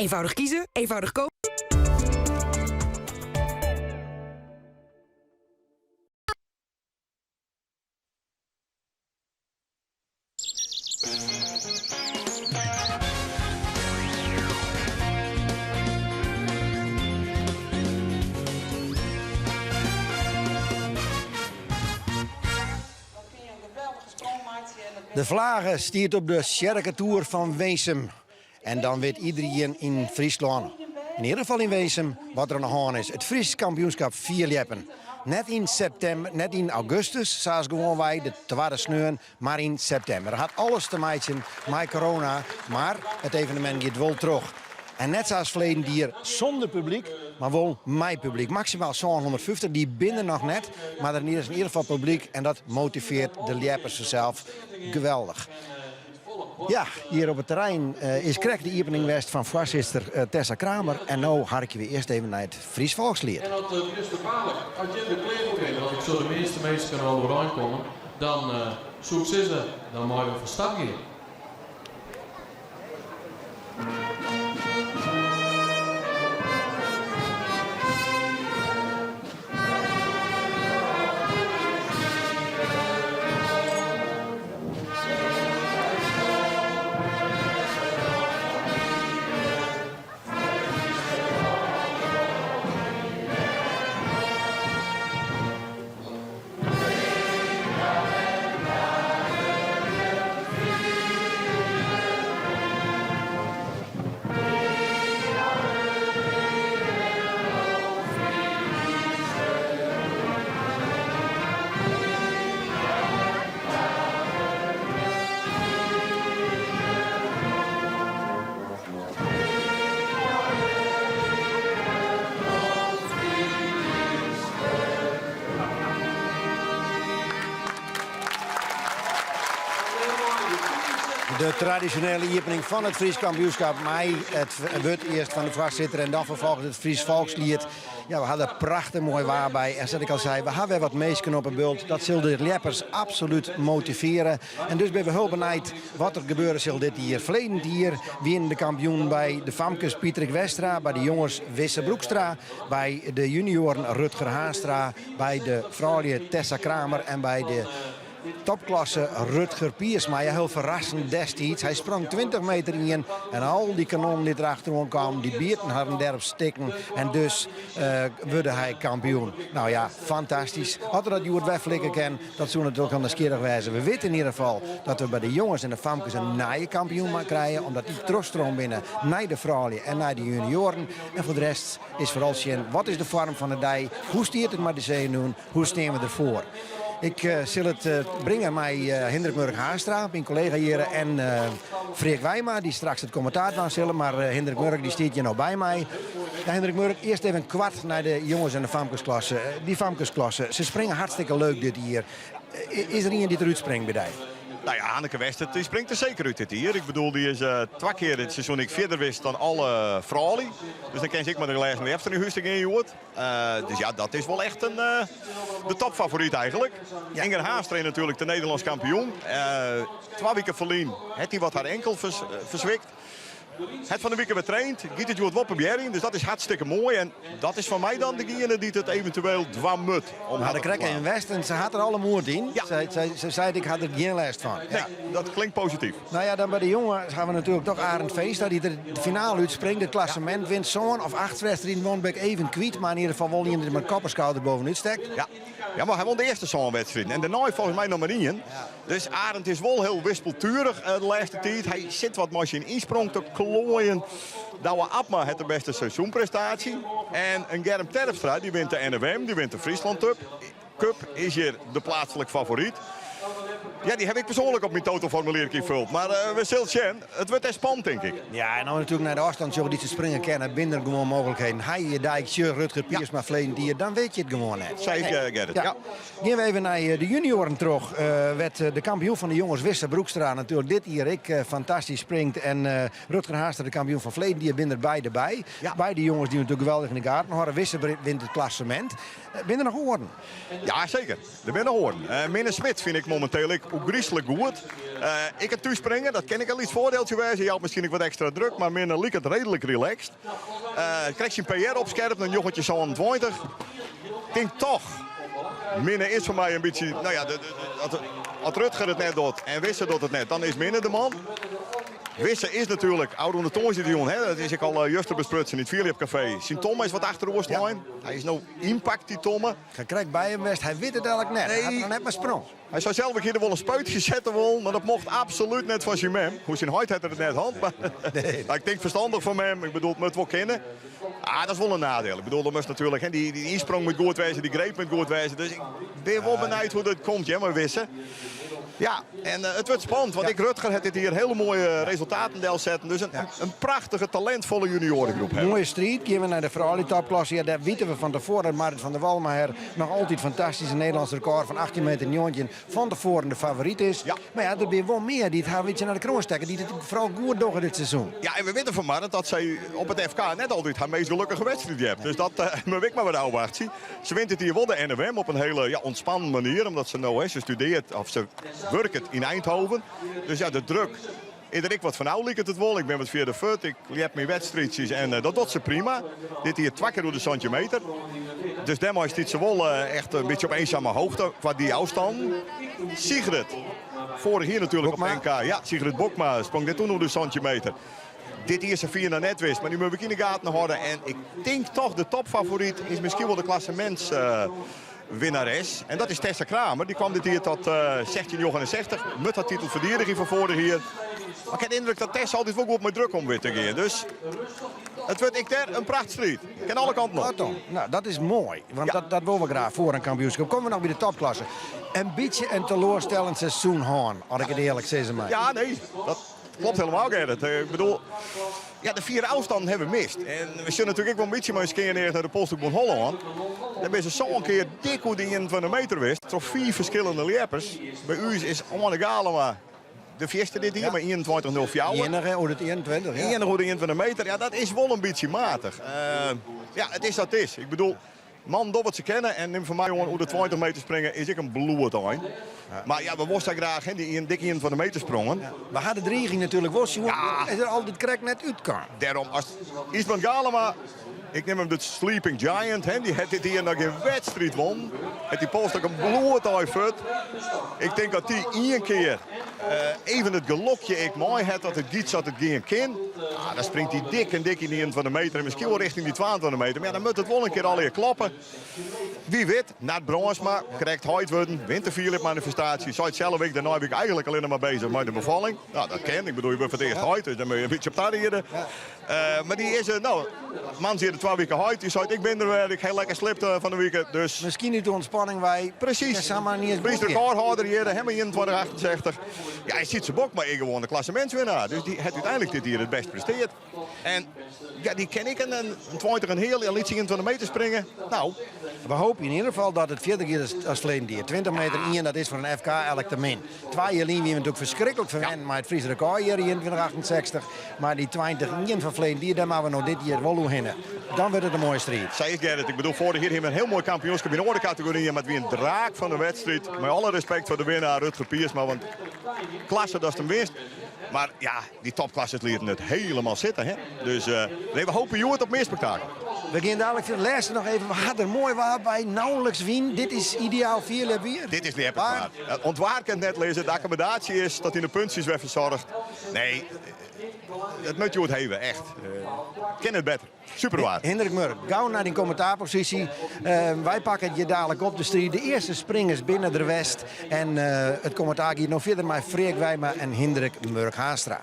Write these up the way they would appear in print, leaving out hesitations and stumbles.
Eenvoudig kiezen, eenvoudig kopen. De flage stiet op de tsjerketoer fan Winsum. En dan wit iderien yn Fryslân, yn ieder gefal yn Winsum, wat der oan de hân is. It Frysk kampioenskap fierljeppen. Net yn septimber, net yn augustus, sa as gewoanwei, de twadde sneon, mar yn septimber. Hat alles te meitsjen mei corona, mar it evenemint giet wol troch. En net sa as ferleden jier sûnder publyk, mar wol mei publyk. Maksimaal 750, dy binne der noch net, mar der is yn ieder gefal publyk en dat motiveart de ljeppers fansels geweldich. Ja, hjir op it terrein is krekt de iepening west fan foarsitster Tessa Kramer en no harkje we earst even nei it Frysk Folksliet. En as bjusterbaarlik, as jim der klear foar binne, want ik sjoch de measte minsken al oerein kommen, dan soe ik sizze, dan meie we fan start gean. De tradisjonele iepening fan it Frysk kampioenskap mei it wurd earst fan de foarsitter en dan ferfolgens it Frysk folksliet. Ja, we ha der prachtich moai waar by en sa't ik al sei, we ha wer wat minsken op 'e bult. Dat sil de ljeppers absolút motiveare. En dus binne we hiel benijd wat der gebeure sil dit jier. Ferleden jier wienen de kampioenen by de famkes Pytrik Westra, by de jonges Wisse Broekstra, by de junioaren Rutger Haanstra, by de froulju Tessa Kramer en by de topklasse Rutger Piersma. Ja, hiel ferrassend destiids. Hy sprong 20 meter yn en al dy kanonnen dy't der achteroan kamen, dy bieten harren dêrop stikken en dus wurde hy kampioen. Nou ja, fantastysk. As er dat hjoed wer flikke kin, Dat soe natuerlik al nijsgjirrich wêze. We witte yn ieder gefal dat we by de jonges en de famkes in nije kampioen mar krije, omdat dy trochstroomd binne nei de froulju en nei de junioaren. En foar de rest is foaral sjen wat is de foarm fan de dei, hoe stiet it mei de zenuwen, hoe stean we derfoar. Ik sil it bringe mei Hindrik Murk Haanstra, myn kollega hjir, en Freark Wijma, dy't straks it kommentaar dwaan sille. Mar Hindrik Murk dy stiet hjir no by my. Ja, Hindrik Murk, earst even koart nei de jonges en de famkesklasse. Dy famkesklasse, se springe hartstikke leuk dit jier. Is der ien dy't derút springt by dy? Nou ja, Hanneke Wester dy springt der seker út dit jier. Ik bedoel, dy is twa kear dit seizoen ek fierder west dan alle froulju. Dus dan kin se ek mei de glêzen leafste nei hûs te gean hjoed. Dus ja, dat is wol echt in, de topfavoryt eigenlik. Ja. Inger Haanstra is natuerlik de Nederlânsk kampioen. Twa wiken ferlyn hat hy wat har enkel ferswikt. Hat fan de wike wer traind, giet it hjoed wol probearjen, dus dat is hartstikke moai. En dat is foar my dan degene dy't it eventueel dwaan moat. Om har krekt even west en se hat der alle moed yn. Ja. Se, se seit ik ha der gjin lêst fan. Nee, dat klinkt posityf. Nou ja, dan by de jonges ha we natuerlik toch Arend Veenstra dy't der de finale útspringt, it klassemint wint. Sân of acht wedstriden won, bin ik even kwyt, mar yn ieder gefal wol ien dy't der mei kop en skouder bovenút stekt. Ja. Ja, mar hy won de earste sân wedstriden en dêrnei folgens my noch mar ien. Dus Arend is wol hiel wispelturich de lêste tiid. Hy sit wat mei syn ynsprong te kloaien. Douwe Abma hat de bêste seizoenprestaasje. En in Germ Terpstra, dy wint de NFM, dy wint de Friesland Cup. Cup is hjir de pleatslik favoryt. Ja, dy haw ik persoanlik op myn totoformulier ynfuld. Mar we sille sjen. It wurdt echt spannend, tink ik. Ja, en dan natuerlik nei de ôfstân sjogge dy't se springe kinne, binne der gewoan mooglikheden. Ha je Dijk, sjoch Rutger Piersma ferleden jier, dan wit je it gewoan net. Sei ik, Gerrit. Ja. Gean we even nei de junioaren troch. Wêr't de kampioen fan de jonges Wisse Broekstra natuerlik dit jier ek fantastysk springt. En Rutger Haanstra, de kampioen fan ferleden jier, binne der beide by. Beide jonges dy't natuerlik geweldich yn de gaten hâlde. Wisse wint it klassemint. Binne der noch oaren? Ja, seker. Der binne noch oaren. Minne Smit fyn ik mominteel. voordeel ek ôfgryslik goed. Ek it thússpringen, dat kin ek in lyts foardieltsje wêze. Jout miskien ek wat ekstra druk, mar Minne liket reedlik relaxed. Krekt syn PR opskerpt nei 1927. Tink toch, Minne is foar my in bytsje, no ja, as Rutger it net docht en Wisse docht it net, dan is Minne de man. Wisse is natuerlik ôfrûne tongersdeitejûn, hè, dat is ek al juster besprutsen yn it Fierljepkafee, syn tomme is wat achteroer slein. Hy is no ynpakt, dy tomme. Ik ha krekt by him west, hy wit it elk net. Hy hat noch net mar sprong. Hy sei sels, ik hie der wol in spuitsje sette wollen, mar dat mocht absolút net fan syn mem. Hoe syn heit hat er it net hân, mar ik tink ferstannich fan mem. Ik bedoel, it moat wol kinne. Ah, dat is wol in nadeel. Ik bedoel, dan moatst natuerlik, hè, dy ynsprong moat goed wêze, dy greep moat goed wêze. Dus ik bin wol benijd hoe't it komt, hear, mei Wisse. Ja, en it wurdt spannend, want ek Rutger hat dit jier hiele moaie resultaten delsetten. Dus in prachtige, talintfolle junioaregroep. Moaie striid. Gean we nei de froulju-topklasse. Ja, dêr witte we fan tefoaren dat Marit van der Wal mei har noch altyd fantastyske Nederlânsk rekôr fan 18 meter 19 fan tefoaren de favoryt is. Ja. Mar ja, der binne wol mear dy't har in bytsje nei de kroan stekke, dy't it foaral goed dogge dit seizoen. Ja, en we witte fan Marit dat sy op it FK net altyd har meast gelokkige wedstriid hat. Dus dat moatte we ek mar wer ôfwachtsje. Se wint dit jier wol de NOM op in hiele ja, ûntspannen manier, omdat se no, hè, se studearret of se wurket yn Eindhoven. Dus ja, de druk is der ek wat fan ôf, liket it wol. Ik bin wat fierder fuort, ik ljep myn wedstriidsjes en dat docht se prima. Dit jier twa kear oer de 17 meter. Dus dêrmei stiet se wol echt in bytsje op eensame hoogte kwa dy ôfstannen. Sigrid, foarich jier natuerlik op Bokma. NK. Ja, Sigrid Bokma sprong dit toen oer de 17 meter. Dit jier safier noch net wist, mar dy moatte we ek yn de gaten hâlde. En ik tink toch de topfavoryt is miskien wol de klassemintswinnares. En dat is Tessa Kramer. Dy kwam dit jier tot 1669. Moat har titel ferdigenje fan foarich jier. Mar ik ha de yndruk dat Tessa altyd wol goed mei druk om wit te gean. Dus it wurdt ek dêr in prachtstriid. Kin alle kanten op. Kortom, nou, dat is moai, want Ja. dat, dat wolle we graach foar in kampioenskip. Komme we noch by de topklasse. In bytsje in teloarstellend seizoen hân, as ik it earlik sizze mei. Ja, nee, dat klopt helemaal, Gerrit. Ik bedoel, ja, de vier ôfstannen hawwe we mist. En we sjogge natuerlik ek wol in bytsje mei in skean each nei de Polsstôkbûn Hollân. Dêr binne se sân kear dik oer de 21 meter west, troch fiif ferskillende ljeppers. By ús is Oane Galema de fierste dit jier mei 21,04. Iennige oer it 21, ja. Iennige oer de 21 meter, ja, dat is wol in bytsje matich. Ja, it is wat it is. Ik bedoel, mannen dogge wat se kinne en nim fan my oan oer de 20 meter springe is ek in bloedein. Mar ja, we wolle sa graach hè, dy dik 21 meter sprongen. We ha de driging natuerlik wol sjoen, is der altyd krekt net útkaam. Dêrom, as Ysbrand Galema, ik neam him de Sleeping Giant, hè, dy hat dit jier noch gjin wedstriid wûn. Hat dy polsstôk in bloedein fuort. Ik tink dat dy ien kear even it gelokje ek mei hat dat it giet sa't it gean kin. Ah, dan springt hy dik en dik yn dy 21 meter en miskien wol richting dy 22 meter. Mar ja, dan moat it wol in kear allegear kloppe. Wie wit, Nard Brandsma, krekt heit wurden, wint de fierljepmanifestaasje. Seit sels ek, dêrnei wie ik eigentlik allinne mar bezich mei de befalling. Nou, dat kin. Ik bedoel, je wurdt foar it earst heit, dus dan moatte je in bytsje op tariede. Mar dy is, no, man is hjir de twa wike heit. Dy seit, ik bin der wer, ik ha lekker sliept fan de wike. Dus Miskien út de ûntspanning wei. Presys. Kin samar niet eens Frysk goed gean. rekôrhâlder hjir, hè, mei 21,68. Ja, en Sytse Bokma is gewoan de klassemintswinnaar. Dus dy hat úteinlik dit jier it bêst presteard. En ja, dy kin ek in 20 en heal, in lytse 21 meter springe. Nou. We hoopje yn ieder gefal dat it fierder giet as, as ferleden jier. 20 meter ien, dat is foar in FK elk te min. Twa jier lyn wiene we natuerlik ferskriklik ferwend mei it Frysk rekôrjier 21,68. Mar dy 20 ien fan ferleden jier, dêr moatte we no dit jier wol oerhinne. Dan wurdt it in moaie striid. Sa is Gerrit. Ik bedoel, foarich jier hiene we in hiel moai kampioenskip yn oare kategoryen, mar it wie in draak fan in wedstriid. Mei alle respekt foar de winnaar Rutger Piersma, want klasse datst him winst. Mar ja, dy topklassers lieten it helemaal sitte. Hè? Dus nee, we hoopje hjoed op mear spektakel. We gean dadlik fierder. Lêste noch even, we ha der moai waar by, nauwelijks wyn. Dit is ideaal fierljepwier. Dit is ljepperswaar. Oan it waar kin it net lizze. De akkommodaasje is tot yn de puntsjes wer fersoarge. Nee, it moat hjoed heve, echt. Kin net better. Super waar. Hindrik Murk, gau nei dyn kommentaarposysje. Wy pakke it hjir dadlik op de striid. De earste springers binne der west. En it kommentaar giet no fierder mei Freark Wijma en Hindrik Murk Haanstra.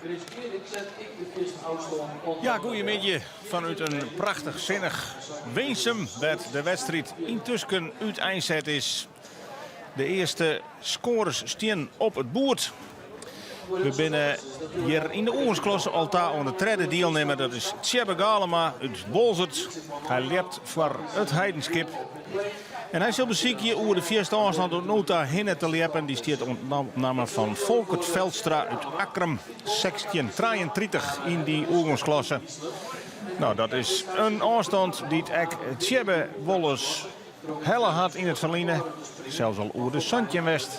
Ja, goeiemiddei fanút in prachtich sinnich Winsum, wêr't de wedstriid yntusken úteinset is. De earste skoares stean op it boerd. We binne hjir yn de oergongsklasse al ta oan de tredde dielnimmer. Dat is Tsjebbe Galema út Boalsert. Hy ljept foar it Heidenskip. En hy sil besykje oer de fierste ôfstân oant no ta hinne te ljeppen. Dy stiet op namme fan Folkert Veldstra út Akkrum. 1633 yn dy oergongsklasse. Nou, dat is in ôfstân dy't ek Tsjebbe wolris helle hat yn it ferline. Sels al oer de 17 west.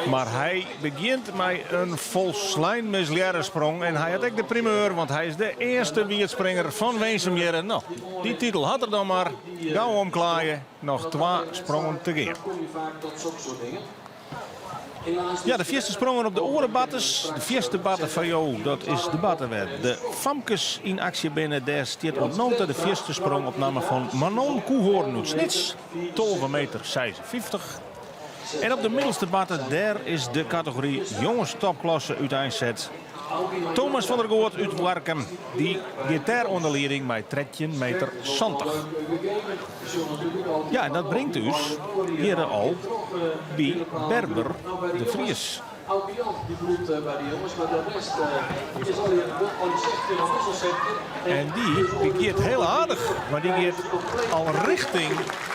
Mar hy begjint mei in folslein mislearre sprong en hy hat ek de primeur, want hy is de earste wierdspringer fan Winsum hjirre. No, dy titel hat er dan mar. Gau omklaaie, noch twa sprongen te gean. Ja, de fierste sprongen op de oare batters. De fierste batter foar jo, dat is de batter wêr't de famkes yn aksje binne. Dêr stiet oant no ta de fierste sprong op namme fan Manon Koehoorn út Snits, 12 meter 56. En op de middelste batter, dêr is de kategory jonges topklasse úteinset. Thomas van der Goot út Warkum, dy giet dêr oan de lieding mei 13 meter 70. Ja, en dat bringt ús hjirre al by Berber de Vries. En dy giet hiel aardich, mar dy giet al richting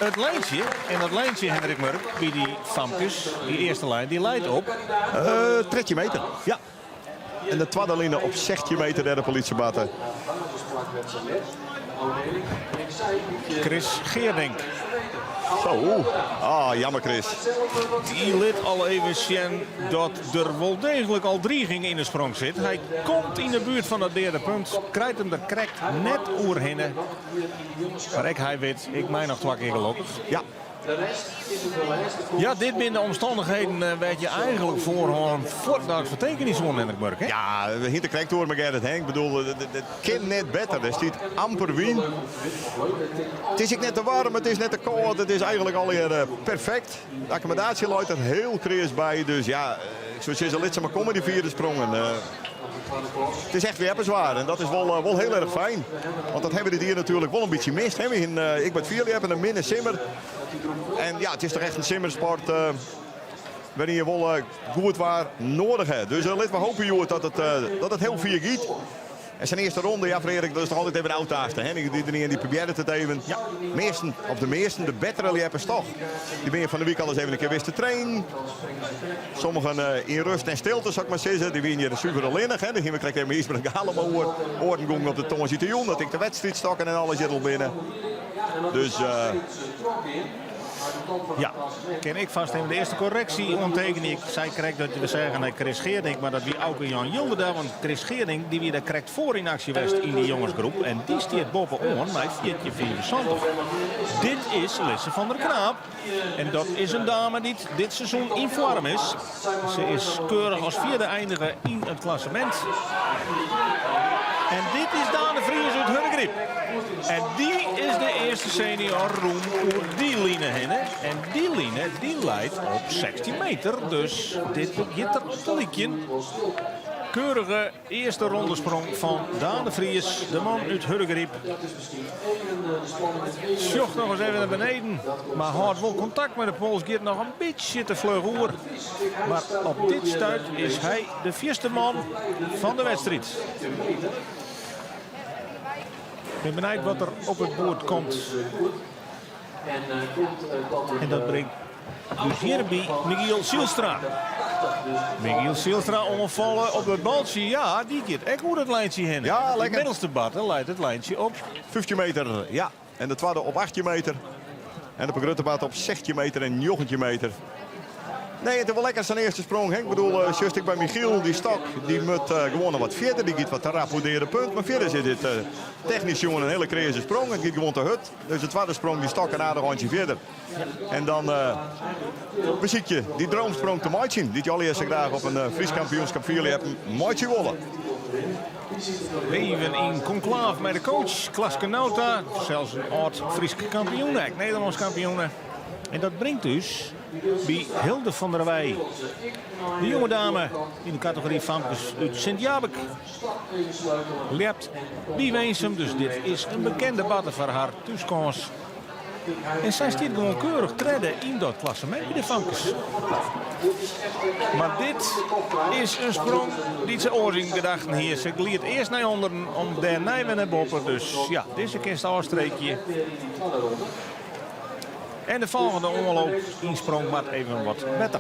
it lijntsje. En dat lijntsje, Hendrik Murk, by dy famkes, dy earste lijn, dy leit op? 13 meter. Ja. En de twadde line op 16 meter dêr de politie batte. Chris Geerdink. Zo, ah, jammer Chris. Dy lit al even sjen dat der wol deeglik al driging yn de sprong sit. Hy komt yn de buert fan dat deade punt, krijt him der krekt net oerhinne. Mar ek hy wit, ik mei noch twa kear gelokkich. Ja. Ja, dit binne de omstannichheden eh, wêr't je eigenlik foarhân fuortdaliks foar tekenje soene, Hendrik Murk. Hè? Ja, we hiene krekt oer mei Gerrit Henk. Ik bedoel, it kin net better. Der stiet amper wyn. It is ek net te waarm, it is net te kâld. It is eigenlik allegear eh, perfekt. De akkommodaasje leit der hiel kreas by. Dus ja, eh, ik soe sizze, lit se mar komme, dy fiere sprongen. It is echt wjepperswaar en dat is wol, wol hiel erch fijn. Want dat hawwe we dit jier natuerlik wol in bytsje mist. Hè? We hiene, ek by it fierljeppen in minne simmer. En ja, it is toch echt in simmersport uh, wêryn je wol uh, goed waar noadich ha. Dus uh, litte we hoopje hjoed dat it, dat it hiel fier giet. En syn earste ronde, ja, Frederik, dat is toch altyd even ôftaaste. Hè? Dy, dy probearret it even. Ja. Measten, of de measten, de bettere ljeppers toch. Dy binne fan de wike al ris even in kear west te trainen. Sommigen eh, yn rêst en stilte, sil ik mar sizze. Dy wiene hjir suver allinnich. Hè. Dêr hiene we krekt even Ysbrand Galema oer. Oaren gongen op de tongersdeitejûn, dat ek de wedstriidstokken en alles hjir al binne. Dus uh, Ja, kin ik fêst even de earste korreksje oantekenje. Ik sei krekt dat we seagen nei Chris Geerdink, mar dat wie Auke Jan Jilderda. Want Chris Geerdink dy wie dêr krekt foar yn aksje west yn dy jongesgroep. En dy stiet boppe-oan mei 14,75. Dit is Lisse van der Knaap. En dat is in dame dy't dit seizoen yn foarm is. Se is keurich as fjirde einige yn it klassemint. En dit is Daan de Vries út Hurdegaryp. En dy is de earste senior rûn oer dy line hinne. En dy line dy leit op 16 meter. Dus dit begjint der op te lykjen. Keurige earste rondesprong fan Daan de Vries, de man út Hurdegaryp. Sjocht noch ris even nei beneden, mar hâldt wol kontakt mei de pols. Giet noch in bytsje te fluch oer. Mar op dit stuit is hy de fierste man fan de wedstriid. Ik bin benijd wat der op it boerd komt. En dat bringt dus hjirby Michiel Zielstra. Michiel Zielstra oanfalle op it baltsje. Ja, dy giet ek oer it lijntsje hinne. Ja, De lekker. middelste batte leit it lijntsje op. 15 meter, ja. En de twadde op 18 meter. En op de grutte bate op 16 meter en 19 meter. Nee, it is wol lekker sa'n earste sprong. Hè? Ik bedoel, uh, sjochst ek by Michiel, dy stok, dy moat uh, gewoan noch wat fierder. Dy giet wat te rap oer de punt. Mar fierder is dit uh, technysk sjoen in hiele kreaze sprong. It giet gewoan te hurd. Dus de twadde sprong, dy stok in aardich eintsje fierder. En dan uh, besykje dy droomsprong te meitsjen. Dy't je allegear sa graach op in uh, Frysk kampioenskip fierljeppen meitsje wolle. Even yn konklaaf mei de coach, Klaske Nauta. Sels in âld Frysk kampioen, ek Nederlânsk kampioen. En dat bringt ús by Hilde van der Weij. De jonge dame yn de kategory famkes út Sint-Jabik. Ljept by Winsum, dus dit is in bekende batte foar har thúskâns. En sy stiet gewoan keurich tredde yn dat klassemint by de famkes. Mar dit is in sprong dy't se oars yn gedachten hie. Se glied earst nei ûnderen om dêrnei wer nei boppe. Dus ja, dizze kinst ôfstreekje. En de folgjende oanloop yn sprong moat even wat better.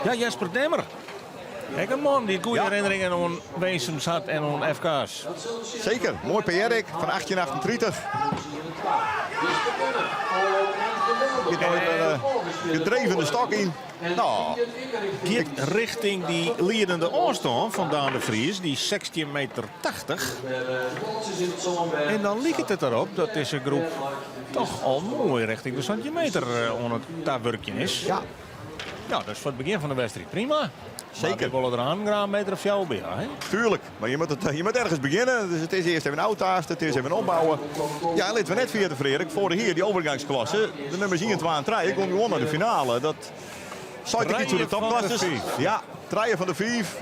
Ja, Jesper Demmer. Ek in man dy't goede Ja. herinneringen oan Winsum hat en oan FK's. Zeker, moai PR ek fan 1838. Giet nooit wer gedreven de stok yn. No, Giet richting dy liedende ôfstân fan Daan de Vries, dy 16 meter 80. En dan liket it derop dat dizze groep toch al moai richting de 17 meter oan it tawurkjen is. Ja. Nou, dat is foar it begjin fan de wedstriid prima. Zeker. Maar we wolle der aan graach in meter of fjouwer by ha, hè? Tuurlijk, mar je moat, je moat ergens begjinne. Dus it is earst even ôftaaste, it is even opbouwe. Ja, en litte we net ferjitte, Freark, foarich jier dy overgangsklasse, de nummers 1, 2 en 3 gongen gewoan nei de finale. Dat seit ek iets oer de Trije fan de topklasses. fiif. Ja, trije fan de fiif.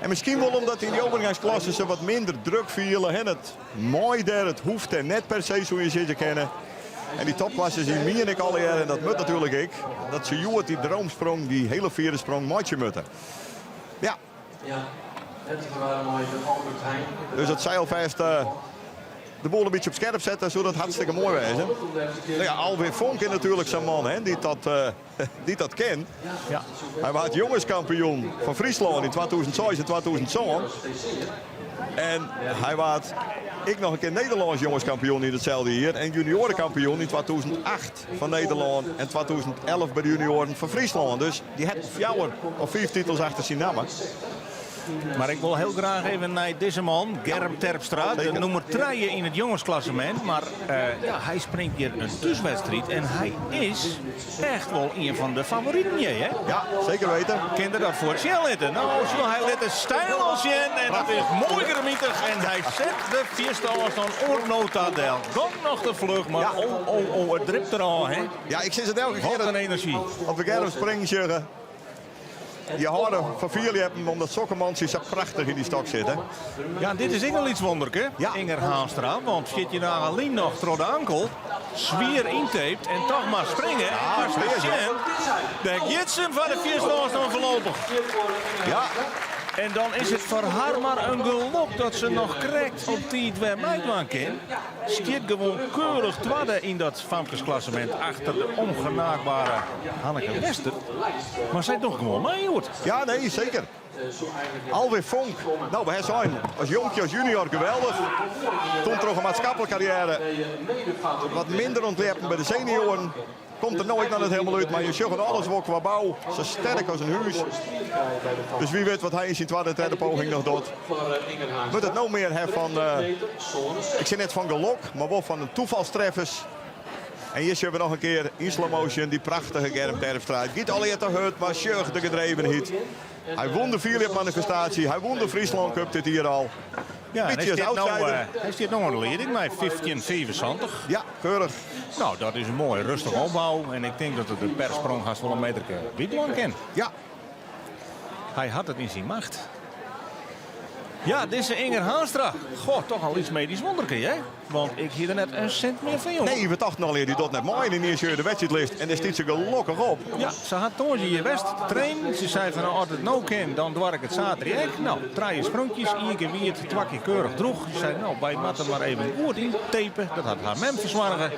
En miskien wol omdat yn dy overgangsklasse se wat minder druk fiele. Hè, it mei dêr, it hoecht dêr net per se, soe je sizze kinne. En dy topklasses dy miene ek allegear, en dat moat natuerlik ek, dat se hjoed dy droomsprong, dy hiele fiere sprong meitsje moatte. Ja. Dus dat sy alfêst de boel in bytsje op skerp sette, soe dat hartstikke moai wêze. No ja, Alwin Fonk is natuerlik sa'n man hè, dy't dat, dy't dat kin. Ja. Hy waard jongeskampioen fan Fryslân yn 2006 en 2007. En hy waard ek noch in kear Nederlânsk jongeskampioen yn itselde jier en junioarekampioen yn 2008 fan Nederlân en 2011 by de junioaren fan Fryslân. Dus dy hat fjouwer of fiif titels achter syn namme. Mar ik wol hiel graach even nei dizze man, Germ Terpstra, de nûmer trije yn it jongesklassemint. Mar ja, hy springt hjir in thúswedstriid en hy is echt wol ien fan de favoriten hjir, hè? Ja, zeker weten. Kin er dat foar sjen litte? No, sjoch, hy lit de styl al sjen en dat is moai grammitich. En hy set de fierste ôfstân oant no ta del. Gong noch te fluch, mar Ja. oh, oh, oh, it dript derôf, hè? Ja, ik sis it elke kear Wat in enerzjy. As we Germ springen sjogge. Je hâlde fan fierljeppen omdat sokke mantsjes sa prachtich yn dy stok sitte. Ja, dit is ek noch lyts wonderke, Ja. Inger Haanstra. Want 14 dagen lyn noch troch de ankel, swier yntaped en toch mar springe. Ja, En pleas, sjen, dêr giet se foar de fierste ôfstân foarlopich. Ja, En dan is it foar har mar in gelok dat se noch krekt op tiid wer meidwaan kin. Stiet gewoan keurich twadde yn dat famkesklassemint achter de ongenaakbare Hanneke Wester. Mar sy docht gewoan mei hjoed. Ja, nee, seker. Alwin Fonk. No, we ha sein, as jonkje, as junior geweldich. Toen troch in maatskiplike karriêre wat minder ûntljeppen by de senioaren. Komt der no ek noch net hielendal út, mar je sjogge alles wol kwa bou. Sa sterk as in hûs. Dus wie wit wat hy yn syn twadde en tredde poging noch docht. Wurdt it no mear ha fan, ik sis net fan gelok, mar wol fan in tafalstreffers. En hjir sjogge we noch in kear yn slow motion dy prachtige Germ Terpstra. It giet allegear te hurd, mar sjoch de gedrevenheid. Hy wûn de fierljepmanifestaasje, hy wûn de Fryslân Cup dit jier al. Ja, en hy Bytsje as stiet no, outsider. hy stiet no oan de lieding mei 15,75. Ja, keurich. No, dat is in moai rêstige opbou. En ik tink dat er de per sprong hast wol in meterke wydwaan kin. Ja. Hy hat it yn syn macht. Ja, dizze Inger Haanstra. Goh, toch al lyts medysk wonderke, hè? Want ik hie der net in sint mear fan jûn. Nee, we tochten al, dy docht net mei. En ynienen sjogge je de wedstriidlist en dêr stiet se gelokkich op. Ja, se hat tongersdei hjir west te trainen. Se sei fan, no, as it no kin, dan doar ik it saterdei ek. No, trije spronkjes, ien kear wiet, twa kear keurich drûch. Se sei, no, wy moatte mar even goed yntape. Dat hat har mem fersoarge.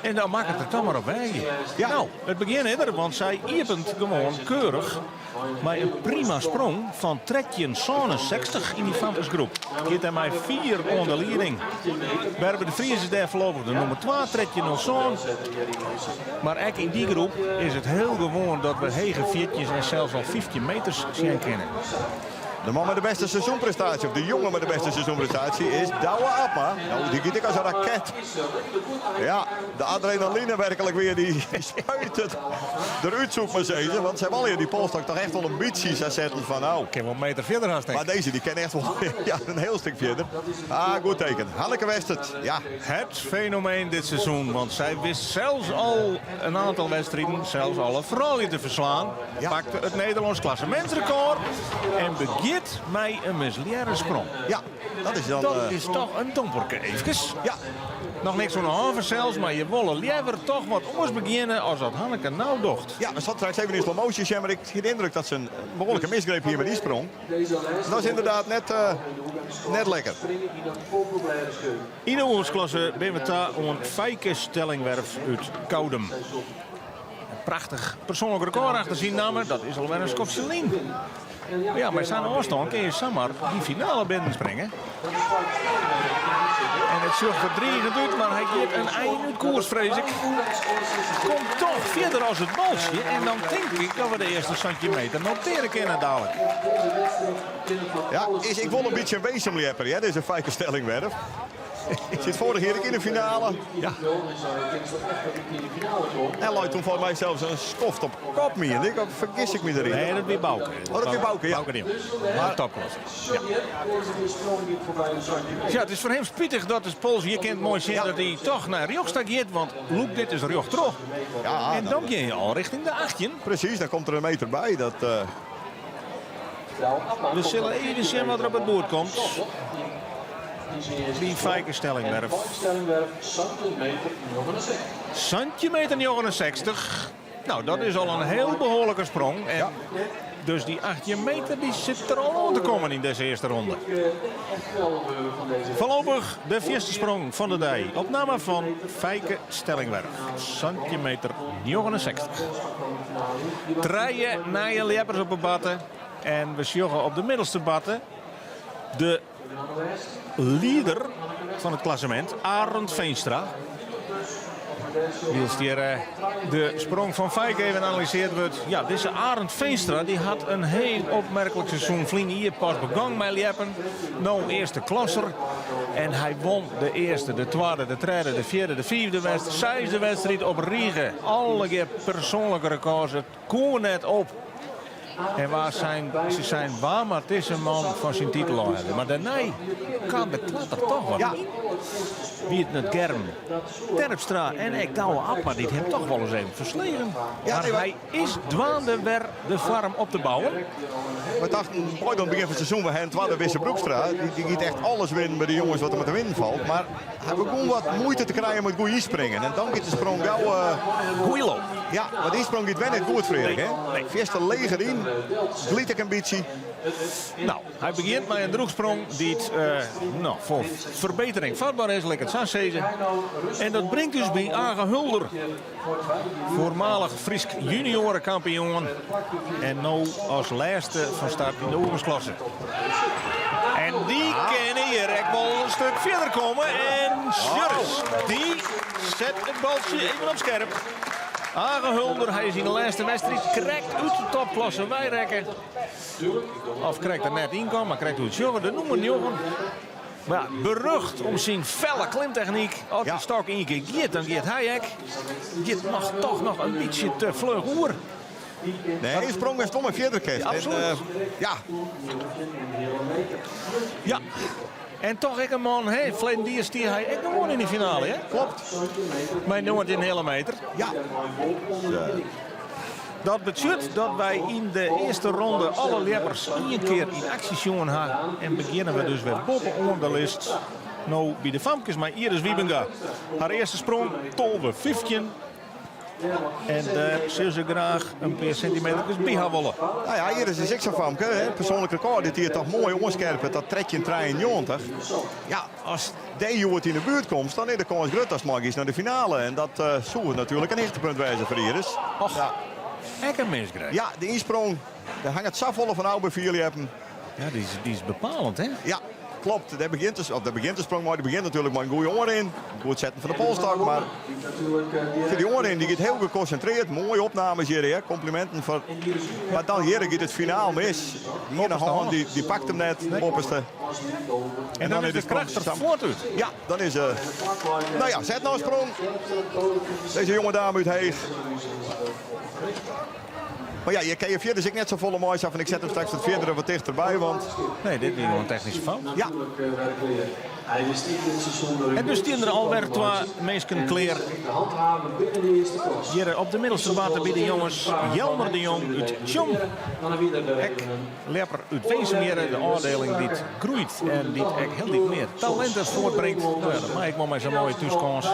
En dan makket it dan mar op wei. Ja. No, it begjin is der, want sy iepent gewoan keurich mei in prima sprong fan 13,67 yn dy famkesgroep. Giet dêrmei fier oan de lieding. Berber de Vries is dêr foarlopich de nûmer 2, 13,07. Mar ek yn dy groep is it hiel gewoan dat we hege fjirtjins en sels al 15 meters sjen kinne. De man mei de bêste seizoenprestaasje, of de jonge mei de bêste seizoenprestaasje, is Douwe Abma. No, dy giet ek as in raket. Ja, de adrenaline werklik wer, dy spuit it derút, soe ik mar sizze. Want se hawwe allegear dy polsstok toch echt wol in bytsje sa setten fan no. Kin wol in meter fierder hast, Mar dizze dy kin echt wol ja, in hiel stik fierder. Ah, goed teken. Hanneke Westert, ja. Het fenomeen dit seizoen, want sy wist sels al in oantal wedstriden, sels alle froulju te ferslaan. Ja. Pakte it Nederlânsk klassemintsrekôr en begjint mei in mislearre sprong. Ja, dat is dan... Dat eh, is toch in domperke eefkes. Ja. Noch niks oan de hân fansels, mar je wolle leaver toch wat oars begjinne as dat Hanneke no docht. Ja, we zaten straks even in slow motion, sjen, mar ik hie de yndruk dat se in behoarlike misgreep hie mei dy sprong. Dat is ynderdaad net, eh, net lekker. Yn de oergongsklasse binne we ta oan Feike Stellingwerf út Koudum. In prachtich persoanlik rekôr achter syn namme, dat is alwer in skoftsje lyn. Mar ja, mei sa'n ôfstân kinne je samar dy finale binnen springe. En it sjocht der drigend út, mar hy giet in ein út koers, frees ik. Komt toch fierder as it baltsje en dan tink ik dat we de earste sintimeter notearje kinne dadelijk. Ja, is ek wol in bytsje in Winsum-ljepper, hear, dizze Feike Stellingwerf. Sit foarich jier ek yn de finale. Ja. En lei toen folgens my sels in skoft op kop, mien ik. Of fergis ik my deryn? Nee, dat wie Bauke. Oh, dat wie Bauke, ja. Bauke de Jong. Maar topklasse. Ja. Ja, it is foar him spitich dat de pols, je kinne moai sjen dat hy toch nei rjochts ta giet, want lûk dit is rjocht troch. Ja, en dan gean je al richting de 18. Presys, dan komt der in meter by. Dat, We sille even sjen wat der op it boerd komt. By Feike Stellingwerf. 17 meter 69. Nou, dat is al in hiel behoarlike sprong. En dus dy 18 meter dy sit der al oan te kommen yn dizze earste ronde. Foarlopich de fierste sprong fan de dei. Op namme fan Feike Stellingwerf. 17 meter 69. Trije nije ljeppers op 'e batte. En we sjogge op de middelste batte de lieder fan it klassemint, Arend Veenstra. Wylst hjir de sprong fan Feike even analysearre wurdt. Ja, dizze Arend Veenstra dy hat in hiel opmerklik seizoen. Ferline jier pas begûn mei ljeppen. No earste klasser. En hy wûn de earste, de twadde, de tredde, de fjirde, de fiifde wedstriid, seisde wedstriid op rige. Allegear persoanlike rekôrs. It koe net op. En waar zijn, se seinen, wa moat dizze man fan syn titel ôfhelje? Mar dêrnei kaam de klatter toch wat yn. Wie it net Germ Terpstra en ek Douwe Abma dy't him toch wolris even fersleegen. Ja, Mar nee, maar- hy is dwaande wer de foarm op te bouwen. We tochten, moai oan it begjin fan it seizoen, we hawwe twadde Wisse Broekstra. Dy giet echt alles winnen by de jonges wat der mar te winnen falt. Mar hy begûn wat muoite te krijen mei it goede ynspringen. En dan giet de sprong gau... Goeie loop. Ja, want dy sprong giet wer net goed, Freark. Hè? Nee. Fierste leger yn, glydt ek in bytsje. Nou, hy begjint mei in drûchsprong dy't no, foar ferbetering fatber is, lit ik it sa sizze. En dat bringt ús by Age Hulder, foarmalich Frysk junioarekampioen. En no as lêste fan start yn de oergongsklasse. En dy kinne hjir ek wol in stik fierder komme. En Sjurris, dy set it baltsje even op skerp. Age Hulder, hy is yn de lêste wedstriid krekt út de topklasse weirekke. Of krekt der net yn kaam, mar krekt út sjogge. De nûmer 9. Mar ja, berucht om syn felle klimtechnyk. As de stok ien kear giet, dan giet hy ek. Giet noch toch noch in bytsje te fluch oer. Nee, de sprong is toch mar fierder kinst. Ja, absolút. En, ja. Ja. En toch ek in man, hè, ferleden jier stie hy ek gewoan yn de finale, hè? Klopt. Mei 19,5 meter. Ja. Dat betsjut dat wy yn de earste ronde alle ljeppers ien kear yn aksje sjoen ha. En begjinne we dus wer boppe-oan de list. No by de famkes mei Iris Wiebenga. Har earste sprong 12,15. En dêr sil se graach in pear sintimeterkes by ha wolle. Nou ja, Iris is ek sa'n famke. Hè? Persoanlik rekôr dit jier toch moai oanskerpe tot 13,93. Ja, as dy hjoed yn de buert komt, dan is de kâns grut datst meigiest nei de finale. En dat soe natuerlik in hichtepunt wêze foar Iris. Och, Ja. ek in misgreep. Ja, de ynsprong, dêr hangt safolle fan ôf by fierljeppen. Ja, dy is bepalend, hè? Ja, klopt. Dêr begjint de, of dêr begjint de sprong mei. Dy begjint natuerlik mei in goede oanrin. Goed setten fan de polsstok, mar dy oanrin dy giet hiel gekonsintrearre. Moaie opnames hjir, hè. Kompliminten foar. Mar dan hjir giet it finaal mis. Dy iene hân dy, dy pakt him net, de boppeste. En dan is de kracht der fuort út. Ja, dan is... Nou ja, set no in sprong. Dizze jonge dame út Heech. Mar ja, je kinne je fierder ek net safolle mei sa fan ik set him straks wat fierder of wat tichterby, want... Nee, dit wie gewoan in technyske fout. Ja. En dus steane der alwer twa minsken klear. Hjir op de middelste batte by de jonges Jelmer de Jong út Tsjom. Ek ljepper út Winsum hjir, de ôfdieling dy't groeit en dy't ek hieltyd mear talinten fuortbringt. Nou ja, dat mei ek wol mei sa'n moaie thúskâns.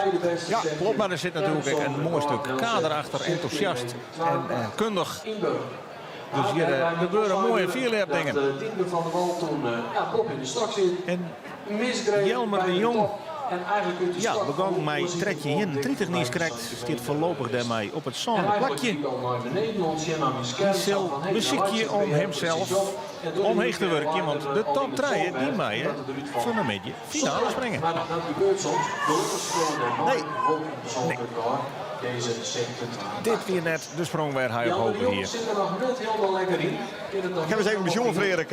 Ja, klopt. Mar der sit natuerlik ek in moai stik kader achter, entûsjast en kundich. Dus hjir gebeure moaie fierljepdingen. En Jelmer de Jong. Ja, begong mei 1331 niiskrekt, stiet foarlopich dêrmei op it sânde plakje. Hy sil besykje om himsels omheech te wurkjen, want de top trije dy meie fan 'e middei finale springe. Nee. Nee. Dit wie net de sprong wêr hy op hope hie. Ik ha ris even besjoen, Freark,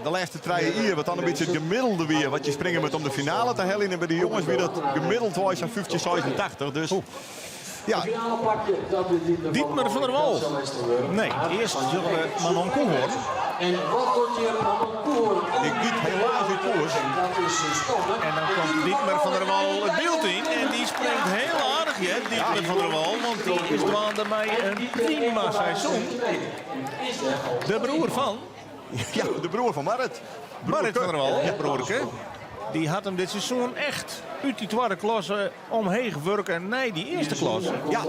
de lêste trije jier, wat dan in bytsje it gemiddelde wie wat je springe moat om de finale te heljen. En by de jonges wie dat gemiddeldwei sa'n 1586. Dus ja. Dietmar van der Wal. Nee, earst sjogge we Manon Koehoorn. Die giet helaas út koers. En dan komt Dietmar van der Wal it byld yn en dy springt hiel aardich hear, Dietmar van der Wal, want dy is dwaande mei in prima seizoen. De broer fan? Ja, de broer fan Marrit. Marrit van der Wal, ja, broerke. Dy hat him dit seizoen echt út dy twadde klasse omheech wurke nei dy earste klasse. Ja.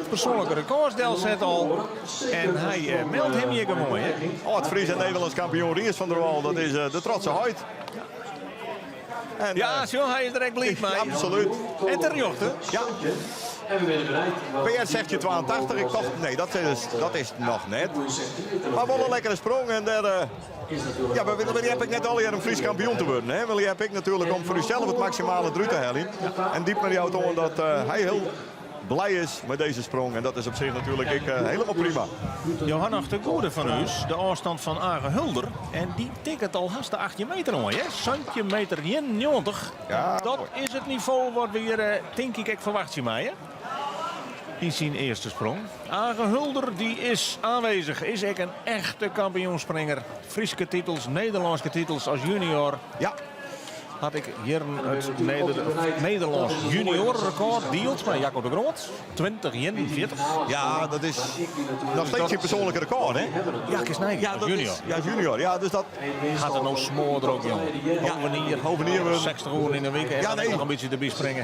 Persoanlike rekords delset al. En hy eh, meldt him hjir gewoan. Hè? Ald Fries en Nederlânsk kampioen Ries van der Wal, dat is eh, de trotse heit. En, ja, eh, sjoch, hy is der ek bliid mei. Absoluut. En terjochte. Ja. PR 1682, ik tocht, nee, dat is noch net. Mar wol in lekkere sprong en dêr, uh, ja, we, we heb ik net allegear om Frysk kampioen te wurden. Hè? We heb ik natuerlik om foar ússels it maksimale derút te heljen. En Dietmar jout oan dat uh, hy hiel blij is mei dizze sprong. En dat is op sich natuerlik ek uh, hielendal prima. Johanna de Goede fan ús, de ôfstân fan Age Hulder. En dy tikket al hast de 18 meter oan, hè? 17 meter 91. Ja, dat moai. is it nivo wat we hjir, eh, tink ik, ek ferwachtsje meie. Yn syn earste sprong. Age Hulder dy is aanwezig, is ek in echte kampioenspringer. Fryske titels, Nederlânske titels as junior. Ja. Hat ek jierren it Nederlânsk juniorrekord dield mei Jacco de Groot. 2041. Ja, dat is noch steeds syn persoanlike rekôr, hè? Ja, kinst neigean. Ja, dat junior. Is, ja, junior. Ja, dus dat... Hat er no smoarder ook, jong. Ja, hovenier wurden. 60 oeren yn de wike en Ja, dan nee. noch in bytsje derby springe.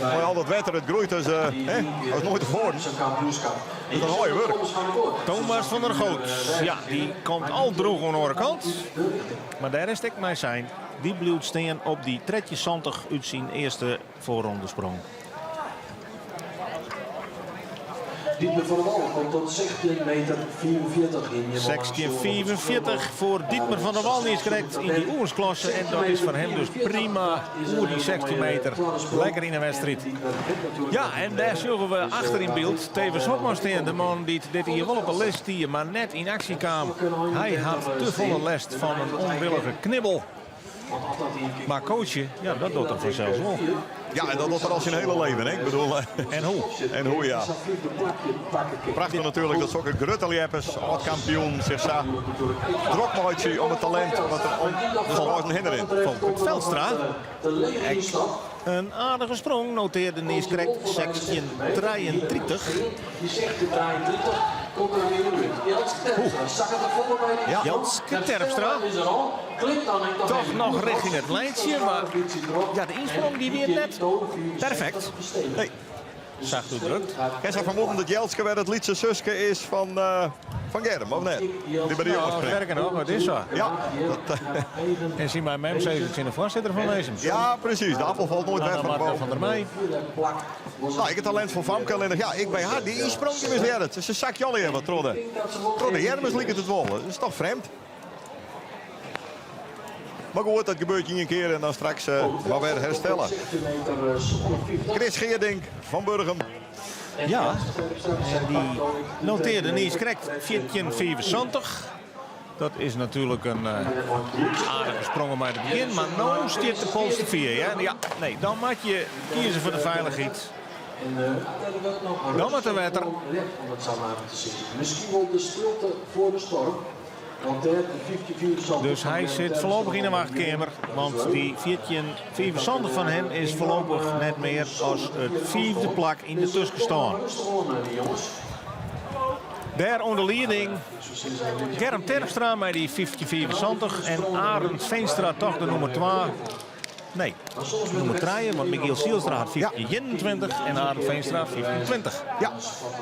Mei al dat wetter, it groeit dus, uh, hè, as noait tefoaren. Dus dat hou je wurk. Thomas van der Goot, ja, dy komt al droech oan de oare kant. Mar dêr is it ek mei sein. Dy bliuwt stean op dy 1370 út syn earste foarrondesprong. Dietmar van der Wal komt tot 16 meter 44 in. 16,45 foar Dietmar van der Wal is krekt yn dy oersklasse. En dat is foar him dus prima oer dy 16 meter. Lekker yn de wedstriid. Ja, en dêr sjogge we achter yn byld Thewis Hobma stean. De man dy't dit jier wol op de list stie, mar net yn aksje kaam. Hy hat te folle lêst fan in ûnwillige knibbel. Mar coache, ja, dat docht er fansels wol. Ja, en dat docht er al syn hiele leven, hè? Ik bedoel, En hoe? En hoe, ja. Prachtich natuerlik dat sokke grutte ljeppers, âld-kampioen, sich sa drok meitsje om it talint wat der om de skânsen hinne rint. Folkert Veldstra. Ek in aardige sprong notearde niiskrekt 16,33. Ja. Jelske Terpstra. Toch noch richting it lijntsje, mar ja, de ynsprong dy wie net perfekt. Nee. Sacht útdrukt. Kin sa fermoeden dat Jelske wer it lytse suske is fan, uh, fan Germ, of net? Dy by de jonges Nou, springt. sterker noch, it is sa. Ja, dat, En syn mei mem sizze tsjin de foarsitter fan Winsum. ja, precies. De appel falt noait wer Anna fan de Marta boom. van der Meij. Nou, ik het talent fan famke allinnich. Ja, ik by har, dy ynsprong dy mislearret. Se sakje allegear wat troch de, troch de earms liket it wol. Dat is toch frjemd? Mar goed, dat gebeurt je ien kear en dan straks uh, mar wer herstelle. Chris Geerdink fan Burgum. Ja, en dy notearde niiskrekt 14,75. Dat is natuerlik in uh, aardige sprong om mei te begjinnen. Mar no stiet de pols te fier. Ja, ja, nee, dan moat je kieze foar de feilichheid. Dan moat der wetter. Miskien wol de stilte foar de storm. Dus hy sit foarlopich yn de wachtkeamer, want dy 14,75 fan him is foarlopich net mear as it fiifde plak yn de tuskenstân. Dêr oan de lieding Germ Terpstra mei dy 15,75 en Arend Veenstra toch de nûmer 2. Nee, nûmer trije, want Michiel Zijlstra hat 15,21 en Arend Veenstra 15,20. Ja.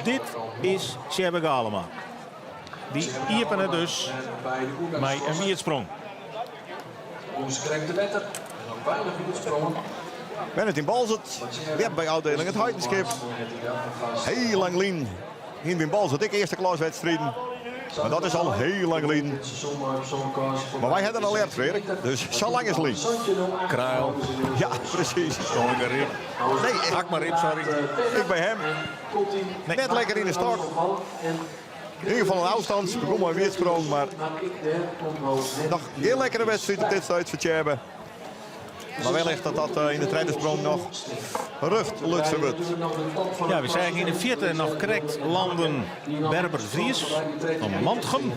Dit is Tjebbe Galema. Dy iepene dus mei in wierdsprong. Ons krijgt de wetter en nog weinig wierdsprongen. Wennet yn Boalsert, ljept by ôfdieling It Heidenskip. Heel lang lyn hiene we yn Boalsert ek earste klaswedstriden. Mar dat is al heel lang lyn. Mar wy hawwe der al ljept, Freark. Dus sa lang is lyn. Kruil. Ja, presys. Nee, Hak mar ryp, sorry. Ik by him. Net lekker yn de stok. Yn ieder gefal in ôfstân. Begûn mei in wierdsprong, mar noch gjin lekkere wedstriid op dit stuit foar Tjebbe. Mar wellicht dat dat yn de tredde sprong noch rjocht lutsen wurdt. Ja, we seagen yn de fierte noch krekt landen Berber de Vries fan Mantgum.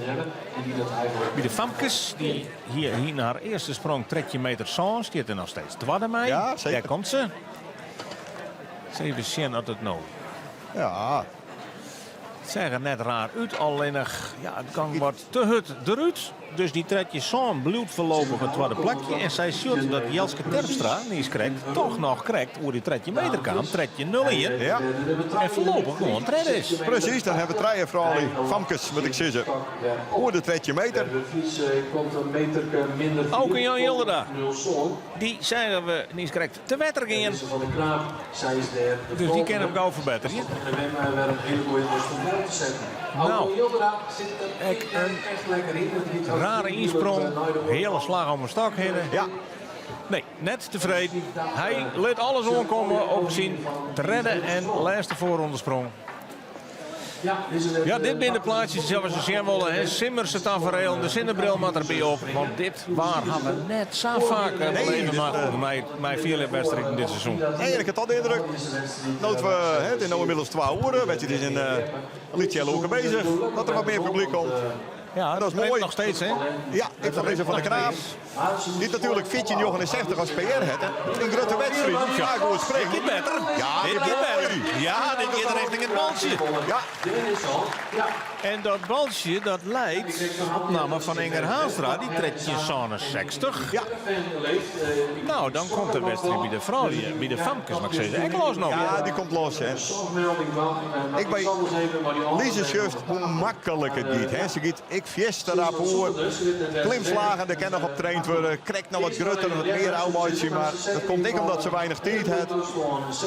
By de famkes, dy hie yn har earste sprong 13 meter 7, stiet der noch steeds twadde mei. Ja, zeker. Dêr komt se. Even sjen oft it no. Ja. It seach der net raar út, allinnich ja, it gong wat te hurd derút. Dus dy trettjin sân bliuwt foarlopich it twadde plakje. En sy sjocht dat Jelske Terpstra, niis krekt, toch noch krekt oer dy 13 meter kaam, 13.01. Ja. En foarlopich gewoan tredde is. Presys, dan hawwe we trije froulju, famkes moat ik sizze, oer de 13 meter. Auke Jan Jilderda, dy seagen we niis krekt te wetter gean. Dus dy kin him gau ferbetterje. No, ek in rare ynsprong. Heale slach om 'e stok hinne. Ja. Nee, net tefreden. Hy lit alles oankomme op syn tredde en lêste foarrondesprong. Ja, dit binne de plaatsjes dy't we sjen wolle. Hè. Simmerse taferelen, de sinnebril moat derby op. Want dit waar ha we net sa faak beleve moatten mei, mei fierljepwedstriden dit seizoen. Nee, en ik ha toch de yndruk, no't we, hè, it is no ynmiddels twa oere, weet je, it is in uh, lyts healoerke beuzich, dat der wat mear publyk komt. Ja, dat is moai. Noch steeds, hè? Ja, ik fan dizze Van de Knaap. Dy't natuerlik 1469 as PR hat. In grutte wedstriid. Ja, goed springen. Dit giet better. Ja, dit giet better. Ja, dit giet rjochting it baltsje. Ja. En dat baltsje dat leit op namme fan Inger Haanstra, dy 1367. Ja. No, dan komt de wedstriid by de froulju, by de famkes, moat ik sizze, ek los no. Ja, dy komt los. Hè. Ik by Lise sjochst hoe maklik it giet. Hè. Se giet ek fierste rap oer. Klimslagen, dêr kin noch op traind wurde. Krekt noch wat grutter, wat mear ôfmeitsje. Mar dat komt ek omdat se weinich tiid hat.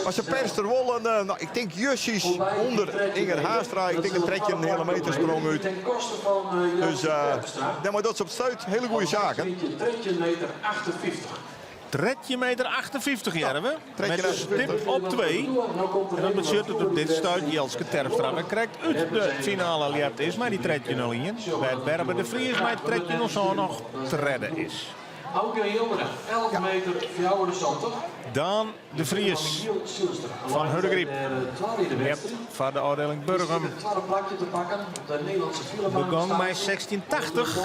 Mar se perst der wol in, no, ik tink justjes ûnder Inger Haanstra. Ik tink in 13 heale meter sprong út. Dus uh, dêrmei docht se op it stuit hiele goede saken. 13 meter 58 hearre we. Met stip op 2. En dat betsjut dat op dit stuit Jelske Terpstra wer krekt út de finale ljept is mei dy 13.01. Wêr't Berber de Vries mei 13.07 noch tredde is. Dan De Vries fan Hurdegaryp ljept foar de ôfdieling Burgum. Begûn mei 1680.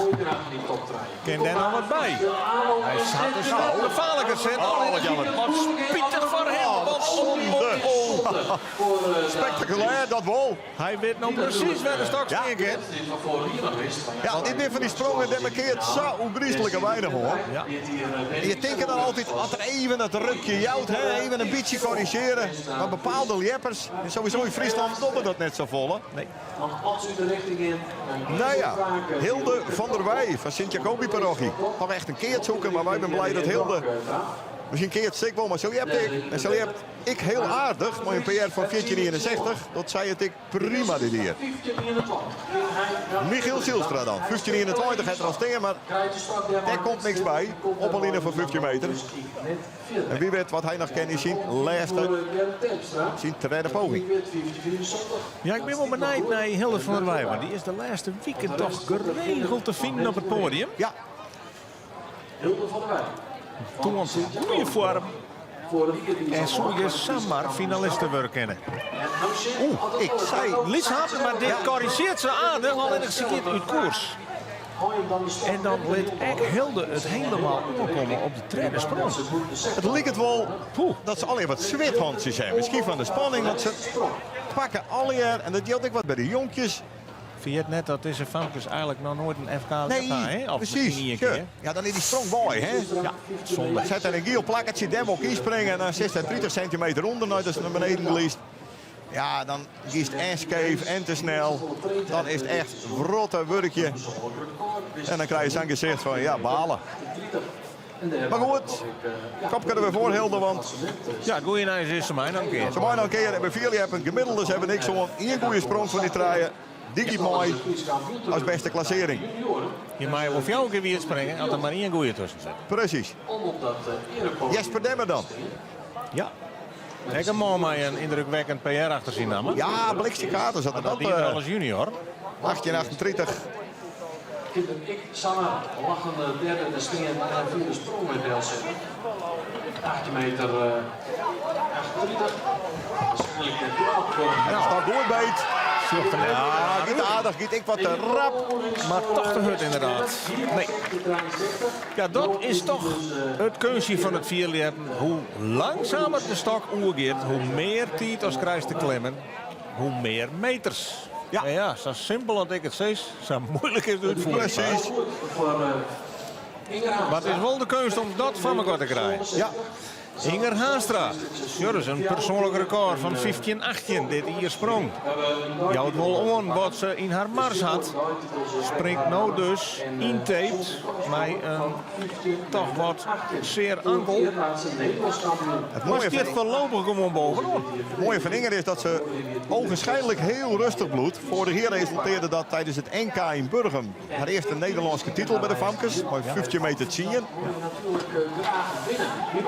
Kin dêr noch wat by? Hy hat dus al gefaarliker set. Oh, wat jammer. Wat spitich foar him. Oh, Wat zonde. Spektakulêr, dat wol. Hy wit no presys wêr de stok stean kin. Ja, dit binne fan dy sprongen, dêr markearret sa ôfgryslike weinich oan. Ja. En je tinke dan altyd, as er even dat rukje jout, hè, even in bytsje korrizjearje. Mar bepaalde ljeppers, en sowieso yn Fryslân, dogge dat net safolle. Nee. No ja, Hilde van der Weij fan Sint-Jacobi-parochie. Toch echt in keatshoeke, mar wy binne bliid dat Hilde... Miskien keatst se ek wol, mar se ljept ek. En se ljept ek hiel aardich mei in PR fan 1461. Dat sei it ek prima dit jier. Michiel Zylstra dan. 1521 hat er al stean, mar dêr komt niks by. Op in line fan 15 meter. En wie wit wat hy noch kin yn syn lêste, syn tredde poging. Ja, ik bin wol benijd nei Hilde van der Weij, want dy is de lêste wiken toch geregeld te finen op it poadium. Ja. Toant goede foarm en soe je samar finaliste wurde kinne. Oeh, ik sei... Lyts hapke, mar dit korrizjearret se aardich, allinnich se giet út koers. En dan lit ek Hilde it hielendal oankomme op de tredde sprong. It liket wol dat se allegear wat swithantsjes hawwe. Miskien fan de spanning, want se pakke allegear, en dat jildt ek wat by de jonkjes. Ferjit net dat dizze famkes eigentlik noch noait in FK Nee, ha, hè? Of presys. miskien ien kear. Ja, dan is dy sprong wei, hè? Ja, zonde. Set der in giel plakketsje, dêr wol ik ynspringe en dan sitst der 30 sintimeter ûnder, nei datst nei beneden gliist. Ja, dan giest en skeef en te snel. Dan is it echt wrotte wurkje. En dan krije je sa'n gesicht fan, ja, bale. Maar goed, kop kunnen we voorhilden, want... Ja, goeie nijs is ze mij nog een keer. Ze mij nog een keer en bij hebben gemiddelde ze hebben niks zo'n één goede sprong van die traaien. Die giet mooi als beste klassering. Je mag wel jouw keer weer springen, als er maar één goeie tussen zit. Precies. Jesper Demmer dan. Ja. Ik een man met een indrukwekkend PR achter zijn naam. Ja, blikste kaarten zat er dat. Dat al als junior. 1838. Ik, Sanne, lachende derde de steen en vierde sprong met Delsen. 18 meter 38. Waarschijnlijk de klap. En als dat doorbeet. Ja, giet aardig, giet ik wat te rap. Maar toch de hut inderdaad. Nee. Ja, dat is toch het kunstje van het vierljeppen. Hoe langzamer de stok oergeert, hoe meer tijd als krijgt te klimmen, hoe meer meters. Ja. En ja, zo simpel als ik het zeg, zo moeilijk is het uitvoeren. Precies. Maar het is wel de kunst om dat van elkaar te krijgen. Ja. Inger Haanstra. Joris, een persoonlijk record van 15-18. Dit hier sprong. Jouwt wel aan wat ze in haar mars had. Springt nou dus intaped met een toch wat zeer ankel. Het Maar mooie stiert van, voorlopig gewoon bovenop. het mooie van Inger is dat ze ogenschijnlijk heel rustig bloedt. Vorig jaar resulteerde dat tijdens het NK in Burgum. Haar eerste Nederlandse titel bij de Famkes. Maar 15 meter 10.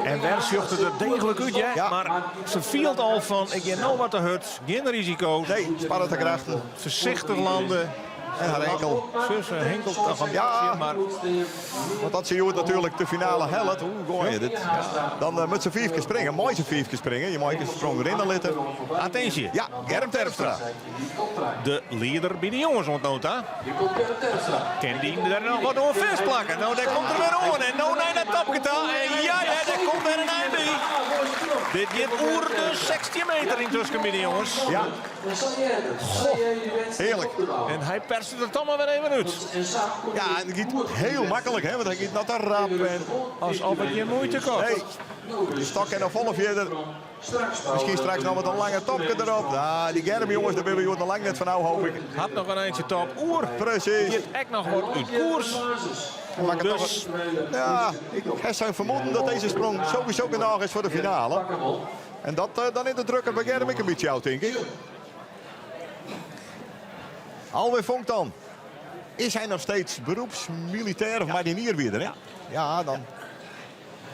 En daar zocht het er degelijk uit, hè? Ja. Maar ze viel al van, ik heb nou wat te hut, geen risico's. Nee, spannend te krachten. Voorzichtig landen. En haar enkel. Zus hinkelt nog een Ja. beetje, maar Want dat ze joh natuurlijk de finale helpt. Hoe gooi je dit? Dan moet ze vier keer springen. Mooi ze vier keer springen. Je mag een sprong erin dan litten. attentie. Ja, Germ Terpstra. De leader bij de jongens ontnota. Kan die daar nog wat over vast plakken? Nou, daar komt er weer aan. En nou naar dat topgetal. En ja, ja, daar komt weer een eind bij. Dit gaat oer de 16 meter intussen bij de jongens. Ja, heerlijk. En hij perst het er toch maar weer even uit. Ja, en het gaat heel makkelijk, hè? Want hij gaat naar de rap. En... Alsof het je moeite kost. Nee, de stok en nog volle verder. Misschien straks nog met een lange topje erop. Nou, die Germ jongens, daar ben we nog lang net van nou, hoop ik. Had nog een eindje top oer. Precies. Dit echt nog wat uit koers. Maar ik Dus- toch, ja, ik heb zijn vermoeden dat deze sprong sowieso genoeg is voor de finale. En dat dan in de drukker bij Germ ik een beetje uit, denk ik. Alweer Vonk dan. Is hij nog steeds beroepsmilitair of marinier weer? Hè? Ja, dan.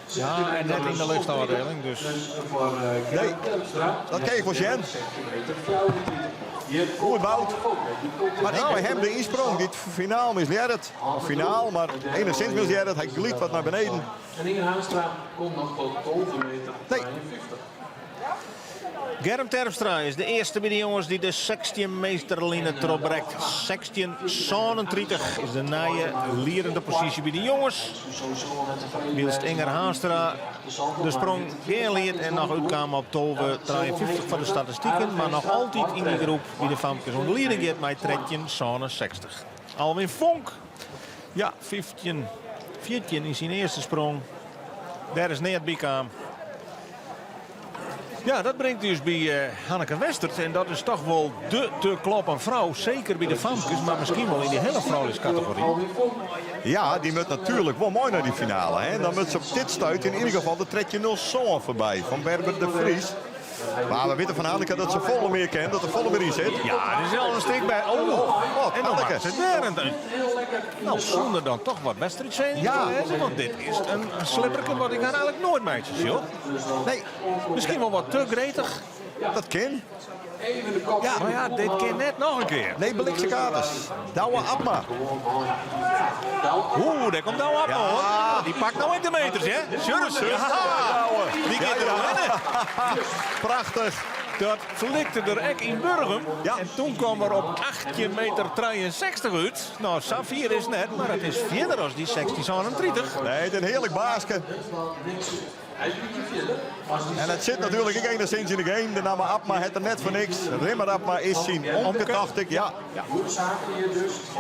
Ja, en net in de lichtafdeling. Dus Nee, dat kreeg ik wel Jen. Goed Wout. Maar ik bij hem de insprong. Dit finaal misleert het. Of finaal, maar enigszins misleert het. Hij glidt wat naar beneden. En Inger Haanstra komt nog tot 12 meter Nee. 52. Germ Terpstra is de eerste bij de jongens die de 16 meesterline trobreekt. 16,37 is de nieuwe lierende positie bij de jongens. Wielst Inger Haanstra de sprong geen leert en nog uitkwam op 12,53 van de statistieken. Maar nog altijd in die groep bij de Famkes onder leiding gaat met 13,60. Alwin Vonk, ja, 15, 14 in zijn eerste sprong. Daar is net bij kwam. Ja, dat brengt dus bij Hanneke Westert. En dat is toch wel de te kloppen vrouw. Zeker bij de famkes, maar misschien wel in die hele vrouwelijkscategorie. Ja, die moet natuurlijk wel mooi naar die finale. Hè? Dan moet ze op dit stuit in ieder geval de trekje 0 zoon voorbij van Berber de Vries. Maar we weten van Hanneke dat ze volle meer kent, dat er volle meer in zit. Ja, er is al een stik bij. Oh, Oh, en dan Hanneke. maakt ze het weer een. Nou, zonder dan toch wat wedstrijd zijn. Ja. Want dit is een slipperke wat ik haar eigenlijk nooit meisjes, joh. Nee, Misschien wel wat te gretig. dat kan. Even de kop. Ja. Maar ja, dit kan net nog een keer. Nee, Belikse Katers. Douwe Abma. Oeh, daar komt nou op, Ja. hoor. Die pakt nou in de meters, hè? Sjurus, ja. Douwe. Die Ja, gaat er ja. winnen. Prachtig. Dat flikte er ek in Burgum. Ja. En toen kwam er op 18 meter 63 uit. Nou, Safir is net, maar het is verder als die 1637. Nee, het is een heerlijk baaske. En het zit natuurlijk ook enigszins in de game. De naam Abma het er net voor niks. Rimmer Abma is zijn omke, dacht ik. Ja.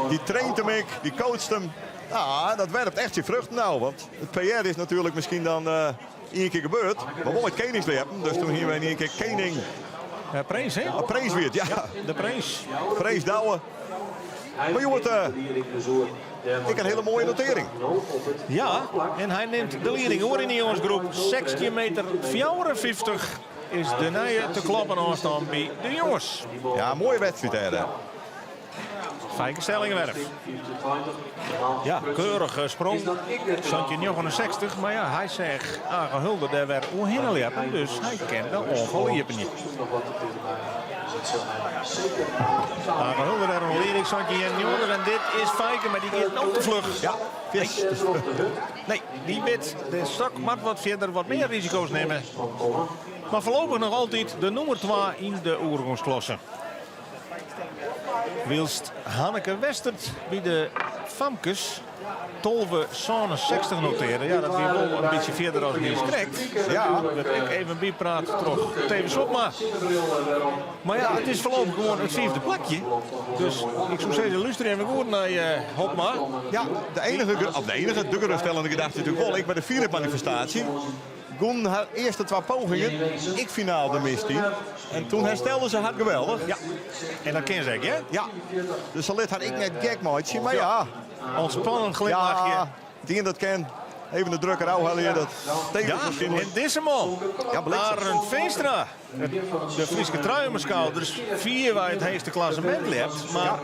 Die traint hem ik, die coacht hem. Ja, dat werpt echt zijn vruchten nou. Want het PR is natuurlijk misschien dan één keer gebeurd. Maar wel met Koningsleppen. Dus toen hier wij in één keer Koning. Ja, Prins, hè? Ah, Prins weer, ja. De Prins. Prins Douwe. Maar jongen, het, Ek in hiele moaie notearring. Ja, en hy nimt de lieding oer yn de jongesgroep. 16 meter 54 is de nije te kloppen ôfstân by de jonges. Ja, moaie wedstriid dêr. Feike Stellingwerf. Ja, keurige sprong. 1769, mar ja, hy seach Age Hulder dêr wer oerhinne ljeppen, dus hy kin de oanfal iepenje. Age Hulder dêr oan de lieding, 1791 en dit is Feike, mar dy giet no te fluch. Ja, yes. Nee, dy wit, de stok moat wat fierder, wat mear risiko's nimme. Mar foarlopich noch altyd de nûmer 2 yn de oergongsklasse. Wylst Hanneke Westert by de famkes 12,67 notearde. Ja, dat wie wol in bytsje fierder as niiskrekt. Ja. Wurdt ek even bypraat troch Thewis Hobma. Mar ja, it is foarlopich gewoan it fiifde plakje. Dus ik soe sizze, lústerje even goed nei Hobma. Ja, de enige, of de enige, de geruststellende gedachte is natuerlik wol, ek by de fierljepmanifestaasje gûnen har earste twa pogingen ek finaal de mist yn. En toen herstelde se har geweldich. Ja, en dat kin se ek, hè? Ja, dus se lit har ek net gek meitsje, mar ja. Ontspannen glimlachje. Ja, it ien dat kin. Even de druk erôf helje, dat tegen Ja, waarskynlik. en dizze man, Ja, bliksem. Arend Veenstra, de Fryske trui om 'e skouders, fierwei it heechste klassemint ljept. Mar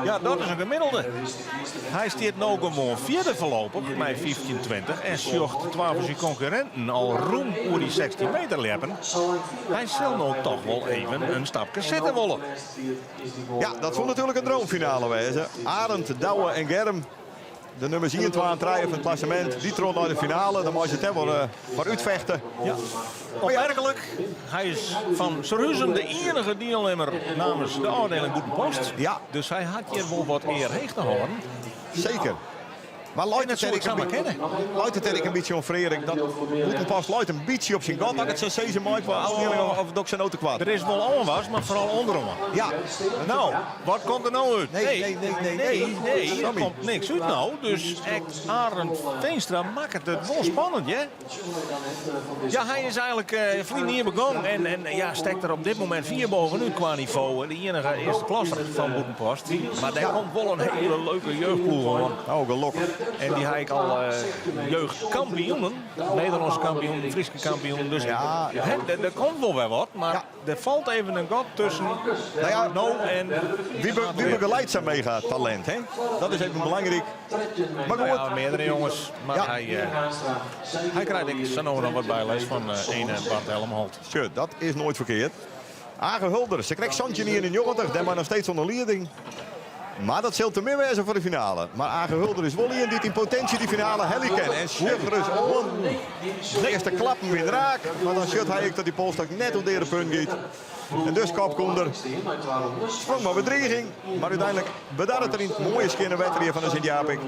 ja, dat is in gemiddelde. Hy stiet no gewoan fjirde foarlopich mei 15-20 en sjocht twa fan syn konkurrinten al rûm oer dy 16 meter ljeppen. Hy sil no toch wol even in stapke sette wolle. Ja, dat soe natuerlik in droomfinale wêze. Arend, Douwe en Germ, de nummers 1, 2 en 3 fan it klassemint, dy troch nei de finale. Dan meie se it dêr wol foar útfechte. Ja, opmerklik. Hy is fan Surhuzum de iennige dielnimmer namens de ôfdieling Bûtenpost. Ja. Dus hy hat hjir wol wat ear heech te hâlden. Seker. Mar leit dat it soe dêr ik ek in samar kinne. Leit it dêr ek in bytsje oan Freark? Dat Bûtenpost leit in bytsje op syn gat, as ik it sa sizze mei, kwa ôfdieling of, of doch ik sa no te koart? Der is wol oanwas, mar foaral ûnderoan. Ja. No, wat komt der no út? Nee, nee, nee, nee, nee, nee, der Sammy. komt niks út no. Dus ek Arend Veenstra makket it wol spannend, hear. Ja, hy is eigenlik ferline jier begûn en, en ja, stekt der op dit momint fier bovenút kwa nivo. De iennige earste klasser fan Bûtenpost. Mar dêr komt wol in hiele leuke jeugdploech oan. Oh, gelokkich. En dy ha ek al jeugdkampioenen, Nederlânske kampioenen, Fryske kampioenen. Dus Ja. hè, der komt wol wer wat, mar Ja. der falt even in gat tusken Nou ja, no en Wie begeleidt sa'n mega talint, hè? Dat is even belangryk. Mar goed. Ja, meardere jonges. Mar Ja. hy krijt ek sa no noch wat byles fan ene Bart Helmholt. Sjoch, dat is noait ferkeard. Age Hulder, se krijt 1791, dêrmei noch steeds oan de lieding. Mar dat sil te min wêze foar de finale. Mar Age Hulder is wol ien dy't yn potinsje dy finale helje kin. En sjoch ris oan. De earste klappen wiene raak, mar dan sjocht hy ek dat dy polsstok net oer de punt giet. En dus kopke ûnder. Sprong mei bedriging, mar úteinlik bedarret er yn it moaie skjinne wetter hjir fan de Sint Japik.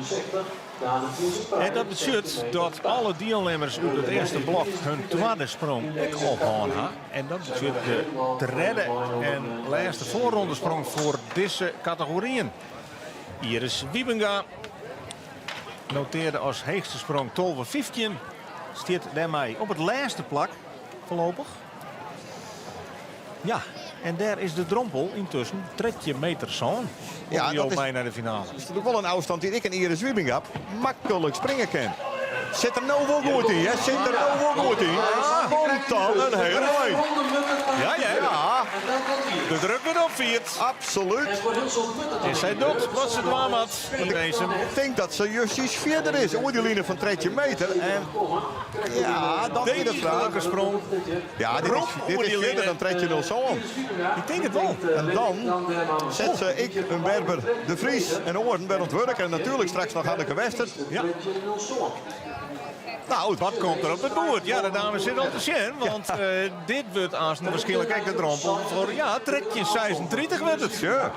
En dat betsjut dat alle dielnimmers út it earste blok hun twadde sprong ek ophân ha. En dat betsjut de tredde en lêste foarrondesprong foar dizze kategoryen. Iris Wiebenga notearde as heechste sprong 12,15. Stiet dêrmei op it lêste plak foarlopich. Ja, en dêr is de drompel yntusken 13 meter sân. Ja, Ja, dat is- mei nei de finale. Dat is natuerlik wol in ôfstân dy't ek in Iris Wiebenga maklik springe kin. Sit der no wol goed yn, hè? Sit der no wol goed yn. Komt dan in hiele ein. Ja, ja. Ja, De druk wurdt opfierd. absoluut. En sy docht wat se dwaan moat yn Winsum. Ik tink dat se justjes fierder is oer dy line fan 13 meter. En ja, dan is de fraach. Degelike sprong. Ja, dit is fierder dan 13.07. Ik tink it wol. En dan set se ek in Berber de Vries en oaren wer oan it wurk. En natuerlik straks noch Hanneke Westert. Ja. Nou, Wat komt der op it boerd? Ja, de dames sitte al te sjen, want dit wurdt aanst wierskynlik ek de drompel foar ja, 13,36 wurdt it. Ja.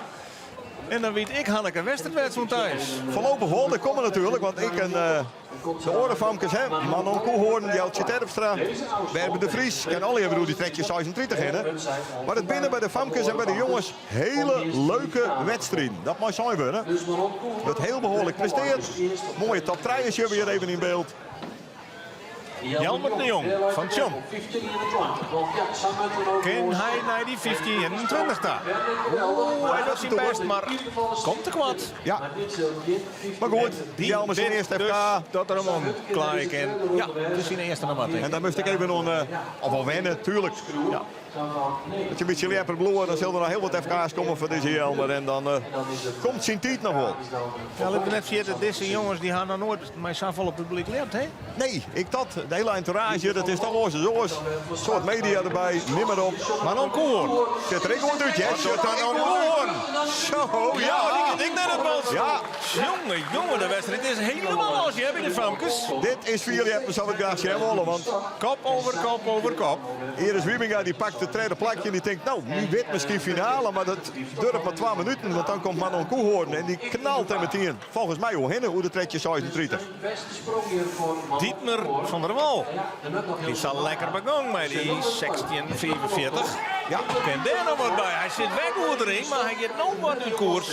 En dan wit ek Hanneke Westert wer fan thuis. Foarlopich wol, der komme natuerlik, want ik en de oare famkes, hè, Manon Koehoorn, Jeltje Terpstra, Berber de Vries, kin allegear oer dy 13,36 hinne. Mar it binne by de famkes en by de jonges hiele leuke wedstriden. Dat mei sein wurde. Wurdt hiel behoarlik presteard. Moaie top 3 is hjir wer even yn byld. Jelmer de Jong fan Tsjom. Kin hy nei dy 15-21 ta? Oeh, hy docht syn bêst, mar komt tekoart. Ja. Mar goed, Jelmer syn earste FK. Dus dat er him omklaaie kin. Ja, it is syn earste noch mar, tink En ik. dan moast ik even oan, of al wenne, tuerlik. Ja. As je in bytsje ljepper bliuwe, dan sil der noch hiel wat FK's komme foar dizze Jelmer. En dan komt syn tiid noch wol. Ja, lit we net ferjitte, dizze jonges dy ha noch noait mei safolle publyk ljept, hè? Nee, ik dat. De hiele entourage, dat is toch oars as oars. In soad media derby, nim mar op. Manon Koehoorn. Sjocht der ek goed út, hear. Wat docht Manon Koehoorn? Zo, ja. Ja, dy giet ek nei dat bal. Ja. Jonge, jonge, de wedstriid is hielendal los, hear, by de famkes. Dit is fierljeppen sa't we it graach sjen wolle, want Kop over kop over kop. Iris Wybenga dy pakt it tredde plakje en dy tinkt, no, wie wit miskien finale, mar dat duorret mar twa minuten, want dan komt Manon Koehoorn en dy knalt der metien folgens my oerhinne oer de 1336. Dietmar van der Wal, dy is al lekker begong mei dy 1645. Ja. Kin dêr noch wat by. Hy sit wer goed deryn, mar hy giet no wat út koers.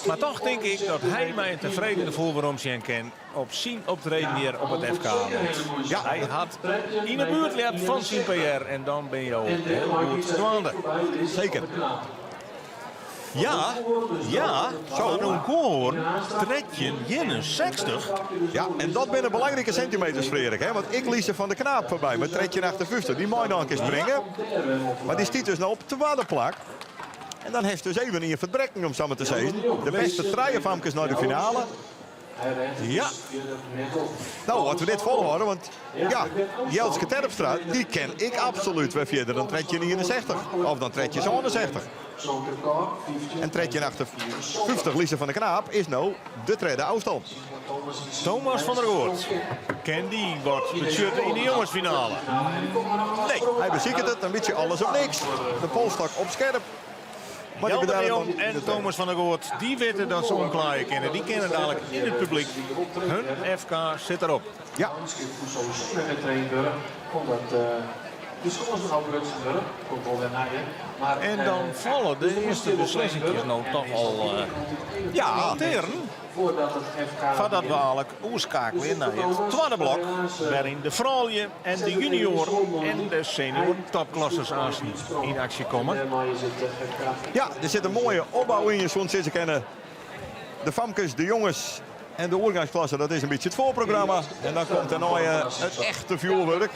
Mar toch tink ik dat hy mei in tefreden gefoel werom sjen kin op syn optreden hjir op it FK. Want Ja. hy hat yn 'e buert ljept fan syn PR en dan binne jo hiel goed dwaande. Seker. Ja, ja, Zo. Manon Koehoorn, 1361. Ja, en dat binne belangrike sintimeters, Freark, hè? Want ik Lise van der Knaap foarby mei 1358. Dy mei noch in kear springe. Mar dy stiet dus no op twadde plak. En dan hast dus even ien ferbrekken, om sa mar te sizzen. De bêste trije famkes nei de finale. Ja. No, as we dit folhâlde, want ja, Jelske Terpstra, dy kin ek absolút wer fierder dan 1361. Of dan 1367. En 1358 Lise van der Knaap is no de tredde ôfstân. Thomas van der Goort. Kin dy wat betsjutte yn de jongesfinale? Nee, hy besiket it, in bytsje alles of niks. De polsstok op skerp. Mar dy Jelmer de bedarret Jong dan yn en de tredde. Thomas van der Goort, dy witte dat se omklaaie kinne. Dy kinne dadlik yn it publyk. Hun FK sit derop. Ja. En dan falle de earste beslissinkjes no toch al Ja. noteren. Foardat we eigentlik oerskeakelje nei it twadde blok, wêryn de froulju en de junior en de senior topklassers aansten yn aksje komme. Ja, der sit in moaie opbou yn. Je soene sizze kinne, de famkes, de jonges en de oergangsklasse, dat is in bytsje it foarprogramma. En dan komt dêrnei it echte fjoerwurk.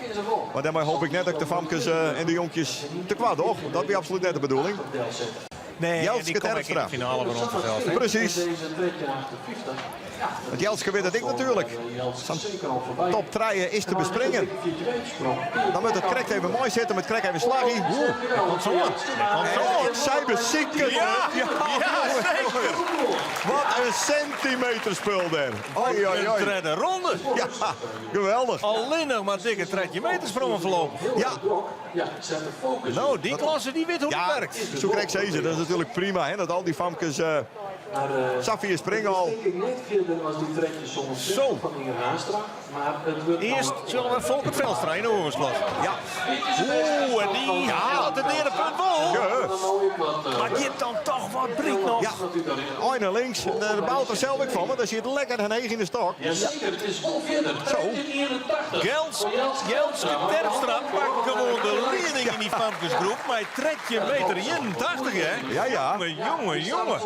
Mar dêrmei hoopje ik net dat ik de famkes en de jonkjes tekoart doch. Dat wie absolút net de bedoeling. Nee, en dy Jelske komme ek yn de Terpstra. finale werom fansels. hè? Presys. Want Jelske wit it ek natuerlik. Sa'n top trije is te bespringen. Dan moat it krekt even moai sitte, moat krekt even slagje. Dêr komt se oan. Dêr komt se oan. En sy besiket Ja, it. ja, seker. Wat in sintimeterspul dêr. Oi, oi, In oi. tredde ronde. Ja, geweldich. Allinnich mar dikke 13 meter sprongen foarlopich. Ja. No, dy klasse dy wit hoe't it Ja, wurket. soe ik krekt sizze, dat is natuerlik prima hè, dat al dy famkes sa fier springe al. Zo. Earst sjogge we Folkert Velstra yn de oergongsklasse. Ja. Oeh, en dy hat it earste punt wol. Ja. Mar giet dan toch wat bryk noch. Ja, ein nei links. Dêr baalt er sels ek fan, want hy siet lekker en heech yn de stok. Zo. Gels, Jelske Terpstra pakt gewoan de lieding yn dy famkesgroep mei 13 meter 81, hè? Ja, ja. Jonge, jonge, jonge.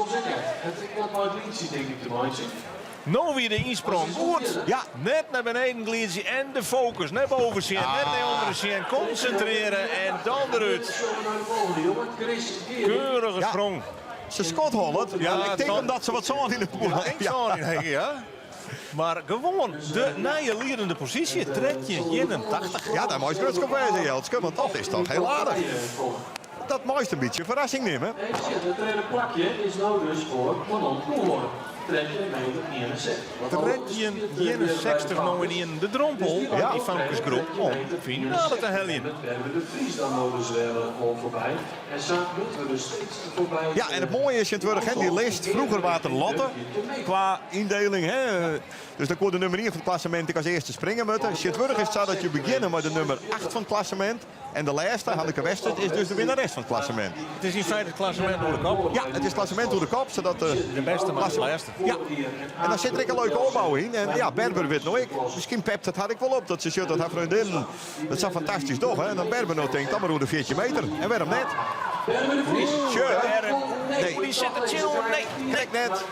No wie de ynsprong goed. Ja. Net nei beneden gliidzje en de fokus. Net boven sjen, net nei ûnderen sjen. Konsintrearje en dan derút. Keurige Ja. sprong. Se skodhollet. Ja, ik tink dan- omdat se wat sân yn de poel Ja, ik sân yn ja. Mar gewoan de nije liedende posysje, 1381. Ja, dêr meist grutsk op wêze, Jelske, want dat is toch hiel aardich. Dat meist in bytsje ferrassing nimme. Het tweede plakje is no dus foar Manon Koehoorn. 13 meter 61. 1361 no yn de drompel, Ja. dy famkesgroep, om finale te heljen. Met de Vries dan no dus wer al foarby. En sa moatte we dus steeds foarby. Ja, en it moaie is tsjintwurdich, hè, dy list, froeger waard der lotte kwa yndeling. Hè. Dus dan koe de nûmer 1 fan it klassemint ek as earste springe moatte. Tsjintwurdich is it sa dat je begjinne mei de nûmer 8 fan it klassemint. En de lêste, Hanneke Westert, is dus de winnares fan it klassemint. It is yn feite it klassemint oer de kop. Ja, it is it klassemint oer de kop, sadat de, De bêste mar de lêste. Ja, en dan sit der ek in leuke opbou yn. En ja, Berber wit no ek. Miskien pept it har ek wol op dat se sjocht dat har freondinnen it sa fantastysk dogge. En dan Berber no tinkt, dan mar oer de 14 meter. En wêrom net? Berber de Vries. Sjoch, Nee, die sit er tsjinoan. Nee, krekt net.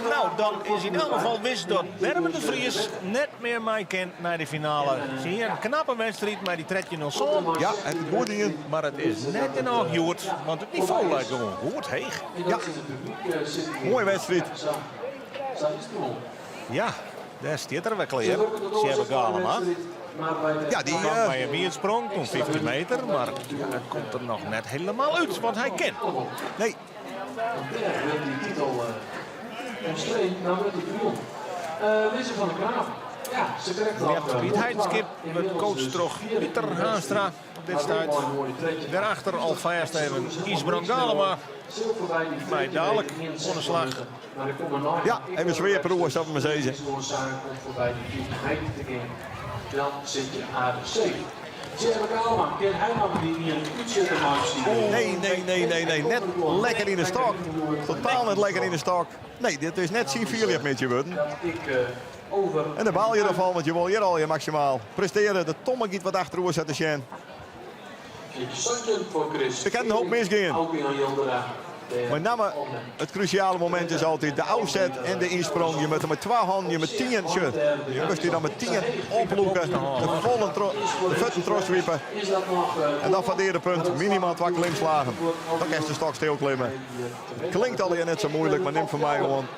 Nou, dan is yn elk gefal wis dat Berber de Vries net mear mei kin nei de finale. Se hie in knappe wedstriid mei dy 13-07. Ja, en it goed dien. Mar it is net genôch hjoed, want it nivo leit gewoan goed heech. Ja, moaie wedstriid. Ja, dêr stiet er wer klear, Tsjêbbe Galema. Ja, dy... Kwam by in wierdsprong, toen 15 meter, mar it komt der noch net helemaal út, want hy kin. Nee. Dêr wurdt dy titel omstreden, dan wurdt dy ferwûn. Lizze van der Graaf, ja, se krekt al. Piet Heidenskip wurdt coacht troch Pieter Haanstra op dit stuit. Dêrachter alfêst even Ysbrand Galema. Mei dalik oan de slach. Ja, even sfearproeven, sille we mar sizze. Dan sit je aardich safe. Tsjêbbe Galema, kin hy noch dy ien útsjitter meitsje? Nee, nee, nee, nee, nee. Net lekker yn de stok. Totaal net lekker yn de stok. Nee, dit is net syn fierljepmiddei wurden. En dêr baal je derfan, want je wol hjir al je maksimaal prestearje. De tomme giet wat achteroer sa te sjen. Der kin in hoop misgean. Mei namme it krúsjale momint is altyd de ôfset en de ynsprong. Je moatte mei twa hannen, je mei tien, sjoch, je moast dy dan mei tien oplûke, de follen de fuotten trochswipe en dan foar it earepunt minimaal twa klimslagen. Dan kinst de stok stil klimme. Klinkt allegear net sa muoilik, mar nim fan my oan,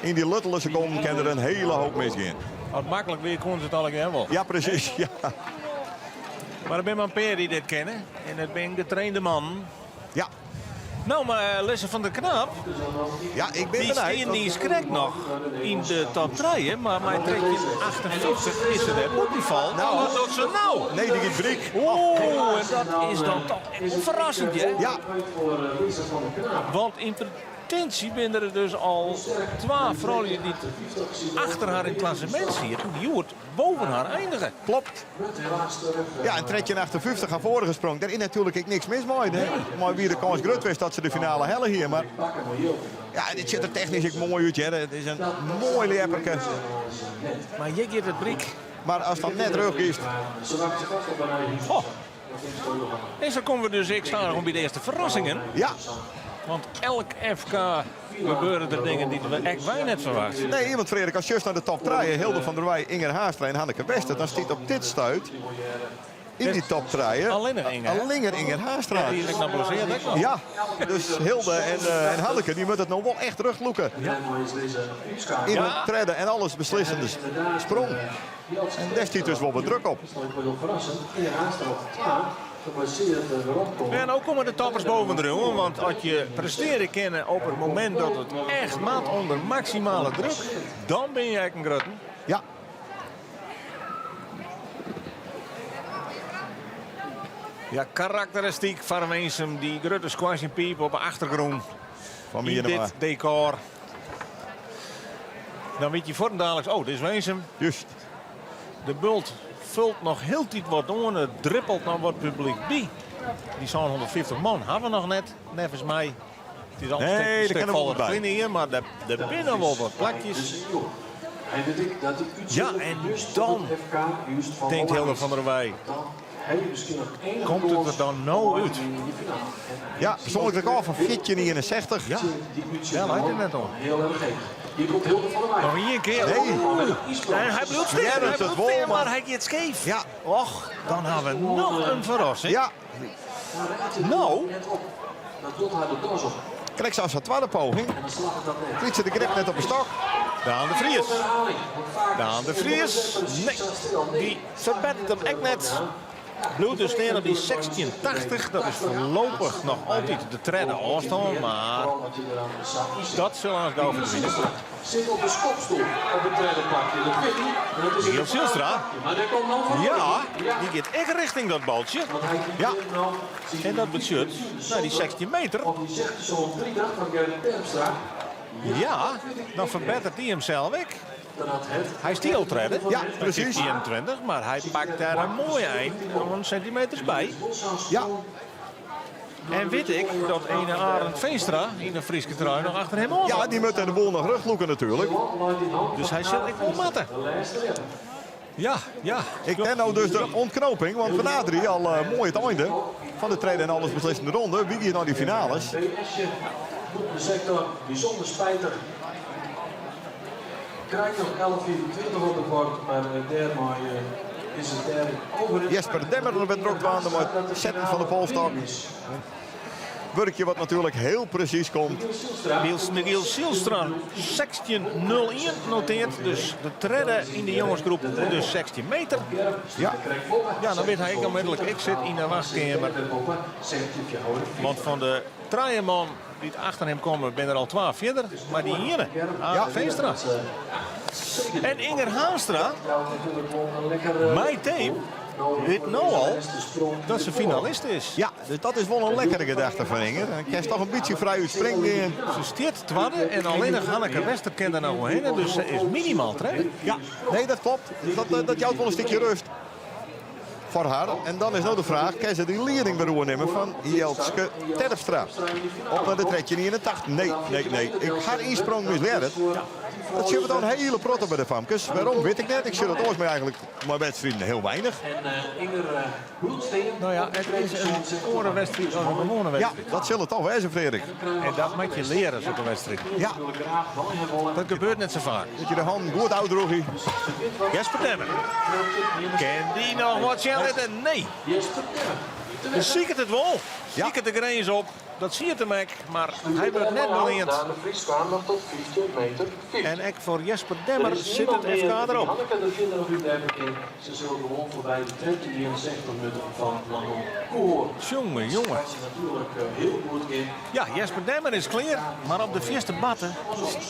yn dy luttele sekonden kin der in hiele hoop misgean. As it maklik wie, koenen se it allegear wol. Ja, presys. Ja. Mar der binne mar in pear dy't dit kinne. En it binne getrainde mannen. Ja. No, mar Lisse van der Knaap, Ja, ik bin dy benijd. stean niis krekt noch yn de top trije, mar mei 1358 is se dêr bûten fallen. Nou. Wat docht se no? Nee, dy giet bryk. Oeh, en dat is dan toch echt wol ferrassend, hear. Ja. Want yn Potentie binne der dus al twa froulju dy't achter har yn it klassemint sieten, dy't hjoed boven har einige. Klopt. Ja, en 1358 har foarige sprong. Dêr is natuerlik ek niks mis mei. Nee. Mei wie de kâns grut west dat se de finale helle hie. Mar ja, dit sjocht der technysk ek moai út. Hear. It is in moai ljepperke. Mar hjir giet it bryk. Mar ast dan net rjocht giest. Oh. En sa komme we dus ek stadichoan by de earste ferrassingen. Ja. Want elk FK gebeure der dingen dy't we ek wy net ferwachtsje. Nee, want Frederik, ast sjochst nei de top trije, Hilde van der Wei, Inger Haanstra en Hanneke Wester, dan stiet op dit stuit yn dy top trije Allinnich Inger. Allinnich Inger Haanstra. Ja, dy is ek noch blessearre ek noch. Ja, dus Hilde en, eh, en Hanneke dy moatte it no wol echt rjochtlûke. Ja. Yn de tredde en alles beslissende sprong. En dêr stiet dus wol wat druk op. Ja, no komme de toppers boven driuwen, want as je prestearje kinne op it momint dat it echt moat ûnder maksimale druk, dan bin je ek in grutten. Ja. Ja, karakteristyk foar Winsum, dy grutte skoarstienpiip op de achtergrûn. Fan Yn dit dekor. Dan wit je fuortendaliks, oh, dit is Winsum. Juist. De bult fult noch hieltyd wat oan, it drippelt noch wat publyk by. Dy 750 man hawwe we noch net, neffens my. It is al in Nee, stik der kin wol foller wat by. kleine hier, mar der, der binne wol wat plakjes. Ja, en dan tinkt Hilde van der Wei, komt it der dan no út? Ja, persoanlik rekôr fan 1461. Ja, dêr leit it net oan. Noch ien kear. Nee. En hy bliuwt stean, Hearret hy it bliuwt wol, stean, mar mar hy giet skeef. Ja. Och, dan ha we noch in ferrassing. Ja. No. Krekt sa as har twadde poging. Krijt se de grip net op de stok. Daan de Vries. Daan de Vries. Nee, dy ferbetteret him ek net. Bliuwt dus stean op dy 1680. Dat is foarlopich noch altyd de tredde ôfstân, mar dat sil aanst gau ferdwine. Sit op de skopstoel op het tredde plakje. Dat weet hij. En dat is Michiel Zijlstra. Maar daar komt nou van Ja, dy giet ek richting dat baltsje. Ja. En dat betsjut, nei dy 16 meter. Op die 1630 fan Gerrit Terpstra. Ja, dan ferbetteret hy himsels ek. Hy stie al tredde. Ja, presys. 21, mar hy pakt dêr in moaie ein oan sentimeters by. Ja. En wit ik dat ene Arend Veenstra yn de Fryske trui noch achter him oan Ja, dy moat de boel noch rjochtlûke natuerlik. Dus hy sil ek wol moatte. Ja, ja. Ik ken no dus de ûntknoping, want we naderje al moai it einde fan de tredde en allesbeslissende ronde. Wie giet nei dy finales? De sektor bysûnder spitich. Krijt noch 11,25 op it bord, mar dêrmei is it dêr over. Jesper Demmer wurdt drok dwaande mei it setten fan de polstok. Wurkje wat natuerlik hiel presys komt. Michiel Zijlstra 16.01 noteart, dus de tredde yn de jongesgroep, dus 16 meter. Ja. Ja, dan wit hy ek onmiddellik, ik sit yn de wachtkeamer. Want fan de trije man dy't achter him komme, binne der al twa fierder. Mar dy iene, Arend Veenstra. En Inger Haanstra, mei tape, wit no al dat se finalist is. Ja, dus dat is wol in lekkere gedachte fan Inger. Dan kinst toch in bytsje frij út springen gean. Se stiet twadde en allinnich Hanneke Wester kin der noch oerhinne, dus se is minimaal tredde. Ja, nee, dat klopt. Dus dat jout wol in stikje rêst foar har. En dan is no de fraach, kin se dy lieding wer oernimme fan Jeltske Terpstra? Op nei de 1381. Nee, nee, nee. Ik, har ynsprong mislearret. Dat sjogge we dan in hiele protte by de famkes. Wêrom, wit ik net. Ik sjoch dat oars mei eigentlik mei wedstriden hiel weinich. Nou ja, it is in oare wedstriid as in gewoane Ja, wedstriid. dat sil it toch wêze, Frederik. En dat moat je leare, sokke wedstriden. Ja. Dat gebeurt net sa faak. Dat je de hannen goed ôfdrûgje. Jesper Demmer. Kin dy noch wat sjen litte? Nee. Besiket it wol. Ja. Siket de grins op. Dat siet him ek, mar hy wurdt net beleand. De Vries kwam noch tot 15 meter 50. En ek foar Jesper Er Demmer is sit niemand it FK meer die derop. Hanneke er verder nog uit hebben kan. Ze zullen gewoon voorbij de 13,61 minuten van Manon Koehoorn. Jonge, jonge. Dat ze natuurlijk heel goed in. Ja, Jesper Demmer is klear, mar op de fierste batte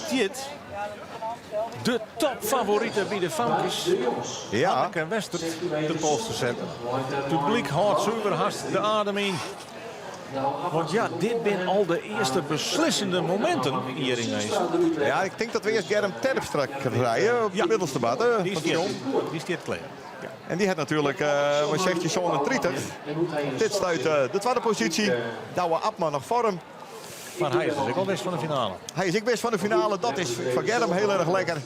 stiet de topfavorite by de famkes. De jongens. Ja. Hanneke Wester de pols te setten. Het publiek hâldt suver hast de adem yn. Want ja, dit binne al de earste beslissende mominten hjir yn Winsum. Ja, ik tink dat we earst Germ Terpstra krije op de Ja. middelste batte. Dy Van stiet, Tion. dy stiet klear. En dy hat natuerlik uh, 1637. Op dit stuit de twadde posysje. Douwe Abma noch foar him. Mar hy is dus ek al wis fan de finale. Hy is ek wis fan de finale. Dat is foar Germ hiel erch lekker.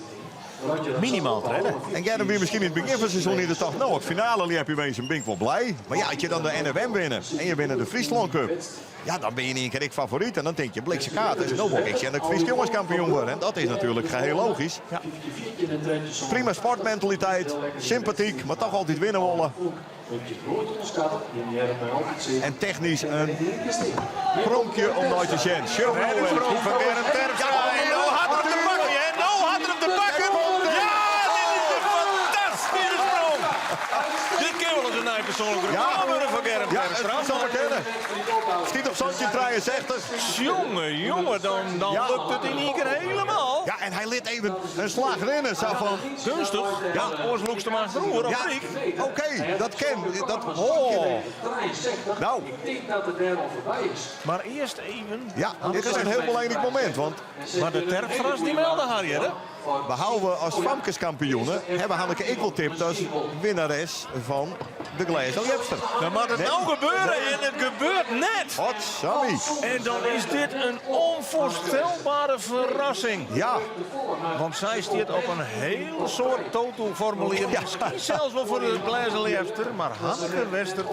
Minimaal tredde. En Germ wie miskien yn it begjin fan it seizoen yn de tocht, no, it finale ljep yn Winsum, bin ik wol blij. Mar ja, as je dan de NFM winne en je winne de Fryslân Cup, ja, dan bin je yn ien kear ek favoryt. En dan tink je, bliksemkaart, dus no wol ik sjen dat ik Frysk jongeskampioen wurd. En dat is natuerlik hiel logysk. Ja. Prima sportmentaliteit, sympatyk, mar toch altyd winne wolle. En technysk in pronkje om nei te sjen. Sjoch no De sprong fan Germ Terpstra. En no hat er him te pakken. En no hat er him te pakken. Ja, dit is in fantastyske sprong. Dit kin wol ris in nij persoanlik rekôr wurde foar Germ Ja, Terpstra. it soe kinne. Stiet op 1763. Jonge, jonge, dan Ja. lukt it yn ien kear hielendal. Ja, en hy lit even in slach rinne, sa fan. Keunstich. Ja. Oars lûkst him achteroer op Ja, ryk. oké, dat kin. Dat, Oh. Nou. Ik tink dat it dêr al foarby is. Mar earst even. Ja, dit is in hiel belangryk momint, want Mar de Terpstra's dy melde har hjir, hè? behalve as famkeskampioene hawwe Hanneke ek wol tipt as winnares fan de Glêzen Ljepster. Dan moat it no gebeure en it gebeurt net. Hot Sammy. En dan is dit in ûnfoarstelbere ferrassing. Ja, Want sy stiet op in hiel soad toto-formulieren. Miskien sels wol foar de Glêzen Ljepster. Mar Hanneke Wester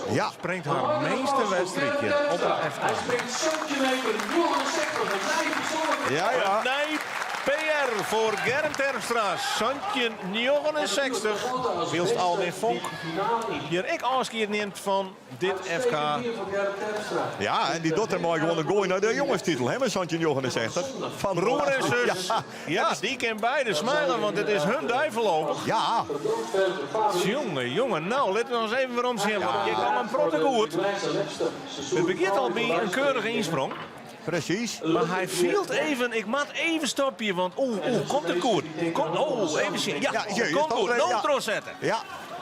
ja. springt har minste wedstriidje op it FK. Hy springt 17 meter 69, in nij persoanlik Ja, ja. Nij PR foar Germ Terpstra, 1769. Wylst Alwin Fonk hjir ek ôfskied nimt fan dit FK. Ja, en dy docht dermei gewoan in goai nei de jongestitel, hè, mei 1769. Fan Broer en zus, Ja, ja, dy kin beide smile, want it is hun dei foarlopich. ja. Jonge, jonge, no, litte we ris even werom sjen, want hjir kaam in protte goed. It begjint al by in keurige ynsprong. Presys. Mar hy fielt even, ik moat even stopje, want oeh, oeh, komt it goed? Komt, oh, even sjen. Ja, Ja, hier, komt stop goed. er No even, ja. trochsette. Ja.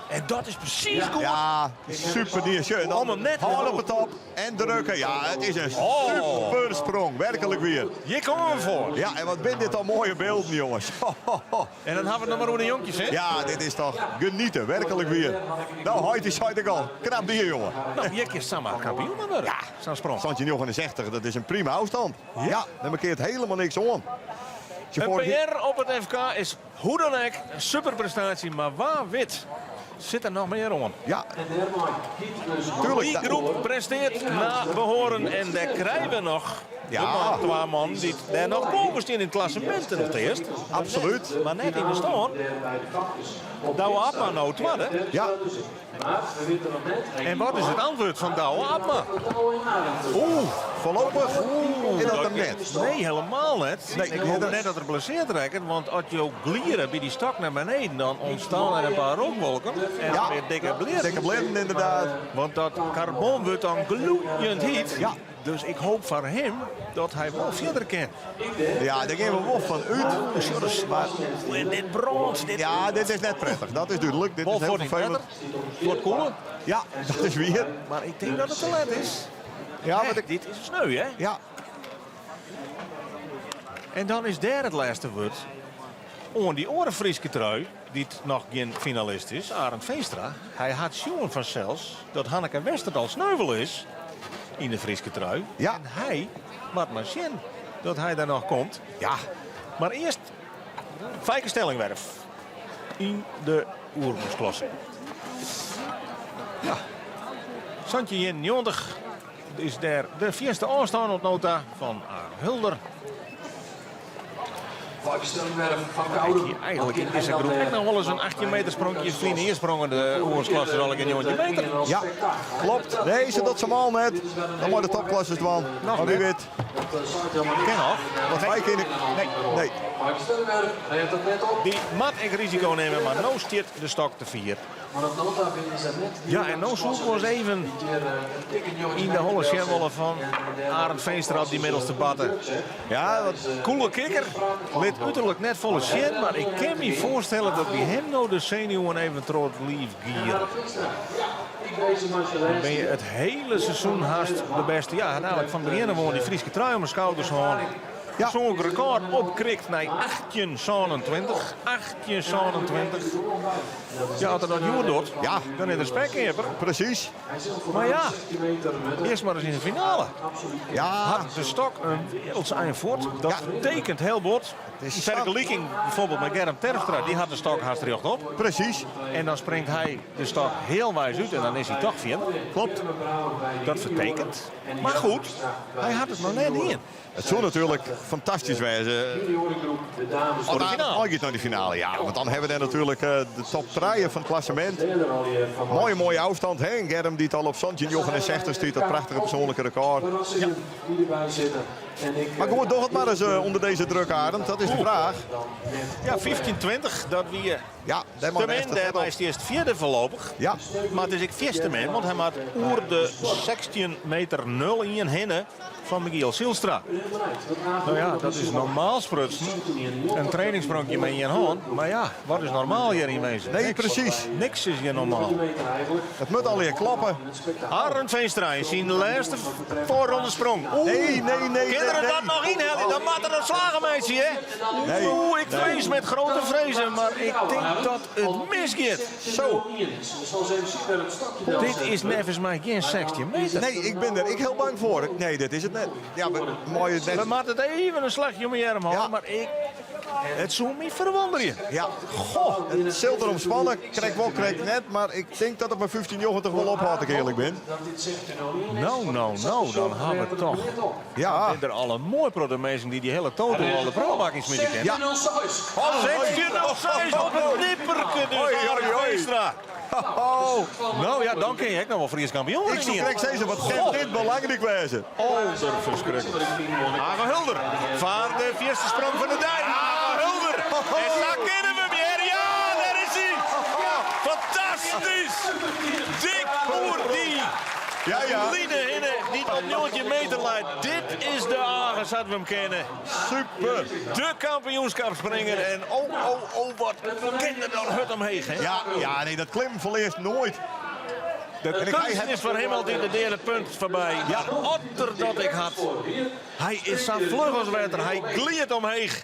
En dat is presys goed. Ja, super die. Sjoch, en dan Om him net hân op de top en drukke. Ja, it is in Oh. super sprong, werklik wier. Hjir komme we foar. Ja, en wat binne dit al moaie bylden, jonges. En dan hawwe we it noch mar oer de jonkjes, hè? Ja, dit is toch genieten, werklik wier. Nou, heit, dy seit ek al. Knap dien, jonge. No, hjir kin samar kampioen wurde. Ja. Sa'n sprong. 1769, dat is in prima ôfstân. Ja, dêr mankearret hielendal niks oan. Een PR op it FK is hoe dan ek in superprestaasje, mar wa wit sit der noch mear oan. Ja. En dêrmei giet dus Tuurlijk. Die groep presteert na behoren en dêr krije we noch Ja. de man, twa man dy't dêr noch boven stean yn it klassemint noch earst. Absoluut. Mar net yn de stân. Douwe Abma no twadde. Ja. En wat is it antwurd fan Douwe Abma? Oeh, foarlopich is dat him net. Nee, hielendal net. Nee, ik hoop dat- net dat er blessearre rekket, want as jo gliere by dy stok nei beneden, dan ûntsteane der in pear rookwolken en Ja. weer dikke blierren. Dikke blierren inderdaad. Want dat karbon wurdt dan gloeiend hyt. Ja. Dus ik hoop foar him dat hy wol fierder kin. Ja, dêr geane we wol fan út. Sjogge, mar dit brânt. Dit Ja, dit is net prettich, dat is dúdlik. Dit Wol is hiel foar dyn ferfelend. wetter. Wat koeler. Ja, dat is wier. Mar ik tink dat it te let is. Ja, want ik, Dit is sneu, hè? ja, En dan is dêr it lêste wurd oan dy oare Fryske trui, dy't noch gjin finalist is, Arend Veenstra. Hy hat sjoen fansels dat Hanneke Westert al sneuvele is yn de Fryske trui. Ja. En hy moat mar sjen dat hy dêr noch komt. ja. Mar earst Feike Stellingwerf yn de oergongsklasse. Ja. 1791 is dêr de fierste ôfstân oant no ta fan Arend Hulder. Feike Stellingwerf fan Koudum. Hie eigentlik yn dizze groep ek noch wol ris in 18 meter spronkje. Ferline jier sprongen de oergongsklassers al in 19 meter. Ja, klopt. Nee, se docht se al net. Dan mei de topklassers dwaan. Noch Mar wie net. wit. Kin noch. Want wy kinne... Nee. Nee. Feike Stellingwerf rêdt it net op. Dy moat ek risiko nimme, mar no stiet de stok te fier. Mar op nota binne se net. Ja, en no soe ik wolris even yn de holle sjen wolle fan Arend Veenstra op dy middelste batte. Ja, wat Koele kikker, lit uterlik net folle sjen, mar ik kin my foarstelle dat by him no de senuwen even troch it liif giere. Dan bin je it hiele seizoen hast de bêste. Ja, eigentlik fan begjin ôf oan dy Fryske trui om 'e skouders hân. Ja. Persoanlik rekôr opkrikt nei 1827. 1827. Ja, as er dat hjoed docht, Ja. dan is er spekkeaper. Presys. Mar ja, earst mar ris yn de finale. Ja, Hat de stok in werelds ein fuort. Dat Ja. betekent hiel bot. Het is Yn fergeliking byfoarbyld mei Germ Terpstra, dy hat de stok hast rjochtop. presys. En dan springt hy de stok healweis út en dan is hy dochs fierder. Klopt. Dat fertekent. Mar goed, hy hat it noch net dien. It soe natuerlik fantastysk wêze. Juniorengroep, de dames. As de finale. As giet nei de finale, ja. Want dan hawwe we dêr natuerlik de top 3 fan it klassemint. Dêr al je van Moaie, moaie ôfstân. Hè? En Germ dy't al op 1769 stiet, dat prachtige persoanlike rekôr. Verrassingen die erbij zitten. En ik, Mar goed, doch it mar ris ûnder dizze druk, Arend. Dat is de fraach. Ja, 15-20, dat wie Ja, dêr te moat min. echt het Dêrmei op. is earst fjirde foarlopich. Ja, Mar it is ek fierste min, want hy moat oer de 16 meter 01 hinne fan Michiel Zijlstra. No ja, dat is normaal sprutsen in trainingsspronkje mei ien hân. Mar ja, wat is normaal hjir yn Winsum? nee, presys. Niks is hjir normaal. It moat allegear klappe. Arend Veenstra yn syn lêste foarrondesprong. Oeh, Nee, nee, nee, Kin er nee, dat nee. noch ynhelje? Dan moat er in slagge meitsje, hè? Nee. Oeh, ik frees met grutte frezen, mar ik tink dat it misgiet. Zo. Dit is neffens my gjin 16 meter. Nee, ik bin der ek hiel bang foar. Nee, dit is it net. Ja, mar moaie We net. moatte it even in slachje om 'e earm hâlde, Ja. mar ik, it soe my ferwûnderje. Ja, Goh, it sil derom spanne. Krekt wol, krekt net. Mar ik tink dat it mei 1590 wol ophâldt, as ik earlik bin. No, no, no, dan hawwe we toch. Ja. Binne der al in moai protte minsken dy't dy hiele total al de prullenbak ynsmite kinne. Ja. 1606 op it nipperke dus Oi, oi, Arend oi. Veenstra. Oh, No ja, dan kin je ek noch wol Frysk kampioen ik soe wurde. krekt sizze, wat kin dit belangryk wêze? Alderferskriklik. Age Hulder foar de fierste sprong fan de dei. Age Hulder. En sa kinne we him hear. Ja, dêr is hy. Fantastysk. Dik oer dy. Ja, ja. Line hinne dy't op 19 meter leit. Dit is de Age sa't we him kenne. Super. De kampioenskapspringer. En oh, oh, oh, wat kin er dan hurd omheech, hè? Ja, ja, nee, dat klimmen ferlearst noait. De En ik- kunst hij- is foar him altyd de deade punt foarby. Ja. Otter dat ik had. Hy is sa fluch as wetter. Hy glidet omheech.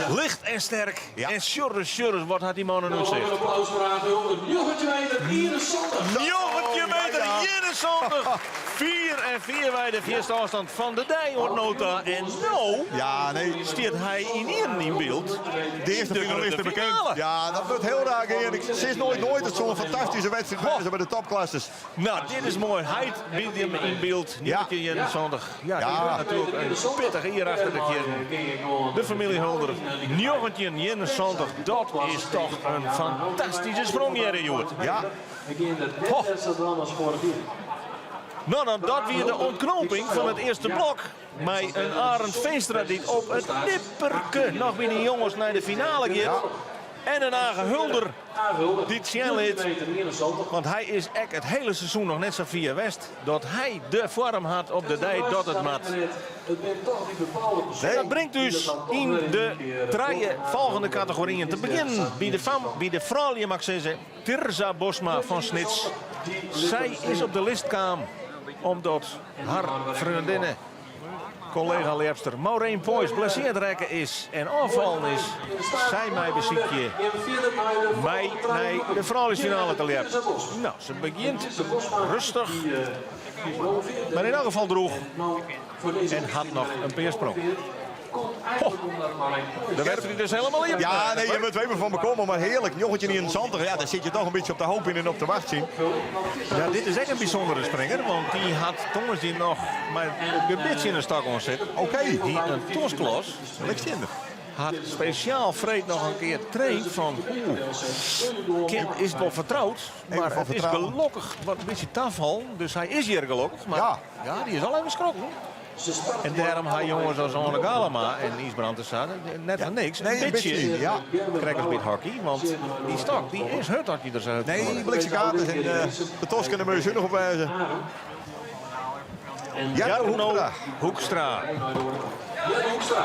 Licht en sterk. Ja. En sjorres, sjorres, wat hat dy man in Nog een útsicht. applaus voor Age Hulder. 19 meter 71. 19 meter ja. 71. 4 en 4 bij de vierste afstand van de dei oant no ta. En no Ja, nee. stiet hy ynienen yn byld. De earste De finalist grote bekend. finale. Ja, dat wurdt hiel raar gean. Ik sis noait noait dat so'n fantastyske wedstriid wêze by de topklasses. Nou, dit is moai. Heit by him yn byld. Ja. 1971. Ja, die Ja. hat natuerlik in pittich jier achter de kiezzen. De famylje Hulder, 1971. Dat is toch in fantastyske sprong hjir hjoed. Ja. Ik gean er Goh. net sa dwaan as foarich jier. Nou, dan, dat wie de ûntknoping fan it earste blok. Mei in Arend Veenstra dy't op it nipperke noch by de jonges nei de finale giet. En in Age Hulder, Age Hulder, dy't sjen lit. 19 meter 71. Want hy is ek it hiele seizoen noch net sa fier west dat hy de foarm hat op de dei dat it moat. It binne toch dy bepaalde persoanen Dat bringt ús yn de trije folgjende kategoryen. Te begjinnen by de fam, by de froulju mag ik sizze, Tirza Bosma fan Snits. Sy is op de list kaam omdat har freondinne, kollega-ljepster Maureen Poys blessearre rekke is en ôffallen is. Sy mei besykje mei nei de frouljusfinale te ljeppen. Nou, se begjint rêstich, mar yn elk gefal drûch en hat noch in pear sprongen. De wedstriid is hielendal iepen. Ja, nee, je moet even fan bekomme, mar hearlik. 1971, ja, dêr sitte je toch in bytsje op te hoopjen en op te wachtsjen. Ja, dit is ek in bysûndere springer, want dy hat tongersdei noch mei it gebit tsjin de stok oan sitten. Oké. Hie in tosklos. Lekker. Hat spesjaal freed noch in kear traind fan oeh, kin, is it wol fertroud, mar fan it is fertrouwen. gelokkich wat in bytsje tafallen, dus hy is hjir gelokkich. Mar Ja. ja, dy is al even skrokken. En dêrom ha jonges as Oane Galama en Ysbrand de Sade net foar niks. Nee, in in bytsje bytsje, ja. Krekt as by it hockey, want dy stok dy is hurd as je der sa hurd Nee, fan blikse kaart en de tosken der moat noch op wêze. Jarno Jarno Hoekstra. Hoekstra, Jarno Hoekstra.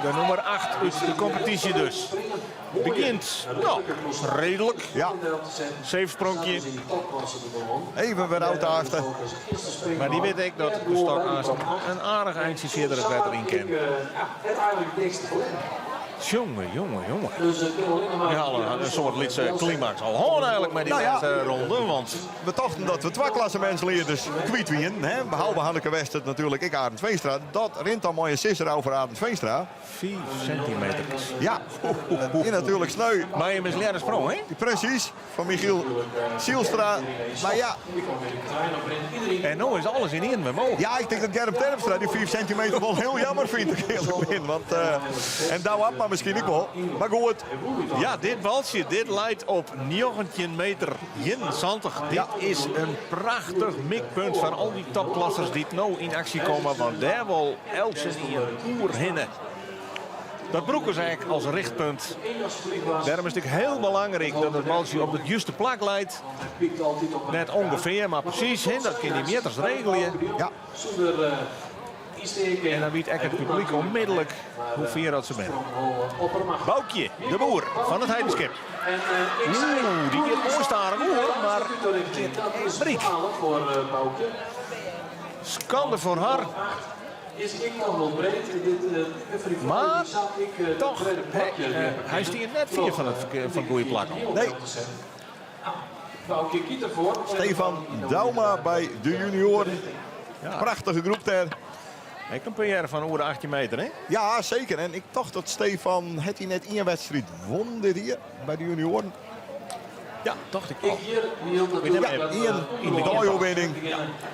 de nûmer 8 út de kompetysje dus. Begjint, nou, reedlik. Ja. Zeefspronkje. Even wer ôftaaste. Mar dy wit ek dat de stok aanst in aardich eintsje fierder it wetter yn kin. Het eigenlijk niks te verliezen. Jonge, jonge, jonge. Dus het kan alleen maar We halen in soart lytse klimaks al hân eigenlik mei dy Nou ja. lêste ronde. Want We tochten dat we twa klassemintslieders kwyt wienen. Hè? Behalve Hanneke Westert natuerlik, ek Arend Veenstra. Dat rint dan mei in sisser oer Arend Veenstra. 5 sintimeter. Ja, en natuerlik sneu. Mar in mislearre sprong, hè? Presys, fan Michiel Zielstra. Mar ja, En no is alles yn ien wer mooglik. ja, ik tink dat Germ Terpstra dy 5 sintimeter wol hiel jammer fynt, as ik earlik bin. Want, eh, en Douwe Abma miskien ek wol. Mar goed, Ja, dit baltsje dit leit op 19 meter 71. Dit Ja. is in prachtich mikpunt foar al dy topklassers dy't no yn aksje komme. Want dêr wol eltsenien oerhinne. Dat brûke se ek as richtpunt. Dêrom is it ek hiel belangryk dat it baltsje op it juste plak leit. Net ûngefear, mar presys. Hè, dat kin dy mjitters regelje. Ja. Sûnder En dan wit ek it publyk ûnmidlik hoe fier dat se binne. Boukje, de Boer fan It Heidenskip. Oeh, dy giet moai stadich oer, mar Dat is bryk. bepalend voor eh, Boukje. Skande foar har. Is ik nog wel breed. Dit, eh, voor die Mar zou ik, eh, toch, het tweede hè, plakje eh, weer hy stiet net fier fan it, fan it goede plak. Nee. Boukje kiest ervoor. Stefan Douma by de junioaren. Prachtige groep dêr. Ek in PR fan oer de 18 meter, hè? Ja, seker. En ik tocht dat Stefan, hat hy net ien wedstriid wûn dit jier by de junioaren? Ja, tocht ik Ik al. hier hield natuurlijk Ja, dat, ien eh, in de deioerwinning.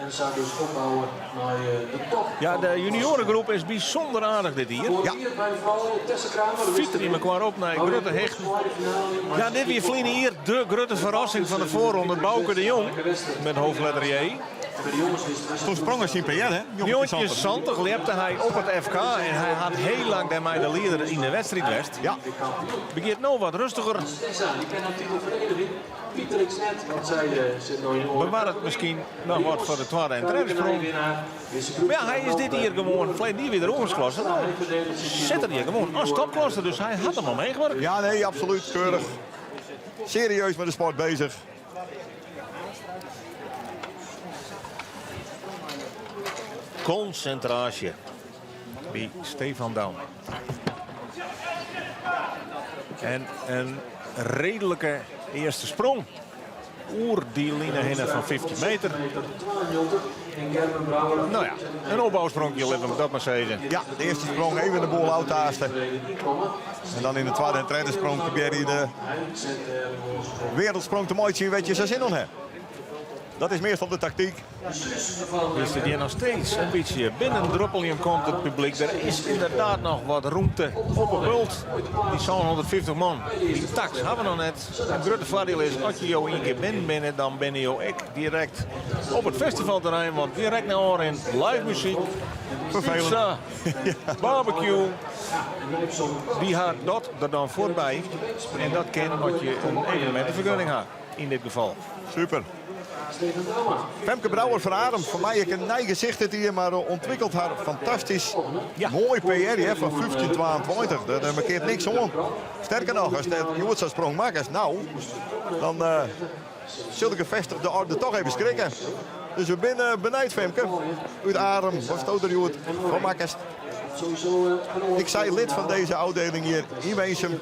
En zou dus opbouwen naar eh, de top. Ja, de juniorengroep is bysûnder aardich dit jier. Voor Ja. hier bij de vrouwen, Tessa Kramer. Fiterje mekoar op nei grutte hichten. Ja, dit wie ferline jier de grutte ferrassing fan de foarronde. Bauke de Jong met hoofdletter J. Toen sprong er syn PR, hè? 1970 ljepte hy op it FK en hy hat hiel lang dêrmei de lieder yn de wedstriid west. Ja. Begjint no wat rêstiger. Bewarret miskien noch wat foar de twadde en tredde sprong. Mar ja, hy is dit jier gewoan, ferleden jier wie er oefensklasser, no sit er hjir gewoan as topklasser, dus hy hat him omheech wurke. Ja, nee, absoluut, keurich. Serieus mei de sport bezich. Konsintraasje by Stefan Douma. En in reedlike earste sprong oer dy line hinne fan 15 meter. No ja, in opbousprongje, litte we dat mar sizze. Ja, de earste sprong even de boel ôftaaste. En dan yn de twadde en tredde sprong probearje hy de wereldsprong te meitsjen wêr't je sa sin oan ha. Dat is meastal de taktyk. Dus it hjir noch steeds in bytsje binnendruppeljen komt it publyk. Der is ynderdaad noch wat rûmte op 'e bult. Dy 750 man, dy taks hawwe we noch net. It grutte foardiel is, as je jo ien kear binnen binne, dan binne jo ek direkt op it festivalterrein. Want direkt nei ôfrin live muzyk, pizza, barbecue. Dy ha dat der dan fuortby. En dat kin as je in evenemintefergunning ha, yn dit gefal. Super. Femke Brouwer fan Arum, foar my ek in nij gesicht dit jier, mar ûntwikkelt har fantastysk. Ja. Moai PR hè, fan 1522. Dêr mankeart niks oan. Sterker noch, ast net hjoed sa'n sprong makkest, no, dan uh, sil de gevestigde orde toch even skrikke. Dus we binne benijd, Femke. Út Arum, watsto der hjoed fan makkest. Ik sei lid fan dizze ôfdieling hjir yn Winsum.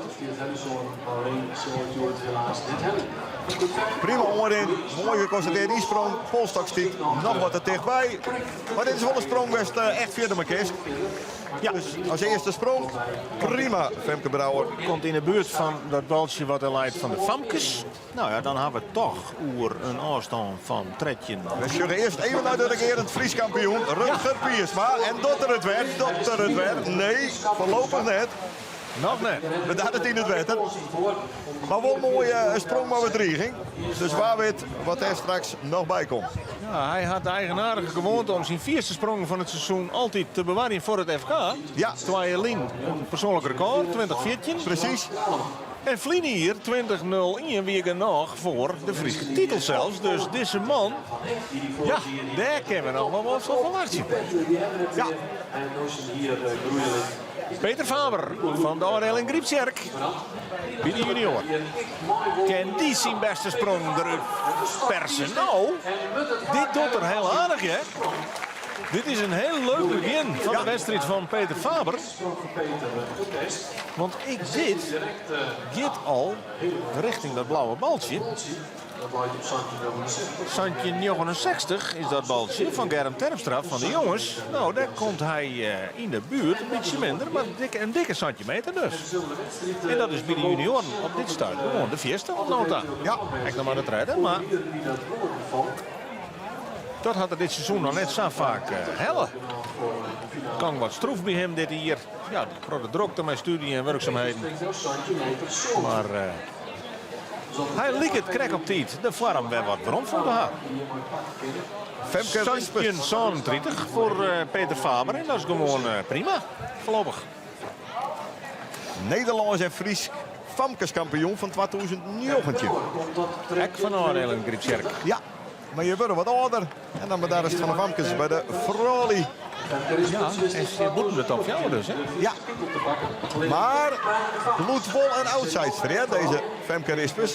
Prima oanrin, moai gekonsintrearre ynsprong. Polstok stiet noch wat te tichtby. Mar dit is wol in sprong wêr'tst echt fierder mei kinst. Ja. Dus as earste sprong, prima Femke Brouwer. Komt yn de buert fan dat baltsje wat der leit fan de famkes. No ja, dan hawwe we it toch oer in ôfstân fan 13. We sjogge earst even nei de regearend Frysk kampioen Rutger Piersma. En docht er it wer? Docht er it wer? Nee, foarlopich net. Noch net. Bedarret yn it wetter. Mar wol moai eh, in sprong mei bedriging. Dus wa wit wat dêr straks noch by komt. Ja, hy hat de eigenaardige gewoante om syn fierste sprongen fan it seizoen altyd te bewarjen foar it FK. Ja. Twa jier lyn in persoanlik rekôr, 2014. Presys. En ferline jier, 2001, wie genôch foar de Fryske titel sels. Dus dizze man, ja, dêr kinne we noch wol wat fan ferwachtsje. Ja. Peter Faber fan de ôfdieling Gryptsjerk by de junior. Kin dy syn bêste sprong derút perse? No, dit docht er hiel aardich, hè? Dit is in hiel leuk begjin fan de wedstriid fan Peter Faber. Want ek dit giet al richting dat blauwe baltsje. 1769 is dat baltsje fan Germ Terpstra fan de jonges. No, dêr komt hy eh, yn de buert, in bytsje minder, mar dik, in dikke sintimeter dus. En dat is by de junioaren op dit stuit gewoan de fierste oant no ta. Ja. Ek noch mar de tredde, mar dat hat er dit seizoen noch net sa faak eh, helle. Kan wat stroef by him dit jier. Ja, de protte drokte mei stúdzje en wurksumheden. Mar eh, hy liket krekt op tiid de foarm wer wat werom fûn te ha. Femke Rispers. 1737 foar eh, Peter Faber en dat is gewoan eh, prima, foarlopich. Nederlânsk en Frysk famkeskampioen fan 2019. Ek fan ôfdieling Gryptsjerk. Ja, mar je wurde wat âlder en dan bedarrest fan de famkes by de froulju. Ja, en se bûten de top 4 dus, hè? Ja, mar bliuwt wol in outsider, hè, dizze Femke Rispers.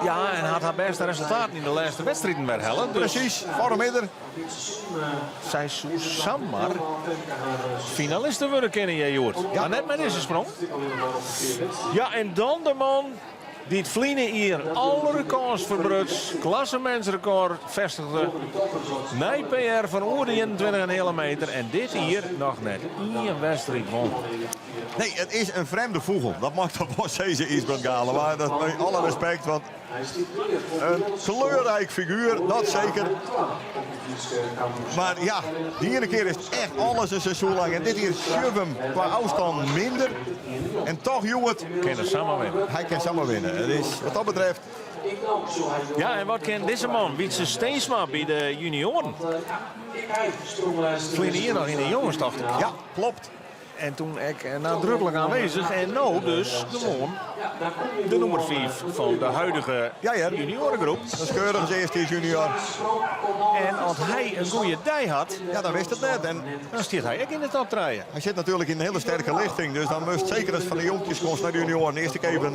Ja, en hat har bêste resultaten yn de lêste wedstriden wer helle. Dus Presys, foarm is der. Sy soe samar finaliste wurde kinne hjir hjoed. Ja. Mar net mei dizze sprong. Ja, en dan de man dy't ferline jier alle rekôrs ferbruts, klassemintsrekôr festigde, nij PR fan oer de 21,5 meter en dit jier noch net ien wedstriid won. Nee, it is in frjemde fûgel. Dat mei ik toch wol sizze, Ysbrand Galema. Dat mei alle respekt, want in kleurryk figuer, dat seker. Mar ja, de iene kear is it echt alles in seizoen lang. En dit jier sjogge we him kwa ôfstân minder. En toch hjoed... Kin er samar winne. Hy kin samar winne. It is wat dat betreft... Ja, en wat kin dizze man, Wietse Steensma, by de junioaren? Ferline jier noch yn de jonges, tocht ik. Ja, klopt. En toen ek nadrukkelijk aanwezig. En no dus gewoan de nûmer 5 fan de huidige juniorengroep. Dat is keurig as earste junior. En as hy in goede dei hat, ja, dan wist it net. En dan stiet hy ek yn de top 3. Hy sit natuerlik yn in hiele sterke lichting, dus dan moast seker as fan de jonkjes komst nei de junioaren earst ek even,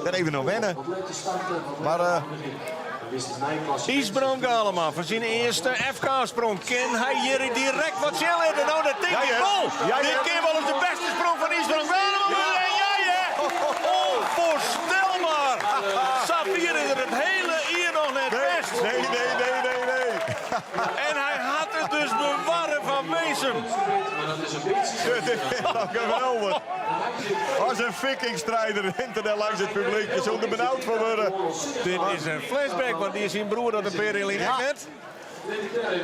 dêr even oan wenne. Maar uh, Ysbrand Galema foar syn earste FK-sprong. Kin hy hjir direkt wat sjen litte? No, dat tink ik wol. Dit kin wol ris de bêste sprong fan Ysbrand Galema wurde. En ja, hear! Onvoorstelbaar! Sa fier is er it hiele jier noch net west. Nee, nee, nee, nee, nee. En hy hat it dus bewarre fan Winsum. Dit is toch geweldich. As in vikingstrijder rint er dêr langs it publyk. Je soe der benaud foar wurde. Dit is in flashback, want die syn broer dat in pear jier lyn ek net.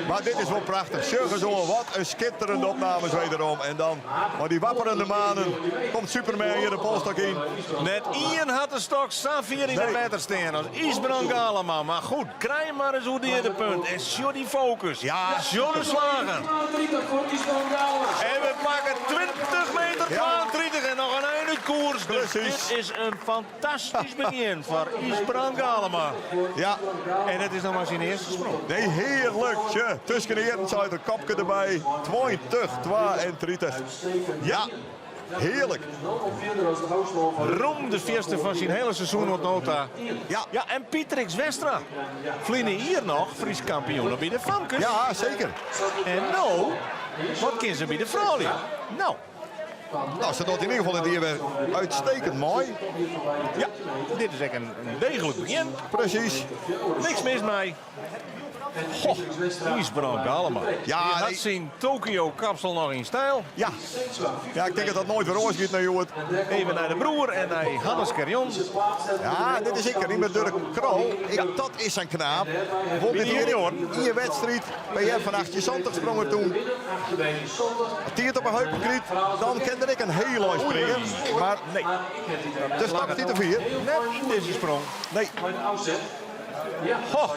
Mar dit is wol prachtich. Sjoch ris oan, wat in skitterende opnames wederom. En dan mei dy wapperende manen komt Superman hjir de polstok yn. Net ien hat de stok sa fier yn it wetter stean as Ysbrand Galema. Mar goed, krij mar ris oer de punt en sjoch dy fokus. Ja. Sjoch de slagen. En we pakke 20 meter 32 en noch in ein út koers. Dus Precies. dit is in fantastysk begjin foar Ysbrand Galema. Ja. En it is noch mar syn earste sprong. Nee, hearlik. Tje, tusken de earen seit er kopke derby. 20, 32. Ja, hearlik. Rom de fierste fan syn hiele seizoen oant no ta. Ja. Ja, en Pietrix Westra. Ferline jier noch Frysk kampioen by de famkes. Ja, seker. En no, wat kin se by de froulju? No, Nou, se docht yn ieder gefal dit jier wer uitstekend moai. ja, dit is ek in degelik begjin. Precies. Niks mis mei. Goh, Ysbrand Galema. Ja, Die hat nee. syn Tokio-kapsel noch yn styl. Ja. Ja, ik tink dat dat noait wer oars giet nei hjoed. Even nei de broer en nei Hannes Carrion. Ja, dit is ek Riemer Durk Krol. Ik, dat is in knaap. Won dit jier ien wedstriid. PR fan 1870 sprong er toen. As dy it op 'e heupen krijt, dan kin er ek in hiel ein springe. Mar Nee, de stap stiet te fier. net yn dizze sprong. Nee. Goh.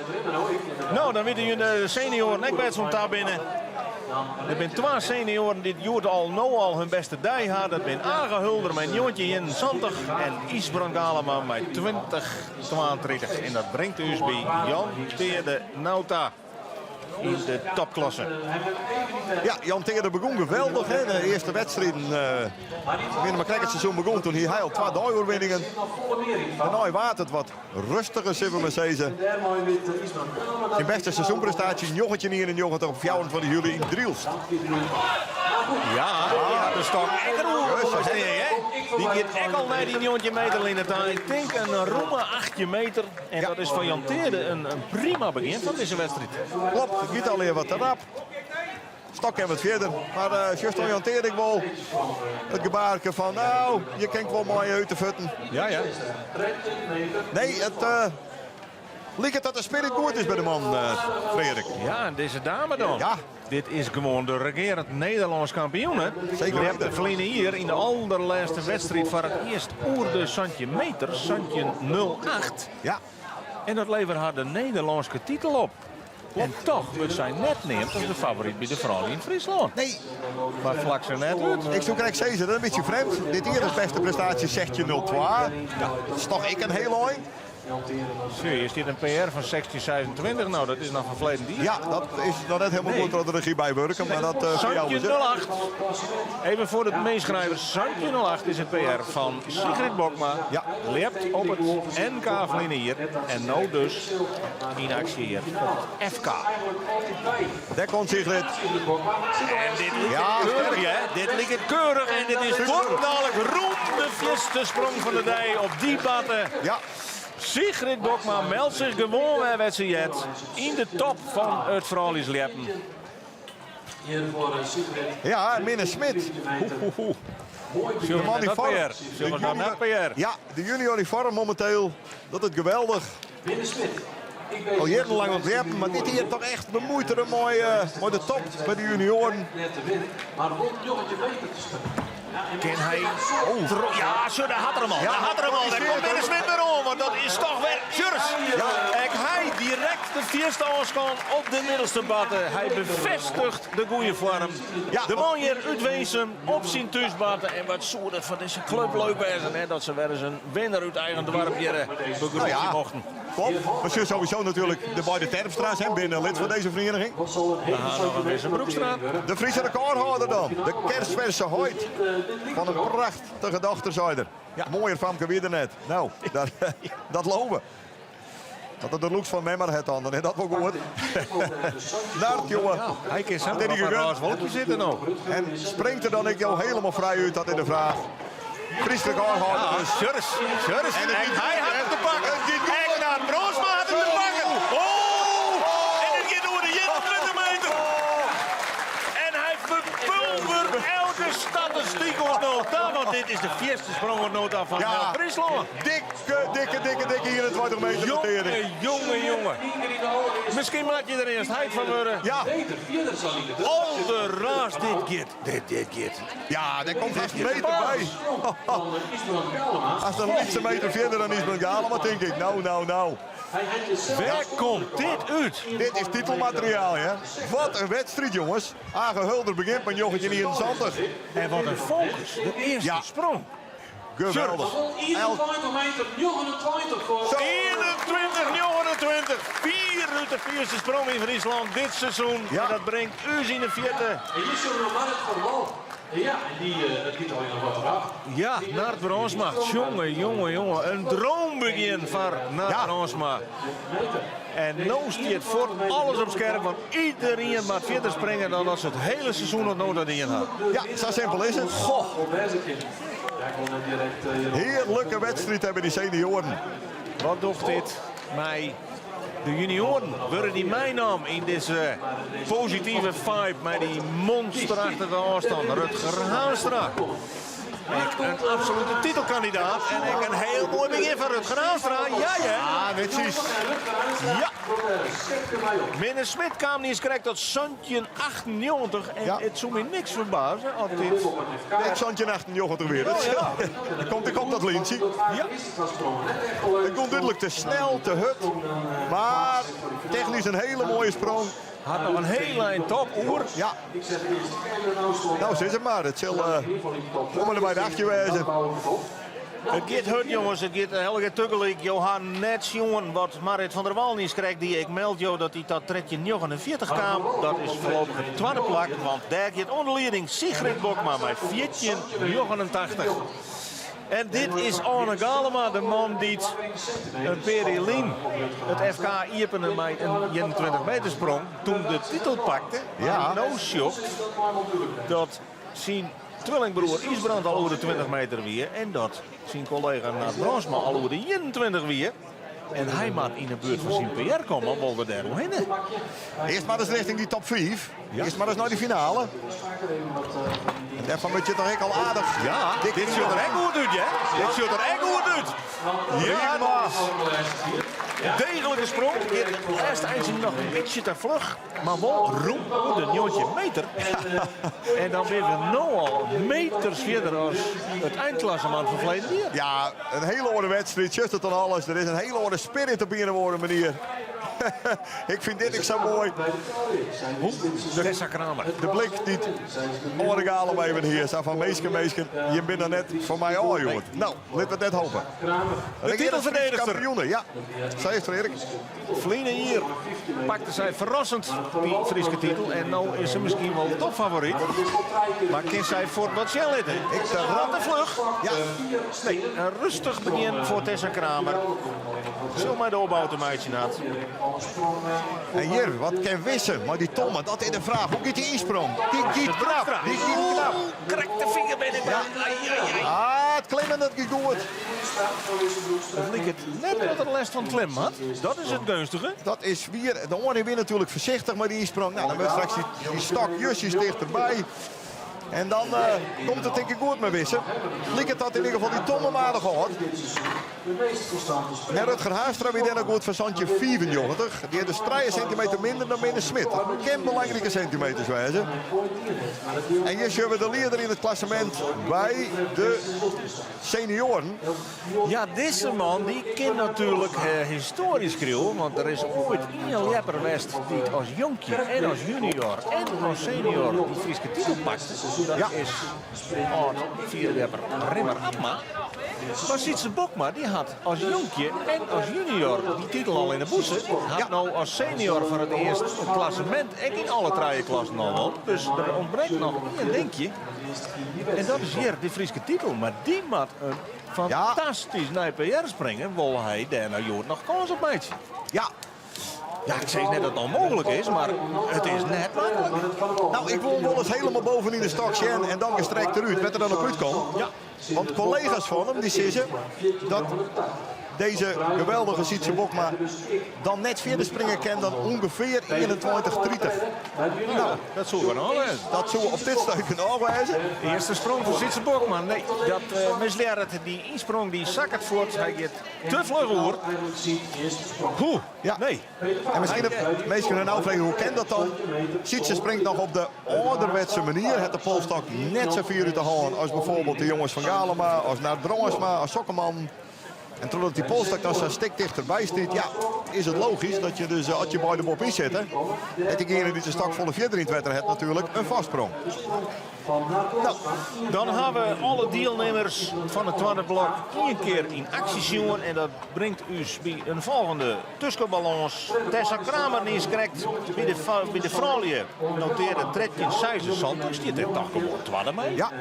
No, dan witte jim de senioaren ek wêr't se oan ta binne. Der binne twa senioaren dy't hjoed al no al hun bêste dei ha. Dat binne Age Hulder mei 1971 en Ysbrand Galema mei 2032. En dat bringt ús by Jan Teade Nauta yn de topklasse. Ja, Jan Teade begûn geweldich. Hè. De earste wedstriden, uh, binne mar krekt it seizoen begûn, toen hie hy al twa deioerwinningen. Dêrnei waard it wat rustiger, sille we mar sizze. Syn bêste seizoenprestaasje 1991 op 24 july yn Drylts. Ja, dy hat de stok ek deroer stean, hè? Dy giet ek al nei dy 19 meter line ta. Ik tink in romme 18 meter. En dat is foar Jan Teade in prima begjin fan dizze wedstriid. Klopt, it giet allegear wat te rap. Stok en wat fierder. Mar uh, sjochst oan Jan Teade ek wol it gebaarke fan, no, je kin wol moai út de fuotten. Ja. Nee, it uh, liket dat de spirit goed is by de man, uh, Frederik. Ja, en dizze dame dan. Ja. Dit is gewoan de regearend Nederlânsk kampioen. Hè? Zeker Die weten. ferline jier yn de alderlêste wedstriid foar it earst oer de 17 meter, 17.08. Ja, En dat levere har de Nederlânske titel op. En toch wurdt sy net neamd as de favoryt by de froulju yn Fryslân. nee, Mar flak se net út. ik soe krekt sizze, dat is in bytsje frjemd. Dit jier is bêste prestaasje 16.02. Dat is toch ek in hiel ein? Zie, is dit in PR fan 1626? No, dat is noch fan ferleden jier. Ja, dat is noch net hielendal Nee. goed troch de regy bywurke, mar dat uh, foar jou is it. 1708. Even foar de meeschrijvers. 1708 is it PR fan Sigrid Bokma. Ja. Ljept op it NK ferline jier. En no dus yn aksje hjir op it FK. Dêr komt Sigrid. En dit liket Ja, keurig, sterk. hè? Dit liket keurig en dit is fuortdalik rûn de fierste sprong fan de dei op dy batte. Ja, Sigrid Bokma meldt sich gewoan wer wêr't se heart. Yn de top fan it frouljusljeppen. Hier voor eh, Sigrid. ja, Minne Smit. De man die dat vorm. PR. Zullen we dat net PR? Ja, de junior in vorm momenteel. Dat is geweldig. Minne Smit. Ik weet Al jarenlang op ljeppen, maar dit hier toch echt bemoeit er een mooie, mooi de top bij de junioren. net te winnen, maar won Joggetje beter te spelen. Kin hy... Oh, ja, sjoch, dêr hat er him al. Dêr hat er him al. Dêr komt Minne Smit wer oan, want dat is toch wer Sjors. Ek hy direkt de fierste ôfstân op de middelste barte. Hy befêstiget de goede foarm. De man hjir út Winsum op syn thúsbarte. En wat soe dat foar dizze klup leuk wêze, hè, dat se wer ris in winner út eigen doarp hjir begroetsje mochten. Klopt. We sjogge sowieso natuerlik de beide Terpstra's, hè, binne lid fan dizze ferieniging. We ha noch in Wisse Broekstra. De Friese rekôrhâlder dan, de kersverse heit fan in prachtige dochter, sei er. Moaier famke wie der net. No, dat, dat leauwe. Dat er de looks fan mem mar hat dan, dan is dat wol goed. Nard, jonge. Hy kin sa op in rôze wolkje sitte no. En springt er dan ek jo helemaal frij út, dat is de fraach. Frysk rekôrhâlder dus. Sjors, Sjors. En En hy hat it te pakken. It giet goed. Ek Nard Brandsma hat it te pakken. Oh! En it giet oer de 21 meter. En hy ferpulveret elke statistyk oant no ta, want dit is de fierste sprong oant no ta fan Ja. heel Fryslân. Dikke, dikke, dikke, dikke 21 meter notering. Jonge, jonge, jonge. Miskien moat je der earst heit fan wurde. Ja. Alderraarst, dit giet. Dit, dit giet. Ja, dêr komt hast in meter by. Hast in lytse meter fierder dan Ysbrand Galema, tink ik. No, no, no. Wêr komt dit út? Dit is titelmateriaal, hè? Wat in wedstriid, jonges. Age Hulder begjint mei 1971. En wat in fokus. De earste Ja. sprong. Geweldich. 21 meter 29 foar. Zo. 21, 29. Fier út de fierste sprong yn Fryslân dit seizoen. Ja. En dat bringt ús yn de fierte. En hier zullen we Mark van Wal. Ja, en die, dat giet al nog wat eraf. Ja, Nard Brandsma. Jonge, jonge, jonge. In droombegjin foar Nard Ja. Brandsma. En no stiet fuort alles op skerp, want iedereen moat fierder springe dan dat se it hiele seizoen noch no dat dien hat. Ja, sa simpel is it. Goh. Ja, ik wil net direkt... eh, Hearlike wedstriid hawwe dy senioaren. Wat docht dit mei de junioaren? Wurde dy meinaam yn dizze positive vibe mei dy monsterachtige ôfstân? Rutger Haanstra. Ek in absolute titelkandidaat en ek in hiel moai begjin fan Rutger Haanstra. Ja, ja. Ah, netsjes. Ja. Minne Smit kaam niet eens krekt tot 1798 en Ja. it soe my niks ferbaze as dit... Net 1798 weer. Oh, ja. Er komt, er komt dat lintje. Ja. Het komt duidelijk te snel, te hurd. Maar technisch een hele mooie sprong. Hat noch in hiel ein top oer. Ja, Ik zet eerst verder nou stond. nou sis it mar. It sil om en by de achtje wêze. It giet hurd, jonges. It giet hiel tagelyk. Jo ha net sjoen wat Marit van der Wal niis krekt die. Ik meld jo dat hy ta 1349 kaam. Dat is foarlopich it twadde plak, want dêr giet ûnder lieding Sigrid Bokma mei 1489. En dit is Arne Galema, de man dy't in pear jier lyn it FK iepene mei in 21 meter sprong. Doe't de titel pakte. Ja. No sjocht dat syn twillingbroer Ysbrand al oer de 20 meter wie. En dat syn kollega Nard Brandsma al oer de 21 wie. En hy moat yn de buert fan syn PR komme, wol er dêr hinne. Earst mar ris rjochting dy top 5. Earst mar ris nei de finale. En dêrfan moat je toch ek al aardich. Ja, dik dit sjocht der ek goed út, hè? Dit sjocht der ek goed út. Ja, Prima. Degelike sprong. It lêste eintsje noch in bytsje te fluch. Mar wol rûn oer de 19 meter. En dan binne we no al meters fierder as it einklassemint fan ferleden jier. Ja, in hiele oare wedstriid. Just it dan alles. Der is in hiele oare spirit op ien of oare manier. Ik fyn dit ek sa moai. Tessa Kramer. De blik dy't Arne Galema even hie. Sa fan minsken, minsken, je binne net fan my ôf, jongen. No, litte we it net hope. De titelferdigenster. Kampioen, ja. Sa is it, Erik. Ferline jier pakte sy ferrassend dy Fryske titel. En no is se miskien wol topfavoryt. Mar kin sy fuort wat sjen litte? Ik Wat te fluch. Ja. Nee, in rêstich begjin foar Tessa Kramer. Sil mei de opbou te meitsjen hat. En hjir, wat kin Wisse? Mar dy Tomme, dat is de fraach. Hoe giet dy ynsprong? Dy giet knap. Dy giet knap. Krekt de finger binnen. Ja. Ai, ai, ai. Ah, it klimmen dat giet goed. It liket net dat er lêst fan klimmen hat. Dat is it geunstige. Dat is wer. De oare wie natuerlik foarsichtich mei dy ynsprong. No, dan wurdt straks dy, dy stok justjes tichterby. En dan komt it tink ik goed mei Wisse. Liket dat yn ieder gefal dy tomme aardich hâldt. En Rutger Haanstra wie dêr noch goed foar 17,95. Dy hat dus 3 sintimeter minder dan Minne Smit. Dat kin belangrike sintimeters wêze. En hjir sjogge we de lieder yn it klassemint by de senioaren. Ja, dizze man dy kin natuerlik histoarje skriuwe, want der is oait ien ljepper west dy't as jonkje en as junior en as senior dy Fryske titel pakte. Dat is âld fierljepper Rimmer Abma. Mar Sytse Bokma dy hat as jonkje en as junior dy titel al yn 'e bûse. Hat no as senior foar it earst it klassemint ek yn alle trije klassen al wûn. Dus der ûntbrekt noch ien dinkje. En dat is hjir de Fryske titel. Mar dy moat in fantastysk nij PR springe, wol hy dêr no hjoed noch kâns op meitsje. Ja. Ja, ik sis net dat it ûnmooglik is, mar it is net maklik. No, ik wol wolris hielendal bovenyn de stok sjen en dan gestrekt derút, wêr't er dan op útkomt. Ja. Want kollega's fan him dy sizze dat dizze geweldige Sytse Bokma dan net fierder springe kin dan ûngefear 21, 30. No, dat soe genôch wêze. Dat soe op dit stuit genôch wêze. Earste sprong foar Sytse Bokma. Nee, dat uh, mislearret. Dy ynsprong dy sakket fuort. Hy giet te fluch oer. Poeh, ja. Nee. En miskien dat minsken har no freegje, hoe kin dat dan? Sytse springt noch op de âlderwetse manier, hat de polstok net sa fier út de hân as bijvoorbeeld de jonges fan Galema, as Nard Brânsma, as sokke mannen. En trochdat dy polstok dan sa'n stik tichterby stiet, ja, is it logysk dat je dus, as je beide boppe yn sitte, dat degene dy't de stok folle fierder yn it wetter hat natuerlik in foarsprong. No, dan hawwe we alle dielnimmers fan it twadde blok ien kear yn aksje sjoen en dat bringt ús by in folgjende tuskenbalâns. Tessa Kramer niiskrekt by de, by de froulju notearre 13,76, stiet der toch gewoan twadde mei. Ja.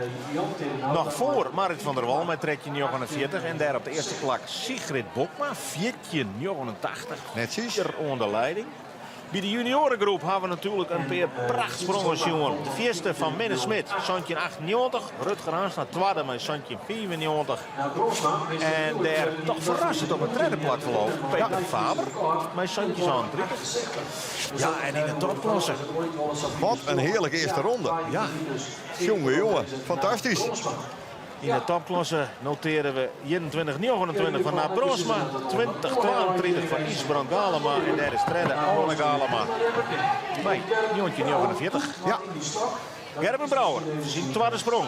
Noch foar Marit van der Wal mei 13,49 en dêr op de earste plak Sigrid Bokma, 14,89. Netsjes. Fier oan de leiding. By de junioaregroep hawwe we natuerlik in pear prachtsprongen sjoen. De fierste fan Minne Smit, 1798. Rutger Haanstra twadde mei 1795. En dêr toch ferrassend op it tredde plak ferloopt Peter Faber mei 1737. Ja, en yn de topklasse. Wat in hearlike earste ronde. Ja. Jonge, jonge, fantastysk. Yn de topklasse notearre we 21-29 fan Nard Brânsma, 20-32 fan Ysbrand Galema en dêr is tredde Arne Galema mei 1949. Ja. Gerben Brouwer, syn twadde sprong.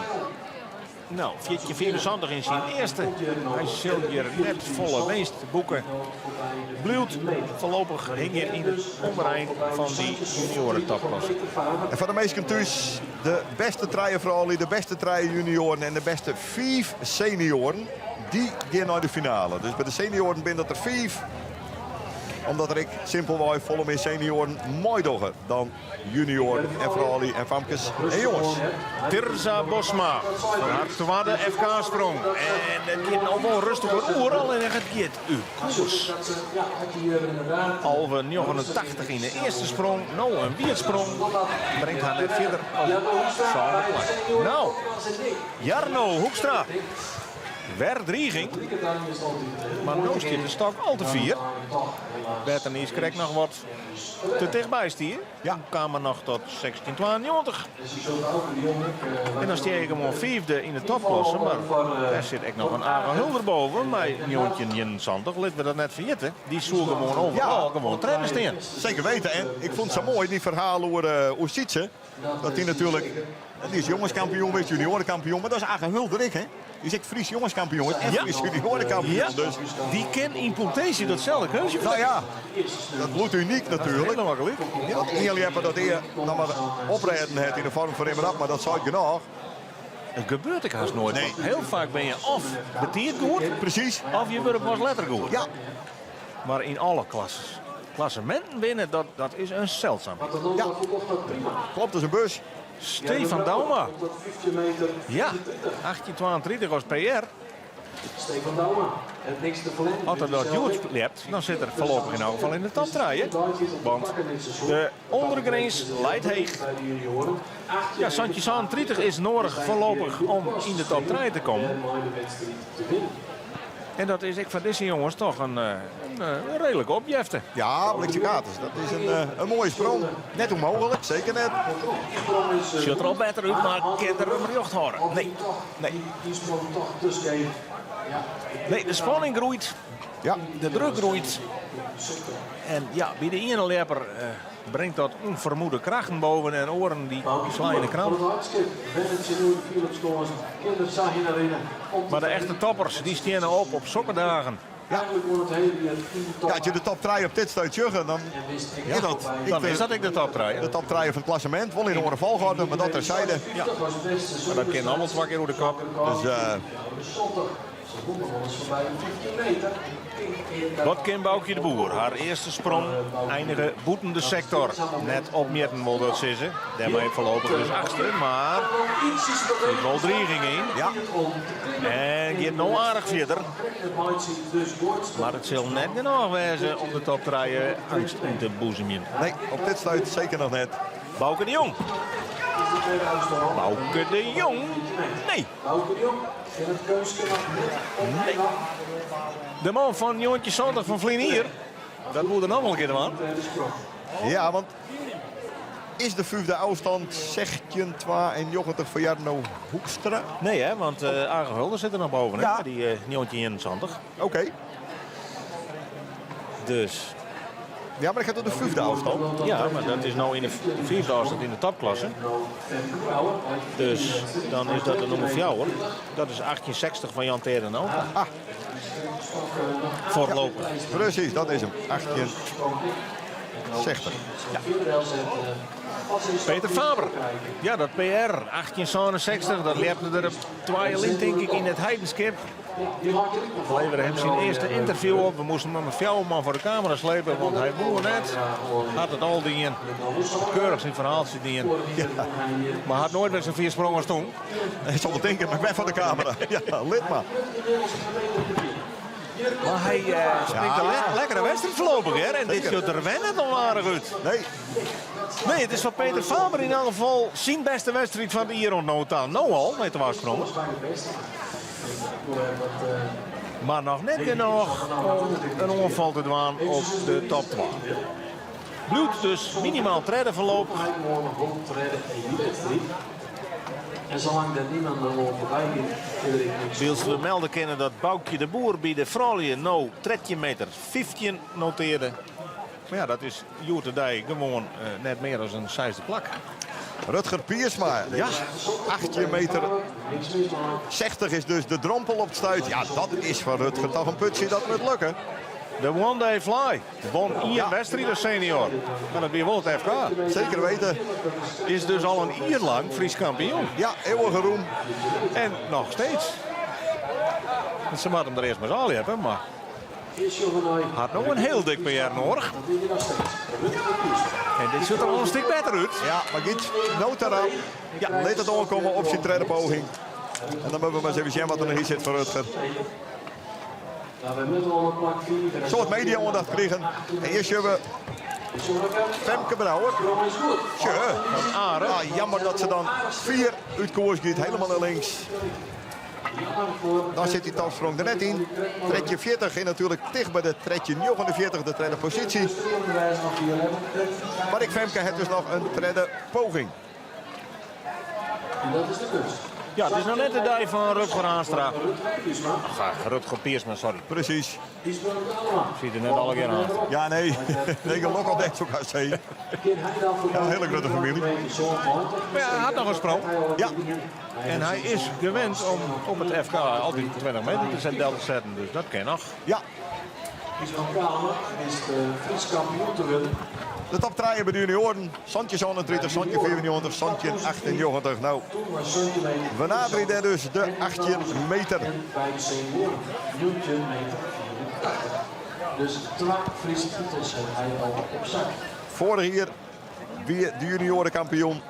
No, 14,75 yn syn earste. Hy sil hjir net folle winst boeke. Bliuwt foarlopich hingjen yn it ûnderein fan dy junioarentopklasse. En foar de minsken thús, de bêste trije froulju, de bêste trije junioaren en de bêste fiif senioaren, dy gean nei de finale. Dus by de senioaren binne dat der fiif, omdat der ek simpelwei folle mear senioaren meidogge dan junioaren en froulju en famkes en jonges. Tirza Bosma foar har twadde FK-sprong. En it giet no wol rêstiger oer, allinnich it giet út koers. 11,89 yn de earste sprong, no in wierdsprong. Bringt har net fierder as it sânde plak. No, Jarno Hoekstra. Wer driging. Mar no stiet de stok al te fier. Wêr't er niiskrekt noch wat te tichtby stie. Ja. Kaam er noch tot 1692. En dan stean je gewoan fiifde yn de topklasse. Mar dêr sit ek noch in Age Hulder boven mei 1971. Litte we dat net ferjitte. Dy soe gewoan overal gewoan tredde stean. Zeker weten. En ik fûn it sa moai, dy ferhaal oer, oer Sytse. Dat dy natuerlik, dy is jongeskampioen west, junioarekampioen. Mar dat is Age Hulder ek, hè? Dy is ek Frysk jongeskampioen en Ja. Frysk junioarekampioen. Ja, Dus, dy kin yn potinsje datselde keunstje no ja, dat bliuwt unyk natuerlik. Hielendal gelyk. Want ien ljepper dat ea noch mar oprêden hat yn de foarm fan Rimmer Abma, dat seit genôch. It gebeurt ek hast noait. Nee. Want hiel faak binne je of betiid goed, Presys. of je wurde pas letter goed. Ja. Mar yn alle klasses, klasseminten winne, dat, dat is in seldsum. Ja. Klopt as in bus. Stefan Douma. Ja, 1832 as PR. Stefan Douma heeft niks te verliezen. As er dat hjoed ljept, dan sit er foarlopich yn elk gefal yn de top trije. Want de ûndergrins leit heech. Ja, 1737 is nedich foarlopich om yn de top trije te kommen. En dat is ek foar dizze jonges toch in, eh, in, eh, reedlike opjefte. Ja, blikje kaarten. Dat is in, eh, in moaie sprong. Net ûnmooglik, seker net. Sjocht der al better út, mar kin er him rjocht hâlde? Nee. Nee. Nee, de spanning groeit. Ja. De druk groeit. En ja, by de iene ljepper eh, bringt dat ûnfermoede krachten boven en oaren dy slaan de kramp. Mar de echte toppers dy steane op op sokke dagen. Ja. Ja, as je de top 3 op dit stuit sjogge, dan is dat, Dan is dat ek de top 3. de top 3 fan it klassemint. Wol yn oare folchoarder, mar dat terzijde. Ja. Mar dat kin allemaal twa kear oer de kop. Dus Wat kin Boukje de Boer? Har earste sprong einige bûten de sektor. Net opmjitten wol dat sizze. Dêrmei foarlopich dus achtste, mar der sit wol driging yn. Ja. En giet no aardich fierder. Mar it sil net genôch wêze om de top 3 eangst yn te boezemjen. Nee, op dit stuit seker noch net. Bauke de Jong. Bauke de Jong. Nee. Nee. De man fan 1970 fan ferline jier. Dat moat er noch wol in kear dwaan. Ja, want is de vijfde ôfstân 16,92 foar Jarno Hoekstra? Nee, hè, want uh, Age Hulder sit der noch boven, hè, Ja. dy uh, 1921. Oké. Dus Ja, mar ik ha it oer de vijfde ôfstân. ja, mar dat is no yn de fiifde ôfstân yn de topklasse. Dus dan is dat de nûmer 4. Dat is 1860 fan Jan Terenau. Ah. Foarlopich. Presys, dat is him. 1860. Ja. Peter Faber. Ja, dat PR 1867, dat ljepte der twa jier lyn tink ik yn It Heidenskip. Levere him syn earste ynterview op. We moasten him mei fjouwer man foar de kamera slepe, want hy woe net. Hat it al dien. Keurich syn ferhaaltsje dien. Ja. Mar hat noait wer sa fier sprongen as toen. Ik sil wol tinke, mar ik bin foar de kamera. Ja, lit mar. Mar hy uh, springt in le lekkere wedstriid foarlopich, hear. En dit sjocht der wer net onaardich út. Nee. Nee, it is foar Peter Faber yn elk gefal syn bêste wedstriid fan it jier oant no ta. No al, mei twa sprongen. Mar noch net genôch om in oanfal te dwaan op de top 2. Bliuwt dus minimaal tredde foarlopich. Wylst we melde kinne dat Boukje de Boer by de froulju no 13 meter 15 notearde. Mar ja, dat is hjoed-de-dei gewoan net mear as in seisde plak. Rutger Piersma, Ja. 18 meter 60 is dus de drompel op it stuit. Ja, dat is foar Rutger toch in putsje dat moat lukke. De One Day Fly won ien Ja. wedstriid as senior. Mar dat wie wol it FK. Zeker weten. Is dus al in jier lang Frysk kampioen. Ja, eeuwige roem. En noch steeds. Want se moatte him der earst mar ris ôfljeppe, mar hat no in hiel dik PR noadich. En dit sjocht der al in stik better út. Ja, mar giet no ta rap. Ja. Lit it oankomme op syn tredde poging. En dan moatte we mar ris even sjen wat der noch yn sit foar Rutger. Soad media-oandacht krigen. En hjir sjogge we Femke Brouwer. Tje, Aardich. ah, jammer dat se dan fier út koers giet, helemaal nei links. Dan sit dy topsprong der net yn. 13.40 en natuerlik ticht by de 13.49, de tredde posysje. Mar ek Femke hat dus noch in tredde poging. Ja, it is noch net de dei fan Rutger Haanstra. Ach, Rutger Piersma, sorry. Presys. Siet der net allegear oan. Ja, nee. Nee, gelokkich net, soe ik hast sizze. Ja, in hiele grutte famylje. Mar ja, hy hat noch in sprong. Ja. En hy is gewend om op it FK altyd 20 meter te setten, del te setten. Dus dat kin noch. Ja. De top 3 by de junioaren. 1737, 1795, 1798. No, we naderje dêr dus de 18 meter. Foarich jier wie de junioarekampioen.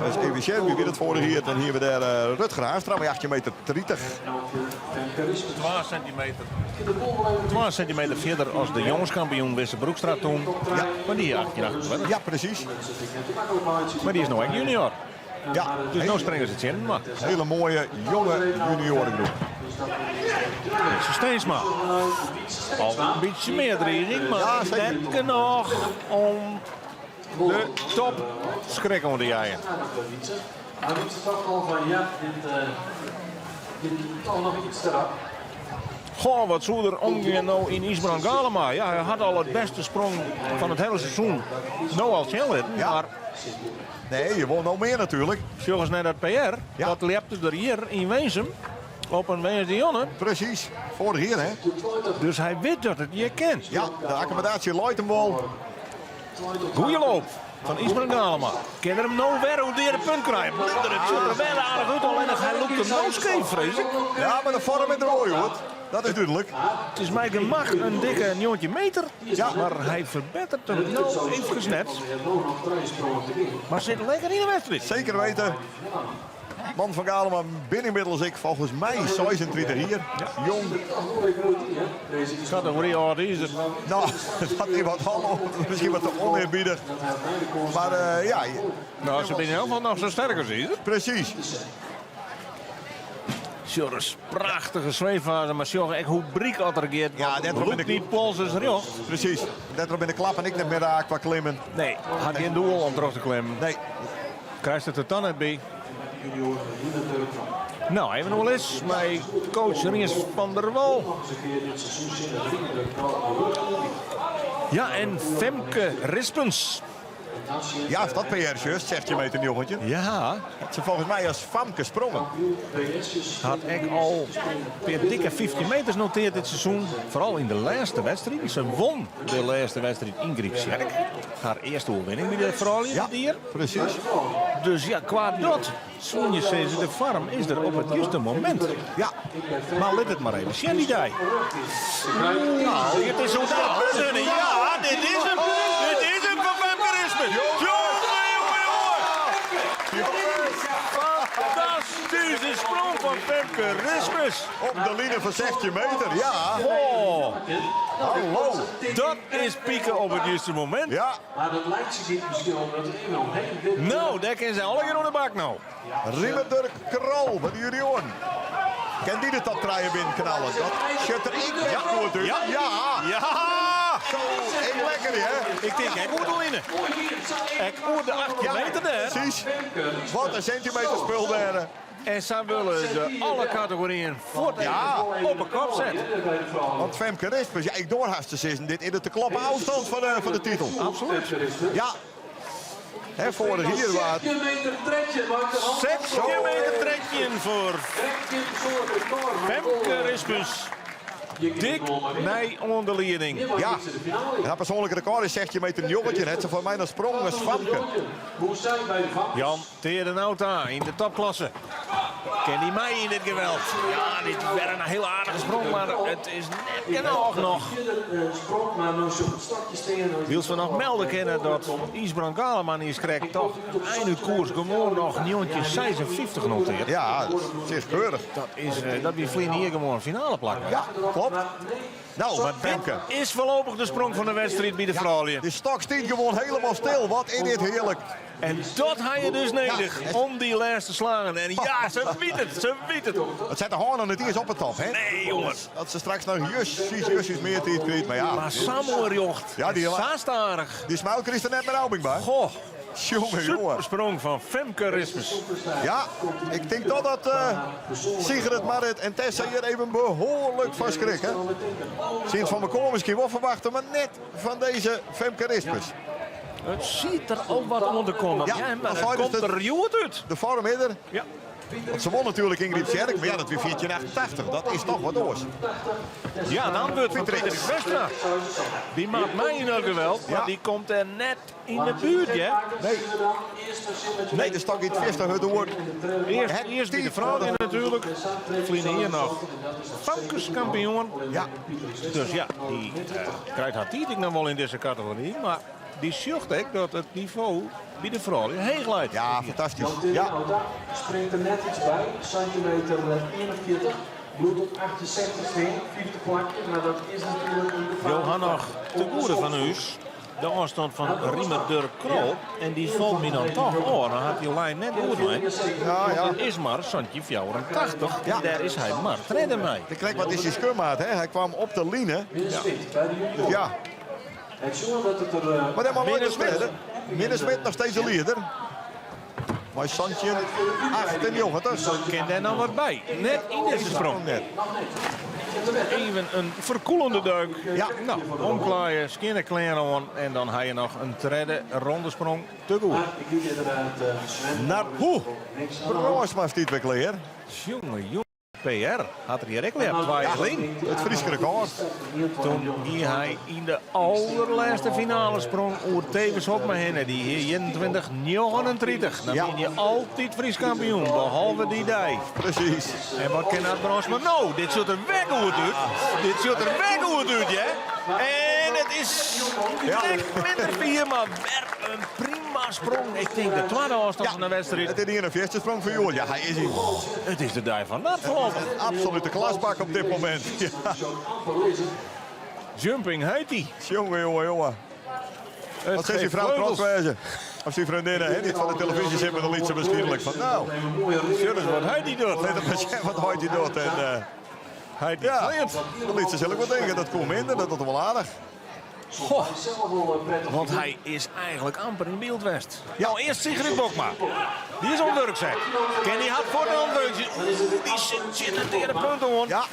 Dus even sjen, wie wie dat foarich jier? Dan hiene we dêr eh, Rutger Haanstra mei 18 meter 30. 2 centimeter. 2 centimeter fierder as de jongeskampioen Wisse Broekstra toen. Ja. Mar dy 1828. Ja, presys. Mar dy is no ek junior. Ja, Dus no springe se tsjin inoar. Hiele moaie jonge junioaregroep. Wietse Steensma. Al in bytsje mear driging, mar net genôch om de top skrik oan te jeien. Maar Wietse toch al van ja, dit, dit toch nog iets te rap. Goh, wat soe der omgean no yn Ysbrand Galema. Ja, hy hat al it bêste sprong fan it hiele seizoen no al sjen litten. Ja. Mar Nee, je wol no mear natuerlik. sjoch ris nei dat PR. Ja. Dat ljepte er hjir yn Winsum op in woansdeitejûn. Presys. Foarich jier, hè? Dus hy wit dat it hjir kin. Ja, de akkommodaasje leit him wol. Goeie loop fan Ysbrand Galema. Kin er him no wer oer de punt krije? Blunder, it sjocht der wer aardich út, allinnich hy lûkt him no skeef, frees ik. Ja, mar de foarm is der wol, hjoed. Dat is dúdlik. It is mei gemak in dikke 19 meter, Ja. mar hy ferbetteret him no eefkes net. Mar sit lekker yn de wedstriid. Zeker weten. Man fan Galema bin ynmiddels ek folgens my 36 jier. Jong. Kategory âld izer. No, dat is wat al, miskien wat te ûnearbiedich. Mar eh, ja, No, se binne yn elk gefal noch sa sterk as izer. presys. Sjoch ris, prachtige sweeffase, mar sjoch ek hoe bryk oft er giet. Ja, net Lûkt in de- dy pols ris rjocht. Presys. Dêrtroch binne de klappen ek net mear raak kwa klimmen. Nee, hat gjin doel om troch te klimmen. Nee, Krijst it der dan net by. No, even oerlis mei coach Rients van der Wal. Ja, en Femke Rispens. ja, is dat PR juist, 16 meter 19. Ja, Hat se folgens my as famke sprongen. hat ek al in pear dikke 15 meters notearre dit seizoen. Foaral yn de lêste wedstriid. Se wûn de lêste wedstriid yn Grypstsjerk. Har earste oerwinning by de froulju Ja, dit jier. presys. Dus ja, kwa dat, soene je sizze, de foarm is der op it juste momint. Ja, Mar lit it mar even sjen dy dei. No, it is oer de Ja, dit is him. Dit is him fan Femke Rispens. Jonge, jonge, jonge. Fantastyske sprong fan Femke Rispens. op de line fan 16 meter. Ja, Oh, hallo. dat is pieken op it juste momint. Ja, Maar dat lijkt zich niet misschien omdat het even omheen. Dit, No, dêr kinne se allegear oan de bak no. Riemer Durk Krol van de junioaren. Kin dy de top 3 binnenknallen? Dat sjocht der ek ja. goed út. Ja. ja. Ja! Zo, ek lekker hè? Ik tink ek oer de line. Ek oer de 18 meter dêr. Presys. Wat in sintimeter spul dêr. En sa wurde de alle kategoryen fuort Ja. op 'e kop set. Want Femke Rispens, ja, ik doar hast te sizzen, dit is de te kloppen ôfstân fan de titel. Absoluut. Ja. Hè, foarich jier waard. 16 meter 13 maakt de hand. 16 meter 13 foar Femke Rispens. Dik nei oan de lieding. Ja. En har persoanlike rekôr is 16 meter 19. Hat se foar my noch sprongen as famke. Hoe zijn bij de famkes? Jan Teade Nauta yn de topklasse. Kin dy mei yn dit geweld? Ja, dit wer in hiel aardige sprong, mar it is net genôch noch. Fierder sprong, mar no sil it stokje stean. Wylst we noch melde kinne dat Ysbrand Galema niiskrekt toch ein út koers gewoan noch 1956 notearret. Ja, dat is keurich. Dat, is, dat wie ferline jier gewoan in finaleplak. Ja, klopt. No, Mar dit Femke. is foarlopich de sprong fan de wedstriid by de froulju. De stok stiet gewoan hielendal stil. Wat is dit hearlik. En dat ha je dus nedich Ja. om dy lêste slagen. En ja, se wit it, se wit it. It set de hân noch net iens op 'e top, hè? Nee, jonges. Dat se straks noch justjes, justjes mear tiid krijt. Mar ja, Mar sa moai rjocht. Ja, die- Sa stadich. dy smile krijst der net mear ôf by. Goh, Jonge, jonge. supersprong fan Femke Rispens. Ja, ik tink toch dat Sigrid, Marit en Tessa hjir even behoarlik fan skrikke. Sint van Mekoor miskien wol ferwachte, mar net fan dizze Femke Rispens. It siet der al wat oan te kommen. Ja, Ja, mar dan it goait komt het- der hjoed út. De foarm is der. Ja. Want se wûn natuerlik yn Grypstsjerk, mar ja, dat wie 1488. Dat is toch wat oars. Ja, dan wurdt fan Pieter Pieter Westra. Dy moat mei yn it geweld, mar Ja. dy komt der net yn de buert, hè? Nee. Nee, de stok giet fierste hurd oer. Earst by de froulju natuerlik. Ferline jier noch famkeskampioen. Ja. Dus ja, dy krijt har tiid ek noch wol yn dizze kategory. Mar dy sjocht ek dat it nivo by de froulju heech leit. Ja, fantastysk. Jan Ja. Nauta springt der net iets by. Sintimeter 41. Bliuwt op 68 stean, fyfde plakje, mar dat is natuerlik in gefaar. Johan noch te goede fan ús. De ôfstân fan Riemer Durk Krol en dy falt my dan toch ôf. Dan hat dy lijn net goed lein. Ja, ja. Want it is mar 1784 Ja. en dêr is hy mar tredde mei. De krekt wat is die skurmaat, hè? Hy kwam op de line. Ja. Dus ja. Maar dan maar Minne Smit. Minne Smit noch steeds de lieder. Mei 1798. Kin dêr noch wat by? Net yn dizze sprong. Net. Even in ferkoelende duik. Ja. Nou, omklaaie, skjinne klean oan en dan ha je noch in tredde rondesprong te goed. Naar hoe? Brânsma stiet wer klear. Jonge, jonge. PR hat er hjir ek leard, twa jier lyn. It Fryske rekôr. Toen gie hy yn de alderlêste finale sprong oer Thewis Hobma hinne. Dy hie 21,39. Dan Ja. bin je altyd Frysk kampioen, behalve dy dei. Presys. En wat kin Ard Brandsma no? Dit sjocht der wer goed út. Dit sjocht der wer goed út, hè? En it is Ja. krekt minder fier, mar wer in prima sprong. Ik tink de twadde ôfstân fan de wedstriid. It is de 41ste sprong fan hjoed. Ja, hy is yn It is de dei fan Nard voorlopich. absolute klasbak op dit momint. Ja. Jumping heet hij. Jonge, jonge, jonge. Het Wat zegt die geeft frou trots vleugels. wêze? Of syn freondinne, hè, dy't foar de televyzje sit mei de lytse waarskynlik. Fan nou, Sjoch ris wat hy dy docht. lit him mar sjen wat hy dy docht. En, Hy dy ja, fleant. de lytse sil ek wol tinke, dat koe minder, dat docht wol aardich. Goh, want hy is eigentlik amper yn byld west. Ja. Nou, earst Sigrid Bokma. Dy is oan it wurk set. Kin dy hat fuort oan it wurk. Oeh, dy sit tsjin it teare punt oan. Ja.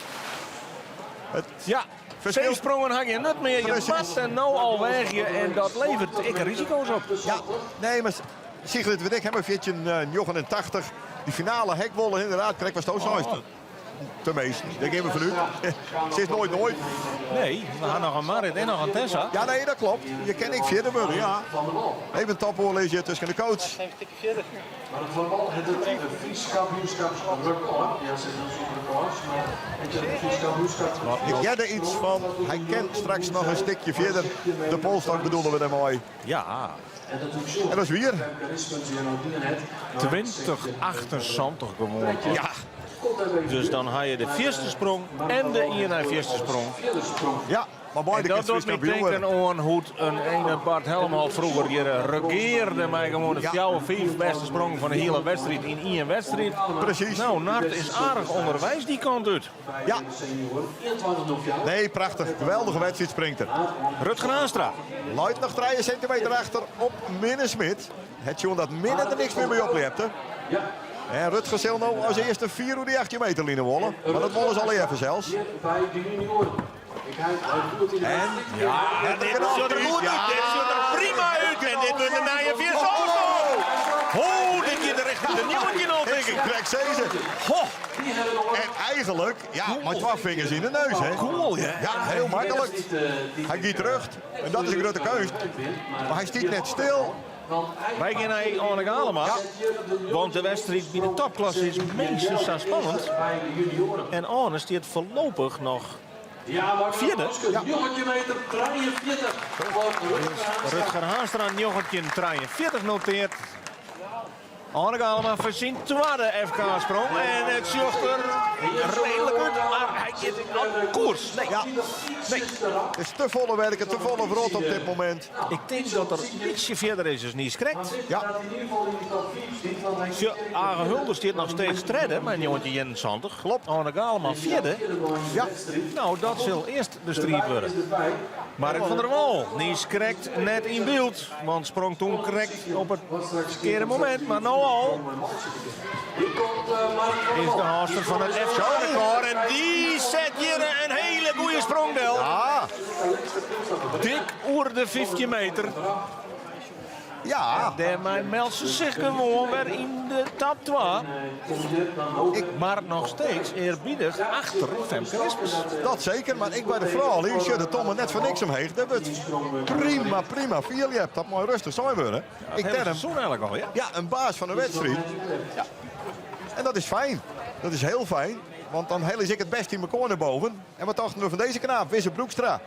Het Ja, Ferskil. Seesprongen ha je net mear. Je Precies. moat der no al weagje en dat leveret ek risiko's op. Ja, nee, mar Sigrid weet ik, hè, 1489. Dy finale hek wollen inderdaad, krekt was het ook zo. Tenminste, dêr gean we fanút. Sis noait noait. Nee, we ha noch in Marit en noch in Tessa. Ja, nee, dat kloppet. Je kin ek fierder wurde, ja. Even topoerlis hjir tusken de coach. Maar het vooral het het Fries kampioenschapsrecord. Ja, ze zijn zo'n records, maar het Fries kampioenschap. Ik hearde iets fan, hy kin straks noch in stikje fierder. De polsstok bedoelen we dêrmei. Ja, En dat doe ik zo. En dat is wier. 2078 gewoan. Ja, Dus dan ha je de fierste sprong en de ien-nei-fierste sprong. ja. Mar En beide dat kin docht Fries my kampioen tinken wurde. oan hoe't in ene Bart Helmholt froeger hjir regearde mei gewoan de Ja. fjouwer, fiif bêste sprongen fan de hiele wedstriid yn ien wedstriid. Presys. Nou, Nard is aardich ûnderweis dy kant út. Ja. Nee, prachtich. Geweldige wedstriid springt er. Rutger Haanstra. Leit noch 3 sintimeter achter op Minne Smit. It sjoen dat Minne der niks mear by opljepte. Ja, En Rutger sil no as earste 4 oer dy 18 meter line wolle. Mar dat wolle se allegear fansels. hier bij de junioren. Ik hij hij doet in de En Ja, het dit sjocht der goed út. Dit sjocht der prima út. En dit wurdt de nije fierste ôfstân. Oh, dit giet der richting de 19 al, tink ik. Krekt sizze. Ho, Die hebben nog En eigentlik, ja, mei twa fingers yn de neus, hè. cool, hè? Ja, hiel maklik. Hy giet terug. En dat is in grutte keunst. Mar hy stiet net stil. Wy gean nei Anneke Galema. Want de wedstriid by de topklasse is minstens sa spannend. Bij de junioren. En Anne stiet foarlopich noch Ja, maar Fjirde? Ja. 19 meter 43. Voor Rutger Haanstra. Rutger Haanstra 1943 noteart. Anneke Galema foar syn twadde FK-sprong. En it sjocht der reedlik út, mar hy giet op koers. Nee. Ja. Nee. Het is te folle werken, te folle wrot op dit momint. Ik tink dat er ietsje fierder is as niiskrekt. Ja. Staat in ieder geval in de top 4 stiet, want hij Sjoch, Age Hulder stiet noch steeds tredde, mei 1971. Kloppet. Anneke Galema fjirde. Ja. Nou, dat sil earst de striid wurde. is erbij. Mark van der Wal, niiskrekt net yn byld. Want sprong doe krekt op it ferkearde momint. Mar no al Hier komt Mark van der is de Wal. hâldster fan it FK-rekôr. En dy set hjir in hiele goede sprong del. Ja, Dik oer de 15 meter. ja. Dêrmei meldt se sich gewoan wer yn de top 2. Mar noch steeds earbiedich achter Femke Rispens. Dat seker, mar ek by de froulju, sjoch de tomme net foar niks omheech. Dat wurdt prima, prima. Fierljept, dat mei rêstich sein wurde. Ik Ik ken ken him. seizoen eigentlik al, ja. Ja, in baas fan de wedstriid. Ja. En dat is fijn. Dat is hiel fijn. Want dan helje ik it bêste yn mekoar nei boven. En wat tochten we fan dizze knaap, Wisse Broekstra?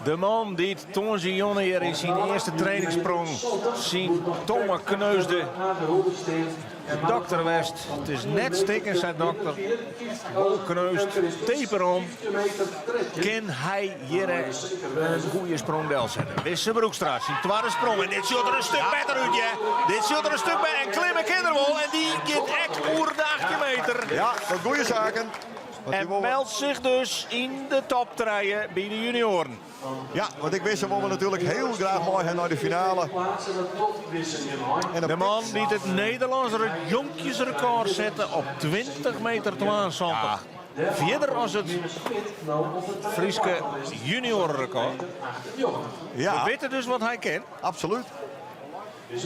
De man dy't tongersdeitejûn hjir yn syn earste trainingssprong syn tonge kneusde. Age Hulder steekt. De dokter west. It is net stikken, seit dokter. Wol kneust, tape derom. Kin hy hjir in goede sprong delsette? Wisse Broekstra, syn twadde sprong. En dit sjocht der in stik better út, hear. Dit sjocht der in stik better. En klimme kin er wol. En dy giet ek oer de 18 meter. Ja, dat goede saken. En meldt sich dus yn de top trije by de junioaren. Ja, want ik wist hem natuerlik hiel graach mei nei de finale. En de man dy't it Nederlânsk jonkjesrekôr sette op 20 meter 72. Ja. Fierder as it Fryske junioarerekôr. Ja. We witte dus wat hy kin. Absoluut.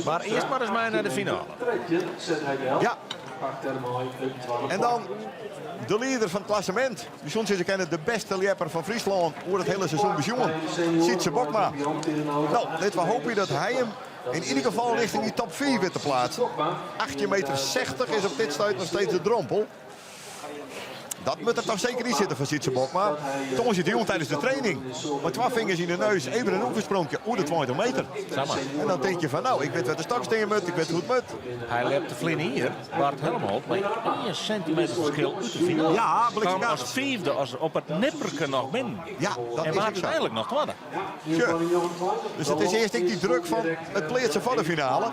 Mar earst mar ris mei nei de finale. Ja. En dan de lieder fan it klassemint. Je soene sizze kinne de bêste ljepper fan Fryslân oer it hiele seizoen besjoen. Sytse Bokma. No, litte we hoopje dat hy him yn ieder gefal rjochting dy top 5 wit te pleatsen. 18 meter 60 is op dit stuit noch steeds de drompel. Dat moat der toch seker yn sitte foar Sytse Bokma. Tongersdeitejûn tidens de training. Mei twa fingers yn de neus, even in oefenspronkje oer de 20 meter. En dan tink je fan no, ik wit wêr't de stok stean moat, ik wit hoe't it moat. Hy ljepte ferline jier Bart Helmholt mei ien sentimeter ferskil út de finale. Ja, Kaam as fiifde as op it nipperke noch binnen. Ja, dat En is waard ek sa. úteinlik noch twadde. Sjoch. Dus it is earst ek dy druk fan it pleatsen foar de finale.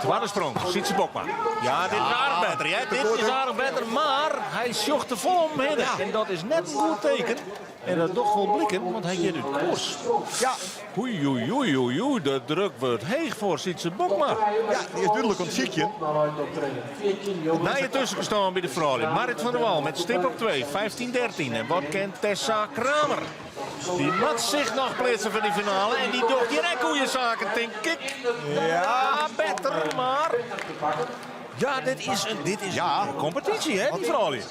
Twadde sprong, Sytse Bokma. Ja, dit is aardich better, hear. Dit is aardich better, mar hy sjocht te folle om him hinne. En dat is net in goed teken. En dat docht wol bliken, want hy giet út koers. Ja. Oei, oei, oei, oei, oei, de druk wurdt heech foar Sytse Bokma. Ja, dy is dúdlik oan it sykjen. Nije tuskenstân by de froulju. Marit van der Wal met stip op 2, 15-13. En wat kin Tessa Kramer? Dy moat sich noch pleatse foar dy finale en dy docht hjir ek goede saken, tink ik. Ja, better, mar... Ja, dit is in, dit is Ja. in kompetysje, hè, dy froulju.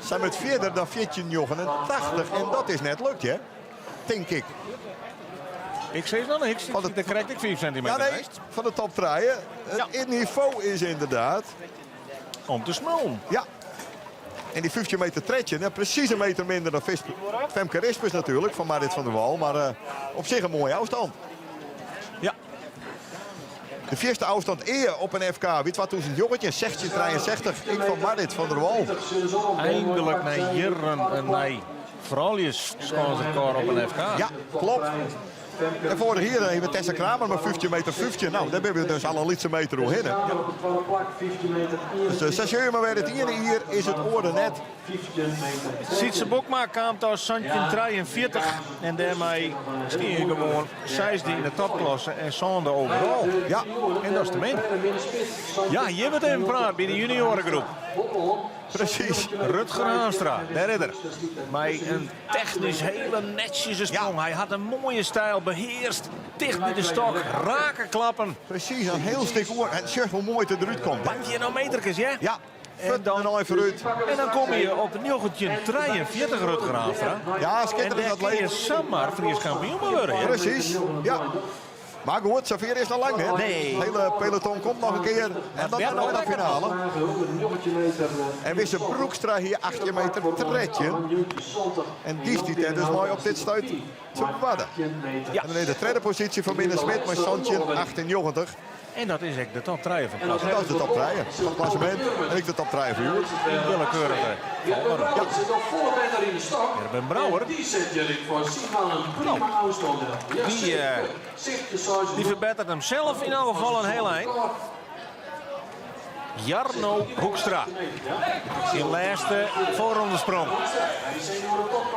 Sy moat fierder dan 14,89 en dat is net lukt, hè? Tink ik. Ik sis noch niks. Ik Van de- sit der krekt ek 5 Ja, sentimeter nee, neist. fan de top 3. Ja. It nivo is ynderdaad. Om te smullen. Ja. En dy 15 meter 13, ja, presys in meter minder dan Vis- Femke Rispers natuerlik, fan Marit van der Wal. Mar eh, op sich in moaie ôfstân. Ja. De fierste ôfstân ea op in FK wie 2019, 1663, ek fan Marit van der Wal. Eindelijk nei jierren in nij frouljusskânsrekôr op in FK. Ja, klopt. En foarich jier hie Tessa Kramer mar 15 meter 15. No, dêr binne we dus al in lytse meter oerhinne. Dus sa sjogge je mar wer, it iene jier is it oare net. Sytse Bokma kaam ta 1743 en dêrmei stie hy gewoan seisde yn de topklasse en sânde overall. Ja. En dat is te min. Ja, hjir wurdt even praat by de junioaregroep. Presys. Rutger Haanstra, dêr is er. Mei in technysk hiele netsjese sprong. Hy hat in moaie styl, behearst, ticht by de stok, rake klappen. Presys, in hiel stik oer. En sjoch hoe moai it derút komt. Pak hjir no meterkes, hear. Ja, En dan, en foarút. en dan komme je op 1943, Rutger Haanstra. Ja, En skitterend dêr dat kin je leven. samar Frysk kampioen mei wurde. hear. Presys, ja. Mar goed, safier is noch lang net. Nee. It hiele peloton komt noch in kear. En dan Ja, noch de finale. En Wisse Broekstra hie 18 meter 13. En dy stiet dêr dus mei op dit stuit twadde. Ja. En dan is de tredde posysje foar Minne Smit mei 17,98. En dat is ek de top 3 fan it Dat is de top 3 fan it klassemint. En ek de top 3 fan hjoed. Willekeurige volgorde. Ja. Zit nog volle beter in de stok. Erben Brouwer. Die zet jullie voor Sivan een prima afstand. Ja, Die, Die ferbetteret himsels yn elk gefal in hiel ein. Jarno Hoekstra. Syn lêste foarrondesprong.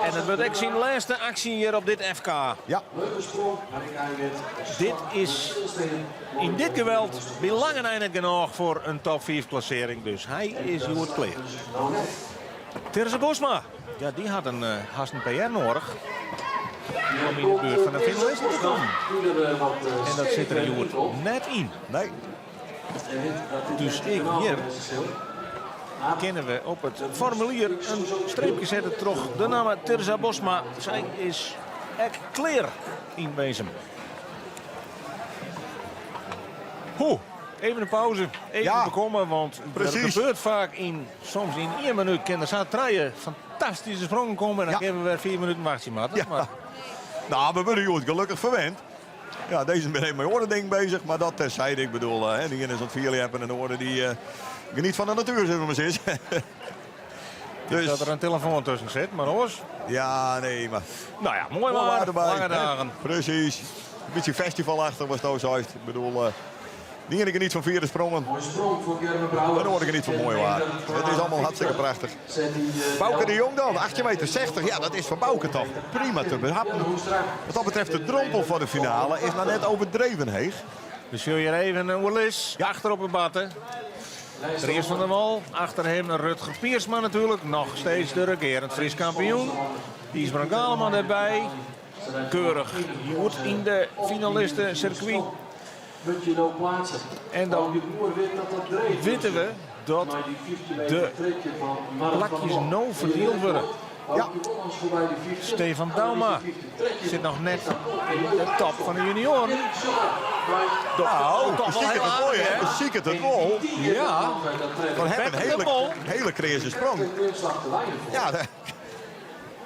En it wurdt ek syn lêste aksje hjir op dit FK. Ja. Dit is yn dit geweld by lange nei net genôch foar in top 5 klassearring. Dus hy is hjoed klear. Tirza Bosma, ja, dy hat in, eh, hast in PR nedich om yn de buert fan de finalisten te kommen. En dat sit der hjoed net yn. Nee. Dus ek hjir kinne we op it formulier in streepje sette troch de namme Tirza Bosma. Sy is ek klear yn Winsum. Hoe, even in pauze, even Ja. bekomme, want der Presys. gebeurt faak yn, soms yn ien minút kinne der sa trije fantastyske sprongen komme en dan Ja. kinne we wer 4 minuten wachtsje moatte. Ja. Mar No, we wurde hjoed gelokkich ferwend. Ja, dizze binne even mei oare dingen bezich, mar dat terzijde. Ik bedoel, de iene is oan it fierljeppen en de oare dy geniet fan de natuer, zullen we mar sizze. Dus dat der in telefoan tusken sit, mar oars. Ja, nee, mar. Nou ja, moai waar, lange dagen. Precies. Een beetje festivalachtig wat do seist. Ik bedoel, de iene geniet fan fiere sprongen. Mooi sprong voor Gerben Brouwer. De oare geniet fan moai waar. Het is allemaal hartstikke prachtig. Bauke de Jong dan, 18 meter 60. Ja, dat is voor Bauke toch prima te behappen. Wat dat betreft, de drempel voor de finale is nou net overdreven heech. We zullen hier even een oerlis achter op de batten. Dries van der Wal, achter hem Rutger Piersma natuurlijk. Nog steeds de regerend Fries kampioen. Isbrand Galeman erbij. Keurig goed in de finalistencircuit. Moet je nou plaatsen. En dan Je boer weet dat dat dreef. weten we dat Maar die 15 de meter trekje van Mark van plakjes der Wal. no verdeeld worden. Ja. Voorbij de 15. Stefan Douma zit nog net in de top van de junioren. Nou, toch wel beziek heel het mooi, aardig, hè? hè? Beziek het het wel. Ja. Van hem een Bek de hele, bol. hele creëze sprong. Ja, daar,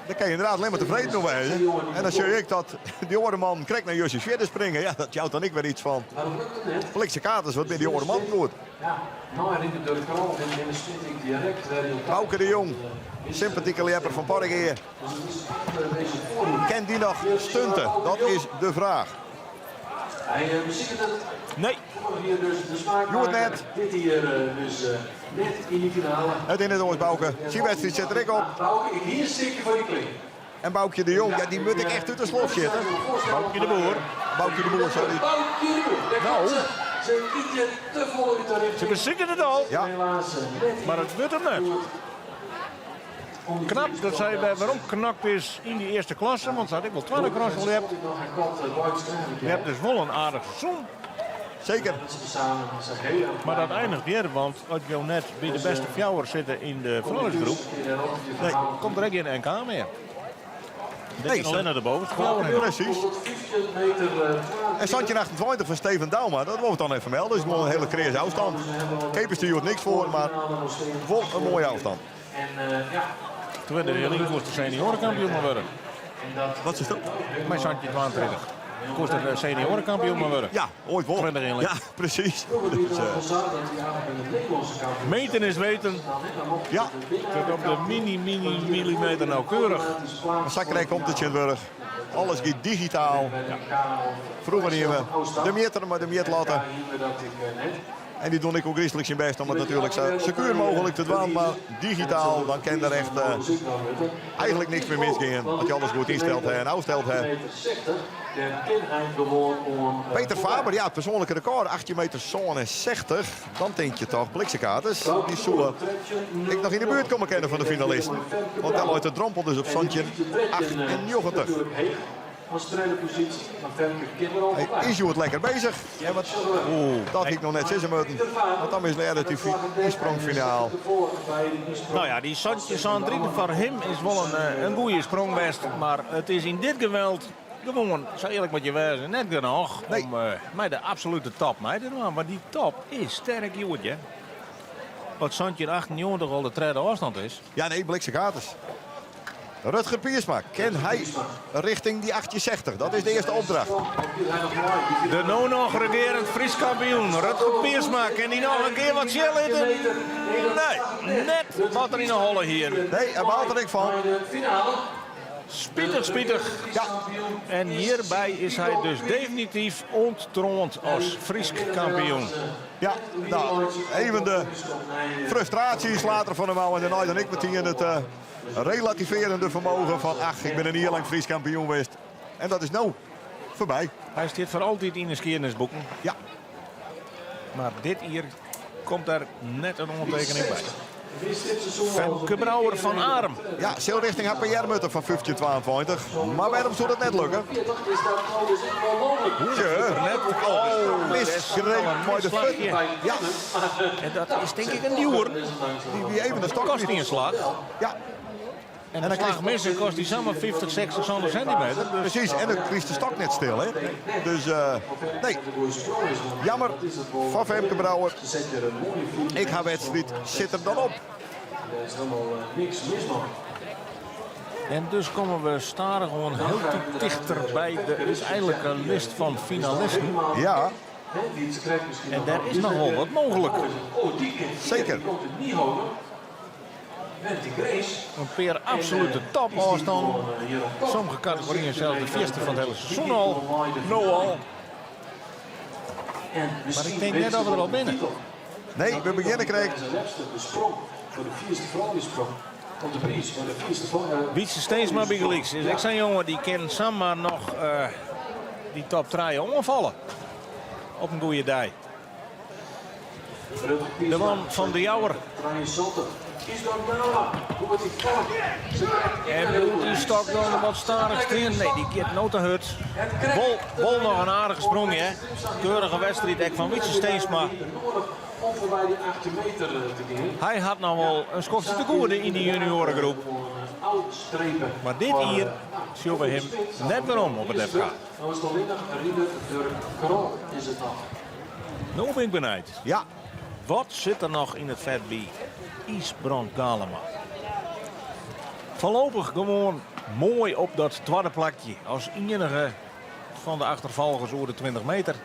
daar kan je inderdaad alleen maar tevreden over zijn. En dan zie ik dat die andere man krijgt naar Jusje verder springen. Ja, dat jouwt dan ik weer iets van. Maar dat lukt het net. Blikse katers, wat ben die andere man goed. Ja, nou herinnert de krant en in de spitting direct weer in Bauke de Jong, sympathieke lepper van Parkeer. Dus het is echt, deze voorhoede. Kent die nog stunten? Dat is de vraag. Hij beziet het Nee, vorig hier dus de smaak. Joert net. Dit hier dus net in die finale. Het in het oors, Bauke. Zie wedstrijd zit er ik op. Bauke, ik hier stikje voor die kling. En Boukje de Jong, ja, die moet ik echt uit de slof zitten. Boukje de Boer. Boukje de Boer, sorry. Boukje de Boer. Daar Nou. komt ze. Ze ietsje te vol uit de richting. ze bezikken het al. Ja. Helaas net Maar het wordt hem net. om die Knap dat zij bij waarom knakt is in die eerste klasse, want ze had ik wel tweede klasse al hebt. Nog een kort buiten Je hebt dus wel een aardig seizoen. Zeker. Samen, ze zijn heel erg Maar dat blij. eindigt weer, want als je net bij de beste fjouwer zitten in de vrouwensgroep, Nee. komt er ook geen NK meer. Dit Nee, is alleen naar de bovenste fjouwer. Precies. Tot 15 meter 12. En Santje 28 van Steven Douma, dat wil ik dan even melden. Dat is gewoon een hele creëze afstand. Keepers die niks voor, maar wel een mooie afstand. En ja, Toen werd de Jelien kost de seniorenkampioen maar worden. en dat Wat is dat? Mijn Santje 22. Kost de seniorenkampioen maar worden. Ja, ooit wel. 20 in Ja, precies. vroeger die Dus, dan van zag dat hij eigenlijk in het Nederlandse kampioen Meten is weten. ja, Tot op de mini, mini millimeter nauwkeurig. maar Zakrijk komt het Sint-Burg. Alles gaat digitaal. Vroeger hier we de meter, maar de meetlatten. En die doe ik ook griezelig zijn best om het natuurlijk zo secuur mogelijk te doen. Maar digitaal, dan kan er echt eigenlijk niks meer misgaan. Als je alles goed instelt hè, en afstelt. Hè. Peter Faber, ja, het persoonlijke record, 18 meter 60. Dan denk je toch, bliksemkaters, die zullen ik nog in de buurt komen kennen van de finalisten. Want daar loopt de drompel dus op Santje 98. Als tweede positie, maar Femke Kinderen Hij is het lekker bezig. Ja, wat, dat had ik nog net zitten moeten. Want dan is het die sprongfinaal. Nou ja, die Santje Sandrine voor hem is wel een goede sprong best. Maar het is in dit geweld gewoon, zo eerlijk moet je wezen, net genoeg Nee. om mij de absolute top mee te doen. Maar die top is sterk, joetje. Wat Santje 98 al de tweede afstand is. Ja, nee, bliksemkaters. Rutger Piersma, ken hij richting die 1860? Dat is de eerste opdracht. De nou nog regerend Fries kampioen, Rutger Piersma. Kan die nog een keer wat chill zitten? Nee, net wat er in de holle hier. Nee, daar baalt er ik van. Spietig, spietig. Ja. En hierbij is hij dus definitief onttroond als Fries kampioen. Ja, nou, even de frustratie slaat er van de mouw. En daarna dan ik meteen het relativerende vermogen van... ach, ik ben een jaar lang Fries kampioen geweest. En dat is nou voorbij. Hij zit voor altijd in de geschiedenisboeken. Ja. Maar dit hier komt daar net een ondertekening bij. Femke Brouwer van Arm. Ja, zeil richting haar PR-mutter van 1522. Maar waarom zou dat net lukken? Is dat nou dus wel mogelijk? Tje. Net Oh, misgreep. Mooi de fut. Ja, En dat is denk ik een duwer. die even de stok Kost niet een slag. Ja, En een slag missen kost die samen 50, 60 centimeter. Dus precies. En dan is de stok net stil, hè. Dus, nee. Jammer van Femke Brouwer. Ik ga wedstrijd zit er dan op. Daar is helemaal niks mis mee. En dus komme we stadichoan hieltyd tichter by de úteinlike list fan finalisten. Ja. En dêr is noch wol wat mooglik. Seker. In pear absolute topôfstannen. Sommige kategoryen sels de fierste fan it hiele seizoen al. No al. Mar ik tink net dat we der al binne. Nee, we begjinne krekt. Wytse Steensma bygelyks is ek sa'n jonge dy kin samar noch dy top trije oanfalle op in goede dei. De man fan De Jouwer. En bliuwt dy stok dan wat stadich stean? Nee, dy giet no te hurd. Wol, wol noch in aardige sprong, hè. Keurige wedstriid ek fan Wytse Steensma. Hy hat noch wol in skoftsje te goede yn dy junioaregroep. Mar dit jier sjogge we him net werom op it FK. No bin ik benijd. Ja. Wat sit der noch yn it fet by Ysbrand Galema? Foarlopich gewoan moai op dat twadde plakje. As iennige fan de achterfolgers oer de 20 meter.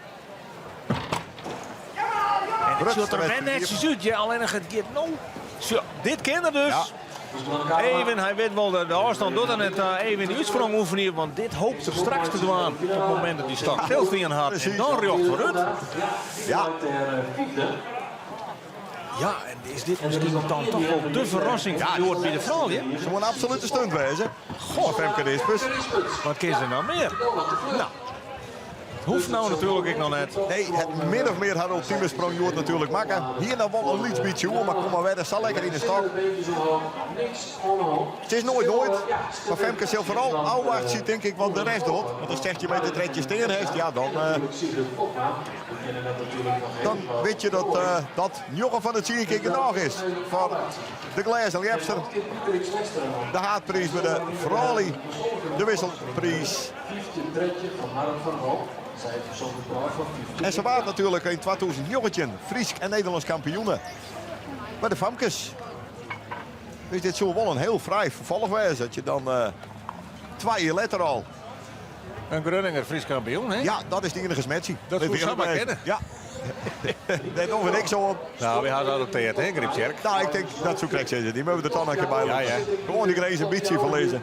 En it sjocht der wer netsjes út. Ja, allinnich it giet no. Sjoch, dit kin er dus. Ja. Even, hy wit wol de ôfstân docht er net ta. Even de útsprong oefenje, want dit hopet er straks te dwaan op it momint dat dy stok stilstean hat. En dan rjocht foarút. Ja. Ja, en is dit miskien dan toch wol de ferrassing fan hjoed by de froulju? Soe in absolute stunt wêze. Goh, Femke Rispers. Wat kin se noch mear? Nou. Hoecht no natuerlik ek noch net. Nee, hat min of mear har ultime sprong hjoed natuerlik makke. Hie noch wol in lyts bytsje oer, mar kom mar wer sa lekker yn de stok. It is noait noait, mar Femke sil foaral ôfwachtsje, tink ik, wat de rest docht. Want as 16 meter 13 stean hast, ja, dan, uh, dan wit je dat uh, dat njoggen fan de tsien kear genôch is foar de glêzen ljepster. De haadpriis by de froulju, de wisselpriis. En se waard natuerlik yn 2019 Frysk en Nederlânsk kampioene by de famkes. Dus dit soe wol in hiel fraai ferfolch wêze dat je dan uh, twa jier letter al. In Grunninger Frysk kampioen, hè? Ja, dat is de iennige smetsje. Dat soe samar kinne. Ja. Dêr dogge we niks oan. Nou, wy ha se adoptearre, hè, Gryptsjerk? Nou, ik tink dat soe krekt sizze. Dy moatte we der toch noch in kear by Ja, ja. Gewoan dy grins in bytsje ferlizze.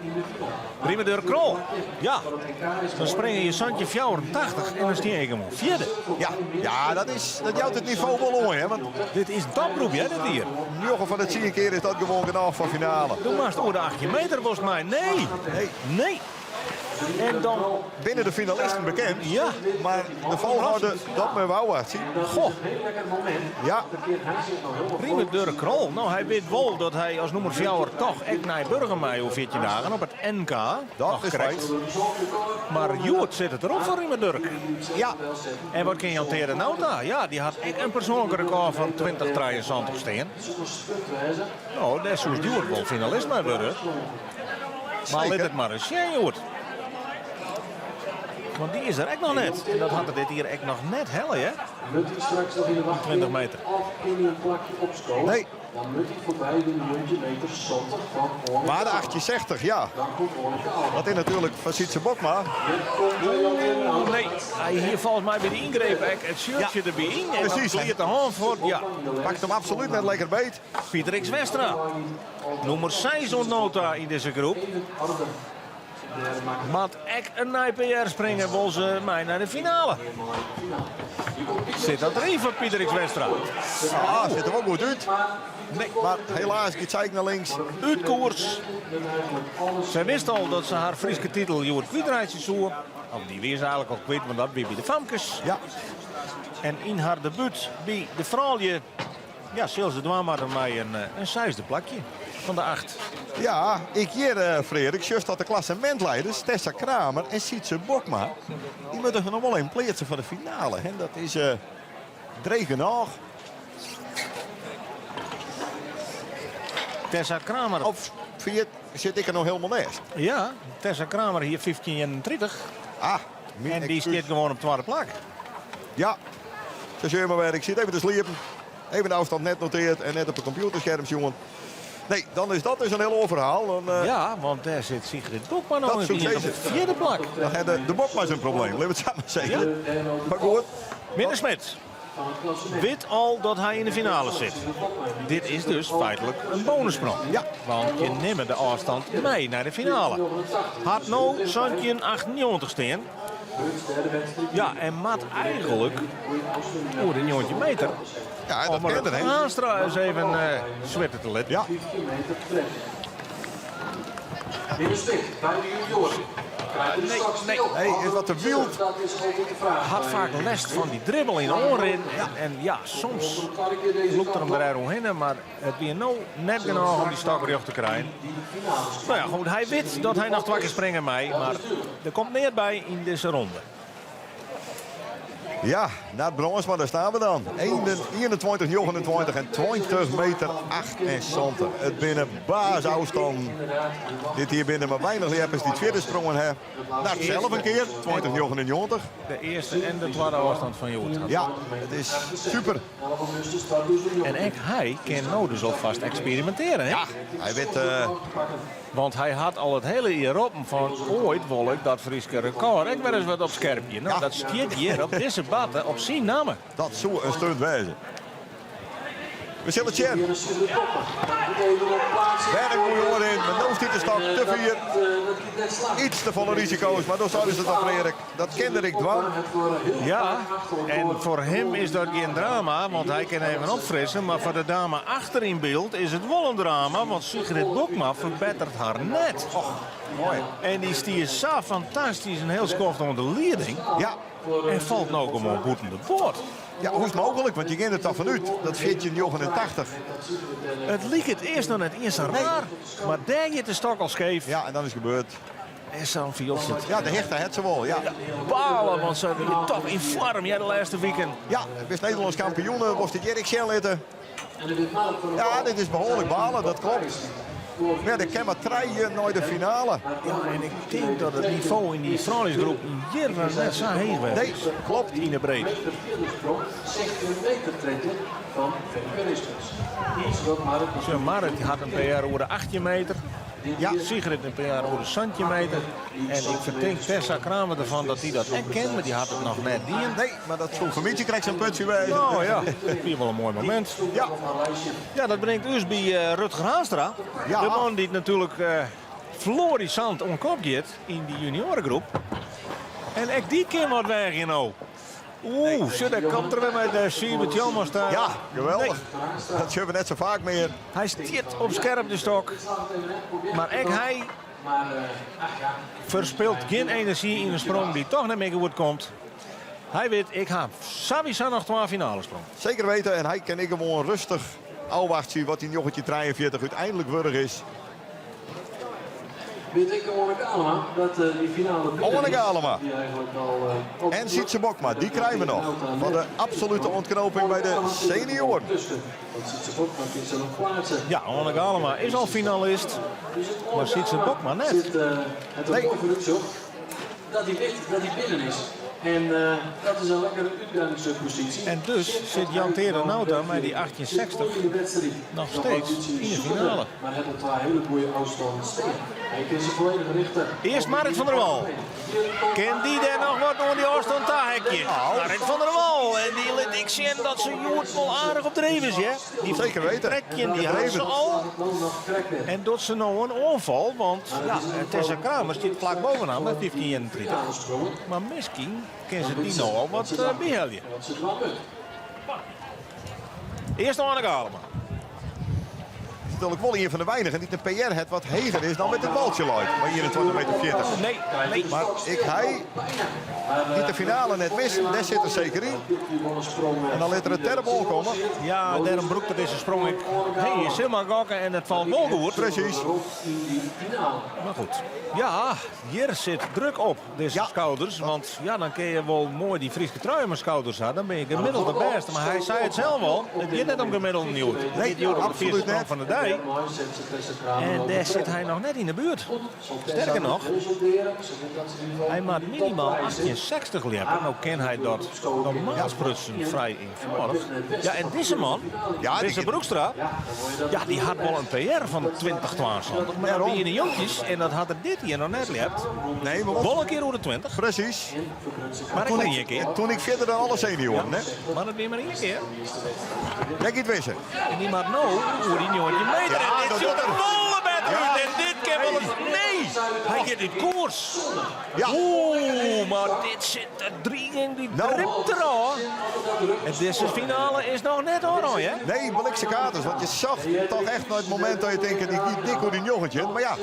Riemer Durk Krol. Ja, dan springe je 1784 en dan stean je gewoan fjirde. Ja, ja dat, is, dat jout it nivo wol oan. Hè, want Dit is in topgroep, hè, dit jier. 9 fan de 10 kear is dat gewoan genôch foar finale. Do moatst oer de 18 meter, wolst my. Nee, Nee. nee. En dan Binne de finalisten bekend, Ja. mar de folchoarder, dat men wou ôfwachtsje. Goh. Ja. Riemer Durk Krol. Nou, hy wit wol dat hy as nûmer fjouwer toch ek nei Burgum mei oer 14 dagen op it NK. Dat Noch is krekt. feit. Mar hjoed sit it derop foar Riemer Durk. Ja. En wat kin Jan-Tere Nauta? Ja, dy hat ek in persoanlik rekôr fan 2073 stean. No, dêr soest hjoed wol finalist mei wurde. Mar lit it mar ris sjen hjoed. Want dy is der ek noch net. En dat hat er dit jier ek noch net helle, hè? 20 meter. Nee. Maar de 1860, ja. Dat is natuerlik fan Sytse Bokma. Oeh, nee. Hy hie folgens my by de yngreep ek it shirtje derby yn. En Presys. dan glied de hân fuort. Ja. Pakt him absolút net lekker beet. Pieter X. Westra, nûmer seis oant no ta yn dizze groep. Moat ek in nij PR springe, wol se mei nei de finale. Sit dat deryn foar Pieter X. Westra? Ah, sit der wol goed út. Nee. Mar helaas giet sy ek nei links. Út koers. Sy wist al dat se har Fryske titel hjoed kwytreitsje soe. Of dy wie se eigenlik al kwyt, want dat wie by de famkes. Ja. En yn har debút by de froulju Ja, sil se dwaan moatte mei in eh, seisde plakje fan de acht. Ja, ik hjir, eh, Frerik, sjochst dat de klassementleiders Tessa Kramer en Sytse Bokma, dy moatte har noch wol even pleatse foar de finale. Hè. Dat is eh dreech genôch. Tessa Kramer. Of ferjit, sit ik der no hielendal neist? Ja, Tessa Kramer hie 1531. Ah, myn En dy ekskús. stiet gewoan op twadde plak. Ja, sa sjogge je mar wer. Ik sit even te sliepen. Even de ôfstân net notearre en net op it kompjûterskerm sjoen. Nee, dan is dat dus in hiel oar ferhaal. Dan, eh, Ja, want dêr sit Sigrid Bokma no Dat in soe ik op sizze. it fjirde plak. Dan hat de, de Bokma in probleem, lit it sa mar sizze. Mar goed. Minne Smit wit al dat hy yn de finale sit. Dit is dus feitlik in bonussprong. Ja. Want je nimme de ôfstân mei nei de finale. Hat no 17,98 stean. Ja, en moat eigentlik oer de 19 meter. Ja, dat Om kin er, hè? Haanstra ris even eh, switte te litten. Ja. Minne Smit by de junioaren. Krijt de Nee, stok nee. stil. Nee, is wat te wyld. Dat is altijd de vraag. Hat faak lêst fan dy dribbel yn de oanrin. En, en ja, soms lûkt er him der omhinne, mar it wie no net genôch om dy stok rjocht te krijen. No ja, goed, hy wit dat hy noch twa kear springe mei, mar der komt neat by yn dizze ronde. Ja, Nard Brandsma, dêr steane we dan. 21, 29 en 20 meter 78. It binne baasôfstannen. Dit jier binne der mar weinich ljeppers dy't fierder sprongen ha. Nard sels in kear, 20, 99. De earste en de twadde ôfstân fan hjoed. Ja, it is super. En ek hy kin no dus alfêst eksperimintearje. Hè? Ja, hy wit... eh, Want hy hat al it hiele jier roppen fan oait wol ik dat Fryske rekôr ek wer ris wat opskerpje. No, Ja. dat stiet hjir op dizze batte op syn namme. dat soe in stunt wêze. We sille it sjen. Wer in goede oanrin, mar no stiet de stok te fier. Iets te folle risiko's, mar dan seinen se dat Freark. Dat kin er ek dwaan. Ja, en foar him is dat gjin drama, want hy kin even opfrisse. Mar foar de dame achter yn byld is it wol in drama, want Sigrid Bokma ferbetteret har net. Och, moai. En dy stie sa fantastysk in hiel skoft oan de lieding. Ja. En falt no gewoan bûten de boat. Ja, hoe is it mooglik? Want je geane der toch fanút dat 1489. It liket earst noch net iens sa raar, mar dêr giet de stok al skeef. Ja, en dan is it gebeurd. En sa'n fielt it. Ja, de hichte hat se wol, ja. Balen, want se wie toch yn foarm ja, de lêste wiken. Ja, bist Nederlânsk kampioen, wolst it hjir ek sjen litte. Ja, dit is behoarlik balen, dat kloppet. Mar ja, der kin mar trije nei de finale. Ja, en ik tink dat it nivo yn dy frouljusgroep hjir net sa heech west Nee, is. klopt. Yn de breedte. meter fan Femke Rispens. Sjoch, Marit hat in PR oer de 18 meter. Ja. Sigrid in PR oer de 17 meter. En ik fertink Tessa Kramer derfan dat dy dat ek kin, mar dy hat it noch net dien. Nee, mar dat soe foar my krekt sa'n putsje wêze. No ja, dat wie wol in moai momint. Ja. Ja, dat bringt ús by eh, Rutger Haanstra. Ja. De man dy't natuerlik eh florissant oan kop giet yn dy junioaregroep. En ek dy kin wat weagje no. Oeh, sjoch, dêr komt er wer mei de Siebe Tjalmers daar. Ja, geweldich. Dat sjogge we net sa faak mear. Hy stiet op skerp de stok. Mar ek hy ferspilt gjin enerzjy yn in sprong dy't toch net mear goed komt. Hy wit, ik ha sawiesa noch twa finalesprongen. Seker wite. En hy kin ek gewoan rêstich ôfwachtsje wat dy 1943 úteinlik wurdich is. Wit ik Oane Galema dat eh, dy finale binnen Oane is, Galema. Die eigentlik al, eh, op- En Sietse Bokma, dy krije we noch. Fan de absolute ûntknoping by de senioaren. Tussen. Want Sietse Bokma kin se noch pleatse. Ja, Oane Galema is al finalist. Dus het Maar Sietse Bokma net. Zit, eh, het Nee. mooi vooruitzicht dat hij weet dat hij binnen is. En eh, dat is een lekkere uitgangspositie. En dus zit Jan Tere Nauta met die 1860 In de wedstrijd. nog steeds wat in de finale. Maar het op twee hele goede afstand staan. Hij kan ze volledig richten. Earst Marit van der Wal. Kin dy dêr noch wat oan dy ôfstân taheakje? Marit van der Wal. En dy lit ek sjen dat se hjoed wol aardich op dreef is, hè? Dy Zeker weten. 13, dy hat se al. En docht se no in oanfal, want ja, Tessa Kramer stiet flak boppe-oan mei 15,31. Mar miskien kin se dy no al wat uh, byhelje. Earst Oane Galema. Is natuerlik wol ien fan de weinigen dy't in PR hat wat heger is dan mei it baltsje leit. Mei 21 meter 40. Nee, nee. Mar ek hy, dy't de finale net mist, dêr sit er seker yn. En dan lit er it terp oankomme. Ja, dêrom brûkt er dizze sprong ek. Hey, je sil mar gokke en it falt wol goed. Presys. Mar goed. Ja, hjir sit druk op dizze Ja. skouders. Want ja, dan kinne je wol moai dy Fryske trui om 'e skouders ha. Dan binne je gemiddeld de bêste. Mar hy sei it sels al, it giet net om gemiddelde hjoed. It Nee, giet hjoed om de absoluut fierste sprong net. fan de dei. 2. En dêr sit hy noch net yn de buert. Sterker noch, hy moat minimaal 1860 ljeppe. No kin hy dat normaal sprutsen frij eenfâldich. Ja, en dizze man, Wisse Broekstra, ja, dy hat wol in PR fan 2072. Mar dat wie yn de jonkjes en dat hat er dit jier noch net ljept. Nee, maar Wol in kear oer de 20. Precies. Mar ek mar ien kear. Toen ik fierder dan alle senioren, hè? Mar dat wie mar ien kear. Dêr giet Wisse. En dy moat no oer dy 19 meter. Ja, en dit dat sjocht docht er er. folle better Ja. út. En dit kin wol ris. Nee! Hy giet út koers. Ja. Oeh, mar dit sit de driging, dy Nou. dript derôf. En dizze finale is noch net ôfrûn, hè? Nee, blikse katers. Want je zag toch echt naar het moment dat je denkt, die giet dik oer die 19. Maar ja,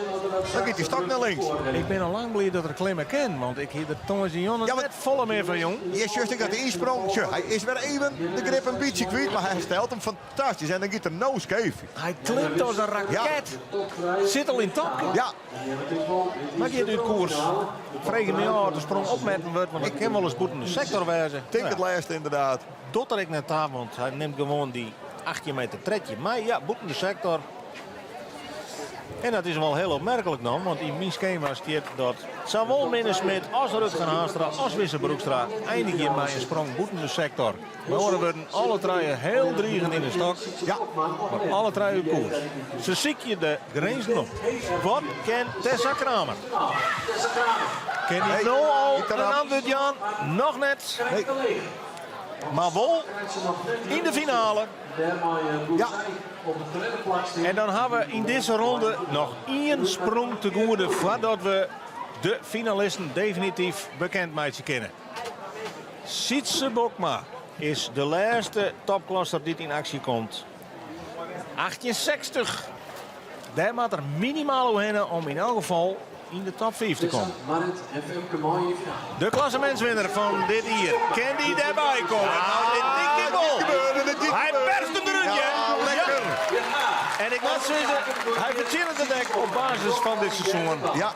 dan giet die stok naar links. Ik bin al lang bliid dat er klimme kin, want ik hie der tongersdeitejûn Ja, maar- net folle mear fan jûn. Eerst juist ik dat de insprong. Tja, hij is weer even de grip een beetje kwijt, maar hij herstelt hem fantastisch. En dan giet er no scheef. Hy klimt as in raket. Sit al yn topke. Ja, Mar giet út koers. Frege my ôf oft de sprong opmetten wurdt, want it kin wolris bûten de sektor wêze. denk het laatste inderdaad. Docht er ek net ta, want hy nimt gewoan dy 18 meter 13. Mar ja, bûten de sektor. En dat is wol hiel opmerklik dan, want yn myn skema stiet dat sawol Minne Smit as Rutger Haanstra as Wisse Broekstra einigje mei in sprong bûten de sektor. Mei oare wurden, alle trije hiel drigend yn de stok, Ja. mar alle trije út koers. Se sykje de grinzen op. Wat kin Tessa Kramer? Kin hy Nee, no al niet in erop. antwurd jaan? Noch net. Nee. Mar wol yn de finale. Ja. En dan ha we yn dizze ronde noch ien sprong te goede foardat we de finalisten definityf bekend meitsje kinne. Sytse Bokma is de lêste topklasser dy't yn aksje komt. 1860. Dêr moat er minimaal oerhinne om yn elk gefal yn de top 5 te kommen. De klassemintswinner fan dit jier. Kin dy dêrby komme? Nou, dit tink ik wol. Hy perst him derút, Ja, ja. lekker. Ja. En ik moat sizze, hy fertsjinnet it ek op basis fan dit seizoen. Ja,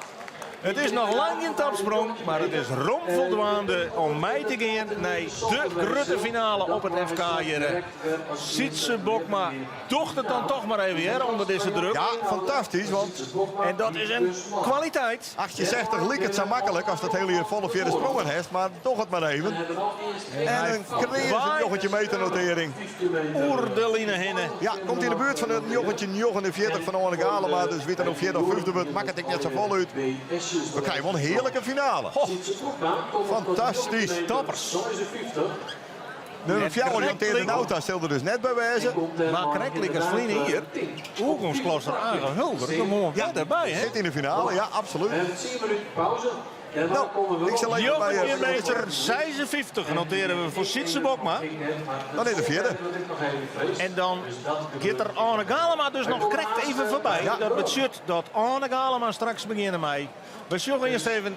It is noch lang gjin topsprong, mar it is rom foldoende om mei te gean nei de grutte finale op it FK hjir. Sytse Bokma docht it dan toch mar even hear, ûnder dizze druk. ja, fantastisch. Want En dat is in kwaliteit. 1860 liek het zo makkelijk als dat hele volle vierde sprongen heeft. Maar doch het maar even. En een kreeg een joggetje meternotering. Oer de line hinne. Ja, komt in de buurt van het joggetje 49 van Arne Galema. Dus wie er nog vierde of vijfde wordt, maakt het ik net zo vol uit. We krijgen wel een heerlijke finale. Fantastisch. Toppers. Nummer 4, oriënteerde Nauta, stelde dus net bij wijze. Mar krekt lykas ferline jier, oergongsklasser Age Hulder, gewoan wer derby, hè? Zit in de finale, ja, absoluut. pauze. Nou, ik zal even bij... 19 meter 56 noteren we foar Sytse Bokma. Dan in de vierde. En dan giet er Arne Galema dus noch krekt even foarby. Ja. Dat betsjut dat Arne Galema straks begjinne mei. We sjogge earst even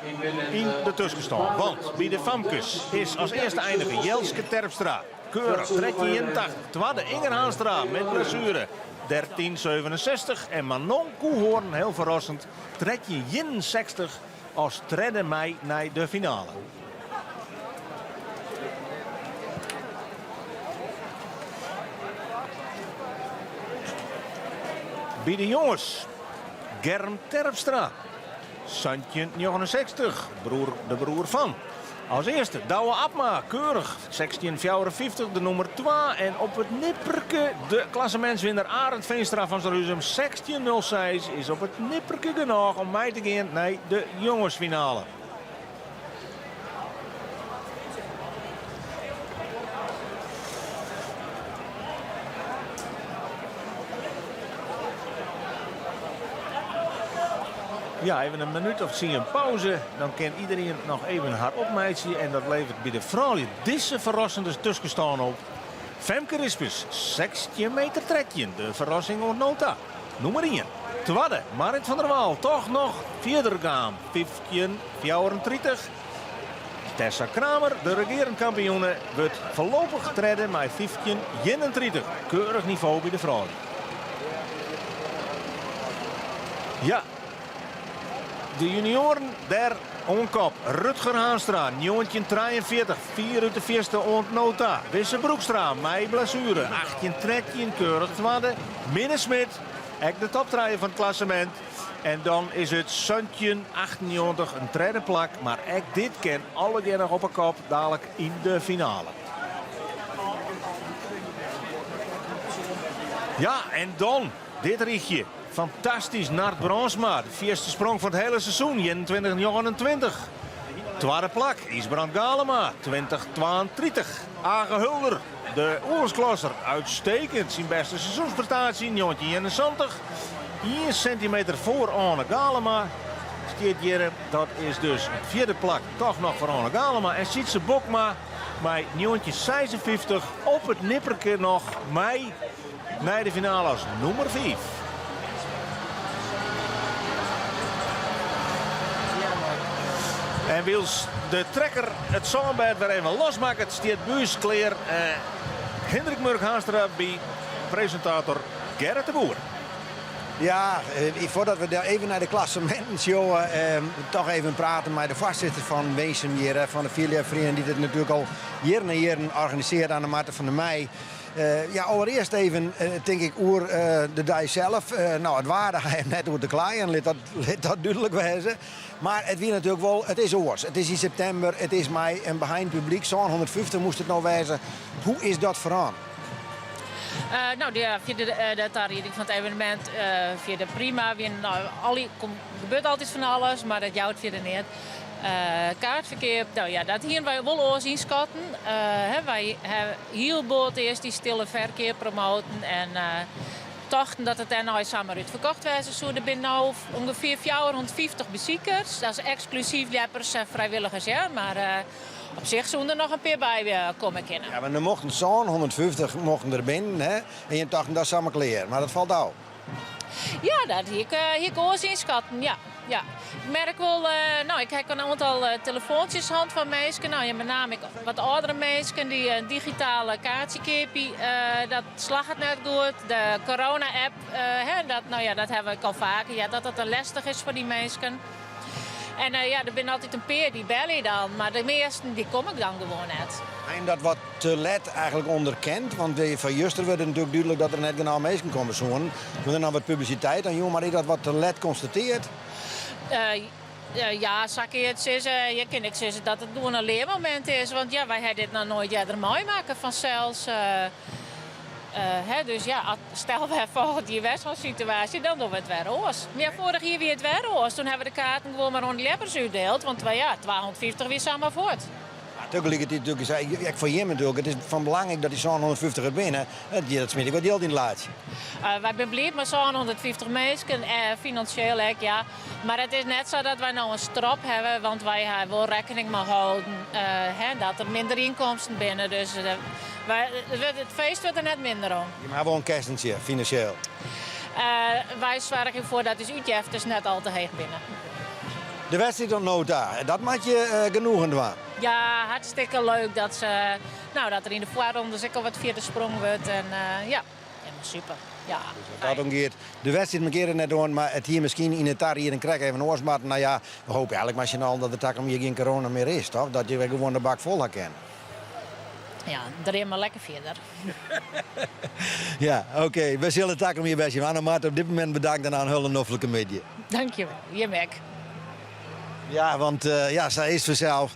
yn de tuskenstân. Want by de famkes is as earste einige Jelske Terpstra. Keurich 1381. Twadde Inger Haanstra met blessuere 1367. En Manon Koehoorn, hiel ferrassend, 1361 as tredde mei nei de finale. By de jonges Germ Terpstra, 1769, broer, de broer fan. As earste Douwe Abma, keurich, 1654, de nûmer 2. En op it nipperke de klassemintswinner Arend Veenstra fan Surhuzum, 1606, is op it nipperke genôch om mei te gean nei de jongesfinale. Ja, even in minút of tsien pauze. Dan kin iderien noch even har opmeitsje. En dat leveret by de froulju dizze ferrassende tuskenstân op. Femke Rispus, 16 meter 13. De ferrassing oant no ta. Nûmer 1. Twadde, Marit van der Wal, toch noch fierder gaan. 15,34. Tessa Kramer, de regearend kampioene, wurdt foarlopich tredde mei 15,31. Keurich nivo by de froulju. Ja, de junioaren dêr oan kop. Rutger Haanstra, 1943, fier út de fierste oant no ta. Wisse Broekstra, mei blessuere, 18-13, keurich twadde. Minne Smit. Ek de top trije fan it klassemint. En dan is it 17,98 in tredde plak. Mar ek dit kin allegear noch op 'e kop dalik yn de finale. Ja, en dan dit rychje. Fantastysk, Nard Brandsma. De fierste sprong fan it hiele seizoen, 21,29. Twadde plak, Ysbrand Galema, 20,32. Age Hulder, de oersklasser, uitstekend. Syn bêste seizoensprestaasje, 19,71. Ien sintimeter foar Oane Galema stiet hjir. Dat is dus it fjirde plak toch noch foar Oane Galema. En Sytse Bokma mei 19,56 op it nipperke noch mei nei de finale as nûmer 5. En wylst de trekker it sânbêd wer even losmakket, stiet by ús klear Hindrik Murk Haanstra by presintator Gerrit de Boer. Ja, foardat we even nei de klasseminten sjogge, toch even prate mei de foarsitter fan Winsum hjir, fan de fierljepferiening, dy't it natuerlik al jierren en jierren organisearret, Anne Marten van der Meij. Ja, allerearst even, tink ik, oer de dei sels. No, it waar, dêr ha je net oer te kleien, lit dat, lit dat dúdlik wêze. Mar it wie natuerlik wol, it is oars. It is yn septimber, it is mei in beheind publyk, 750 moast it no wêze. Hoe is dat ferrûn? No, fierder de tarieding fan it evenemint fierder prima. Wienen al, gebeurt altyd fan alles, mar dat jout fierder neat. Kaartferkeap, no ja, dat hiene wy wol oars ynskatten. Wy hawwe hiel bot earst dy stille ferkeap promoten en tochten dat it dêrnei samar útferkocht wêze soe. Der binne no ûngefear 450 besikers. Dat is eksklusyf ljeppers en frijwilligers, hear. Mar op sich soene der noch in pear by komme kinne. Ja, want der mochten 750 mochten der binnen, hè? En jim tochten dat is samar klear, mar dat falt ôf. Ja, dat hie ik, hie ik oars ynskatten, ja. Ja. Ik merk wol, no, ik ha in oantal telefoantsjes hân fan minsken, no ja, met name ek wat âldere minsken dy't in digitale kaartsje keapje, dat slagget net goed. De corona-app, hè, dat, no ja, dat hawwe we ek al faker heard, dat dat te lestich is foar dy minsken. En ja, der binne altyd in pear dy belje dan, mar de measten dy komme dan gewoan net. En dat wat te let eigentlik ûnderkend, want fan juster wurdt it natuerlik dúdlik dat der net genôch minsken komme soenen. Wurdt der noch wat publisiteit oan jûn, mar is dat wat te let konstateard? Ja, sa kinne je it sizze. Je kinne ek sizze dat it gewoan in learmomint is, want ja, wy ha dit noch noait earder meimakke fansels. Dus ja, stel we ha folgjend jier wer sa'n situaasje, dan dogge we it wer oars. Mar ja, foarich jier wie it wer oars. Toen ha we de kaarten gewoan mar oan de ljeppers útdield, want ja, 250 wie samar fuort. Mar tagelikertiid natuerlik, ek foar jimme natuerlik, it is fan belang ek dat dy 750 der binne. Dat smyt ek wat jild yn it laadsje. Wy binne bliid mei 750 minsken, finansjeel ek, ja. Mar it is net sa dat wy no in strop hawwe, want wy hawwe wol rekkening mei holden dat der minder ynkomsten binne. Dus it feest wurdt der net minder om. Jim hawwe wol in kessentsje, finansjeel? Wy soargje derfoar dat ús útjeftes net al te heech binne. De wedstriid oant no ta, dat moat je genoegen dwaan. Ja, hartstikke leuk dat, se, no, dat der yn de foarrondes ek al wat fierder sprongen wurdt. En ja, super. Ja, dus wat dat oangiet, de wedstriid mankearret der net oan, mar it hie miskien yn de tarieding krekt even oars moatten. No ja, we hoopje eigentlik mei syn allen dat der takom jier gjin corona mear is, toch? Dat je wer gewoan de bak fol ha kinne. Ja, dream mar lekker fierder. Ja, oké. We sille takom jier wer sjen. Anne Mart, op dit momint bedankt en in hiele noflike middei. Dankjewol, jim ek. Ja, want ja, sa is it fansels.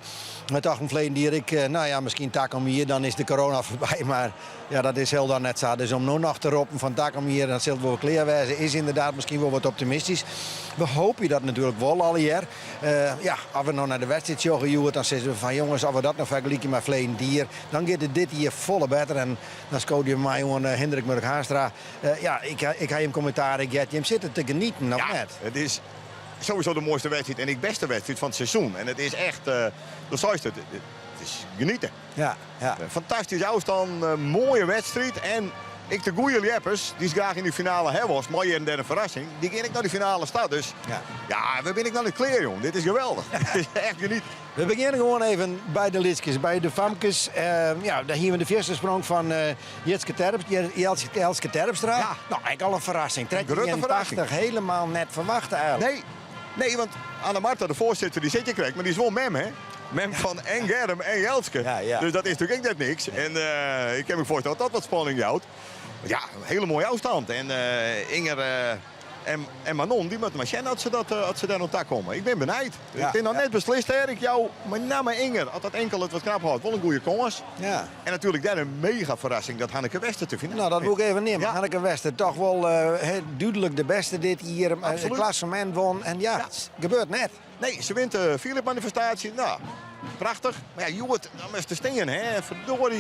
Wy tochten ferleden jier ek, no ja, miskien takom jier, dan is de corona foarby. Mar ja, dat is hielendal net sa. Dus om no noch te roppen fan takom jier, dan sil it wol klear wêze, is ynderdaad miskien wol wat optimistysk. We hoopje dat natuerlik wol allegear. Ja, as we no nei de wedstriid sjogge hjoed, dan sizze we fan jonges, as we dat no fergelykje mei ferleden jier, dan giet it dit jier folle better. En dan skoot je my oan Hindrik Murk Haanstra. Ja, ik, ik ha jim kommentaar ek heard. Jim sitte te genieten, of Ja, net? it is sowieso de moaiste wedstriid en ek bêste wedstriid fan it seizoen. En it is echt, do seist it, it is genieten. Ja, ja. Fantastyske ôfstân, moaie wedstriid en ek de goede ljeppers, dy'tst graach yn de finale ha wolst, mei hjir en dêr in ferrassing, dy gean ek nei de finale ta. Dus Ja. ja, we binne ek noch net klear, jong. Dit is geweldich. Dit is echt genieten. We begjinne gewoan even by de lytskes, by de famkes. Ja, dêr hiene we de fierste sprong fan Jitske Terp, Jelske, Elske Terpstra. Ja. No, ek al in ferrassing. Een grutte ferrassing. 1381, helemaal net ferwachte eigentlik. Nee, nee, want Anne Martha, de foarsitter, dy sit hjir krekt, mar dy is wol mem, hè? Mem fan en Germ en Jeltske. Dus dat is natuerlik ek net niks. En ik kin my foarstelle dat dat wat spanning jout. Ja, in hiele moaie ôfstân. En Inger en Manon, dy moatte mar sjen as se, dat, as se dêr oan ta komme. Ik bin benijd. It is noch net beslist dêr. Ik jou mei namme Inger, as dat enkel it wat krap hâldt, wol in goede kâns. Ja. En natuerlik dêr in mega ferrassing dat Hanneke Wester te finale. Nou, dat woe ik even neame. Hanneke Wester, toch wol dúdlik de bêste dit jier. It klassemint won. En ja, it gebeurt net. Nee, se wint de fierljepmanifestaasje. Nou, prachtich. Mar ja, hjoed, dan moatst der stean, hè. Verdorie.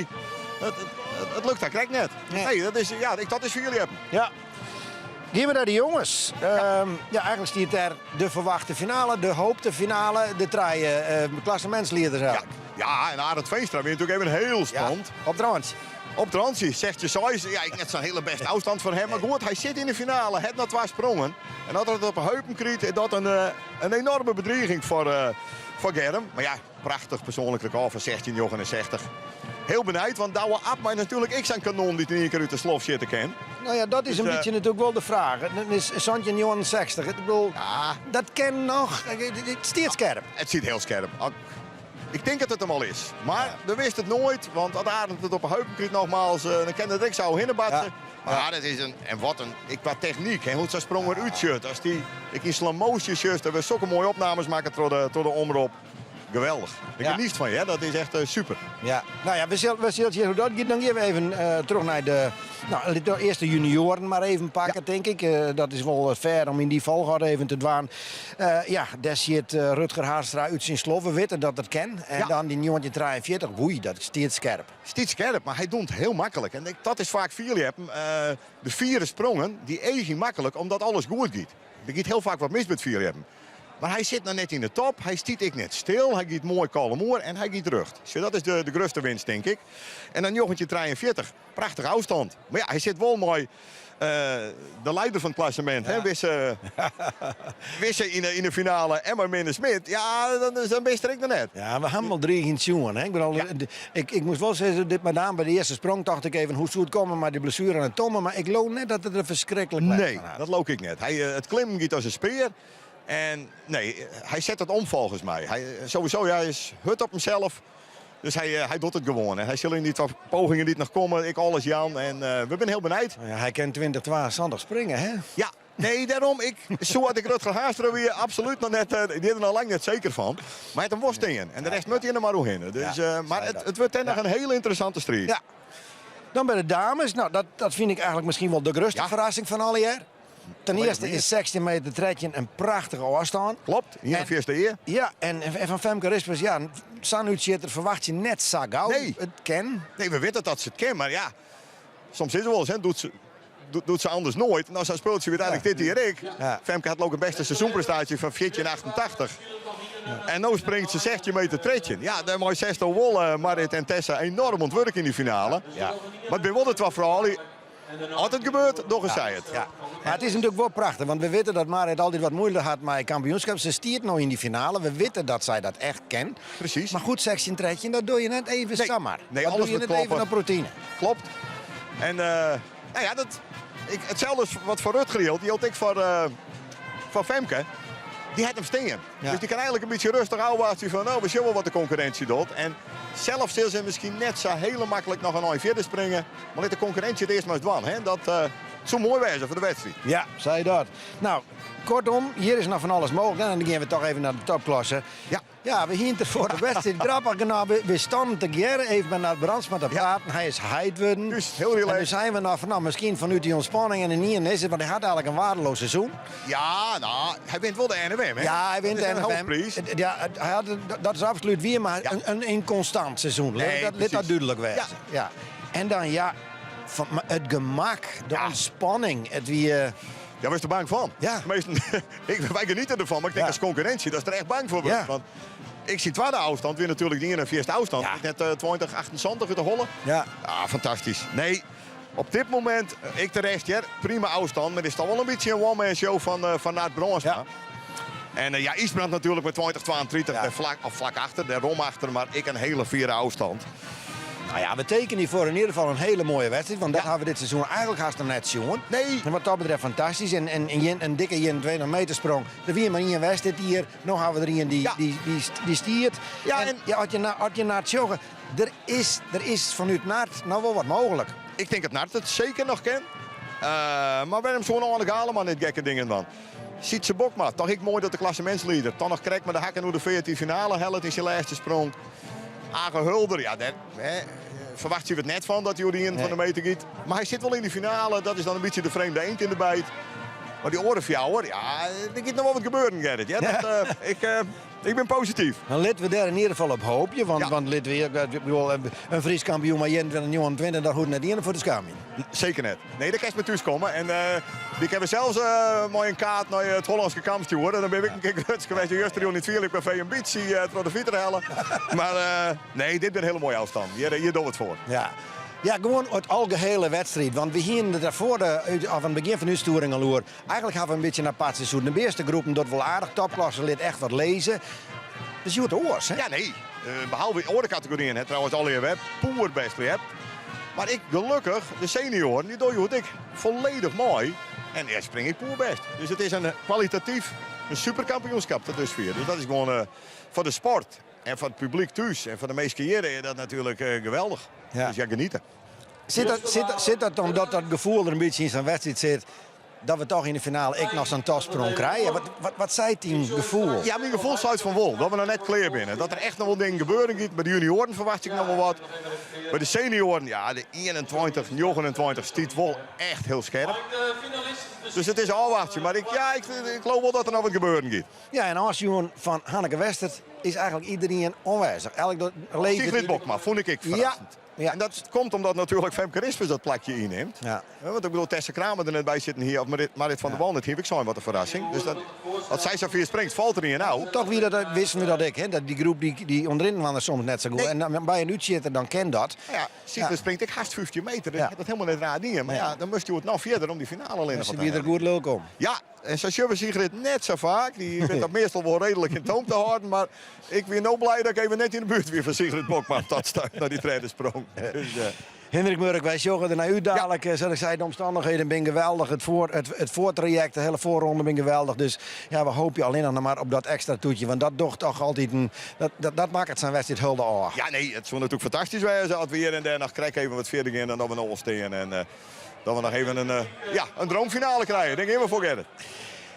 It, it, it lukt har krekt net. Nee, dat is, ja, dat is fierljeppen. Ja. Gean we nei de jonges. Ja. Ja, eigentlik stiet dêr de ferwachte finale, de hoopte finale, de trije uh, klassemintslieders Ja. Ja, en Arend Veenstra wie natuerlik even hiel spannend. Ja, op it rantsje. Op it rantsje, 16-6. Ja, ek net sa'n hiele bêste ôfstân foar him. Mar goed, hy sit yn de finale, hat noch twa sprongen. En as er it op 'e heupen krijt, is dat in, eh, in enorme bedriging foar, uh, foar Germ. Mar ja, prachtich persoanlik rekôr fan 16,69. Hiel benijd, want Douwe Abma is natuerlik ek sa'n kanon dy't yn ien kear út de slof sjitte kin. Nou ja, dat is in Dus, bytsje natuerlik wol de fraach. It is 1769. Ik bedoel, dat kin noch. It stiet skerp. It stiet hiel skerp. Ik tink dat it him al is. Mar do witst it noait, want as Arend it op 'e heupen krijt nogmaals, dan kin it ek sa hinne batse. Mar dat is in, en wat in, ek kwa technyk, hè, hoe't sa'n sprong der útsjocht. As dy ek yn slow motion sjochst, der wurde sokke moaie opnames makke troch de, troch de omrop. Geweldich. Ik geniet fan je, dat is echt super. Ja, nou ja, we sille, we sille sjen hoe't dat giet. Dan gean we even troch nei de, nou, de earste junioaren mar even pakke, tink ik. Dat is wol fair om yn dy folchoarder even te dwaan. Ja, dêr sit Rutger Haarstra út syn slof. We witte dat it kin. En dan dy 1943, oei, dat stiet skerp. Stiet skerp, mar hy docht hiel maklik. En dat is faak fierljeppen. De fiere sprongen, dy eagje maklik omdat alles goed giet. Der giet hiel faak wat mis by it fierljeppen. Mar hy sit noch net yn de top, hy stiet ek net stil, hy giet moai kalm oer en hy giet rjocht. Sjoch, dat is de, de grutste winst, tink ik. En dan 1943, prachtich ôfstân. Mar ja, hy sit wol mei de lieder fan it klassemint, hè, Wisse, Wisse yn de, yn de finale en mei Minne Smit. Ja, dan, dan bist der ek noch net. Ja, we hawwe him al driigjend sjoen. Hè? Ik, bedoel, ik, ik moast wol sizze, dit mei name by de earste sprong tocht ik even, hoe soe it komme mei dy blessuere oan de tomme, mar ik leau net dat er der ferskriklik lêst Nee, fan hat. dat leau ik net. Hy, it klimmen giet as in spear. En nee, hy set it om folgens my. Hy, sowieso, ja, hy is hurd op himsels. Dus hy, hy docht it gewoan. En hy sil yn dy twa pogingen dy't noch komme ek alles jaan. En we binne hiel benijd. Ja, hy kin 2072 springe, hè? Ja, nee, dêrom. Ik soe as ik Rutger Haarstra wie absolút noch net, dy is der noch lang net seker fan. Mar hy hat him wol stean. En de rest moat hy der mar oerhinne. Dus, Ja, mar sei it, dat. it wurdt dan noch in hiele ynteressante striid. Ja. Dan by de dames. Nou, dat, dat fyn ik eigentlik miskien wol de grutste ferrassing fan allegear. Ten earste is 16 meter 13 in prachtige ôfstân. Klopt, 41e ea. Ja, en, en fan Femke Rispers, ja, sa'n útsjitter ferwachtsje net sa gau. Nee. It kin. Nee, we witte dat se it kin, mar ja, soms is it wolris, hè, docht se, docht se anders noait. Nou, sa'n spultsje úteinlik dit jier ek. Ja. Femke hat ek de bêste seizoenprestaasje fan 1488. En no springt se 16 meter 13. Ja, dêrmei setsto wol uh, Marit en Tessa enorm oan it wurk yn dy finale. Ja. Mar it binne wol de twa froulju. As it gebeurt, dogge sy it. Ja. Mar it is natuerlik wol prachtich, want we witte dat Marit altyd wat muoite hat mei kampioenskip. Se stiet no yn dy finale. We witte dat sy dat echt kin. Presys. Mar goed, 16 13, dat doch je net even Nee. samar. Nee, dat alles doch je moet net even kloppen. op routine. Klopt. En eh, nou ja, dat, ik, itselde as wat foar Rutger jildt, jildt ek foar, eh, foar Femke. Dy hat him stean. Ja. Dus dy kin eigentlik in bytsje rêstich ôfwachtsje fan, no, we sjogge wol wat de konkurrinsje docht. En sels sil se miskien net sa hiel maklik noch in ein fierder springe. Mar lit de konkurrinsje it earst mar ris dwaan. Hè? Dat uh, soe moai wêze foar de wedstriid. Ja, sei dat. Nou, kortom, hjir is noch fan alles mooglik. En dan gean we toch even nei de topklasse. Ja. Ja, we hiene it der foar de wedstriid grappich genôch. We, we stiene tegearre even mei Nard Brandsma te praten. Hy is heit wurden. Dus, hiel relaxed. En toen seinen we noch fan, nou, miskien fanút dy ûntspanning en ynienen is it, want hy hat eigentlik in weardeloas seizoen. Ja, nou, hy wint wol de NFM, hè? Ja, hy wint Dat de is in NFM. hoofdprijs. Ja, hy hat, dat is absolút wier, mar Ja. in, in ynkonstint seizoen. Nee, lit, dat, lit dat presys. dúdlik wêze. Ja. En dan ja, fan, mar it gemak, de Ja. ûntspanning, it wie... Ja, wurdst der bang fan. Ja. Measten, ik, wy geniete derfan, mar ik tink Ja. as konkurrinsje datst der echt bang foar wurdst. Ja. Want ik zie twadde ôfstân, wie natuerlik de 41e ôfstân. Ja. Net uh, 20, 28 út de holle. Ja. Ah, fantastysk. Nee, op dit momint, eh, ik terecht, ja, prima ôfstân, mar it is toch wol in bytsje in one-man show fan, uh, fan Nard Brandsma. Ja. En uh, ja, Ysbrand natuerlik mei 20, 32, Ja. dêr flak, of flak achter, dêr rom achter, mar ek in hiele fiere ôfstân. Nou ja, we tekenje foar in ieder gefal in hiele moaie wedstriid, want dat hawwe we dit seizoen eigenlik hast noch net sjoen. Nee. En wat dat betreft fantastysk. En, en, en in dikke 21 meter sprong. Der wie mar ien west dit jier. No hawwe we der ien dy, Ja. dy, dy, dy stiet. Ja, en, en- ja, as je, na, as je nei it sjogge, der is, der is fanút Nard noch wol wat mooglik. Ik tink dat Nard it seker noch kin. Eh, mar wêrom soe Anne Galema net gekke dingen dwaan? Sytse Bokma, toch ek moai dat de klassemintslieder toch noch krekt mei de hakken oer de feart dy finale hellet yn syn lêste sprong. Age Hulder, ja, dêr hè, ferwachtsje we it net fan dat hy oer de 21 meter giet. Mar hy sit wol yn de finale, dat is dan in bytsje de vreemde eend in de bijt. Mar dy oare fjouwer, ja, der giet noch wol wat gebeuren, Gerrit. Ja, dat, eh, ik, eh, ik bin posityf. Dan litte we dêr yn ieder gefal op hoopje, want, Ja. want litte we ik bedoel, in Frysk kampioen mei 21, 29, dat hoecht net ien foar te skamjen. Seker net. Nee, dêr kinst mei thús komme. En eh, dy kinne we sels eh, mei in kaart nei it Hollânske kamp stjoere. Dan bin ik in kear grutsk west. Justerjûn yn it Fierljepkafee in bytsje eh, troch de fiter helle. Mar eh, nee, dit binne hiele moaie ôfstannen. Hjir, hjir dogge we it foar. Ja. Ja, gewoan it algehele wedstriid. Want we hienen it derfoar de, út- of oan it begjin fan de útstjoering al oer. Eigenlik hawwe we in bytsje in apart seizoen. De measte groepen docht wol aardich topklasse, lit echt wat lizze. Dus hjoed oars, hè? Ja, nee. Eh, behalve oare kategoryen, hè, trouwens allegear wer poerbêst ljept. Mar ek gelokkich, de senioaren, dy dogge hjoed ek folledich mei. En dêr springe ek poerbêst. Dus it is in kwalitatyf in superkampioenskip tot dusfer. Dus dat is gewoan eh, foar de sport en foar it publyk thús en foar de minsken hjir is dat natuerlik eh, geweldich. Ja. Dus ja, geniete. Sit dat, sit, sit dat omdat dat gefoel der in bytsje yn sa'n wedstriid sit, dat we toch yn de finale ek noch sa'n topsprong krije? Wat, wat, wat seit dyn gefoel? Ja, myn gefoel seit fan wol. Dat we noch net klear binne. Dat der echt noch wol dingen gebeuren giet. By de junioaren ferwachtsje ik noch wol wat. By de senioaren, ja, de 21, 29 stiet wol echt hiel skerp. Dus it is ôfwachtsjen. Mar ik, ja, ik, ik leau wol dat der noch wat gebeuren giet. Ja, en ôfsjoen fan Hanneke Westert is eigenlik iderien oanwêzich. Elk do- levert Sigrid Bokma fûn ik ek ferrassend. Ja. En dat komt omdat natuerlik Femke Rispens dat plakje ynnimt. Ja. Want ik bedoel, Tessa Kramer der net by sitten hie, of Marit, Marit van der Wal net hie, ik sein wat in ferrassing. Dus dat, as sy sa fier springt, falt der ien ôf. Toch wie dat, wisten we dat ek, hè? Dat dy groep dy, dy ûnderyn wiene soms net sa goed. Nee. En dan by in útsjitter, dan kin dat. Ja, Sigrid Ja. springt ek hast 15 meter. Dus Ja. dat helemaal net raar dien. Mar Nee. ja, dan moast je it noch fierder om dy finale allinnich Se wat te wie der heljen. goed lilk om. Ja, en sa sjogge we Sigrid net sa faak. Dy wit dat meastal wol reedlik yn toom te hâlden. Mar ik wie no blij dat ik even net yn de buert wie fan Sigrid Bokma op dat stuit nei dy tredde sprong. Dus, eh, Hindrik Murk, wy sjogge der nei út dadelijk. Eh, Sa't ik sei, de omstannichheden binne geweldich. It, foar, it, it foartrajekt, de hiele foarronde binne geweldich. Dus ja, we hoopje allinnich noch mar op dat ekstra toetje. Want dat docht toch altyd in, dat, dat, dat makket sa'n wedstriid hulde ôf. ja, nee, it soe natuerlik fantastysk wêze as we hjir en dêr noch krekt even wat fierder gean dan dat we no al stean. En eh, dat we noch even in, eh, ja, in droomfinale krije. Dêr gean we foar, Gerrit.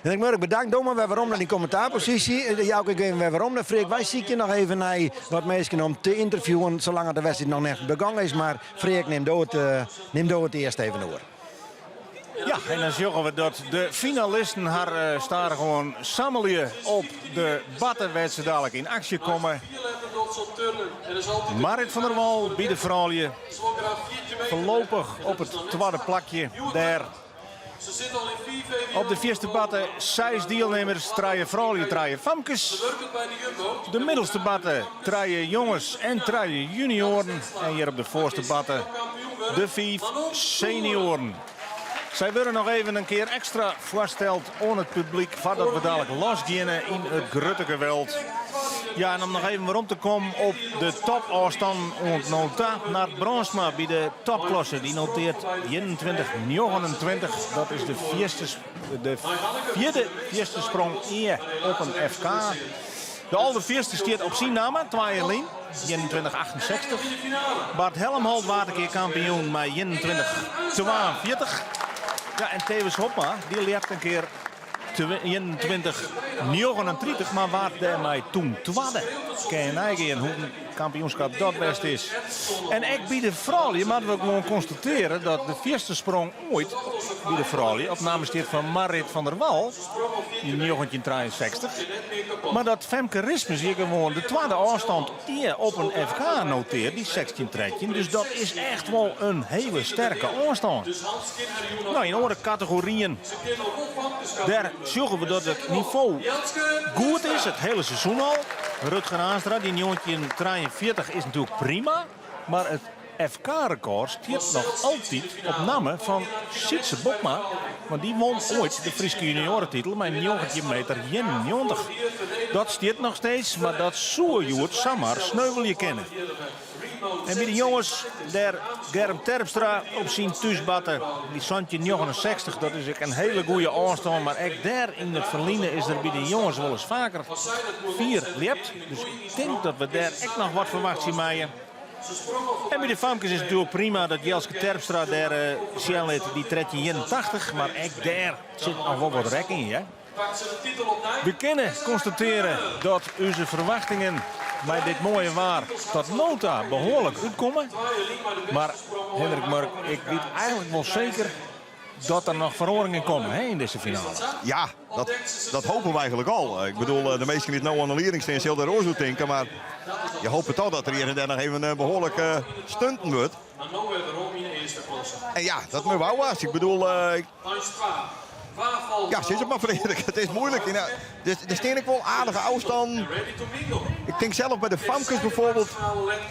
Hindrik Murk, bedankt. Doch mar wer werom nei dyn kommentaarposysje. Eh, Jouke, ik gean wer werom nei Freek. Wy sykje noch even nei wat minsken om te ynterviewen, salang't de wedstriid noch net begûn is. Mar Freek, nim do it, eh, nim do it earst even oer. Ja, en dan sjogge we dat de finalisten har eh, stadichoan sammelje op de batte wêr't se dadelijk yn aksje komme. Marit van der Wal by de froulju foarlopich op it twadde plakje dêr. Op de fierste batte seis dielnimmers, trije froulju, trije famkes. De middelste batte trije jonges en trije junioaren. En hjir op de foarste batte de fiif senioaren. Sy wurde noch even in kear ekstra foarsteld oan it publyk foardat we dadelijk losgeane yn it grutte geweld. Ja, en om noch even werom te kommen op de topôfstannen oant no ta. Nard Brandsma by de topklasse, dy notearret 21,29. Dat is de, fierste, de fjirde fierste sprong ea op in FK. De alderfierste stiet op syn namme, twa jier lyn, 21,68. Bart Helmholt waard in kear kampioen mei 21,42. Ja, en Thewis Hobma, dy ljept in kear 21,39, mar waard dêrmei toen twadde. Kin je neigean hoe in kampioenskip dat west is. En ek by de froulju moatte we gewoan konstatearje dat de fierste sprong oait by de froulju op namme stiet fan Marit van der Wal yn 1963. Mar dat Femke Rispens hjir gewoan de twadde ôfstân ea op in FK notearret, dy 16-13. Dus dat is echt wol in hiele sterke ôfstân. No, yn oare kategoryen dêr sjogge we dat it nivo goed is, it hiele seizoen al. Rutger Haanstra, dy 1943 is natuerlik prima, mar it FK-rekôr stiet noch altyd op namme fan Sytse Bokma, want dy won oait de Fryske junioaretitel mei 19 meter 91. Dat stiet noch steeds, mar dat soe hjoed samar sneuvelje kinne. En by de jonges dêr Germ Terpstra op syn thúsbarte by 1769. Dat is ek in hiele goede ôfstân, mar ek dêr yn it ferline is der by de jonges wolris faker fier ljept. Dus ik tink dat we dêr ek noch wat ferwachtsje meie. En by de famkes is it natuerlik prima dat Jelske Terpstra dêr sjen lit dy 1381, mar ek dêr sit noch wol wat rek yn, hear. We kinne konstatearje dat ús ferwachtingen mei dit moaie waar tot no ta behoarlik útkomme. Mar Hendrik Murk, ik wit eigentlik wol seker dat der noch feroaringen komme hè, yn dizze finale. Ja, dat, dat hopen we eigenlijk al. Ik bedoel, de measten dy't no oan de lieding stean, sille der oars oer tinke. Mar je hopen toch dat der hjir en dêr noch even eh, behoarlik eh, stunten wurdt. En ja, dat mei wou Ik bedoel, eh, ja, sis it mar Frederik, it is moeilik. Der stean ek wol aardige ôfstannen. Ik tink sels by de famkes bijvoorbeeld.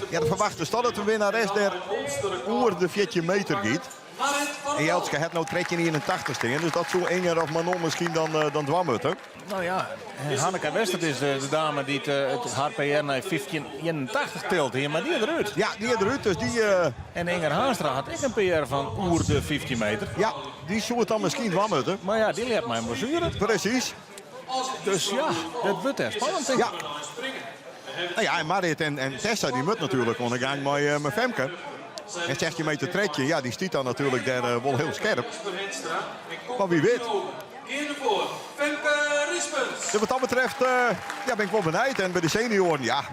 Ja, de ferwachte dat de winnares dêr oer de 14 meter giet. En Jelske hat no 1381 stean, dus dat soe Inger of Manon miskien dan, eh, dan dwaan moatte. Nou ja, Hanneke Westert is de, de dame dy't eh, it har PR nei 1581 tilt hier, mar dy is derút. Ja, dy is derút, dus dy... eh, En Inger Haanstra hat ek in PR fan oer de 15 meter. ja, dy soe it dan miskien dwaan moatte. Mar ja, dy ljept mei in blessuere. Presys. Dus ja, dat wurdt echt spannend, tink Ja. ik. Nou ja, en Marit en, en Tessa dy moat natuerlik oan de gang mei, uh, mei Femke. En 16 meter 13, ja, dy stiet dan natuerlik dêr uh, wol hiel skerp. Mar wa wit. Dus wat dat betreft uh, ja, bin ik wol benijd. En by de senioaren, ja,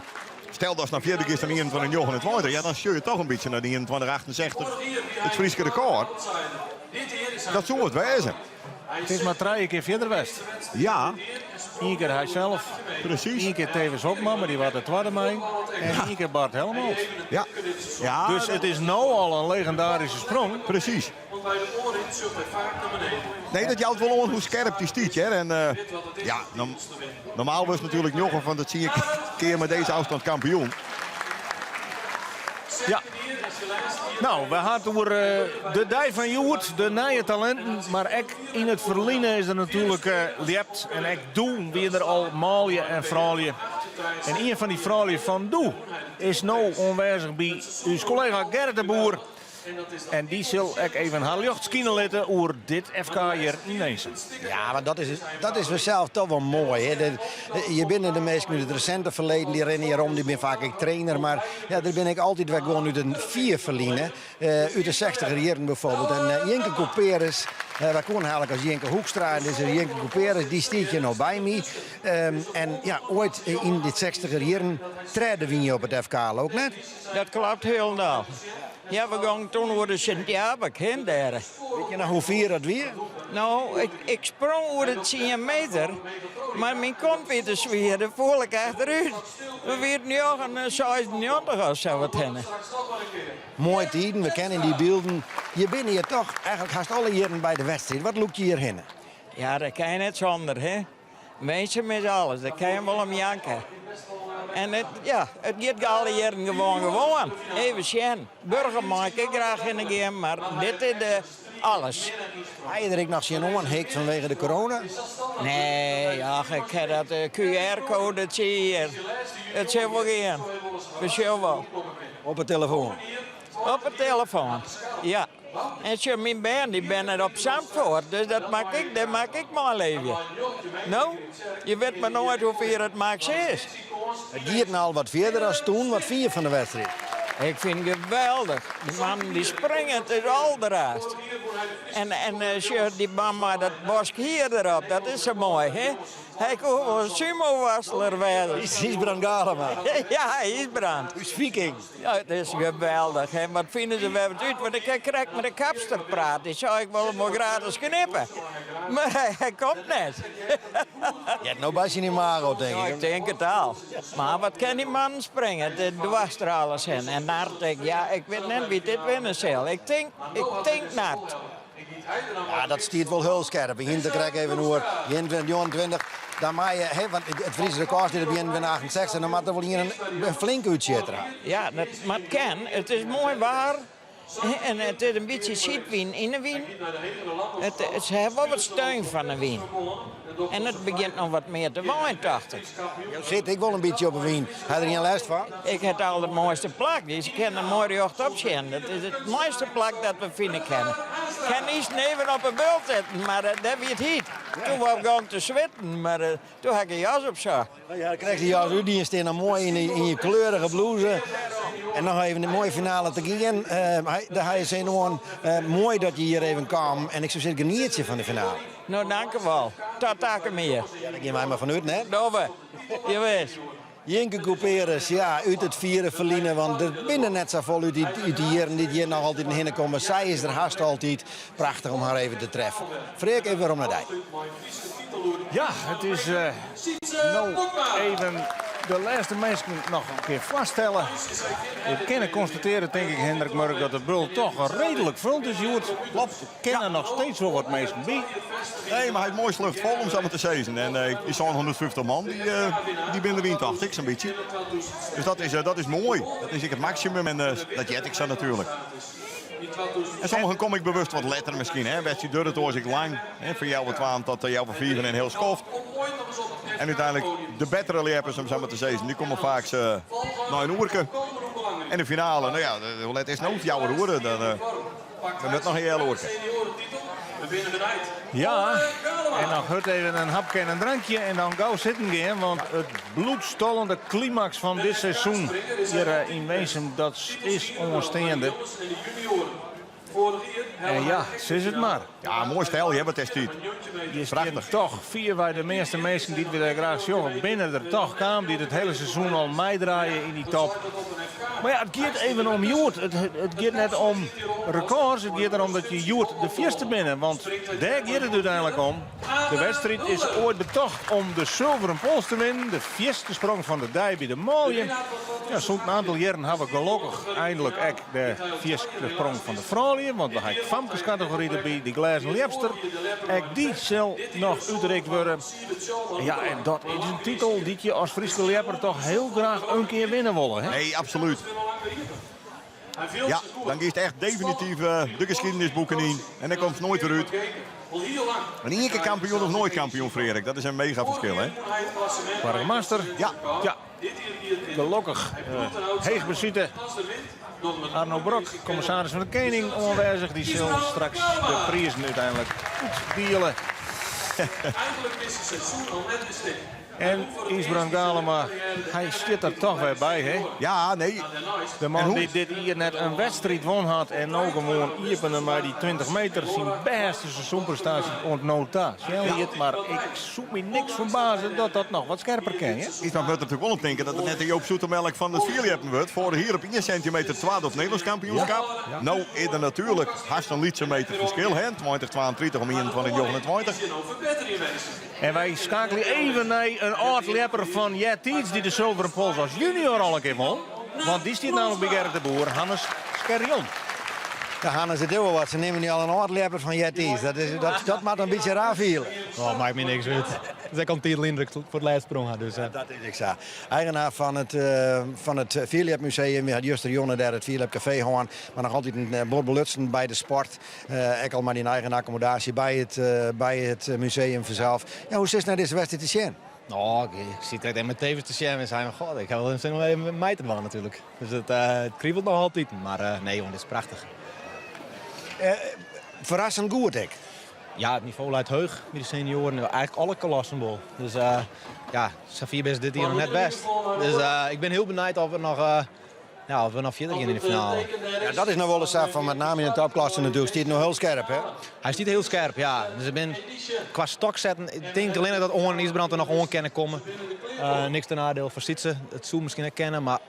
stel dat se noch fierder giet dan 21,29, ja, dan sjoch je toch in bytsje nei de 21,68, it Fryske rekôr. Dat soe it wêze. It is mar trije kear fierder west. Ja. Ien kear hy sels. Presys. Ien kear Thewis Hobma, mar dy waard de twadde mei. En ien kear Bart Helmholt. Ja. ja. Dus it is no al in legindaryske sprong. Presys. Nee, dat jout wol oan hoe skerp dy stiet. Hè. En uh, ja, normaal was natuerlik njoggen fan de 10 kear mei dizze ôfstân kampioen. Ja. No, we ha it oer eh, de dei fan hjoed, de nije talinten. Mar ek yn it ferline is der natuerlik uh, ljept. En ek doe wie der al manlju en froulju. En ien fan dy froulju fan doe is no oanwêzich by ús kollega Gerrit de Boer. En dy sil ek even har ljocht skine litte oer dit FK hjir yn Winsum. Ja, mar dat is, dat is fansels toch wol moai. Hè? De, je binne de minsken út it resinte ferleden, dy rinne hjir om, dy binne faak ek trainer. Mar ja, der binne ek altyd wer gewoan út in fier ferline. Uh, út de 60er jierren bijvoorbeeld. En uh, Jinke Couperus, uh, wy koene har eigentlik as Jinke Hoekstra. En dizze Jinke Couperus, dy stiet hjir no by my. Um, en ja, oait yn de 60er jierren tredde wie je op it FK ook net? Dat kloppet hielendal. Ja, we gongen toen oer de Sint-Jabik hinne dêr. Witte je noch hoe fier dat wie? No, ik, ik sprong oer de 10 meter, mar myn kont wie te swier, dêr foel ik achterút. We wienen 96 of sa wat hinne. Moaie tiden, we kenne dy bylden. Je binne hjir toch eigentlik hast alle jierren by de wedstriid. Wat lûkt je hjir hinne? Ja, dat kin je net sûnder, hè. Winsum is alles, dêr kin je wol om janke. En it, ja, it giet alle jierren gewoan gewoan. Even sjen. Burgum mei ik ek graach hinne gean, mar dit is de alles. Ha je der ek noch tsjinoan hikt fanwege de corona? Nee, ach, ik ha dat eh, QR-code, dat sil je hjir. It sil wol gean. We sjogge wol. Op 'e telefoan? Op 'e telefoan, ja. En sjoch, myn bern dy binne op Zandvoort, dus dat mak ik, dêr mak ik mei leevje. No, je wit mar noait hoe fier it max is. It giet no al wat fierder as toen. Wat fine je fan de wedstriid? Ik fyn it geweldich. Dy mannen dy springe, it is alderraarst. En, en eh, sjoch, dy man mei dat bosk hier derop, dat is sa moai, hè? Hy koe wol in sumo-worsteler wêze. Ysbrand Galama. Ja, Ysbrand. Ús Viking. Ja, it is geweldich. Hè? Wat fine se wer wat út? Want ik ha krekt mei de kapster praat. Dy sei ik wol him wol gratis knippe. Mar hy, hy komt net. Heart no by syn imago, tink ik. Ik tink it al. Mar wat kin dy mannen springe? It dwars troch alles hinne. En Nard, ik, ja, ik wit net wa't dit winne sil. Ik tink, ik tink Nard. Ja, dat stiet wol hiel skerp. We hiene it der krekt even oer. 21, dan mei je, hè, want it Fryske rekôr stiet op 21,68, dan moat der wol ien in flink útsjitter ha. Ja, dat, mar it kin. It is moai waar. En it is in bytsje sydwyn yn 'e wyn. It, se hawwe wol wat steun fan 'e wyn. En it begjint noch wat mear te waaien, tocht ik. Jo sitte ek wol in bytsje op 'e wyn. Ha der gjin lêst fan? Ik ha it aldermoaiste plak. Dus ik kin der moai rjochtop sjen. Dat is it moaiste plak dat we fine kinne. Ik ha ynearsten even op 'e bult sitten, mar dêr wie it hyt. Toen wou ik gong te switten, mar toen ha ik in jas op sa. Ja, dan krijg je jas út en stean dan moai yn je kleurige blouse. En noch even in moaie finale te gean. Dêr ha je sin oan. Moai dat je hjir even kamen en ik soe sizze genietsje fan de finale. No, dankewol. Tot takom jier. Ja, dêr gean wy mar fanút, net? Dogge we. Jawis. Jinke Couperus, ja, út it fiere ferline, want der binne net safolle út dy jierren dy't hjir noch altyd hinne komme. Sy is der hast altyd. Prachtich om har even te treffen. Freark, even werom nei dy. Ja, it is no even de lêste minsken noch in kear foarstelle. We kinne konstatearje, tink ik, Hendrik Murk, dat de bult toch reedlik fuld is hjoed. Klopt. Kinne noch steeds wol wat minsken by. Nee, mar hy is moai sluchtfol om sa mar te sizzen. En dy 750 man, dy, dy binne deryn, tocht ik, sa'n bytsje. Dus dat is, dat is moai. Dat is ek it maksimum en dat heart ek sa natuerlik. En sommigen kom ik bewust wat letter miskien. Hè. Wedstriid duorret oars ek lang. Hè, fan healwei twaen tot healwei fiven in hiel skoft. En úteinlik de bettere ljeppers, om sa mar te sizzen, dy komme faak nei in oerke. En de finale, no ja, hoe let is it no? Fjouwer oere. Dan, dan wurdt noch in healoerke. Ja, en dan hurd even in hapke en in drankje en dan gau sitten gean, want it bloedstollende klimaks fan dit seizoen hjir yn Winsum, dat is oansteande. En ja, sis it mar. Ja, moai stel, hè, wat is dit? Je stean toch fierwei de measte minsken dy't we dêr graach sjogge, binne der toch kaam dy't it hiele seizoen al meidraaie yn dy top. Mar ja, it giet even om hjoed. It, it giet net om rekôrs, it giet derom dat je hjoed de fierste binne. Want dêr giet it úteinlik om. De wedstriid is oait betocht om de sulveren pols te winnen, de fierste sprong fan de dei by de manlju. Ja, sûnt in oantal jierren ha we gelokkich einlik ek de fierste sprong fan de froulju, want we ha ek famkeskategory derby, de glêzen ljepster. Ek dy sil noch útrikt wurde. Ja, en dat is in titel dy't je as Fryske ljepper toch hiel graach in kear winne wolle. Hè? Nee, absolút. Ja, dan giest echt definityf de geschiedenisboeken yn en dan komst noait wer út. En ien kear kampioen of noait kampioen, Freark, dat is in mega ferskil, hè? Boargemaster. Ja. Ja. Gelokkich heech besite. Arno Brok, kommissaris fan de Kening, oanwêzich. Dy sil straks de prizen úteinlik útdiele. En Ysbrand Galema, hy stiet der toch wer by, hè? Ja, nee. De man dy't dit jier net in wedstriid wûn hat en no gewoan iepene mei dy 20 meter syn bêste seizoenprestaasje oant no ta. Sjen liet, mar ik soe my niks ferbaze dat dat noch wat skerper kin. Hè? Ysbrand moat der natuerlik wol om tinke dat it net de Joop Zoetemelk fan it fierljeppen wurdt. Foarich jier op ien sintimeter twadde op Nederlânsk kampioenskap. No is der natuerlik hast in lytse meter ferskil, hè? 20, 32 om 21, 29. En wy skeakelje even nei in âld-ljepper fan eartiids dy't de Sulveren Pols as junior al in kear won. Want dy stiet nammentlik by Gerrit de Boer, Hannes Scherjon. Ja, Hannes, it is wol wat. Se neame dy al in âld-ljepper fan eartiids. Dat, is, dat, dat moat in bytsje raar fiele. Oh, makket my niks út. It is ek al in tiid lyn dat ik foar it lêst sprong ha. Dus, Dat is ek sa. Eigenaar fan it, fan it Fierljepmuseum. We ha justerjûn dêr it Fierljepkafee hân. Mar noch altyd in bot belutsen by de sport. Ek al mei dyn eigen akkommodaasje by it, by it museum fansels. Ja, hoe sitst nei dizze wedstriid te sjen? No, ik sit krekt even tv te sjen en sei, god, ik ha wol sin om even mei te dwaan natuerlik. Dus it, it kribelt noch altyd, mar nee jong, dit is prachtich. Ferrassend goed ek. Ja, it nivo leit heech by de senioaren, eigentlik alle klassen wol. Dus ja, safier binne se dit jier noch net west. Dus ik bin hiel benijd oft we noch Ja, oft we noch fierder gean yn de finale. Ja, dat is noch wol sa fan met name yn de topklasse natuerlik. Stiet no hiel skerp, hè? Hy stiet hiel skerp, ja. Dus ik bin kwa stoksetten, ik tink allinnich dat Oan en Ysbrand der noch oan kinne komme. Uh, niks ten nadeel foar Sytse, it soe miskien ek kinne, mar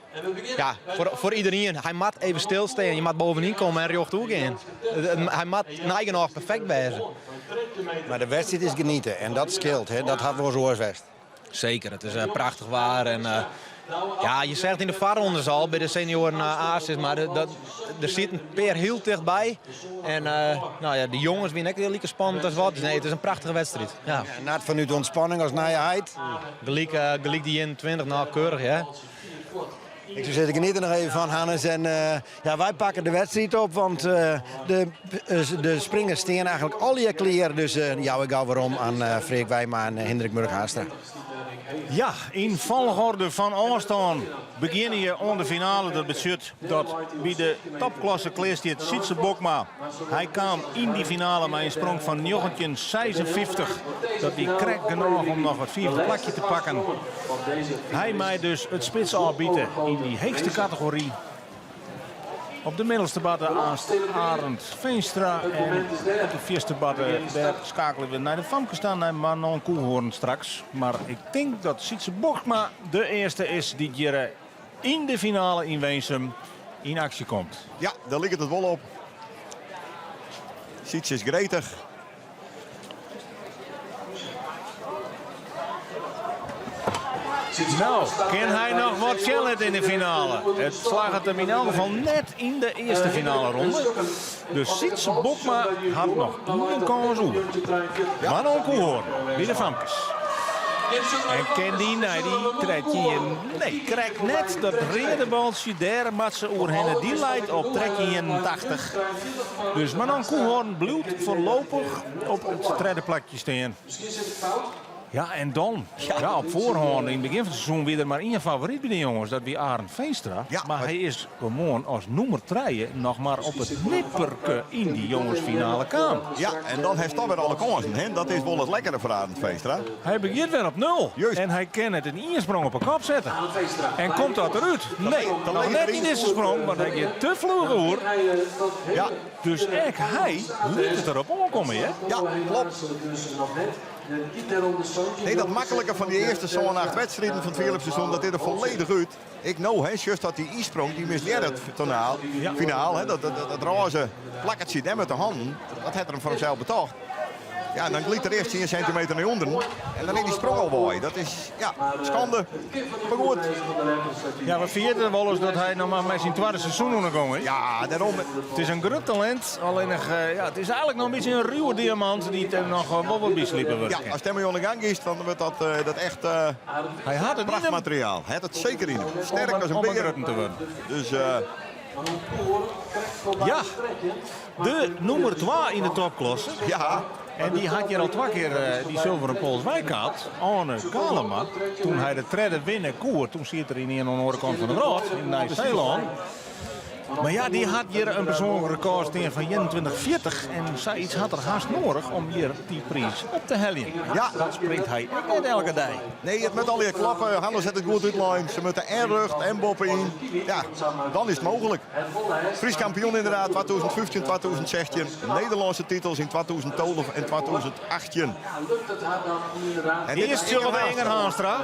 ja, foar, foar iderien. Hy moat even stilstean, je moat bovenyn komme en rjochtoer gean. Hy moat neigenôch perfekt wêze. Mar de wedstriid is geniete en dat skeelt, hè? Dat hat wolris oars west. Zeker, het is uh, prachtig waar. En, uh, ja, je zegt in de voorrondes al bij de senioren uh, A's, maar dat, er zit een pear hiel tichtby. En nou ja, de jonges wiene ek hiel like spannend as wat. Dus nee, it is in prachtige wedstriid. Ja. Ja, net fanút ûntspanning as nijichheid. Gelyk, gelyk dy 21, no keurich, ja. Ik soe sizze, geniet der noch even fan, Hannes. En ja, wy pakke de wedstriid op, want de, de springers stean eigentlik allegear klear. Dus jou ik gau werom oan Freark Wijma en Hindrik Murk-Haanstra. Ja, yn folchorde fan ôfstân begjinne je oan de finale. Dat betsjut dat by de topklasse klear stiet Sytse Bokma. Hy kaam yn dy finale mei in sprong fan 1956. Dat wie krekt genôch om noch it fiifde plakje te pakken. Hy mei dus it spits ôfbite yn dy heechste kategory. Op de middelste batte aanst Arend Veenstra en op de fierste batte dêr skakelje we nei de famkes ta, nei Manon Koehoorn straks. Mar ik tink dat Sytse Bokma de earste is dy't hjir yn de finale yn Winsum yn aksje komt. Ja, dêr liket it wol op. Sytse is gretich. No, kin hy noch wat sjen litte yn de finale? It slagget him yn elk gefal net yn de earste finaleronde. Dus Sytse Bokma hat noch ien kâns oer. Manon Koehoorn by de famkes. En kin dy nei dy 13? Nee, krekt net. Dat reade baltsje, dêr moat se oerhinne. Dy leit op 1381. Dus Manon Koehoorn bliuwt foarlopich op it tredde plakje stean. Ja, en dan, ja, op foarhân, yn it begjin fan it seizoen wie der mar ien favoryt by de jonges, dat wie Arend Veenstra. Ja, mar hy is gewoan as nûmer trije noch mar op it nipperke yn dy jongesfinale kaam. Ja, en dan hast toch wer alle kânsen, hè? Dat is wol it lekkere foar Arend Veenstra. Hy begjint wer op nul Juist. en hy kin it in ien sprong op 'e kop sette. En komt dat derút? Nee, noch net yn dizze sprong, want hy giet te fluch oer. Ja. Dus ek hy lit it derop oankomme, hear. Ja, klopt. Nee, dat maklike fan dy earste sân, acht wedstriden fan it fierljepseizoen, dat is der folledich út. Ek no, hè, sjochst dat dy ynsprong, dy mislearre it tonaal, finaal, hè, dat, dat, dat rôze plakketsje dêr met de hannen, dat hat er him foar himsels betocht. Ja, en dan glydt er earst 10 sintimeter nei ûnderen en dan is dy sprong al wei. Dat is, ja, skande. Mar goed. Ja, we ferjitte wolris dat hy noch mar mei syn twadde seizoen oan de gong is. Ja, dêrom. It is in grut talint, allinnich ja, it is eigentlik noch in bytsje in ruwe diamant dy't der noch wol wat byslipe wurde kin. Ja, ast dêrmei oan de gang giest, dan wurdt dat, dat echt Hy hat it yn him. prachtmateriaal. Hy hat it seker yn him. Sterk as in Om in bear. grutten te wurden. Dus Ja, de nûmer twa yn de topklasse. Ja. En dy hat hjir al twa kear dy sulveren pols weikapt, Arne Galema. Toen hy de tredde winne koe, toen siet er yn ien oan de oare kant fan de wrâld, yn Nij-Seelân. Mar ja, dy hat hjir in persoanlik rekôr stean fan 21,40 en sayts hat er hast noadich om hjir dy priis op te heljen. Ja. Dat springt hy ek net elke dei. Nee, it moat allegear klappe. Hannes hat it goed útlein. Se moatte en rjocht en boppe-yn. Ja, dan is it mooglik. Frysk kampioen ynderdaad 2015, 2016. Nederlânske titels yn 2012 en 2018. En earst sjogge we Inger Haanstra,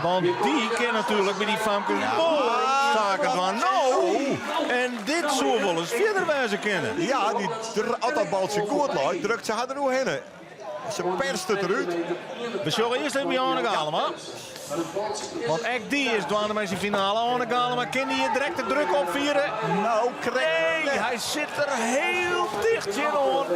want dy kin natuerlik by dy famkes wol saken dwaan. No, en dit soe wolris fierder wêze kinne. Ja, dy, as dat baltsje goed leit, drukt se har der oerhinne. Se perst it derút. We sjogge earst even by Arne Galema. Want ek dy is dwaande mei syn finale. Arne Galema, kin dy hjir direkt de druk opfiere? No, krekt Nee, hy sit der hiel ticht tsjinoan.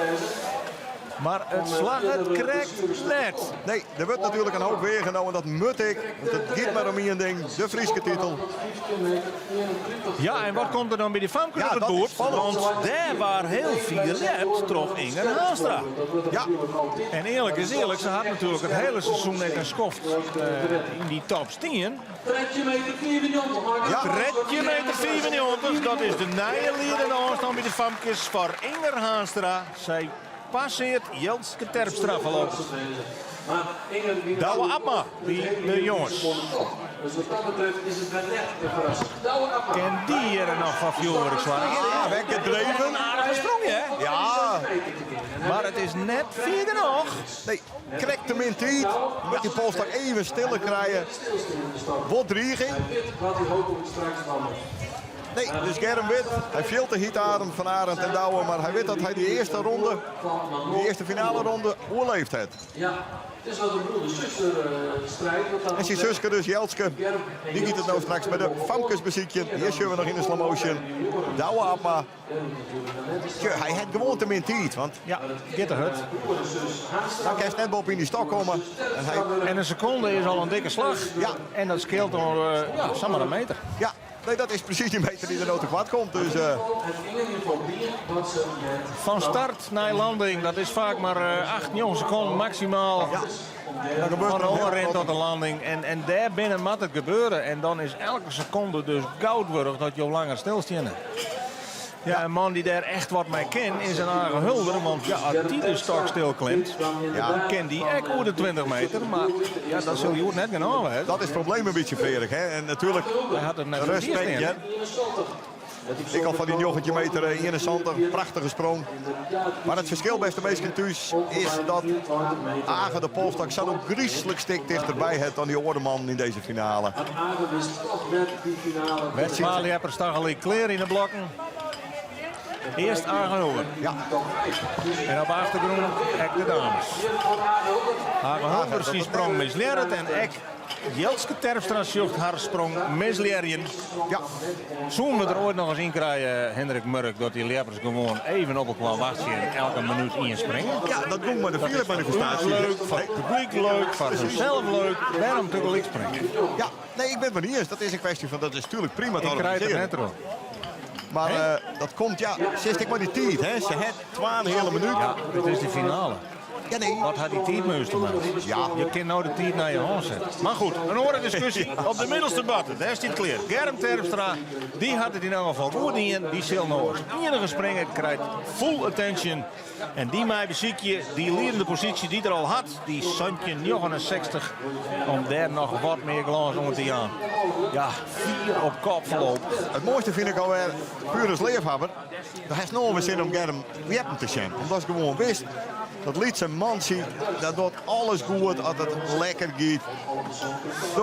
Mar it slagget krekt net. Nee, der wurdt natuerlik in hoop weage no en dat moat ek. Want it giet mar om ien ding, de Fryske titel. Ja, en wat komt der dan by de famkes Ja, op it dat is boerd? spannend. Want dêr waard hiel fier ljept troch Inger Haanstra. Ja. En earlik is earlik, se hat natuerlik it hiele seizoen ek in skoft yn dy top stien. Ja. 13 meter 95, dat is de nije liedende ôfstân by de famkes foar Inger Haanstra. Sy passeart Jelske Terpstra foarlopich. Douwe Abma by de jonges. Kin dy hjir noch foar fjoerwurk soargje? Ja, wekker dreven. Een aardige sprong, hè? Ja. Mar it is net fier genôch. Nee, krekt te min tiid. Moat dy polsstok even stiller krije. Wol driging. Nee, dus Germ wit, hy fielt de hite adem fan Arend en Douwe, mar hy wit dat hy dy earste ronde, dy earste finale ronde, oerleefd hat. En syn suske dus, Jelske, dy giet it no straks by de famkes besykjen. Hjir sjogge we noch yn de slow motion Douwe Abma. Tje, hy hat gewoan te min tiid, want Ja, giet te hurd. Dan kinst net boppe yn dy stok komme. En, hy... en in sekonde is al in dikke slach. Ja. En dat skeelt dan ja, samar in meter. Ja. Nee, dat is presys dy meter dy't der no tekoart komt. Dus, uh... Fan start nei landing, dat is faak mar 8, 9 sekonden maksimaal. Ja. Dan gebeurt Fan er de heel oanrin wat. tot de landing. En, en dêr binnen moat it gebeure. En dan is elke sekonde dus goud wurdich dat jo langer stilsteane. Ja, in man dy't dêr echt wat mei kin is in Age Hulder. Want ja, as dy de stok stil klimt, Ja. kin dy ek oer de 20 meter. Mar ja, dat sil hjoed net genôch wêze. Dat is it probleem in bytsje, Freark. Hè? En natuerlik, Hy hat it net respekt, ferkeard hear. Ek al fan dy 19 meter 71, prachtige sprong. Mar it ferskil, bêste minsken thús, is dat Age de polsstok sa'n ôfgryslik stik tichterby hat dan dy oare mannen yn dizze finale. Twa ljeppers tagelyk klear yn de blokken. Earst Age Hulder. Ja. En op de achtergrûn ek de dames. Age Hulder syn sprong mislearret en ek Jelske Terpstra sjocht har sprong mislearjen. Ja. Soene we der oait noch ris yn krije, Hendrik Murk, dat dy ljeppers gewoan even op elkoar wachtsje en elke minút ien springe? Ja, dat gie mei de Dat is fierljepmanifestaasje. leuk, foar it publyk leuk, foar harsels leuk. Wêrom tegelyk springe? Ja, nee, ik bin it mei dy iens. Dat is in kwestje fan, dat is natuerlik prima te Ik krij it der organiseren. net troch. Mar eh, dat komt, ja, sitst ek mei dy tiid, hè. Se hat 2,5 minút. Ja, it is de finale. Ja, nee. Wat hat dy tiid mei ús te meitsjen? Ja. Je kinne no de tiid nei je hân sette. Mar goed, in oare diskusje. Op de middelste boarne, dêr stiet klear. Germ Terpstra, dy hat it yn elk gefal goed dien. Dy sil no as iennige springe, krijt full attention. En dy mei besykje dy liedende posysje dy't er al hat, dy 1769, om dêr noch wat mear glâns oan te jaan. Ja, fier op kop foarlopich. It moaiste fyn ik alwer, puer as leafhawwer, do hast no alwer sin om Germ ljeppen te sjen. Omdatst gewoan witst, dat lytse mantsje, dat docht alles goed as it lekker giet.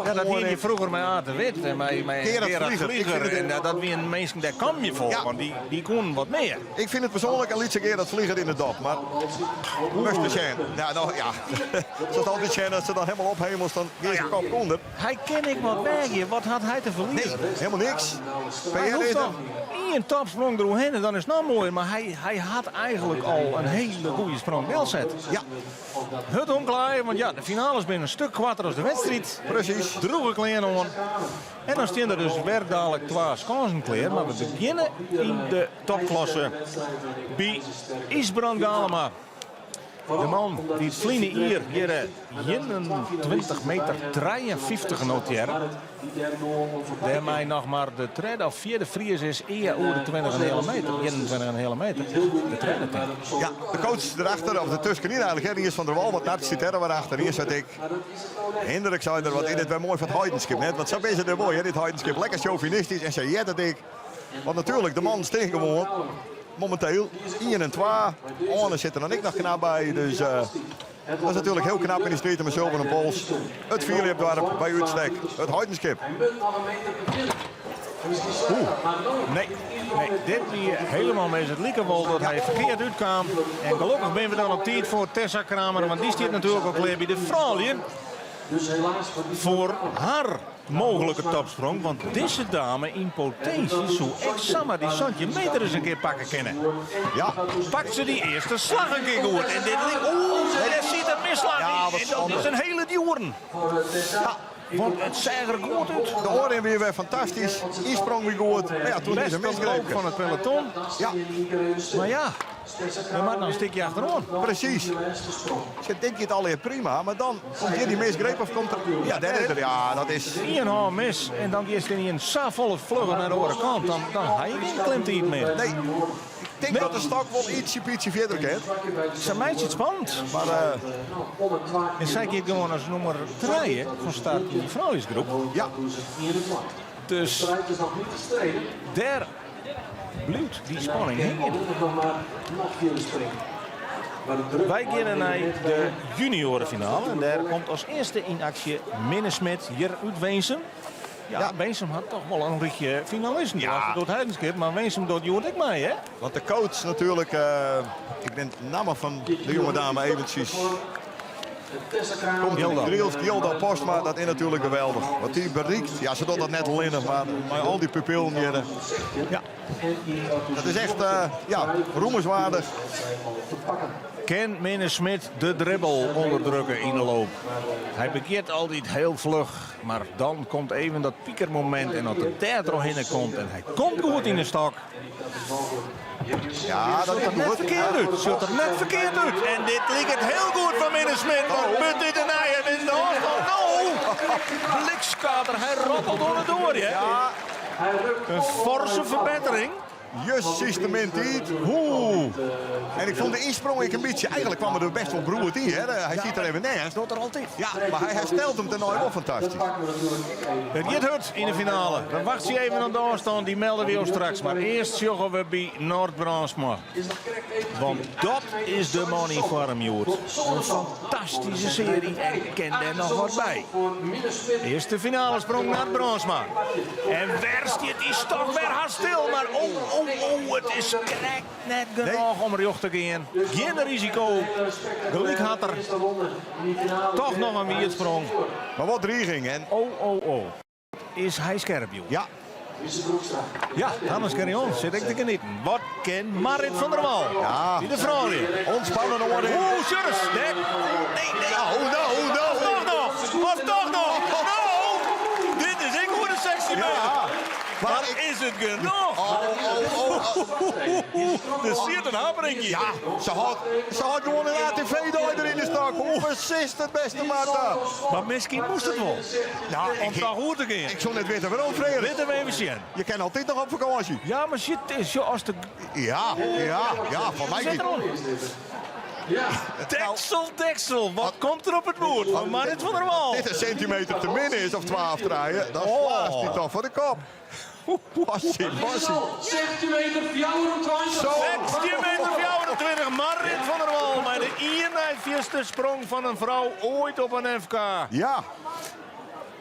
Ja, dat hiene je froeger mei Aad de Wit en mei, mei Gerard Gerard Vlieger. Ik Vlieger. fyn it En eh, dat wiene minsken, dêr kaam je foar, Ja. want dy, dy koenen wat mear. Ik fyn it persoanlik in lytse Gerard Vlieger yn de dop, mar moatst ris sjen. Ja, no, ja. Sa't altyd sjen, as se dan helemaal ophemelst, dan gean se kop ûnder. Hy kin ek wat weagje. Wat hat hy te Nee, ferliezen? helemaal niks. Hy PR hoecht is er. noch ien topsprong deroerhinne en dan is it noch moaier. Mar hy, hy hat eigentlik al in hiele goede sprong delset. Ja, Hurd omklaaie, want ja, de finales binne in stik koarter as de wedstriid. precies. Drûge klean oan. En dan stean der dus wer dalik twa skânsen klear. Mar we begjinne yn de topklasse by Ysbrand Galema. De man dy't ferline jier hjir 21 meter 53 notearre. Dêrmei noch mar de tredde of fjirde Fries is ea oer de 20,5 meter. 21,5 meter. De tredde tink ik. Ja, de coach erachter, of dertuskenyn eigentlik, hè, Ries van der Wal, want Nart sit der wer achter. Hier zat ik. Hendrik sei der wat yn, it wer moai foar it Heidenskip net. Want sa binne se der moai, hè, dit Heidenskip. Lekker sjovinistysk en sa heart it ek. Want natuerlik, de mannen stean gewoan mominteel 1 en 2. Oane sit der dan ek noch knap by. Dus eh, dat is natuerlik hiel knap yn de striid om de Sulveren Pols. It fierljepdoarp by útstek, it Heidenskip. Nee, nee, dit wie hielendal mis. It like wol dat hy ferkeard útkaam. En gelokkich binne we dan op tiid foar Tessa Kramer, want dy stiet natuerlik al klear by de froulju. Foar har mooglike topsprong, want dizze dame yn potinsje soe ek samar dy 17 meter ris in kear pakke kinne. Ja, Pakt se dy earste slach in kear goed. En dit liket. Oeh, dêr sit in misslach Ja, yn. wat En dat is zonde. in hiele djoeren. Want it seach der goed út. de oanrin wie wer fantastysk. Ynsprong wie goed. Mar ja, doe is in Bêste loop misgreepke. fan it peloton. Ja, Mar ja, we moatte noch in stikje achteroan. precies. Ze dit giet allegear prima, mar dan komt hjir dy misgreep of komt der... Ja, dêr is er. Ja, dat is... Ien hân mis en dan giest yn safolle flugger nei de oare kant. Dan, dan ha je gjin klimtiid mear. Nee, ik tink dat de stok wol ytsje bytsje fierder kin. Se meitsje it spannend. Mar eh, En sy giet gewoan as nûmer 3 fan start yn de frouljusgroep. ja, Dus dêr bliuwt dy spanning hingjen. Wy geane nei de juniorenfinale. En dêr komt as earste yn aksje Minne Smit hjir út Winsum. Ja, Ja. Winsum hat toch wol in rychje finalisten. Ja. Ja. Docht Heidenskip, mar Winsum docht hjoed ek mei, hè? want de coach natuerlik, eh, ik bin de namme fan de jonge dame eventsjes. Komt Jilda. Driels, Jilda Postma, dat is natuerlik geweldich. Wat dy berikt, ja, se docht dat net allinnich, mar mei al dy pupillen hjir. Ja. Dat is echt ja, roemenswaardich. Kin Minne Smit de dribbel ûnderdrukke yn de loop? Hy begjint altyd hiel fluch, mar dan komt even dat pikermomint en as er dêr trochhinne komt en hy komt goed yn de stok. Ja, dat Sjocht er net ferkeard út. Sjocht er net ferkeard út. En dit liket hiel goed foar Minne Smit, want wurdt dit in nije win de ôfstân? No! Blikskater, hy rottelt oan de doar, hear. Ja. In forse ferbettering. Justjes te min tiid. Oeh. En ik fûn de ynsprong ek in bytsje. Eigentlik kwam er der best wol beroerd yn. Hè. Hy siet der even neist. Docht er altyd. Ja, mar hy herstelt him dêrnei wol fantastysk. It giet hurd yn de finale. We wachtsje even op de ôfstân, dy melde we jo straks. Mar earst sjogge we by Nard Brandsma. Want dat is de man yn foarm hjoed. In fantastyske searje en kin dêr noch wat by. Earste finalesprong Nard Brandsma. En wer stiet dy stok wer hast stil. Mar oh, oh, oh, it is krekt net genôch om rjocht te gean. Gjin risiko. Gelyk hat er. Toch noch in wierdsprong. Mar wat driging en. Oh, oh, oh. Is hy skerp hjoed? Ja. Ja, Hannes Carrion sit ek te genieten. Wat kin Marit van der Wal? Ja. By de froulju. Ontspannen oare. Oeh, Sjurris. Nee, nee, nee. Nou, nou, nou. Of toch noch. Of toch noch. No! Dit is ek oer de 16 meter. Ja. Maar is it genôch? Oh, oh, oh. Der sit in haperinkje. Ja, se hat, se hat gewoan in ATV der yn de stok. Hoe beslist it bêste Marta? Mar miskien moast it wol. Ja, Om toch oer te gean. Ik soe net witte wêrom, Freark. Litte we even sjen. Je kin altyd noch op fakânsje. Ja, mar shit, is, as de... Ja, ja, ja, foar my... Sit derom. Deksel, deksel, wat komt der op it boerd fan Marit van der Wal? Dit in sintimeter te min is, of twa of trije, dan slaast hy toch foar de kop. Passie, passie. 16 meter 24. Zo. 16 meter 24, Marit van der Wal mei de ien nei fierste sprong fan in frou oait op in FK. Ja.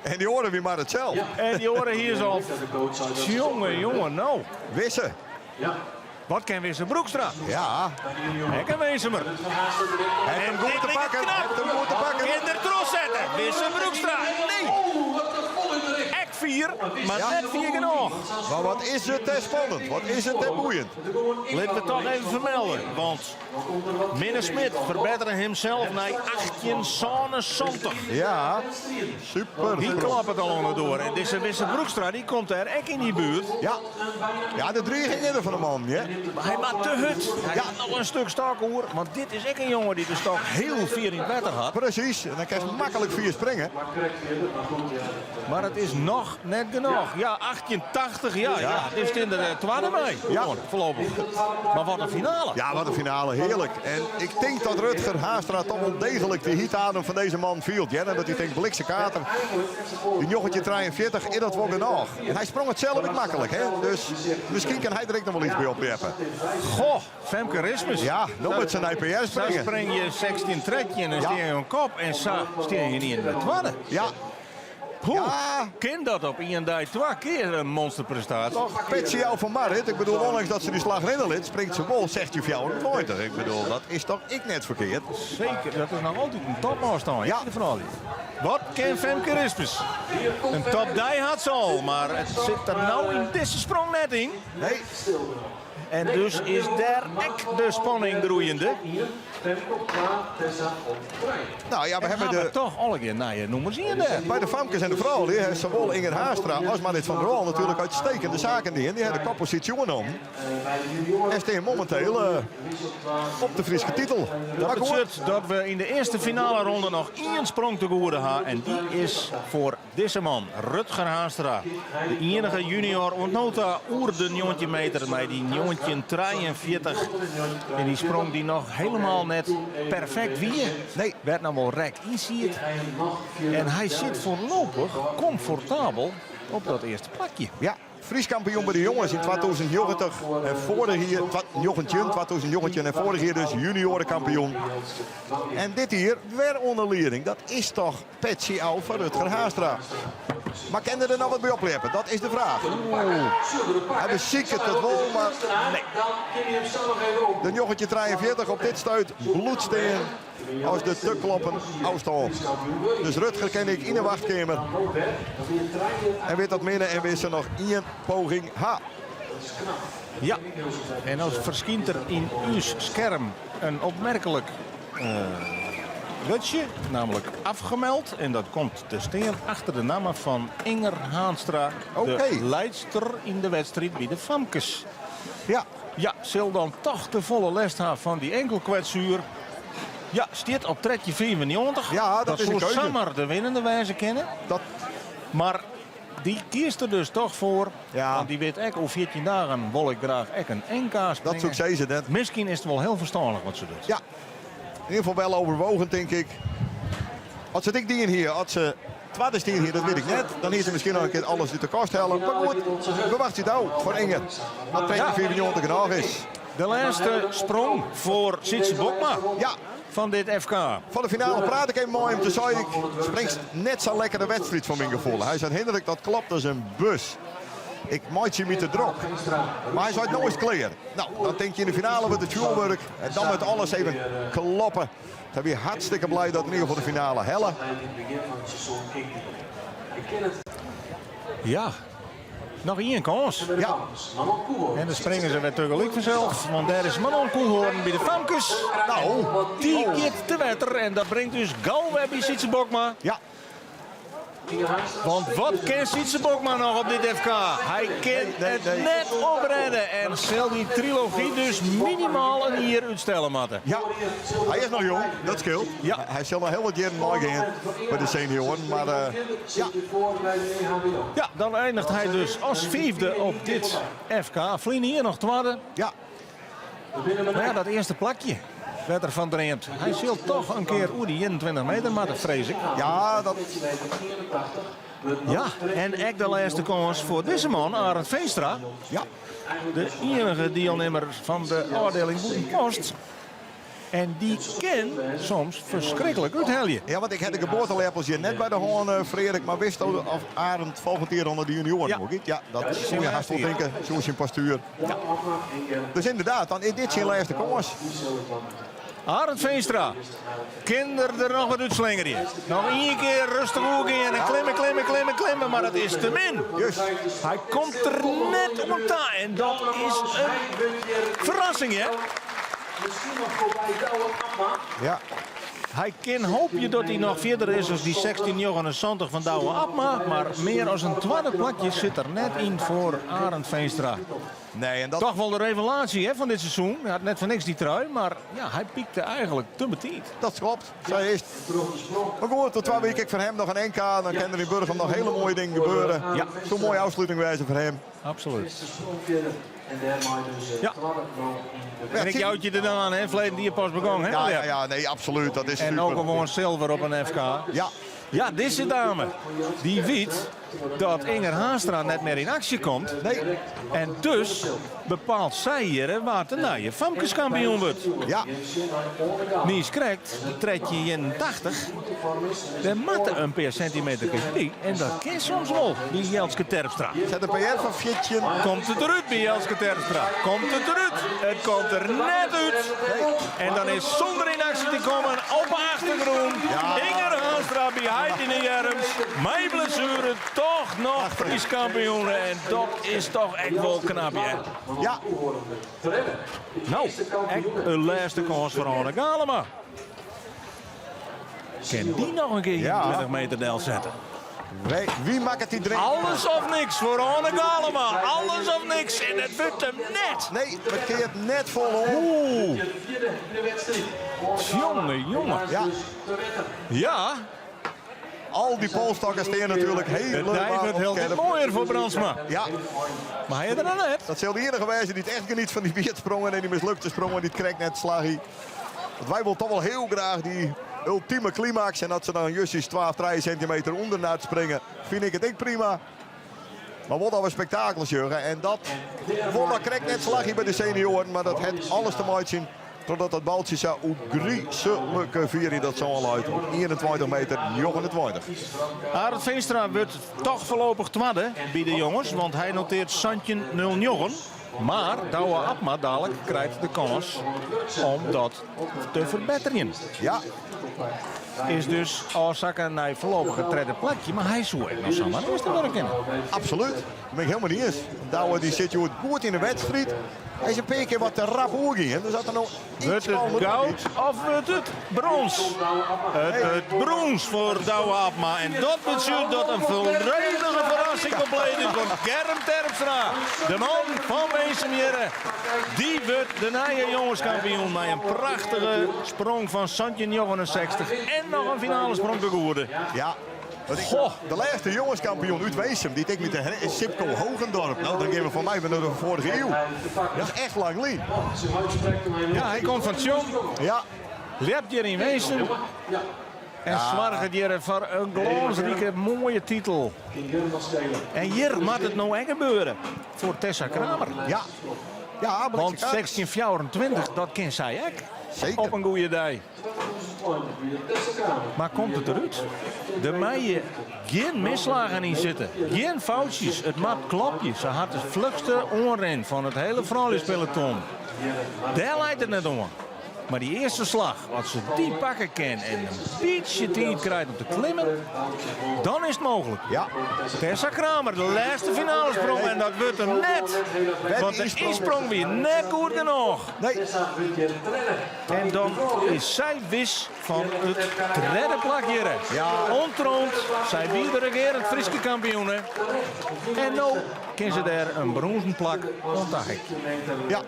En dy oare wie Marit sels. En dy oare hier is al. Jonge, jonge, no. Wisse. Ja. Wat kin Wisse Broekstra? Ja. Ek in Winsumer. Hij heeft hem goed te pakken. Hij heeft hem goed te pakken. Kin der trochsette. Wisse Broekstra. Nee. Ek fier, mar Ja. net fier genôch. Mar wat is it dêr spannend. Wat is it dêr boeiend. Litte we toch even fermelde, want Minne Smit ferbettere himsels nei 1877. Ja, super. Dy klappet al oan de doar. En dizze Wisse Broekstra dy komt dêr ek yn dy buert. Ja, ja de driging is der fan de man. Ja. Mar hy moat te hurd. Hy Ja. hat noch in stik stok oer. Want dit is ek in jonge dy't de stok hiel fier yn it wetter hat. Presys, en dan kinst maklik fier springe. Mar it is noch net genôch. Ja, 1880, ja, ja. Dit stean der twadde mei. Ja. Gewoan, foarlopich. Mar wat in finale. Ja, wat in finale. Hearlik. En ik tink dat Rutger Haanstra toch wol deeglik de hytadem fan dizze man fielt. Ja, en dat hy tinkt, bliksemkater, dy 1943, is dat wol genôch? En hy sprong it sels ek maklik, hè? Dus miskien kin hy der ek noch wol iets by opljeppe. Goh, Femke Rismus. Ja, no moat se nei PR Sa springe. spring je 16-13 en Ja. stean je oan kop. En sa stean je yn de twadde. Ja, Hoe Ja. kin dat op ien dei twa kear in monsterprestaasje? toch petsje ôf fan Marit. Ik bedoel, ûndanks dat se dy slach rinne lit, springt se wol 16,24. Ik bedoel, dat is toch ek net ferkeard? Seker, dat is noch altyd in topôfstân. Ja. De froulju. Wat kin Femke Rismus? In topdei hat se al, mar it sit der no yn dizze sprong net yn. Nee. En dus is dêr ek de spanning groeiende. Nou ja, we En hawwe ha we de, toch allegear nije nûmers ien dêr. by de famkes en de froulju, hè, sawol Inger Haanstra as Marit van der Wal natuerlik uitstekende saken dien. Dy hawwe de kopposysje oernommen. En stean mominteel eh, op de Fryske titel. Dat Maar goed, betsjut dat we yn de earste finaleronde noch ien sprong te goede ha. En dy is foar dizze man, Rutger Haanstra. De iennige junior oant no ta oer de 19 meter mei dy 1943. En dy sprong dy't noch hielendal net perfekt wie. Nee. Wêr't no wol rek yn siet. En hy sit foarlopich komfortabel op dat earste plakje. Ja, Frysk kampioen by de jonges yn 2090 en foarich jier, 19, 2019 en foarich jier dus juniorenkampioen. En dit jier wer oan de lieding. Dat is toch petsje ôf foar Rutger Haanstra. Mar kin er der noch wat by opljeppe? Dat is de fraach. Hy besiket it wol, mar Nee. de 1943 op dit stuit bliuwt stean as de te kloppen ôfstân. Dus Rutger kin ek yn de wachtkeamer. En wit dat Minne en Wisse noch ien poging ha. Ja, en dan ferskynt der yn ús skerm in opmerklik wurdsje, nammentlik afgemeld. En dat komt te stean achter de namme fan Inger Haanstra, de leidster yn de wedstriid by de famkes. Ja. Ja, sil dan toch te folle lêst ha fan dy enkelkwetsuer. Ja, stiet op 13,95. Ja, dat, dat is een soe keuze. samar de winnende wêze kinne. Dat... Mar dy kiest der dus toch foar. Ja. Want dy wit ek, oer 14 dagen wol ik graach ek in NK springe. Dat soe ik sizze net. Miskien is it wol hiel ferstannich wat se docht. Ja, in ieder geval wel overwogen, denk ik. As se it ek dien hie, as se twadde stien hie, dat wit ik net. Dan hie se miskien noch in kear alles út de kast helle. Mar goed, we wachtsje it ôf foar Inger. Dat 13,95 genôch is. De lêste sprong foar Sytse Bokma Ja. fan dit FK. Foar de finale praat ik even mei him. Toen sei ik, springst net sa'n lekkere wedstriid foar myn gefoel. Hy sei, Hindrik, dat klopt as in bus. Ik meitsje my te drok. Mar hy sei, no is it klear. No, dan tink je yn de finale wurdt it fjoerwurk. En dan moat alles even kloppe. Sy wie hartstikke blij dat yn ieder geval de finale helle. Ja, noch ien kâns. Ja. En dan springe se wer tegelyk fansels, want dêr is Manon Koehoorn by de famkes. No, dy giet te wetter en dat bringt ús gau wer by Sytse Bokma. Ja. Want wat kin Sytse Bokma noch op dit FK? Hy kin it net oprêde en sil dy trilogy dus minimaal in jier útstelle moatte. Ja, hy is noch jong, dat skeelt. Ja. Hy sil noch hiel wat jierren meigean by de senioaren, mar uh, ja. Ja, dan einiget hy dus as fiifde op dit FK. Ferline jier noch twadde. Ja. Mar ja, dat earste plakje wêr't er fan dreamt. Hy sil toch in kear oer dy 21 meter moatte, frees ik. Ja, dat... Ja, en ek de lêste kâns foar dizze man, Arend Veenstra. Ja. De iennige dielnimmer fan de ôfdieling Bûtenpost. En dy kin soms ferskriklik úthelje. Ja, want ik ha de geboarteleppels hjir net by de hân, eh, Frederik. Mar witsto oft Arend folgjend jier ûnder de junioaren Ja. wol giet? Ja, dat soe je hast wol tinke, sjoen syn postuer. Ja. Dus ynderdaad, dan is dit syn lêste kâns. Arend Veenstra, kin er der noch wat útslingerje? Noch ien kear rêstich oergean en klimme, klimme, klimme, klimme, mar dat is te min. Just. Hy komt der net oan ta en dat is in ferrassing, hè? Ja. Hy kin hoopje dat hy noch fierder is as dy 16,79 fan Douwe Abma, mar mear as in twadde plakje sit der net yn foar Arend Veenstra. Nee, en dat... Toch wol de revelaasje hè, fan dit seizoen. Hy hat net foar niks dy trui, mar ja, hy pykte eigentlik te betiid. Dat klopt, sa is it. Mar goed, oer twa wiken ek foar him noch in NK. Dan kin der yn Burgum noch hiele moaie dingen gebeure. Ja. Soe in moaie ôfsluting wêze foar him. Absoluut. En dêrmei dus Ja. twadde no yn de En ik jou it je der dan oan, hè? Ferleden jier pas begûn, hè? Ja, ja, ja, nee, absoluut. Dat is En super. ook gewoan silver op in FK. Ja. Ja, dizze dame, dy wit dat Inger Haanstra net mear yn aksje komt. Nee. En dus bepaalt sy hjir wa't de nije famkeskampioen wurdt. Ja. Niiskrekt, 1381. Dêr moatte in pear sintimeter by en dat kin soms wol by Jelske Terpstra. Set de PR fan 14. Komt it derút by Jelske Terpstra? Komt it derút? It komt der net út. En dan is sûnder yn aksje te kommen op 'e achtergrûn Inger Haanstra by heit yn de earms. Mei blessuere toch noch Frysk kampioene en dat is toch ek wol knap, hear. Ja. No, ek in lêste kâns foar Anne Galema. Kin dy noch in kear 21 meter delsette? Wie makket dy drink? Alles of niks foar Anne Galema. Alles of niks en it wurdt him net. Nee, it keart net fol oan. Oeh. Jonge, jonge. Ja. Ja. Al dy polsstokken stean natuerlik It dei wurdt hieltyd moaier foar Brandsma. Ja. Mar hy is der noch net. Dat sil de iennige wêze dy't echt geniet fan dy wjerdsprongen en dy mislukte sprongen dy't krekt net slagje. Want wy wolle toch wol hiel graach dy ultime klimaks. En as se dan justjes 2 of 3 sintimeter ûnder net springe, fyn ik it ek prima. Mar wol dat we spektakel sjogge. En dat wol noch krekt net slagje by de senioaren. Mar dat hat alles te meitsjen trochdat dat baltsje sa ôfgryslike fier yn dat sân leit op 21 meter 29. Arend Veenstra wurdt toch foarlopich twadde by de jonges, want hy noteart 17.09. Mar Douwe Abma dalik krijt de kâns om dat te ferbetterjen. Ja. Is dus ôfsakke nei foarlopich it tredde plakje, mar hy soe ek noch samar earste wurde kinne. Absolút, dat bin ik helemaal niet eens. Douwe die sit hjoed goed yn de wedstriid. Hy is in pear kear wat te rap oergien, dus as er no Wurdt it goud of wurdt it brûns? It wurdt brûns foar Douwe Abma en dat betsjut dat in folledige ferrassing kompleet is, want Germ Terpstra, de man fan Winsum hjirre, dy wurdt de nije jongeskampioen mei in prachtige sprong fan 1769 en noch in finalesprong te goede. Ja, Goh. De lêste jongeskampioen út Winsum, dy't ik my te herinnerje, is Sipko Hogendorp. No, dan gean we foar my wer nei de foarige iuw. Dat is echt lang lyn. Ja, hy komt fan Tsjom. Ja. Ljept hjir yn Winsum. En soarget hjir foar in glânsrike moaie titel. En hjir moat it no ek gebeure foar Tessa Kramer. Ja. Ja, Want 1624, dat kin sy ek. Zeker. Op in goede dei. Maar komt it derút? Der meie gjin mislagen yn sitte. Gjin foutsjes. It moat klopje. Se hat de fluchste oanrin fan it hele frouljuspeloton. Dêr leit it net oan. Mar dy earste slach, as se dy pakke kin en in bytsje tiid krijt om te klimmen, dan is it mooglik. Ja. Tessa Kramer, de lêste finalesprong en dat wurdt him net. Want de ynsprong wie net goed genôch. Nee. En dan is sy wis fan it tredde plak hjirre. Ja. Ontroond, sy wie de regearend Fryske kampioene. En no kin se dêr in brûnzen plak oan taheakje. Ja.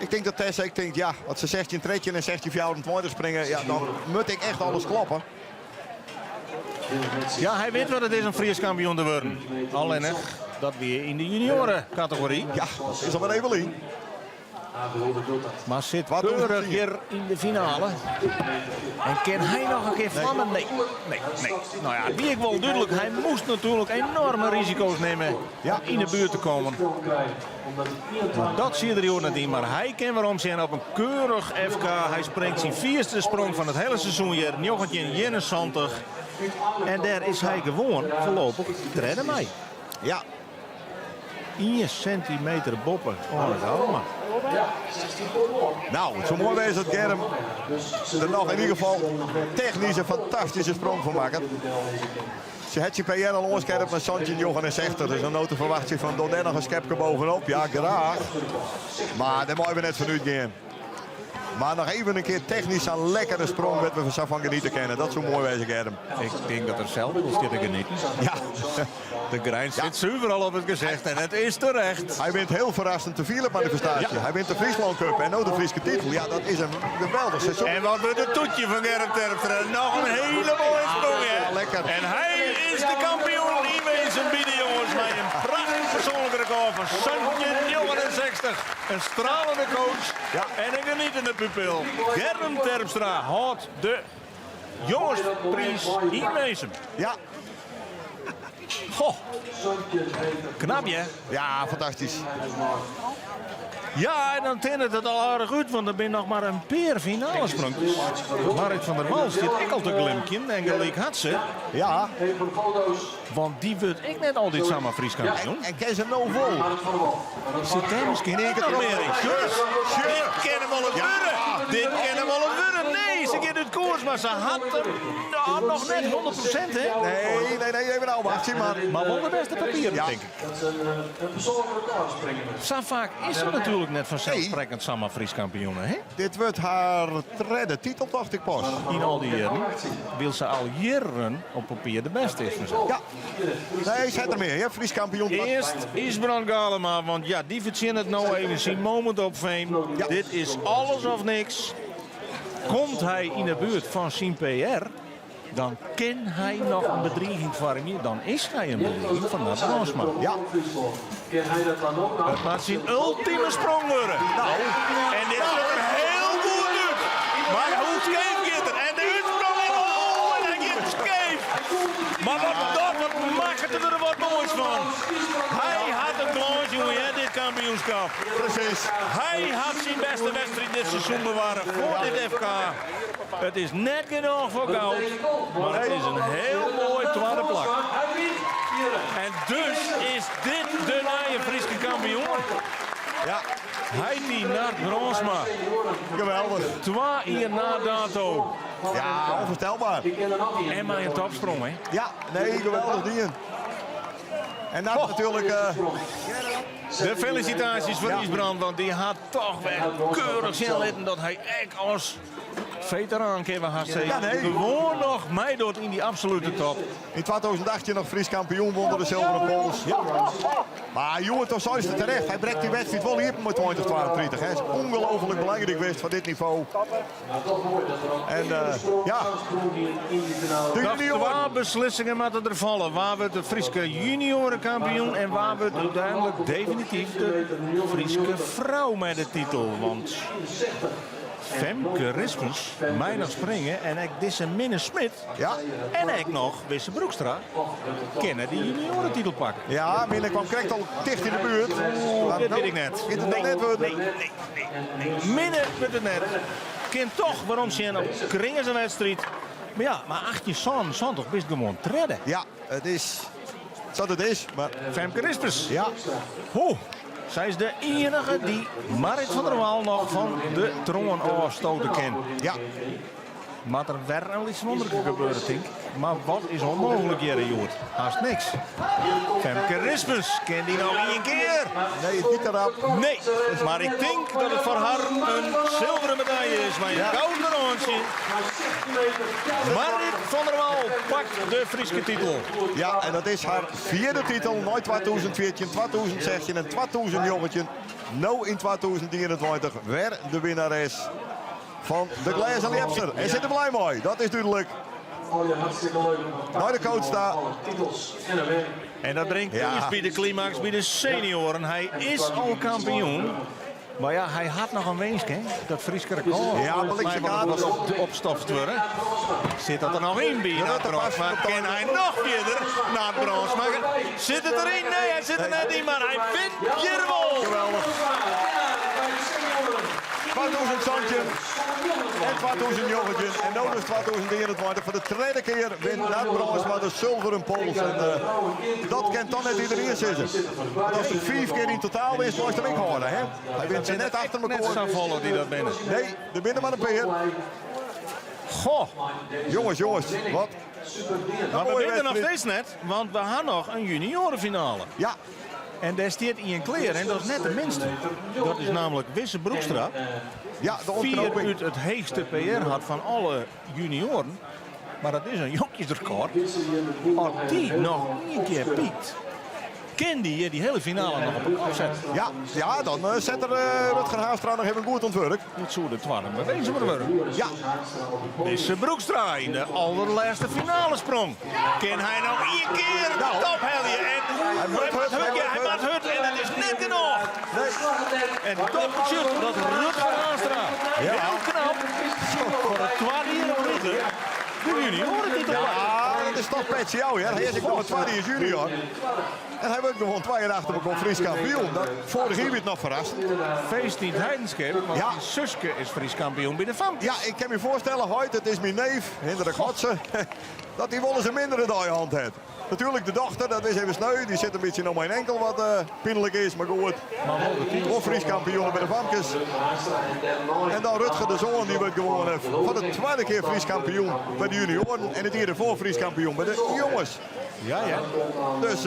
Ik tink dat Tessa ek tinkt, ja, as se 16, 13 en 16, 24 springe, ja, dan moat ik echt alles kloppe. Ja, hy wit wat it is om Frysk kampioen te wurden. Allinnich, dat wie yn de juniorenkategory. Ja, dat is alwer even lyn. Maar sit keurig hjir yn de finale. En kin hy noch in kear flammen? Nee, nee, nee. Nou ja, wie ek wol dúdlik. Hy moast natuerlik enorme risiko's nimme om yn de buert te kommen. Maar dat siet der hjoed net yn. Mar hy kin werom sjen op in keurich FK. Hy springt syn fierste sprong fan it hiele seizoen hjir, 1971. En dêr is hy gewoan foarlopich tredde mei. Ja. Ien sintimeter boppe oan it Alma. Nou, it soe moai wêze dat Germ der noch yn ieder gefal technysk in fantastyske sprong fan makket. Se hat syn PR al oanskerpt mei 1769, dus om no te ferwachtsjen fan doch dêr noch in skepke bovenop, ja graach. Mar dêr meie we net fan útgean. Mar noch even in kear technysk sa'n lekkere sprong wêr't we sa fan geniete kinne. Dat soe moai wêze, Germ. Ik tink dat er sels wol stiet te genieten. Ja. De grijns sit suver al op it gesicht en it is terecht. Hy wint hiel ferrassend de fierljepmanifestaasje. Hy wint de Fryslân Cup en no de Fryske titel. Ja, dat is in geweldich seizoen. En wat wurdt it toetje fan Germ Terpstra? Noch in hiele moaie sprong, hè? Ja, lekker. En hy is de kampioen yn Winsum by de jonges mei in prachtich persoanlik rekôr fan 1769. In stralende coach en in genietende pupil. Germ Terpstra hâldt de jongenspriis yn Winsum. Ja. Goh, knap hè? Ja, fantastysk. Ja, en dan tinnet it al aardich út, want der binne noch mar in pear finalesprongkes. Marrit van der Wal stiet ek al te glimkjen en gelyk hat se. Ja. Want dy wurdt ek net altyd samar Frysk kampioen. En kin se no wol? Sit dêr miskien ek noch mear yn? Sjoch, dit kin him wol wat wurde. Dit kin him wol wat wurde. Nee, se giet út koers, mar se hat him nou, noch net 100 prosint, hè? Nee, nee, nee, even ôfwachtsje, mar... Maar wol de bêste papieren, Ja. tink ik. Sa faak is se natuerlik net fanselssprekkend samar Frysk kampioen, hè? Dit wurdt har tredde titel, tocht ik pas. Yn al dy jierren, wylst se al jierren op papier de bêste is fansels. Ja. Nee, se hat der mear, hè? Frysk kampioen. Earst Ysbrand Galema, want ja, dy fertsjinnet no even syn moment of fame. Ja. Dit is alles of niks. Komt hy yn 'e buert fan syn PR, dan kin hy noch in bedriging foarmje. Dan is hy in bedriging foar Nard Brandsma. Ja. It moat syn ultime sprong wurde. Nou. En dit sjocht der hiel goed út. Mar hoe skeef giet er? En de útsprong is oh, en hy giet skeef. Mar wat dat, wat makket er der wat moais fan. Hy hat it glâns jûn, hè, dit kampioenskap. Presys. Hy hat syn bêste wedstriid dit seizoen bewarre foar dit FK. It is net genôch foar goud, mar it is in hiel moai twadde plak. En dus is dit de nije Fryske kampioen. Ja. Heidi Nard Brandsma. Geweldig. Twa jier na dato. Ja, onvoorstelbaar. En mei in topsprong, hè? Ja, nee, geweldich dien. En dat natuurlijk... De felisitaasjes foar Ysbrand, want dy hat toch wer keurich sjen litten dat hy ek as feteraan kinne we hast sizze, Ja, nee. gewoan noch meidocht yn dy absolute top. Yn 2018 noch Frysk kampioen wûn de Zilveren Pols. Mar hjoed, do seist it terecht, hy brekt dy wedstriid wol iepen mei 2032. Hy is ongelooflijk belangrijk geweest foar dit nivo. En ja, de Noch junioren. twa beslissingen moatte der falle. Wa wurdt de Fryske juniorenkampioen en wa wurdt úteinlik definityf de Fryske frou mei de titel? Want Femke Rispens mei noch springe en ek dizze Minne Smit Ja. en ek noch Wisse Broekstra kinne dy juniorentitel pakke. Ja, Minne kwam krekt al ticht yn de buert. Oeh, dit wit ik net. Giet it noch net wurden? Nee, nee, nee, nee. Minne wurdt it net. Kin toch werom sjen op kreaze wedstriid. Mar ja, mar 1877 bist gewoan tredde. Ja, it is sa't it is. Mar... Femke Rispens. Ja. Hoe? Sy is de iennige dy't Marrit van der Wal noch fan de troan ôfstote kin. Ja. Moat der wer in lyts wûnderke gebeure, tink. Mar wat is ûnmooglik hjir hjoed? Hast niks. Femke Rispens kin dy noch ien kear. Nee, it giet derop. Nee, mar ik tink dat it foar har in silveren medalje is mei in gouden rântsje. Marrit van der Wal pakt de Fryske titel. Ja, en dat is har fjirde titel nei 2014, 2016 en 2019. No yn 2021 wer de winnares fan de Glêzen Ljepster. En sit der blij mei, dat is dúdlik. Nei de coach ta. En dat bringt Ja. ús by de klimaks by de senioaren. Hy is al kampioen. Mar ja, hy hat noch in winsk, hè? Dat Fryske rekôr. Ja, maar Mei wat op, opstoft wurde. Sit dat der noch yn by Nard Brandsma? Kin hy noch fierder? Nard Brandsma, sit it deryn? Nee, hy sit der net yn, mar hy wint hjir wol! Geweldich. 2017 en 2019 en no dus 2021 foar de tredde kear wint Nard Brandsma de Sulveren Pols. En dat kin toch net iderien sizze. Want as er fiif kear yn totaal is, moatst him ek hâlde. Hè? Hy wint se net achter Net mekoar. safolle dy't dat binne. Nee, der binne mar in pear. Goh, Jonges, jonges, wat mar we mooie binne der noch wedstriid. steeds net, want we ha noch in juniorenfinale. Ja, En dêr stiet ien klear en dat is net de minste. Dat is namelijk Wisse Broekstra. ja, de Fier ontknoping. út it heechste PR hat fan alle junioaren. Mar dat is in jonkjesrekord. As dy noch ien kear piekt, kin dy hjir dy hiele finale noch op 'e kop sette. Ja, ja, dan set er Rutger Haanstra noch even goed oan it wurk. Dit soe de twadde bewezen wurde. Ja, Wisse Broekstra yn de allerlêste finalesprong. Kin hy noch ien kear de top helje? En Hy moat hurd, hy hy moat moat hurd en it is net genôch. nee. En dat betsjut dat Rutger Haanstra Ja. hiel knap foar it twadde jier op rige de juniorentitel pakt. Ja, dat is toch petsje jou, hè? Hy is ek noch mar twadde jiers junior. En hy wurdt gewoan twa jier achter elkoar Frysk kampioen. Dat, foarich jier wie it noch ferrassend. Feest yn it Heidenskip, want Ja. syn suske is Frysk kampioen by de famkes. Ja, ik kin my foarstelle, heit, it is myn neef, Hindrik Hotze, dat hy wolris in mindere dei hân hat. Natuerlik de dochter, dat is even sneu, dy sit in bytsje noch mei in enkel wat pynlik is, mar goed. Mar wol de titel. Wol Frysk kampioen by de famkes. En dan Rutger de Zoon, dy wurdt gewoan foar de twadde kear Frysk kampioen by de junioaren en it jier derfoar Frysk kampioen by de jonges. Ja, ja. Dus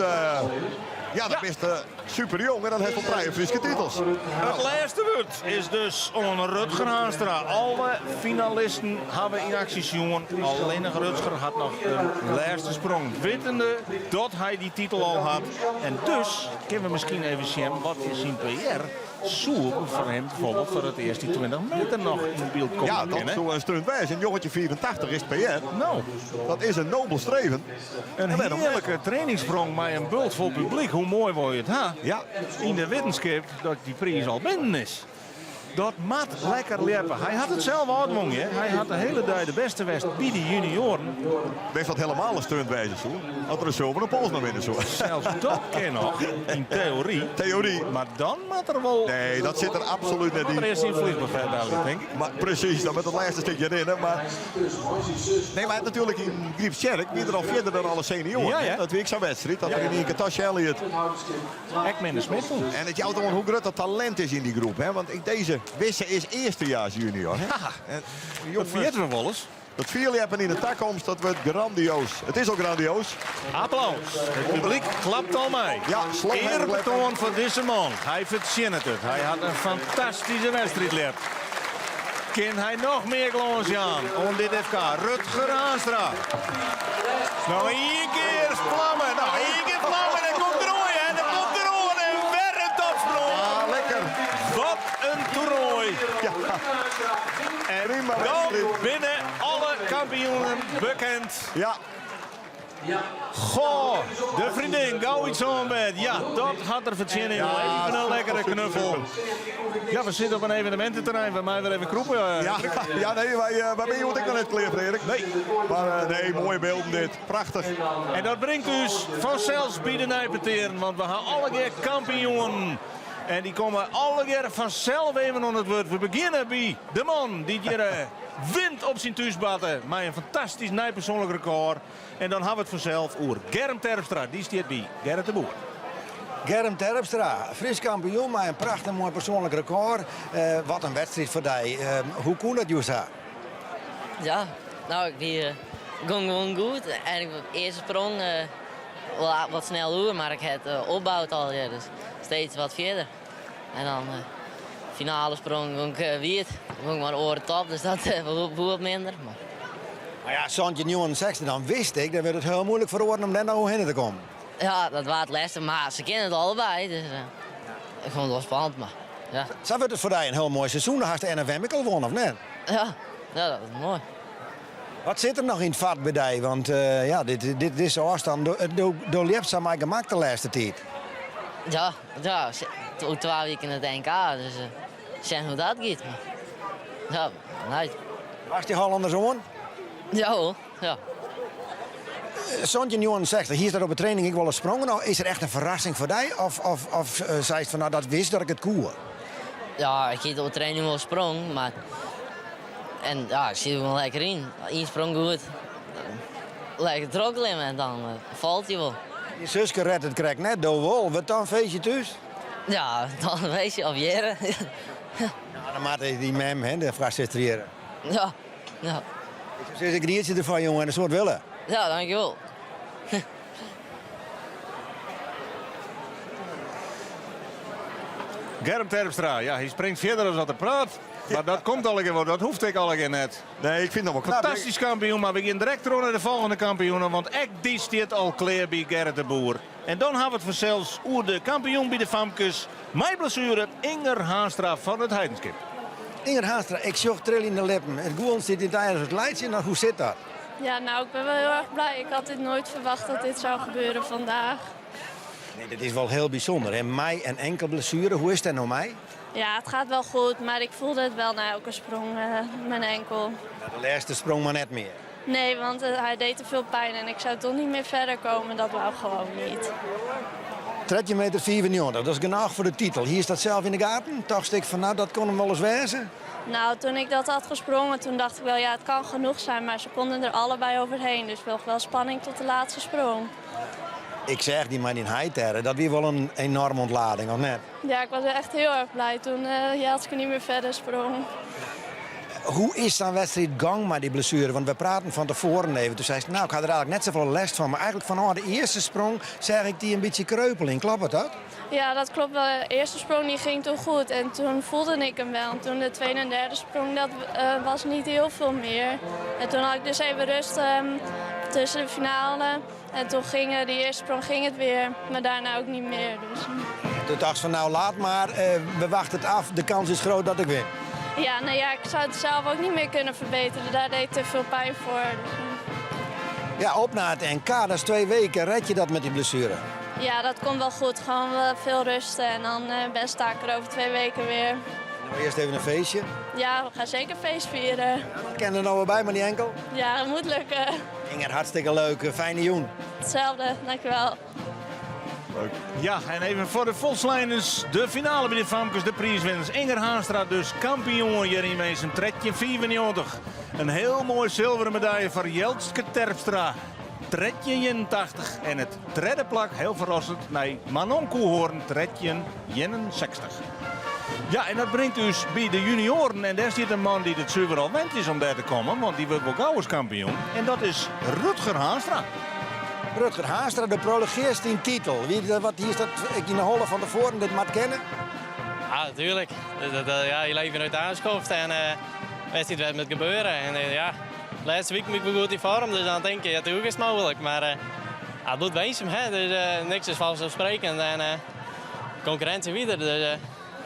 ja, dan bist super jong en dan hast al trije Fryske titels. It lêste wurd is dus oan Rutger Haanstra. Alle finalisten hawwe yn aksje sjoen. Allinnich Rutger hat noch in lêste sprong. Wittende dat hy dy titel al hat. En dus kinne we miskien even sjen wat is syn PR. Soe foar him bijvoorbeeld foar it earst dy 20 meter noch yn byld komme Ja, dat kinne. soe in stunt wêze. In njoggentjin 85 is PR. No, Dat is in nobel streven. in hearlike trainingssprong mei in bult fol publyk. Hoe moai wol je it ha? Ja. Yn de wittenskip dat dy priis al binnen is. Dat moat lekker ljeppe. Hy hat it sels ôftwongen. Hè. Hy hat de hiele dei de bêste west by de junioaren. Wist wat helemaal in stunt wêze soe? As er in sulveren pols noch winne soe. Sels dat kin noch, yn teory. Teory. Mar dan moat er wol... Nee, dat sit der absolút net Moat er yn. earst syn vliegbuffet belje, tink ik. Mar presys, dan moat it lêste stikje rinne. Mar, nee, mar natuerlik yn Grypstsjerk wie er al fierder dan alle senioaren. Ja, ja. Dat wie ek sa'n wedstriid, dat er yn ien kear tas helje. Ek Minne Smit wûn. En it jout oan hoe grut dat talint is yn dy groep. Hè? Want ek dizze Wisse is earstejaars junior. Hè? Ja, dat ferjitte we wolris. Dat fierljeppen yn de takomst, dat wurdt grandioas. It is al grandioas. Applaus. It publyk klapt al mei. Ja, Earbetoan foar dizze man. Hy fertsjinnet it. Hy hat in fantastyske wedstriid ljept. Kin hy noch mear glâns jaan oan dit FK? Rutger Haanstra. Noch ien kear flamme. Noch ien kear flamme. Dêr komt er oan, hear. Dêr komt er oan. En wer in topsprong. Ja, lekker. Wat in toernoai. En dan binne alle kampioenen bekend. Ja. Goh, de vriendin, gau iets oan bêd. Ja, dat hat er fertsjinne. Even in lekkere knuffel. Ja, we sitte op in eveneminteterrein. Wy meie wer even krûpe. Ja, ja nee, wy, wy binne hjoed ek noch net klear, Frederik. Nee. Mar nee, moaie bylden dit. Prachtich. En dat bringt ús fansels by de neipetearen, want we ha allegear kampioenen. En dy komme allegear fansels even oan it wurd. We begjinne by de man dy't hjir wint op syn thúsbarte mei in fantastysk nij persoanlik rekôr. En dan ha we it fansels oer Germ Terpstra. Dy stiet by Gerrit de Boer. Germ Terpstra, Frysk kampioen mei in prachtich moai persoanlik rekôr. Wat in wedstriid foar dy. Hoe koe dat jûst ha? Ja, no ik wie gong gewoan goed. En ik earste sprong wat snel oer, mar ik ha it opboud allegear, dus steeds wat fierder. En dan finale sprong gong ik wiet, gong mar oare top, dus dat woe wat minder. Mar Mar ja, 1769, dan wist ik, dan wurdt it hiel muoilik foar oaren om dêr noch oerhinne te kommen. Ja, dat waard lêstich, mar se kinne it allebei, dus ik fûn it wol spannend, mar ja. Sa wurdt it foar dy in hiel moai seizoen, dan hast de NFM ek al wûn, of net? Ja, ja, dat is moai. Wat sit der noch yn it fet by dy? Want ja, dit, dit, dizze ôfstân, do, do ljepst sa mei gemak de lêste tiid. Ja, ja, oer twa wiken it NK, dus sjen hoe't dat giet. Ja, nee. Doarst dy Hollanners oan? Ja wol, ja. 1769, hiest dat op de training ek wolris sprongen? Of is der echt in ferrassing foar dy? Of, of, of seist fan, no dat wist dat ik it koe? Ja, ik hie it op de training wol sprongen, mar en ja, ik siet der gewoan lekker yn. Ien sprong goed, lekker trochklimme en dan falt hy wol. Dyn suske rêdt it krekt net, do wol. Wurdt dan in feestje thús? Ja, dan in feestje of hjirre. Ja, dan moat dyn mem, hè, de foarsitter hjirre. Ja, ja. Ik soe sizze, genietsje derfan, jonge, en in soad wille. Ja, dankjewol. Germ Terpstra, ja, hy springt fierder as dat er praat. Mar dat komt allegear wol, dat hoecht ek allegear net. Nee, ik fyn it noch wol knap. Fantastysk kampioen, mar we gean direkt troch nei de folgjende kampioenen, want ek dy stiet al klear by Gerrit de Boer. En dan ha we it fansels oer de kampioen by de famkes, mei blessuere, Inger Haanstra fan it Heidenskip. Inger Haanstra, ik sjoch triljende lippen. It gûlen stiet yn it eigen it laitsjen, mar hoe sit dat? Ja, nou, ik ben wel heel erg blij. Ik had dit nooit verwacht dat dit zou gebeuren vandaag. Nee, dat is wol hiel bysûnder. En mei in enkelblessuere, hoe is it dêr no mei? Ja, het gaat wel goed, maar ik voelde het wel na elke sprong, mijn enkel. De lêste sprong mar net mear? Nee, want hij deed te veel pijn en ik zou toch niet meer verder komen. Dat wou gewoon niet. 13 meter 95, dat is genôch foar de titel. Hiest dat sels yn de gaten? Tochtst ek fan, no, dat kon him wolris wêze? Nou, toen ik dat had gesprongen, toen dacht ik wel, ja, het kan genoeg zijn. Maar ze konden er allebei overheen, dus wel, wel spanning tot de laatste sprong. Ik seach dy mei dyn heit dêr, dat wie wol in enorme ûntlading, of net? Ja, ik was echt heel erg blij toen Jeltske niet meer verder sprong. Hoe is sa'n wedstriid gong mei dy blessuere? Want we praten fan tefoaren even. Toen seist, no, ik ha der eigenlik net safolle lêst fan. Mar eigenlik fanôf de earste sprong seach ik dy in bytsje kreupeljen. Kloppet dat? Ja, dat klopt wel. De eerste sprong die ging toen goed en toen voelde ik hem wel. En toen de tweede en derde sprong, dat was niet heel veel meer. En toen had ik dus even rust tussen de finale. En toen ging die eerste sprong ging het weer, maar daarna ook niet meer. Dus. Toen dacht ze van nou laat maar, we wachten het af, de kans is groot dat ik win. Ja, nou ja, ik zou het zelf ook niet meer kunnen verbeteren. Daar deed te veel pijn voor. Dus. Ja, op naar het NK, dat is 2 weken. Red je dat met die blessure? Ja, dat komt wel goed. Gewoon veel rusten en dan ben sta ik er over 2 weken weer. Nou, eerst even een feestje. Ja, we gaan zeker feest vieren. Ken er nou wel bij, maar die enkel? Ja, dat moet lukken. Inger, hartstikke leuk. Fijne jûn. Hetzelfde, dankjewel. Leuk. Ja, en even foar de folslijners. De finale by de famkes, de priiswinners. Inger Haanstra dus kampioen hjir yn Winsum, 1395. In hiel moai silveren medaille foar Jeltske Terpstra, 1381. En it tredde plak, hiel ferrassend, nei Manon Koehoorn, 1361. Ja, en dat bringt ús by de junioaren. En dêr stiet in man dy't it suver al wend is om dêr te kommen, want dy wurdt wol gauris kampioen. En dat is Rutger Haanstra. Rutger Haanstra, do prolongearrest dyn titel. Wie dat, wat hiest dat ek yn 'e holle fan tefoaren dit moat kinne? Ja, natuurlijk. Dat, ja, je leven nooit aanschoft en wedstrijd werd met gebeuren. En ja, de laatste week ben ik wel goed in vorm, dus dan denk je, ja, natuurlijk is het mogelijk. Maar ja, het moet Winsum, hè, dus niks is vanzelfsprekend. En concurrentie wieder. Dus,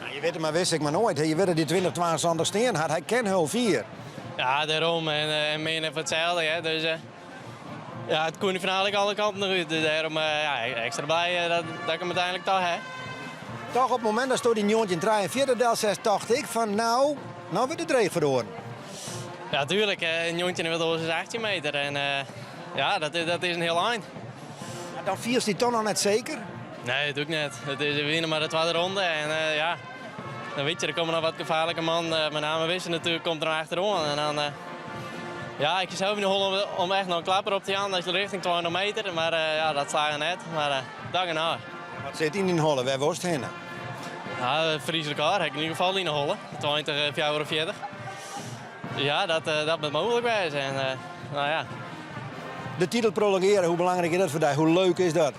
Ja, je wit it mar wist ik mar noait. Je wit dat dy 2072 stean hat. Hy ken hiel fier. Ja, dêrom. En meer net itselde. Hè. Dus ja, it koe yn de finale alle kanten noch út. Dus dêrom ja, ekstra blij dat ik him úteinlik toch ha. Toch op it momint datsto dy 1943 delsetst, tocht ik fan no, no wurdt it dreech foar de oaren. Ja, tuerlik. 19 wurdt oars as 18 meter. En ja, dat is in hiel ein. Ja, dan fielst dy toch noch net seker? Nee, dat doch ik net. It is wer mar de twadde ronde. En ja, dan wit je, der komme noch wat gefaarlike mannen. Met name Wisse natuerlik komt der achteroan. En dan, ja, ik sels yn de holle om echt noch in klapper op te jaan. Dat is rjochting 200 meter. Mar ja, dat slagge net. Mar dag en nacht. Wat sit yn dyn holle? Wêr wolst hinne? Ja, Frysk rekôr ha ik yn ieder gefal yn de holle. 20, 44. Ja, dat moat mooglik wêze. En, no ja. De titel prolongearje, hoe belangryk is dat foar dy? Hoe leuk is dat?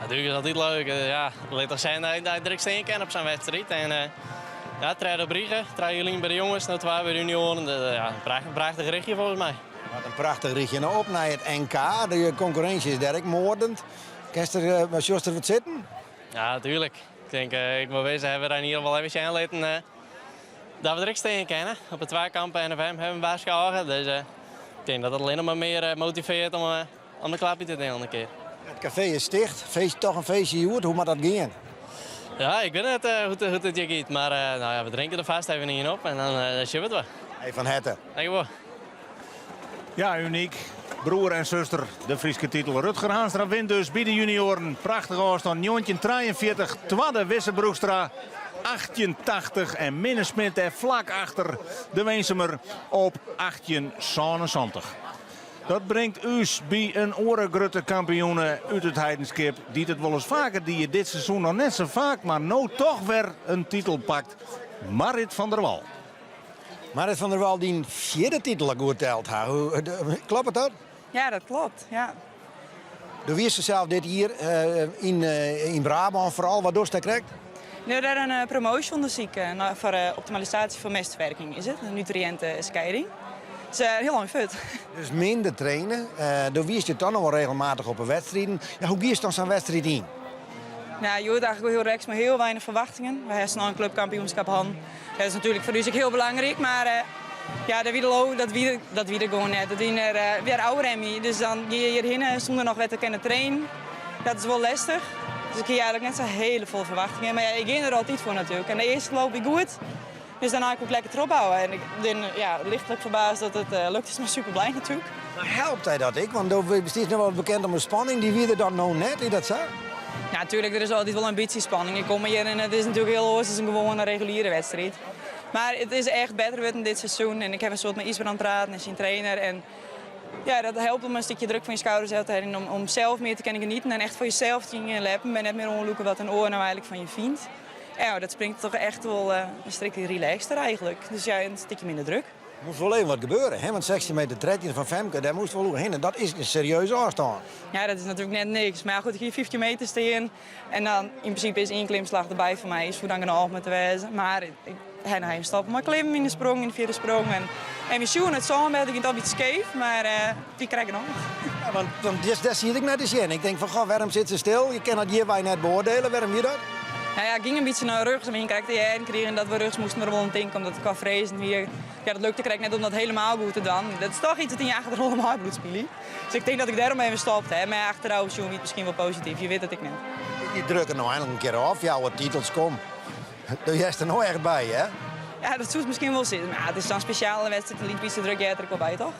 Natuerlik is altyd leuk. Ja, lit toch sjen dat je der ek stean kin op sa'n wedstriid. En ja, tredde op rige, trije jier lyn by de jonges, no twa by de junioaren. Ja, in prachtich rychje folgens my. Wat in prachtich rychje. No op nei it NK. De konkurrinsje is dêr ek moardend. Kinst der, sjochst der wat sitten? Ja, natuerlik. Ik tink, ik wol wisse, hawwe we Reinier wol even sjen litten dat we der ek stean kinne. Op de twakamp NFM hawwe we warskôge. Dus ik tink dat dat allinnich mar mear motivearret om de klap út te delen in kear. It kafee is ticht. Feest, toch in feestje hjoed. Hoe moat dat gean? Ja, ik wit net hoe't it hjir giet. Mar no ja, we drinke der fêst even ien op en dan sjogge we it wol. Hey, fan herte. Dankjewol. Ja, unyk. Broer en suster, de Fryske titel. Rutger Haanstra wint dus by de junioaren. Prachtige ôfstân, 1943. Twadde Wisse Broekstra, 1880. En Minne Smit dêr flak achter de Winsumer op 1877. Dat bringt ús by in oare grutte kampioene út It Heidenskip, dy't it wolris faker die dit seizoen noch net sa faak, mar no toch wer in titel pakt. Marrit van der Wal. Marrit van der Wal, dyn fjirde titel goed teld ha. Kloppet dat? Ja, dat kloppet. Ja. Do wiest sels dit jier yn Brabân foaral. Wat dochst dêr krekt? No, dêr in promoasjeûndersyk foar optimalisaasje fan mestferwurking is it, de nutriïnteskieding. Dus hiel lang fuort. Dus minder traine. Do wiest hjir toch noch wol regelmatich op 'e wedstriden. Ja, hoe giest dan sa'n wedstriid yn? Nou, hjoed eigentlik wol hiel relaxed, mei hiel weinich ferwachtingen. We hawwe in klupkampioenskip hân. Dat is natuerlik foar ús ek hiel belangryk, mar ja, dat wie de dat wie, dat wie der gewoan net. Dat wie er, wer ôfremje, dus dan gean je hjirhinne sûnder noch wer te kinne trainen. Dat is wol lestich. Dus ik hie eigentlik net sa hiele folle ferwachtingen. Mar ja, ik gean der altyd foar natuerlik. En de earste loop wie goed, dus dêrnei koe ik lekker trochbouwe. En ik bin ja, lichtlik ferbaasd dat it lukt is, mar super blij natuerlik. Mar helpt dy dat ek? Want do stiest noch wol bekend om de spanning, dy wie der dan no net, is dat sa? Ja, natuerlik, der is altyd wol in bytsje spanning. Ik kom hjir en it is natuerlik hiel oars as in gewoane reguliere wedstriid. Mar it is echt better wurden dit seizoen en ik ha in soad mei Ysbrand praten en syn trainer. En ja, dat helpt om in stikje druk fan je skouders ôf te heljen, om sels mear te kinnen genieten en echt foar jesels te gean leppen en net mear oanlûke wat in oar no eigentlik fan je fynt. Ja, dat springt toch echt wol in stikje relaxter eigentlik. Dus ja, in stikje minder druk. Moast wol even wat gebeure, hè? Want 16 meter 13 fan Femke, dêr moast wol oerhinne. Dat is in serieuze ôfstân. Ja, dat is natuerlik net niks. Mar goed, ik hie 15 meter stean en dan yn prinsipe is ien klimslach derby foar my, is foar dan genôch om te wêzen. Mar ik ha noch even stoppe mei klimmen yn de sprong, yn de fjirde sprong. En we sjoen it sânbêd, it giet al bytsje skeef, mar dy krij ik genôch. Ja, want dêr siet ik nei te sjen. Ik tink fan, goh, wêrom sit se stil? Je kinne dat hjirwei net beoardielje. Wêrom wie dat? Nou ja, it gyng in bytsje nei rjochts. We hiene krekt te hearren krigen dat we rjochts moasten der wol om tinke, omdat it kwa frezen wie. Ja, dat lukte krekt net om dat helemaal goed te dwaan. Dat is toch iets dat yn je achterholle mei bliuwt spyljen. Dus ik tink dat ik dêrom even stopt ha. Mar achterôf sjoen wie it miskien wol posityf. Je witte it ek net. Dy drukke no einlik in kear ôf. Fjouwer titels, kom. Do hearst der no echt by, hè? Ja, dat soe it miskien wol sizze. Mar it is sa'n spesjale wedstriid, in lyts bytsje druk heart der ek wol by, toch?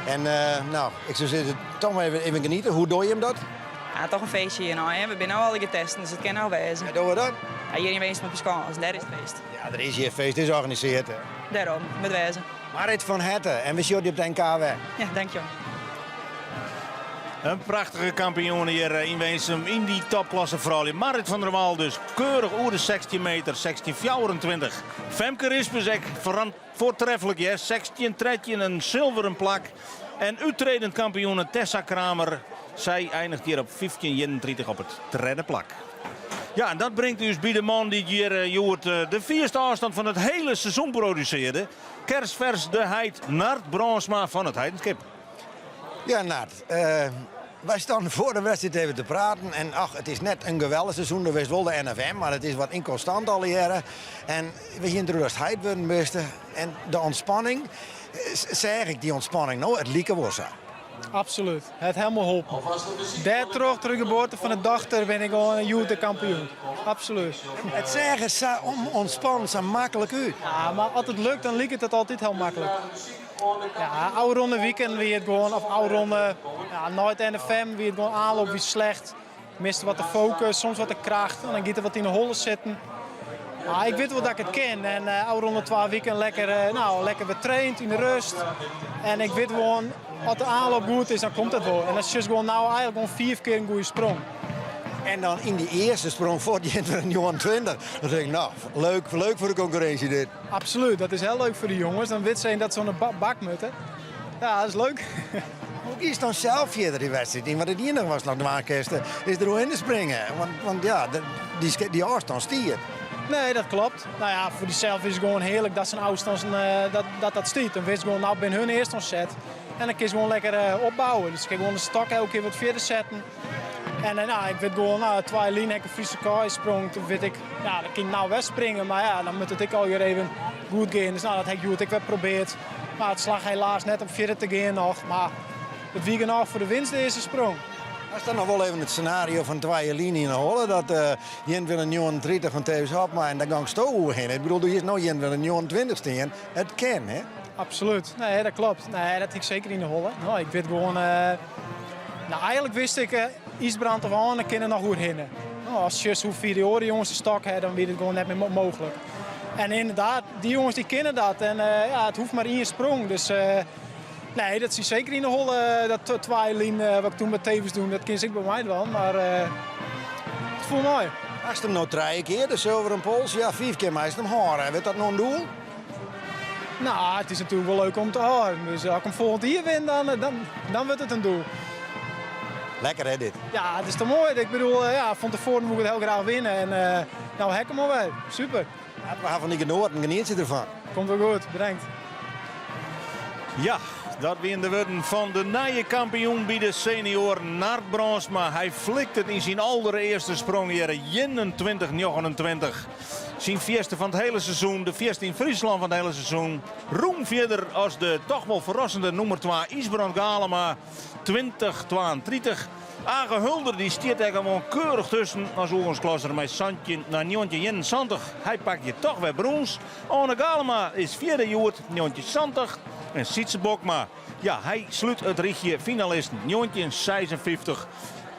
En no, ik soe sizze, toch mar even geniete. Hoe dogge jim dat? Ja, toch in feestje hjir no, hè. We binne no allegear testen, dus it kin no wêze. Wêr dogge we dat? Ja, hjir yn Winsum op de Skâns, dêr is it feest. Ja, der is hjir feest, is organisearre, hè. Dêrom, moat wêze. Marrit fan herte en we sjogge dy op it NK wer. Ja, dankjewol. In prachtige kampioen hjir yn Winsum yn dy topklasse froulju. Marrit van der Wal dus keurich oer de 16 meter, 16,24. Femke Rispens ek voortreffelijk hear, 16,13, in silveren plak. En úttredend kampioene Tessa Kramer, sy eindigt hjir op 15,31 op it tredde plak. Ja, en dat bringt ús by de man dy't hjir hjoed de fierste ôfstân fan it hiele seizoen produsearde. Kersvers de heit Nard Brandsma fan it Heidenskip. Ja, Nard, wy stiene foar de wedstriid even te praten. En ach, it is net in geweldich seizoen, der wist wol de NFM, mar it is wat ynkonstant allegearre. En we hiene it deroer datst heit wurden bist. En de ûntspanning, seach ik dy ûntspanning no? It like wol sa. Absolút, het helemaal holpen. Dêrtroch, troch de geboarte fan de dochter, bin ik gewoan hjoed de kampioen. Absolút. It seach der sa ûntspannen, sa maklik út. Ja, mar as it lukt, dan liket it altyd hiel maklik. Ja, ôfrûne wiken wie it gewoan, of ôfrûne, ja, nei it NFM wie it gewoan aanloop wie slecht. Miste wat de fokus, soms wat de kracht en dan giet der wat yn de holle sitten. Maar ik wit wol dat ik it kin en ôfrûne twa wiken lekker, no, lekker wer traind yn de rêst. En ik wit gewoan, as de aanloop goed is, dan komt dat wol. En dan sjochst gewoan no eigenlik gewoan fiif kear in goede sprong. En dan yn dy earste sprong fuort 29. Dan tink ik, no, leuk, leuk foar de konkurrinsje dit. Absolút, dat is hiel leuk foar de jonges. Dan witte se dat se oan de bak moatte. Ja, dat is leuk. Hoe giest dan sels fierder dy wedstriid yn? Want it iennige watst noch dwaan kinst is der oerhinne springe. Want ja, dy ôfstân stiet. Nee, dat klopt. Nou ja, foar dysels is it gewoan hearlik dat sa'n ôfstân dat dat stiet. Dan witst gewoan, no bin hun earst oan set. En dan kinst gewoan lekker opbouwe. Dus ik kin gewoan de stok elke kear wat fierder setten. En nou, ik wit gewoan, nou, twa jier lyn ha ik in Fryske rekôr sprongen. Toen wit ik, ja, dan kin ik no wer springe. Mar ja, dan moat it ek allegear even goed gean. Dus nou, dat ha ik hjoed ek wer probearre. Mar it slagge helaas net om fierder te gean noch. Mar it wie genôch foar de winst de earste sprong. Hast dan noch wol even it senario fan twa jier lyn yn 'e holle dat uh, 21,39 fan Thewis Hobma en dêr gongsto oerhinne. Ik bedoel, do hiest no 21,29 stean. It kin, hè? Absolút. Nee, dat klopt. Nee, dat hie ik seker yn 'e holle. No, ik wit gewoan... Uh, nou, eigenlik wist ik, uh, Ysbrand of Anne kinne noch oerhinne. No, ast sjochst hoe fier dy oare jonges de stok ha, dan wie it gewoan net mear mooglik. En ynderdaad, dy jonges dy kinne dat. En uh, ja, it hoecht mar ien sprong. Dus uh, nee, dat siet seker yn 'e holle. Dat twa jier lyn, wat ik toen mei Thewis die, dat kin se ek by my dwaan. Mar it foel mei. Hast him no trije kear, de sulveren pols? Ja, fiif kear meist him hâlde. Wurdt dat no in doel? No, it is natuerlik wol leuk om te hâlden. Dus as ik him folgjend jier win, dan, dan, dan wurdt it in doel. Lekker hè dit? Ja, it is toch moai. Ik bedoel, ja, fan tefoaren woe ik it hiel graach winne. En uh, no ha ik him alwer. Super. Ja, we ha fan dy genoaten, genietsje derfan. Komt wol goed, bedankt. Ja, dat wiene de wurden fan de nije kampioen by de senioaren Nard Brandsma. Hy flikt it yn syn alderearste sprong hjir 21-29. Syn fierste fan it hiele seizoen, de fierste yn Fryslân fan it hiele seizoen. Rûn fierder as de toch wol ferrassende nûmer 2 Ysbrand Galema, 20-32. Age Hulder dy stiet der gewoan keurich tusken as oergongsklasser mei 17 nei 1971. Hy pakt hjir toch wer brûns. Oane Galema is fjirde hjoed, 1970. En Sytse Bokma, ja, hy slút it rychje finalisten, 1956.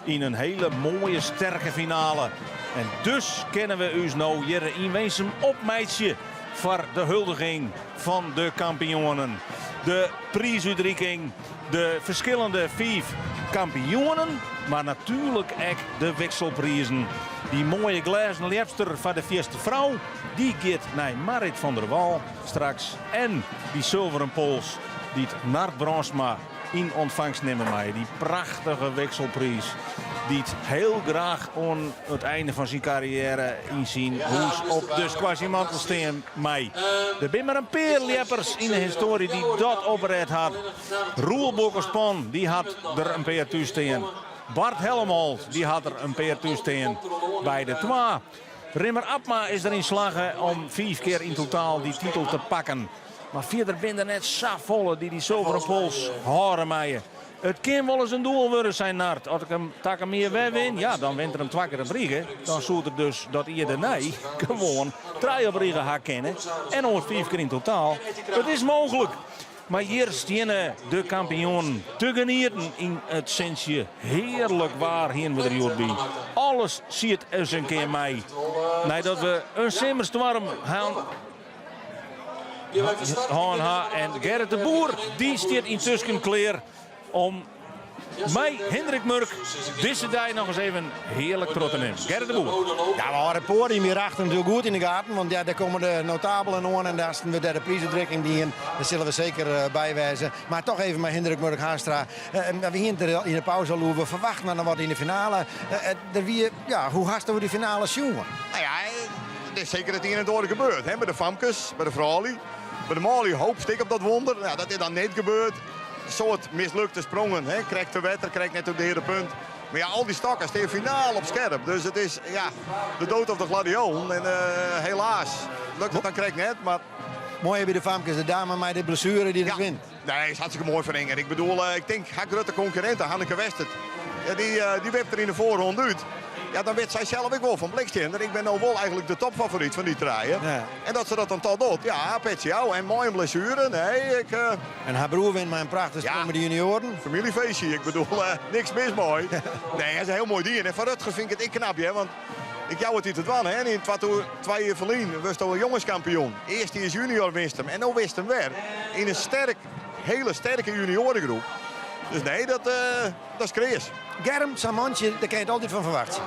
Yn in hiele moaie sterke finale. En dus kinne we ús no hjir yn Winsum opmeitsje foar de huldiging fan de kampioenen. De priisútriking, de ferskillende fiif kampioenen, mar natuerlik ek de wikselprizen. Dy moaie glêzen ljepster foar de fierste frou, dy giet nei Marrit van der Wal straks. En dy sulveren pols dy't Nard Brandsma yn ûntfangst nimme mei. Dy prachtige wikselpriis dy't hiel graach oan it ein fan syn karriêre yn syn hûs op de skoarzjemantel stean mei. Der binne mar in pear ljeppers yn de histoarje dy't dat oprêd hat. Roel Bokkespan dy hat der in pear thús stean. Bart Helmholt dy hat der in pear thús stean by de twa. Rimmer Abma is deryn slagge om fiif kear yn totaal dy titel te pakken. Mar fierder binne der net safolle dy't dy sulveren pols hâlde meie. It kin wolris in doel wurde, sei Nard. As ik him takom jier wer win, ja, dan wint er him twa kear op rige. Dan soe er dus dat jier dêrnei gewoan trije op rige ha kinne. En oant fiif kear yn totaal. It is mooglik. Mar hjir steane de kampioenen te genieten yn it sintsje. Hearlik waar hiene we der hjoed by. Alles siet ris in kear mei. Neidat we in simmerstoarm hân hân ha. En Gerrit de Boer dy stiet yntusken klear om. Mei Hindrik Murk dizze dei noch ris even hearlik troch te nimmen. Gerrit de Boer. Ja, we hâlde it poadium hjir achter natuerlik goed yn de gaten, want ja, dêr komme de notabelen oan en dêr wurdt dêr de priisútrikking dien. Dêr sille we seker by wêze. Mar toch even mei Hindrik Murk Haanstra. We hiene it der yn de pauze al oer, we ferwachten noch wat yn de finale. Der wie, ja, hoe hast oer dy finale sjoen? Nou ja, it is seker it ien en it oar gebeurd. Hè? By de famkes, by de froulju. By de manlju hoopst ek op dat wonder. Nou, dat is dan net gebeurd. Soad mislukte sprongen, hè? Krekt te wetter, krekt net op de heare punt. Mar ja, al dy stokken stean finaal op skerp. Dus it is ja, de dood of de gladiolen. En helaas lukt it dan krekt net. Mar... Moai by de famkes, de dame mei de blessuere dy't it wint. Nee, is hartstikke moai foar Inger. Ik bedoel, ik tink har grutte konkurrinte Hanneke Westert, ja, dy, dy wipt der yn de foarronde út. Ja, dan wit sy sels ek wol fan blikstinder. Ik bin no wol eigentlik de topfavoryt fan dy trije. Ja. En dat se dat dan toch docht, ja, petsje ôf. En mei in blessuere, nee, ik... En har broer wint mei in prachtige sprong ja. by de junioaren. Famyljefeestje, ik bedoel, niks mis mei. Nee, dat is hiel moai dien. En foar Rutger fyn ik it ek knap, hear, want ik jou it dy te dwaan, hè. Yn twa jier ferlyn wurdsto in jongeskampioen. Earst jiers junior winst him en no winst him wer. Yn in sterk, hiele sterke junioaregroep. Dus nee, dat, dat is kreas. Germ, sa'n mantsje, dêr kin je it altyd fan ferwachtsje.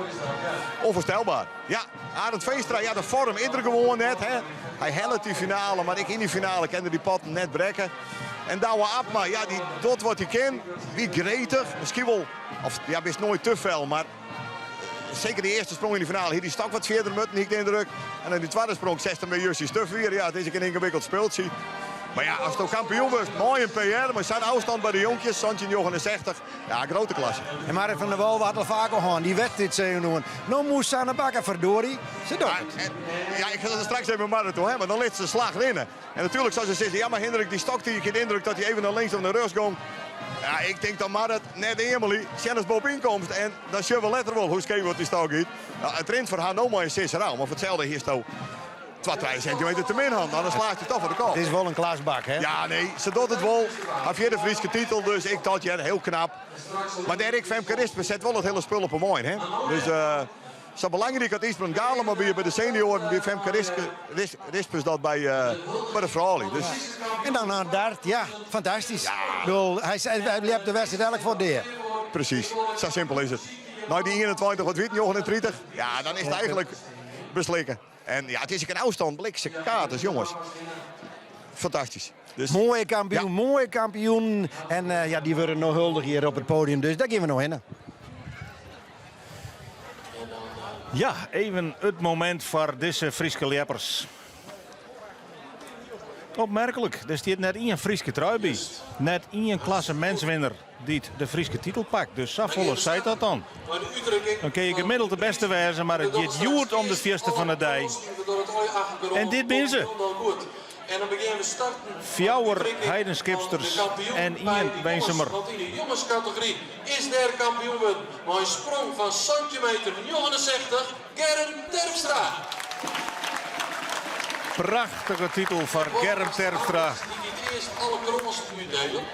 Onvoorstelbaar. Ja, Arend Veenstra, ja, de foarm is der gewoan net. Hè. Hy hellet dy finale, mar ek yn dy finale kin er dy potten net brekke. En Douwe Abma, ja, dy docht wat hy kin. Wie gretich, miskien wol, of ja, bist noait te fel, mar seker dy earste sprong yn de finale hie dy stok wat fierder mutten, hie ik de yndruk. En dan dy twadde sprong 60 mear justjes te fier. Ja, it is ek in yngewikkeld spultsje. Mar ja, ast kampioen wurdst mei in PR, mei sa'n ôfstân by de jonkjes, 1769, ja, grutte klasse. En Marit van der Wal hat al faker hân, dy wedstriid senuwen. No moast Sanne Bakker, verdorie. Se docht it. Ja, ik sil it straks even mei Marit oer ha, mar dan lit se de slach rinne. En natuerlik sil se sizze, ja mar Hindrik, dy stok die ik de yndruk dat hy even nei links of nei rjochts gong. Ja, ik tink dan Marit, net eamelje, sjen ast boppe ynkomst en dan sjogge we letter wol hoe skeef oft dy stok giet. No, it rint foar har no mei in sisser ôf, mar foar itselde hiesto twa, trije sintimeter te min hân, dan slacht je toch foar de kop. It is wol in klasbak, hè? Ja, nee, se docht it wol. Har fjirde Fryske titel, dus ik tocht, ja, hiel knap. Mar dêr ek Femke Rispens set wol it hiele spul op 'e wein, hè? Dus sa belangryk as Ysbrand Galema wie by de senioaren, wie Femke Rispens dat by, by de froulju. Dus... En dan naar Dart, ja, fantastysk. Ja. Ik bedoel, hy, hy ljept de wedstriid elk foar dea. Presys, sa simpel is it. Nei dy 21, wat wie it, 39? Ja, dan is it eigentlik beslikke. En ja, it is ek in ôfstân, bliksemkaart, jonges. Fantastysk. Dus, Moaie kampioen, ja. moaie kampioen. En uh, ja, dy wurde no huldige hjir op it podium, dus dêr gean we no hinne. Ja, even it momint foar dizze Fryske ljeppers. Opmerklik, der stiet net ien Fryske trui by. Net ien klassemintswinner dy't de Fryske titel pakt. Dus safolle seit dat dan. Dan kin je gemiddeld de bêste wêze, mar it giet hjoed om de fierste fan de dei. En dit binne se. En dan begjinne we starten Fjouwer Heidenskipsters en ien Winsumer. Want yn de jongeskategory is der kampioen wurden mei in sprong fan 17 meter 69, Germ Terpstra. Prachtige titel foar Germ Terpstra. Die giet earst alle krânsen útdelen.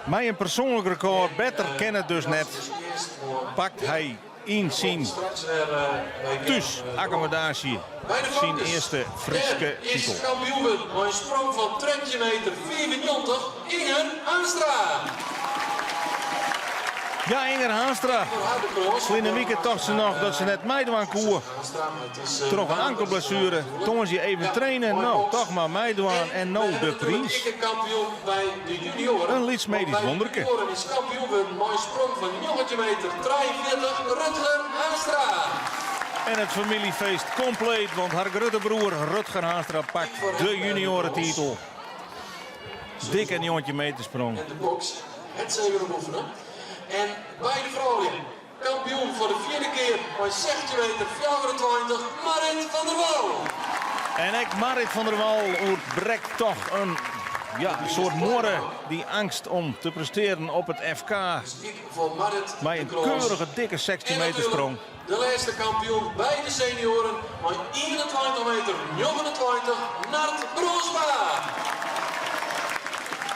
Mei in persoanlik rekôr, better kin it dus net, pakt hy yn syn thúsakkommodaasje syn earste Fryske titel. Is kampioen wurden mei in sprong fan 13 meter 95, Inger Haanstra. Ja, Inger Haanstra. Ferline wike tocht se noch dat se net meidwaan koe troch in ankelblessuere. Tongersdei even traine, no toch mar meidwaan en no de priis. In lyts medysk wonderke. Is kampioen wurden mei in sprong fan 19 meter 43, Rutger Haanstra. En it famyljefeest kompleet, want har grutte broer Rutger Haanstra pakt de junioretitel. Dikke 19 meter sprong. En de boks, het zeker oefenen. En by de froulju, kampioen foar de fjirde kear mei 16 meter 24, Marit van der Wal. En ek Marit van der Wal oerbrekt toch in ja, soart muorre, dy eangst om te prestearjen op it FK. Mei in keurige dikke 16 meter sprong. De lêste kampioen by de senioaren mei 21 meter 29, Nard Bronsma.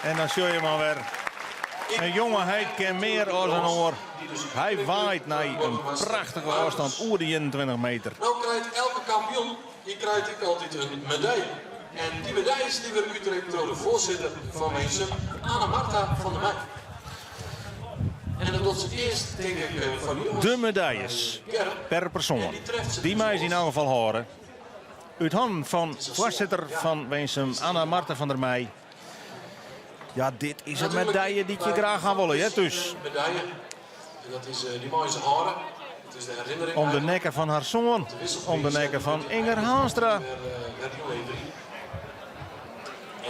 En dan sjoch je mar wer. In jonge heit kin mear as in oar. Hy waait nei in prachtige ôfstân oer de 21 meter. No krijt elke kampioen dy krijt ek altyd in medalje. En dy medaljes dy wurde útrikt troch de foarsitter fan Winsum, Anne Martha van der Meij. En dat docht se earst, tink ik, foar de jonges. De medaljes per persoan, dy meie se yn elk gefal hâlde. Ut hannen fan foarsitter fan Winsum, Anna Martha van der Meij. Ja, dit is in medalje dy't je graach ha wolle, hè, thús. Medalje. En dat is, dy meie se hâlde. Dat is de herinnering. Om de nekke fan har soan, om de nekke fan Inger Haanstra. En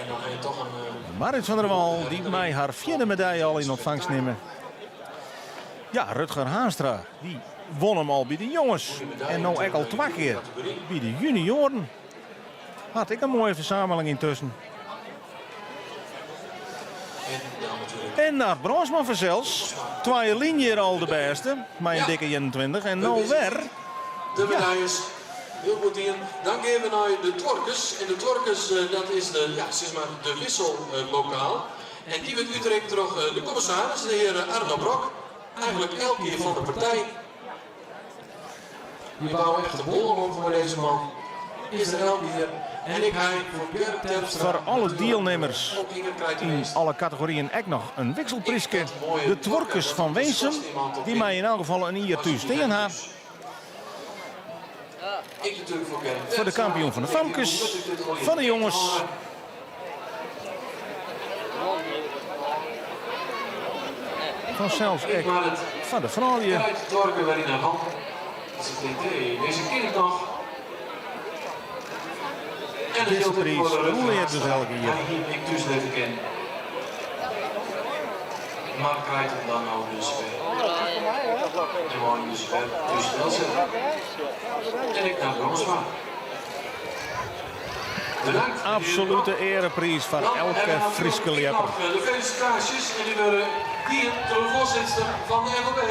dan ha je toch in. Marit van der Wal, dy't mei har fjirde medalje al yn ûntfangst nimme. Ja, Rutger Haanstra, dy won him al by de jonges. En no ek al twa kear by de junioaren. Hat ek in moaie fersameling yntusken. En Nard Brandsma fansels. Twa jier lyn hjir al de bêste, mei in dikke 21. En no wer. De medaljes. Hiel goed dien. Dan gean we nei de tuorkes. En de tuorkes, dat is de, ja, sis mar de wisselbokaal. En dy wurdt útrikt troch de kommissaris, de hear Arno Brok. Eigenlik elk jier fan de partij. Wy bouwe echt de bollen op foar dizze man. Is der elk jier. En ik hy foar Gerrit Terpstra. Foar alle dielnimmers yn alle kategoryen ek noch in wikselpryske. De tuorkes fan Winsum, dy meie yn elk gefal in jier thús stean ha. Foar de kampioen fan de famkes, fan de jonges. Fansels ek foar de froulju. Dizze priis rûleart dus elk jier. Mar krijt him dan no dus wer. En mei him dus wer thús delsette. En ek nei Brânsma. Bedankt. Absolute earepriis foar elke Fryske ljepper. De felisitaasjes en dy wurde dien troch de foarsitter fan de FLB,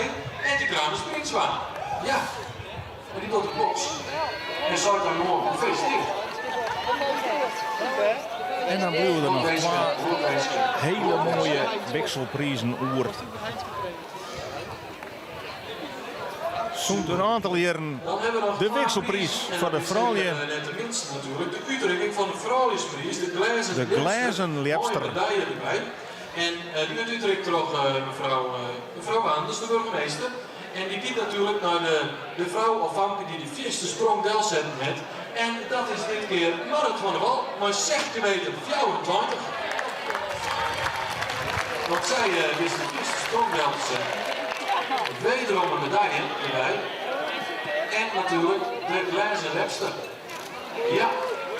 Etty Kramer-Springsma. Ja, en dy docht de boks en seit dan gewoan gefeliciteerd. En dan bliuwe der noch twa hiele moaie wikselprizen oer. Sûnt in oantal jierren de wikselpriis foar de froulju. Net de minste natuerlik, de útrikking fan de frouljuspriis, de glêzen De glêzen ljepster. Medalje derby. En dy wurdt útrikt troch mefrou mefrou Waanders, de burgemeester. En dy giet natuerlik nei de de frou of famke dy't de fierste sprong delsetten hat. En dat is dit kear Marrit van der Wal mei 16 meter 24. Want sy wist de fierste sprong del te setten. Wederom in medalje derby. En natuerlik de glêzen ljepster. Ja,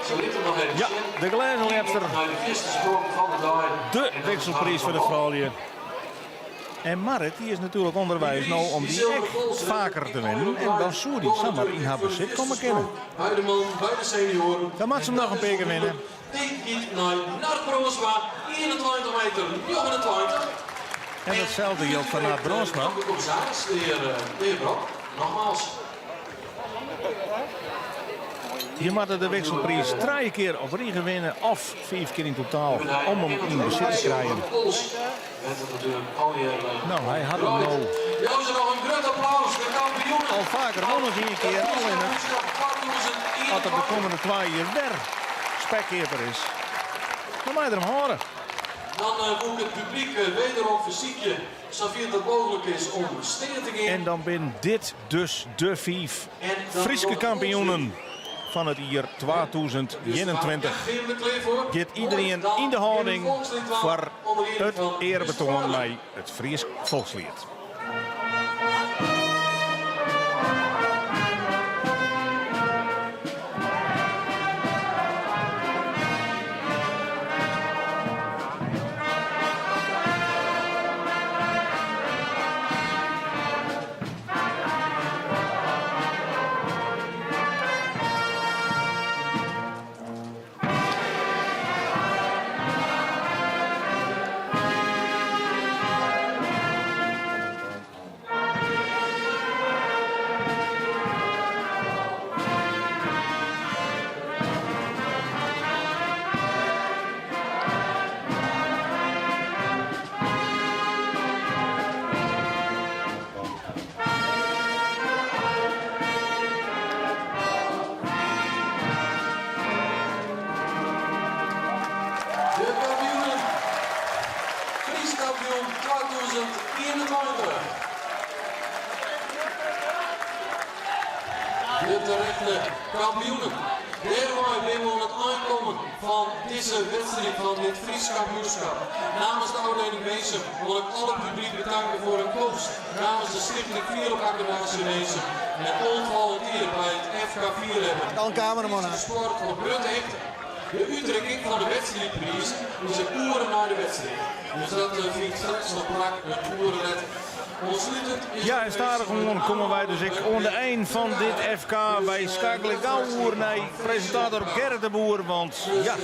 se lit him noch even Ja, sjen. de glêzen ljepster. Nei de fierste sprong fan de dei. De wikselpriis foar de froulju. En Marrit dy is natuerlik ûnderweis no om dy ek faker te winnen en dan soe dy samar yn har besit komme kinne. By de mannen, by de senioaren. Dan moat se him noch in pear kear winne. Dy giet nei Nard Brânsma, 21 meter 29. En datselde jildt foar Nard Brânsma. De kommissaris, de hear Brok, nogmaals. Je moatte de wikselpriis trije kear op rige winne of fiif kear yn totaal om him yn besit te krijen. No, hy hat him no al faker wûn as ien kear, allinnich as er de kommende twa jier wer spekkeaper is, dan mei er him hâlde. Dan woe ik it publyk wederom fersykje, safier't dat mooglik is, om stean te gean. En dan binne dit dus de fiif Fryske kampioenen fan it jier 2021. Giet iederien yn de hâlding foar it earebetoan mei it Frysk folksliet. kampioen 2021. De terechte kampioenen. Dêrmei binne we oan it ein kommen fan dizze wedstriid fan dit Frysk kampioenskap. Namens de ôfdieling Winsum wol ik alle publyk betanke foar hun komst. Namens de Stichting Fierljepakkedaasje Winsum en al volunteer by it FK Fierljeppen. Dan cameraman. Sport op grutte hichte. De útrikking fan de wedstriidprizen is in oere nei de wedstriid. Dus dat fynt straks noch plak in oere letter. Oanslutend is Ja, en stadichoan komme wy dus ek oan de ein fan dit FK. Wy skeakelje gau oer nei presintator Gerrit de Boer, want ja,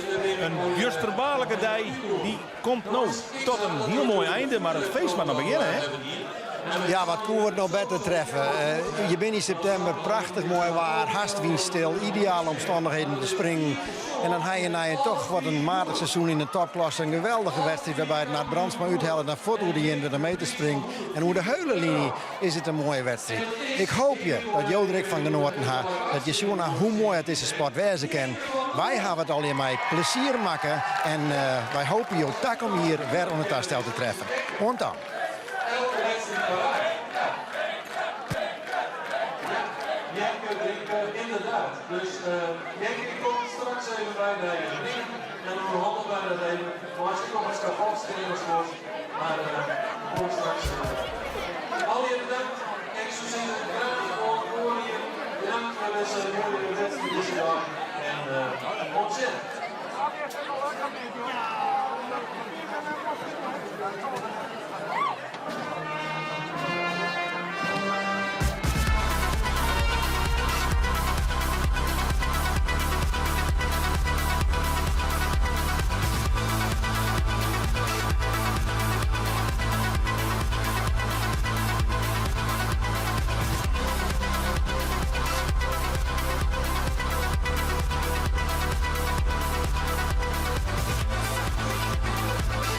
in bjusterbaarlike dei dy komt no tot in hiel moai einde, mar it feest moat noch begjinne, hè? Ja, wat koe it no better treffe? Je binne yn septimber, prachtich moai waar, hast wynstil, ideale omstannichheden om te springen. En dan ha je nei in toch wat in matich seizoen yn de topklasse in geweldige wedstriid wêrby't Nard Brandsma úthellet nei fuort oer de 21 meter springt. En oer de hiele liny is it in moaie wedstriid. Ik hoopje dat jo der ek fan genoaten ha, dat je sjoen ha hoe moai it dizze sport wêze kin. Wy hawwe it allegear mei plezier makke en wy hoopje jo takom jier wer oan it tastel te treffen. Oant dan. Elke wedstriid foarby. Ja, Jenke drinke, inderdaad. Dus Jenke komt straks even by de ring en dan oerhandigje wy dat even. Meist ek op it skafot stean as wolst. Mar.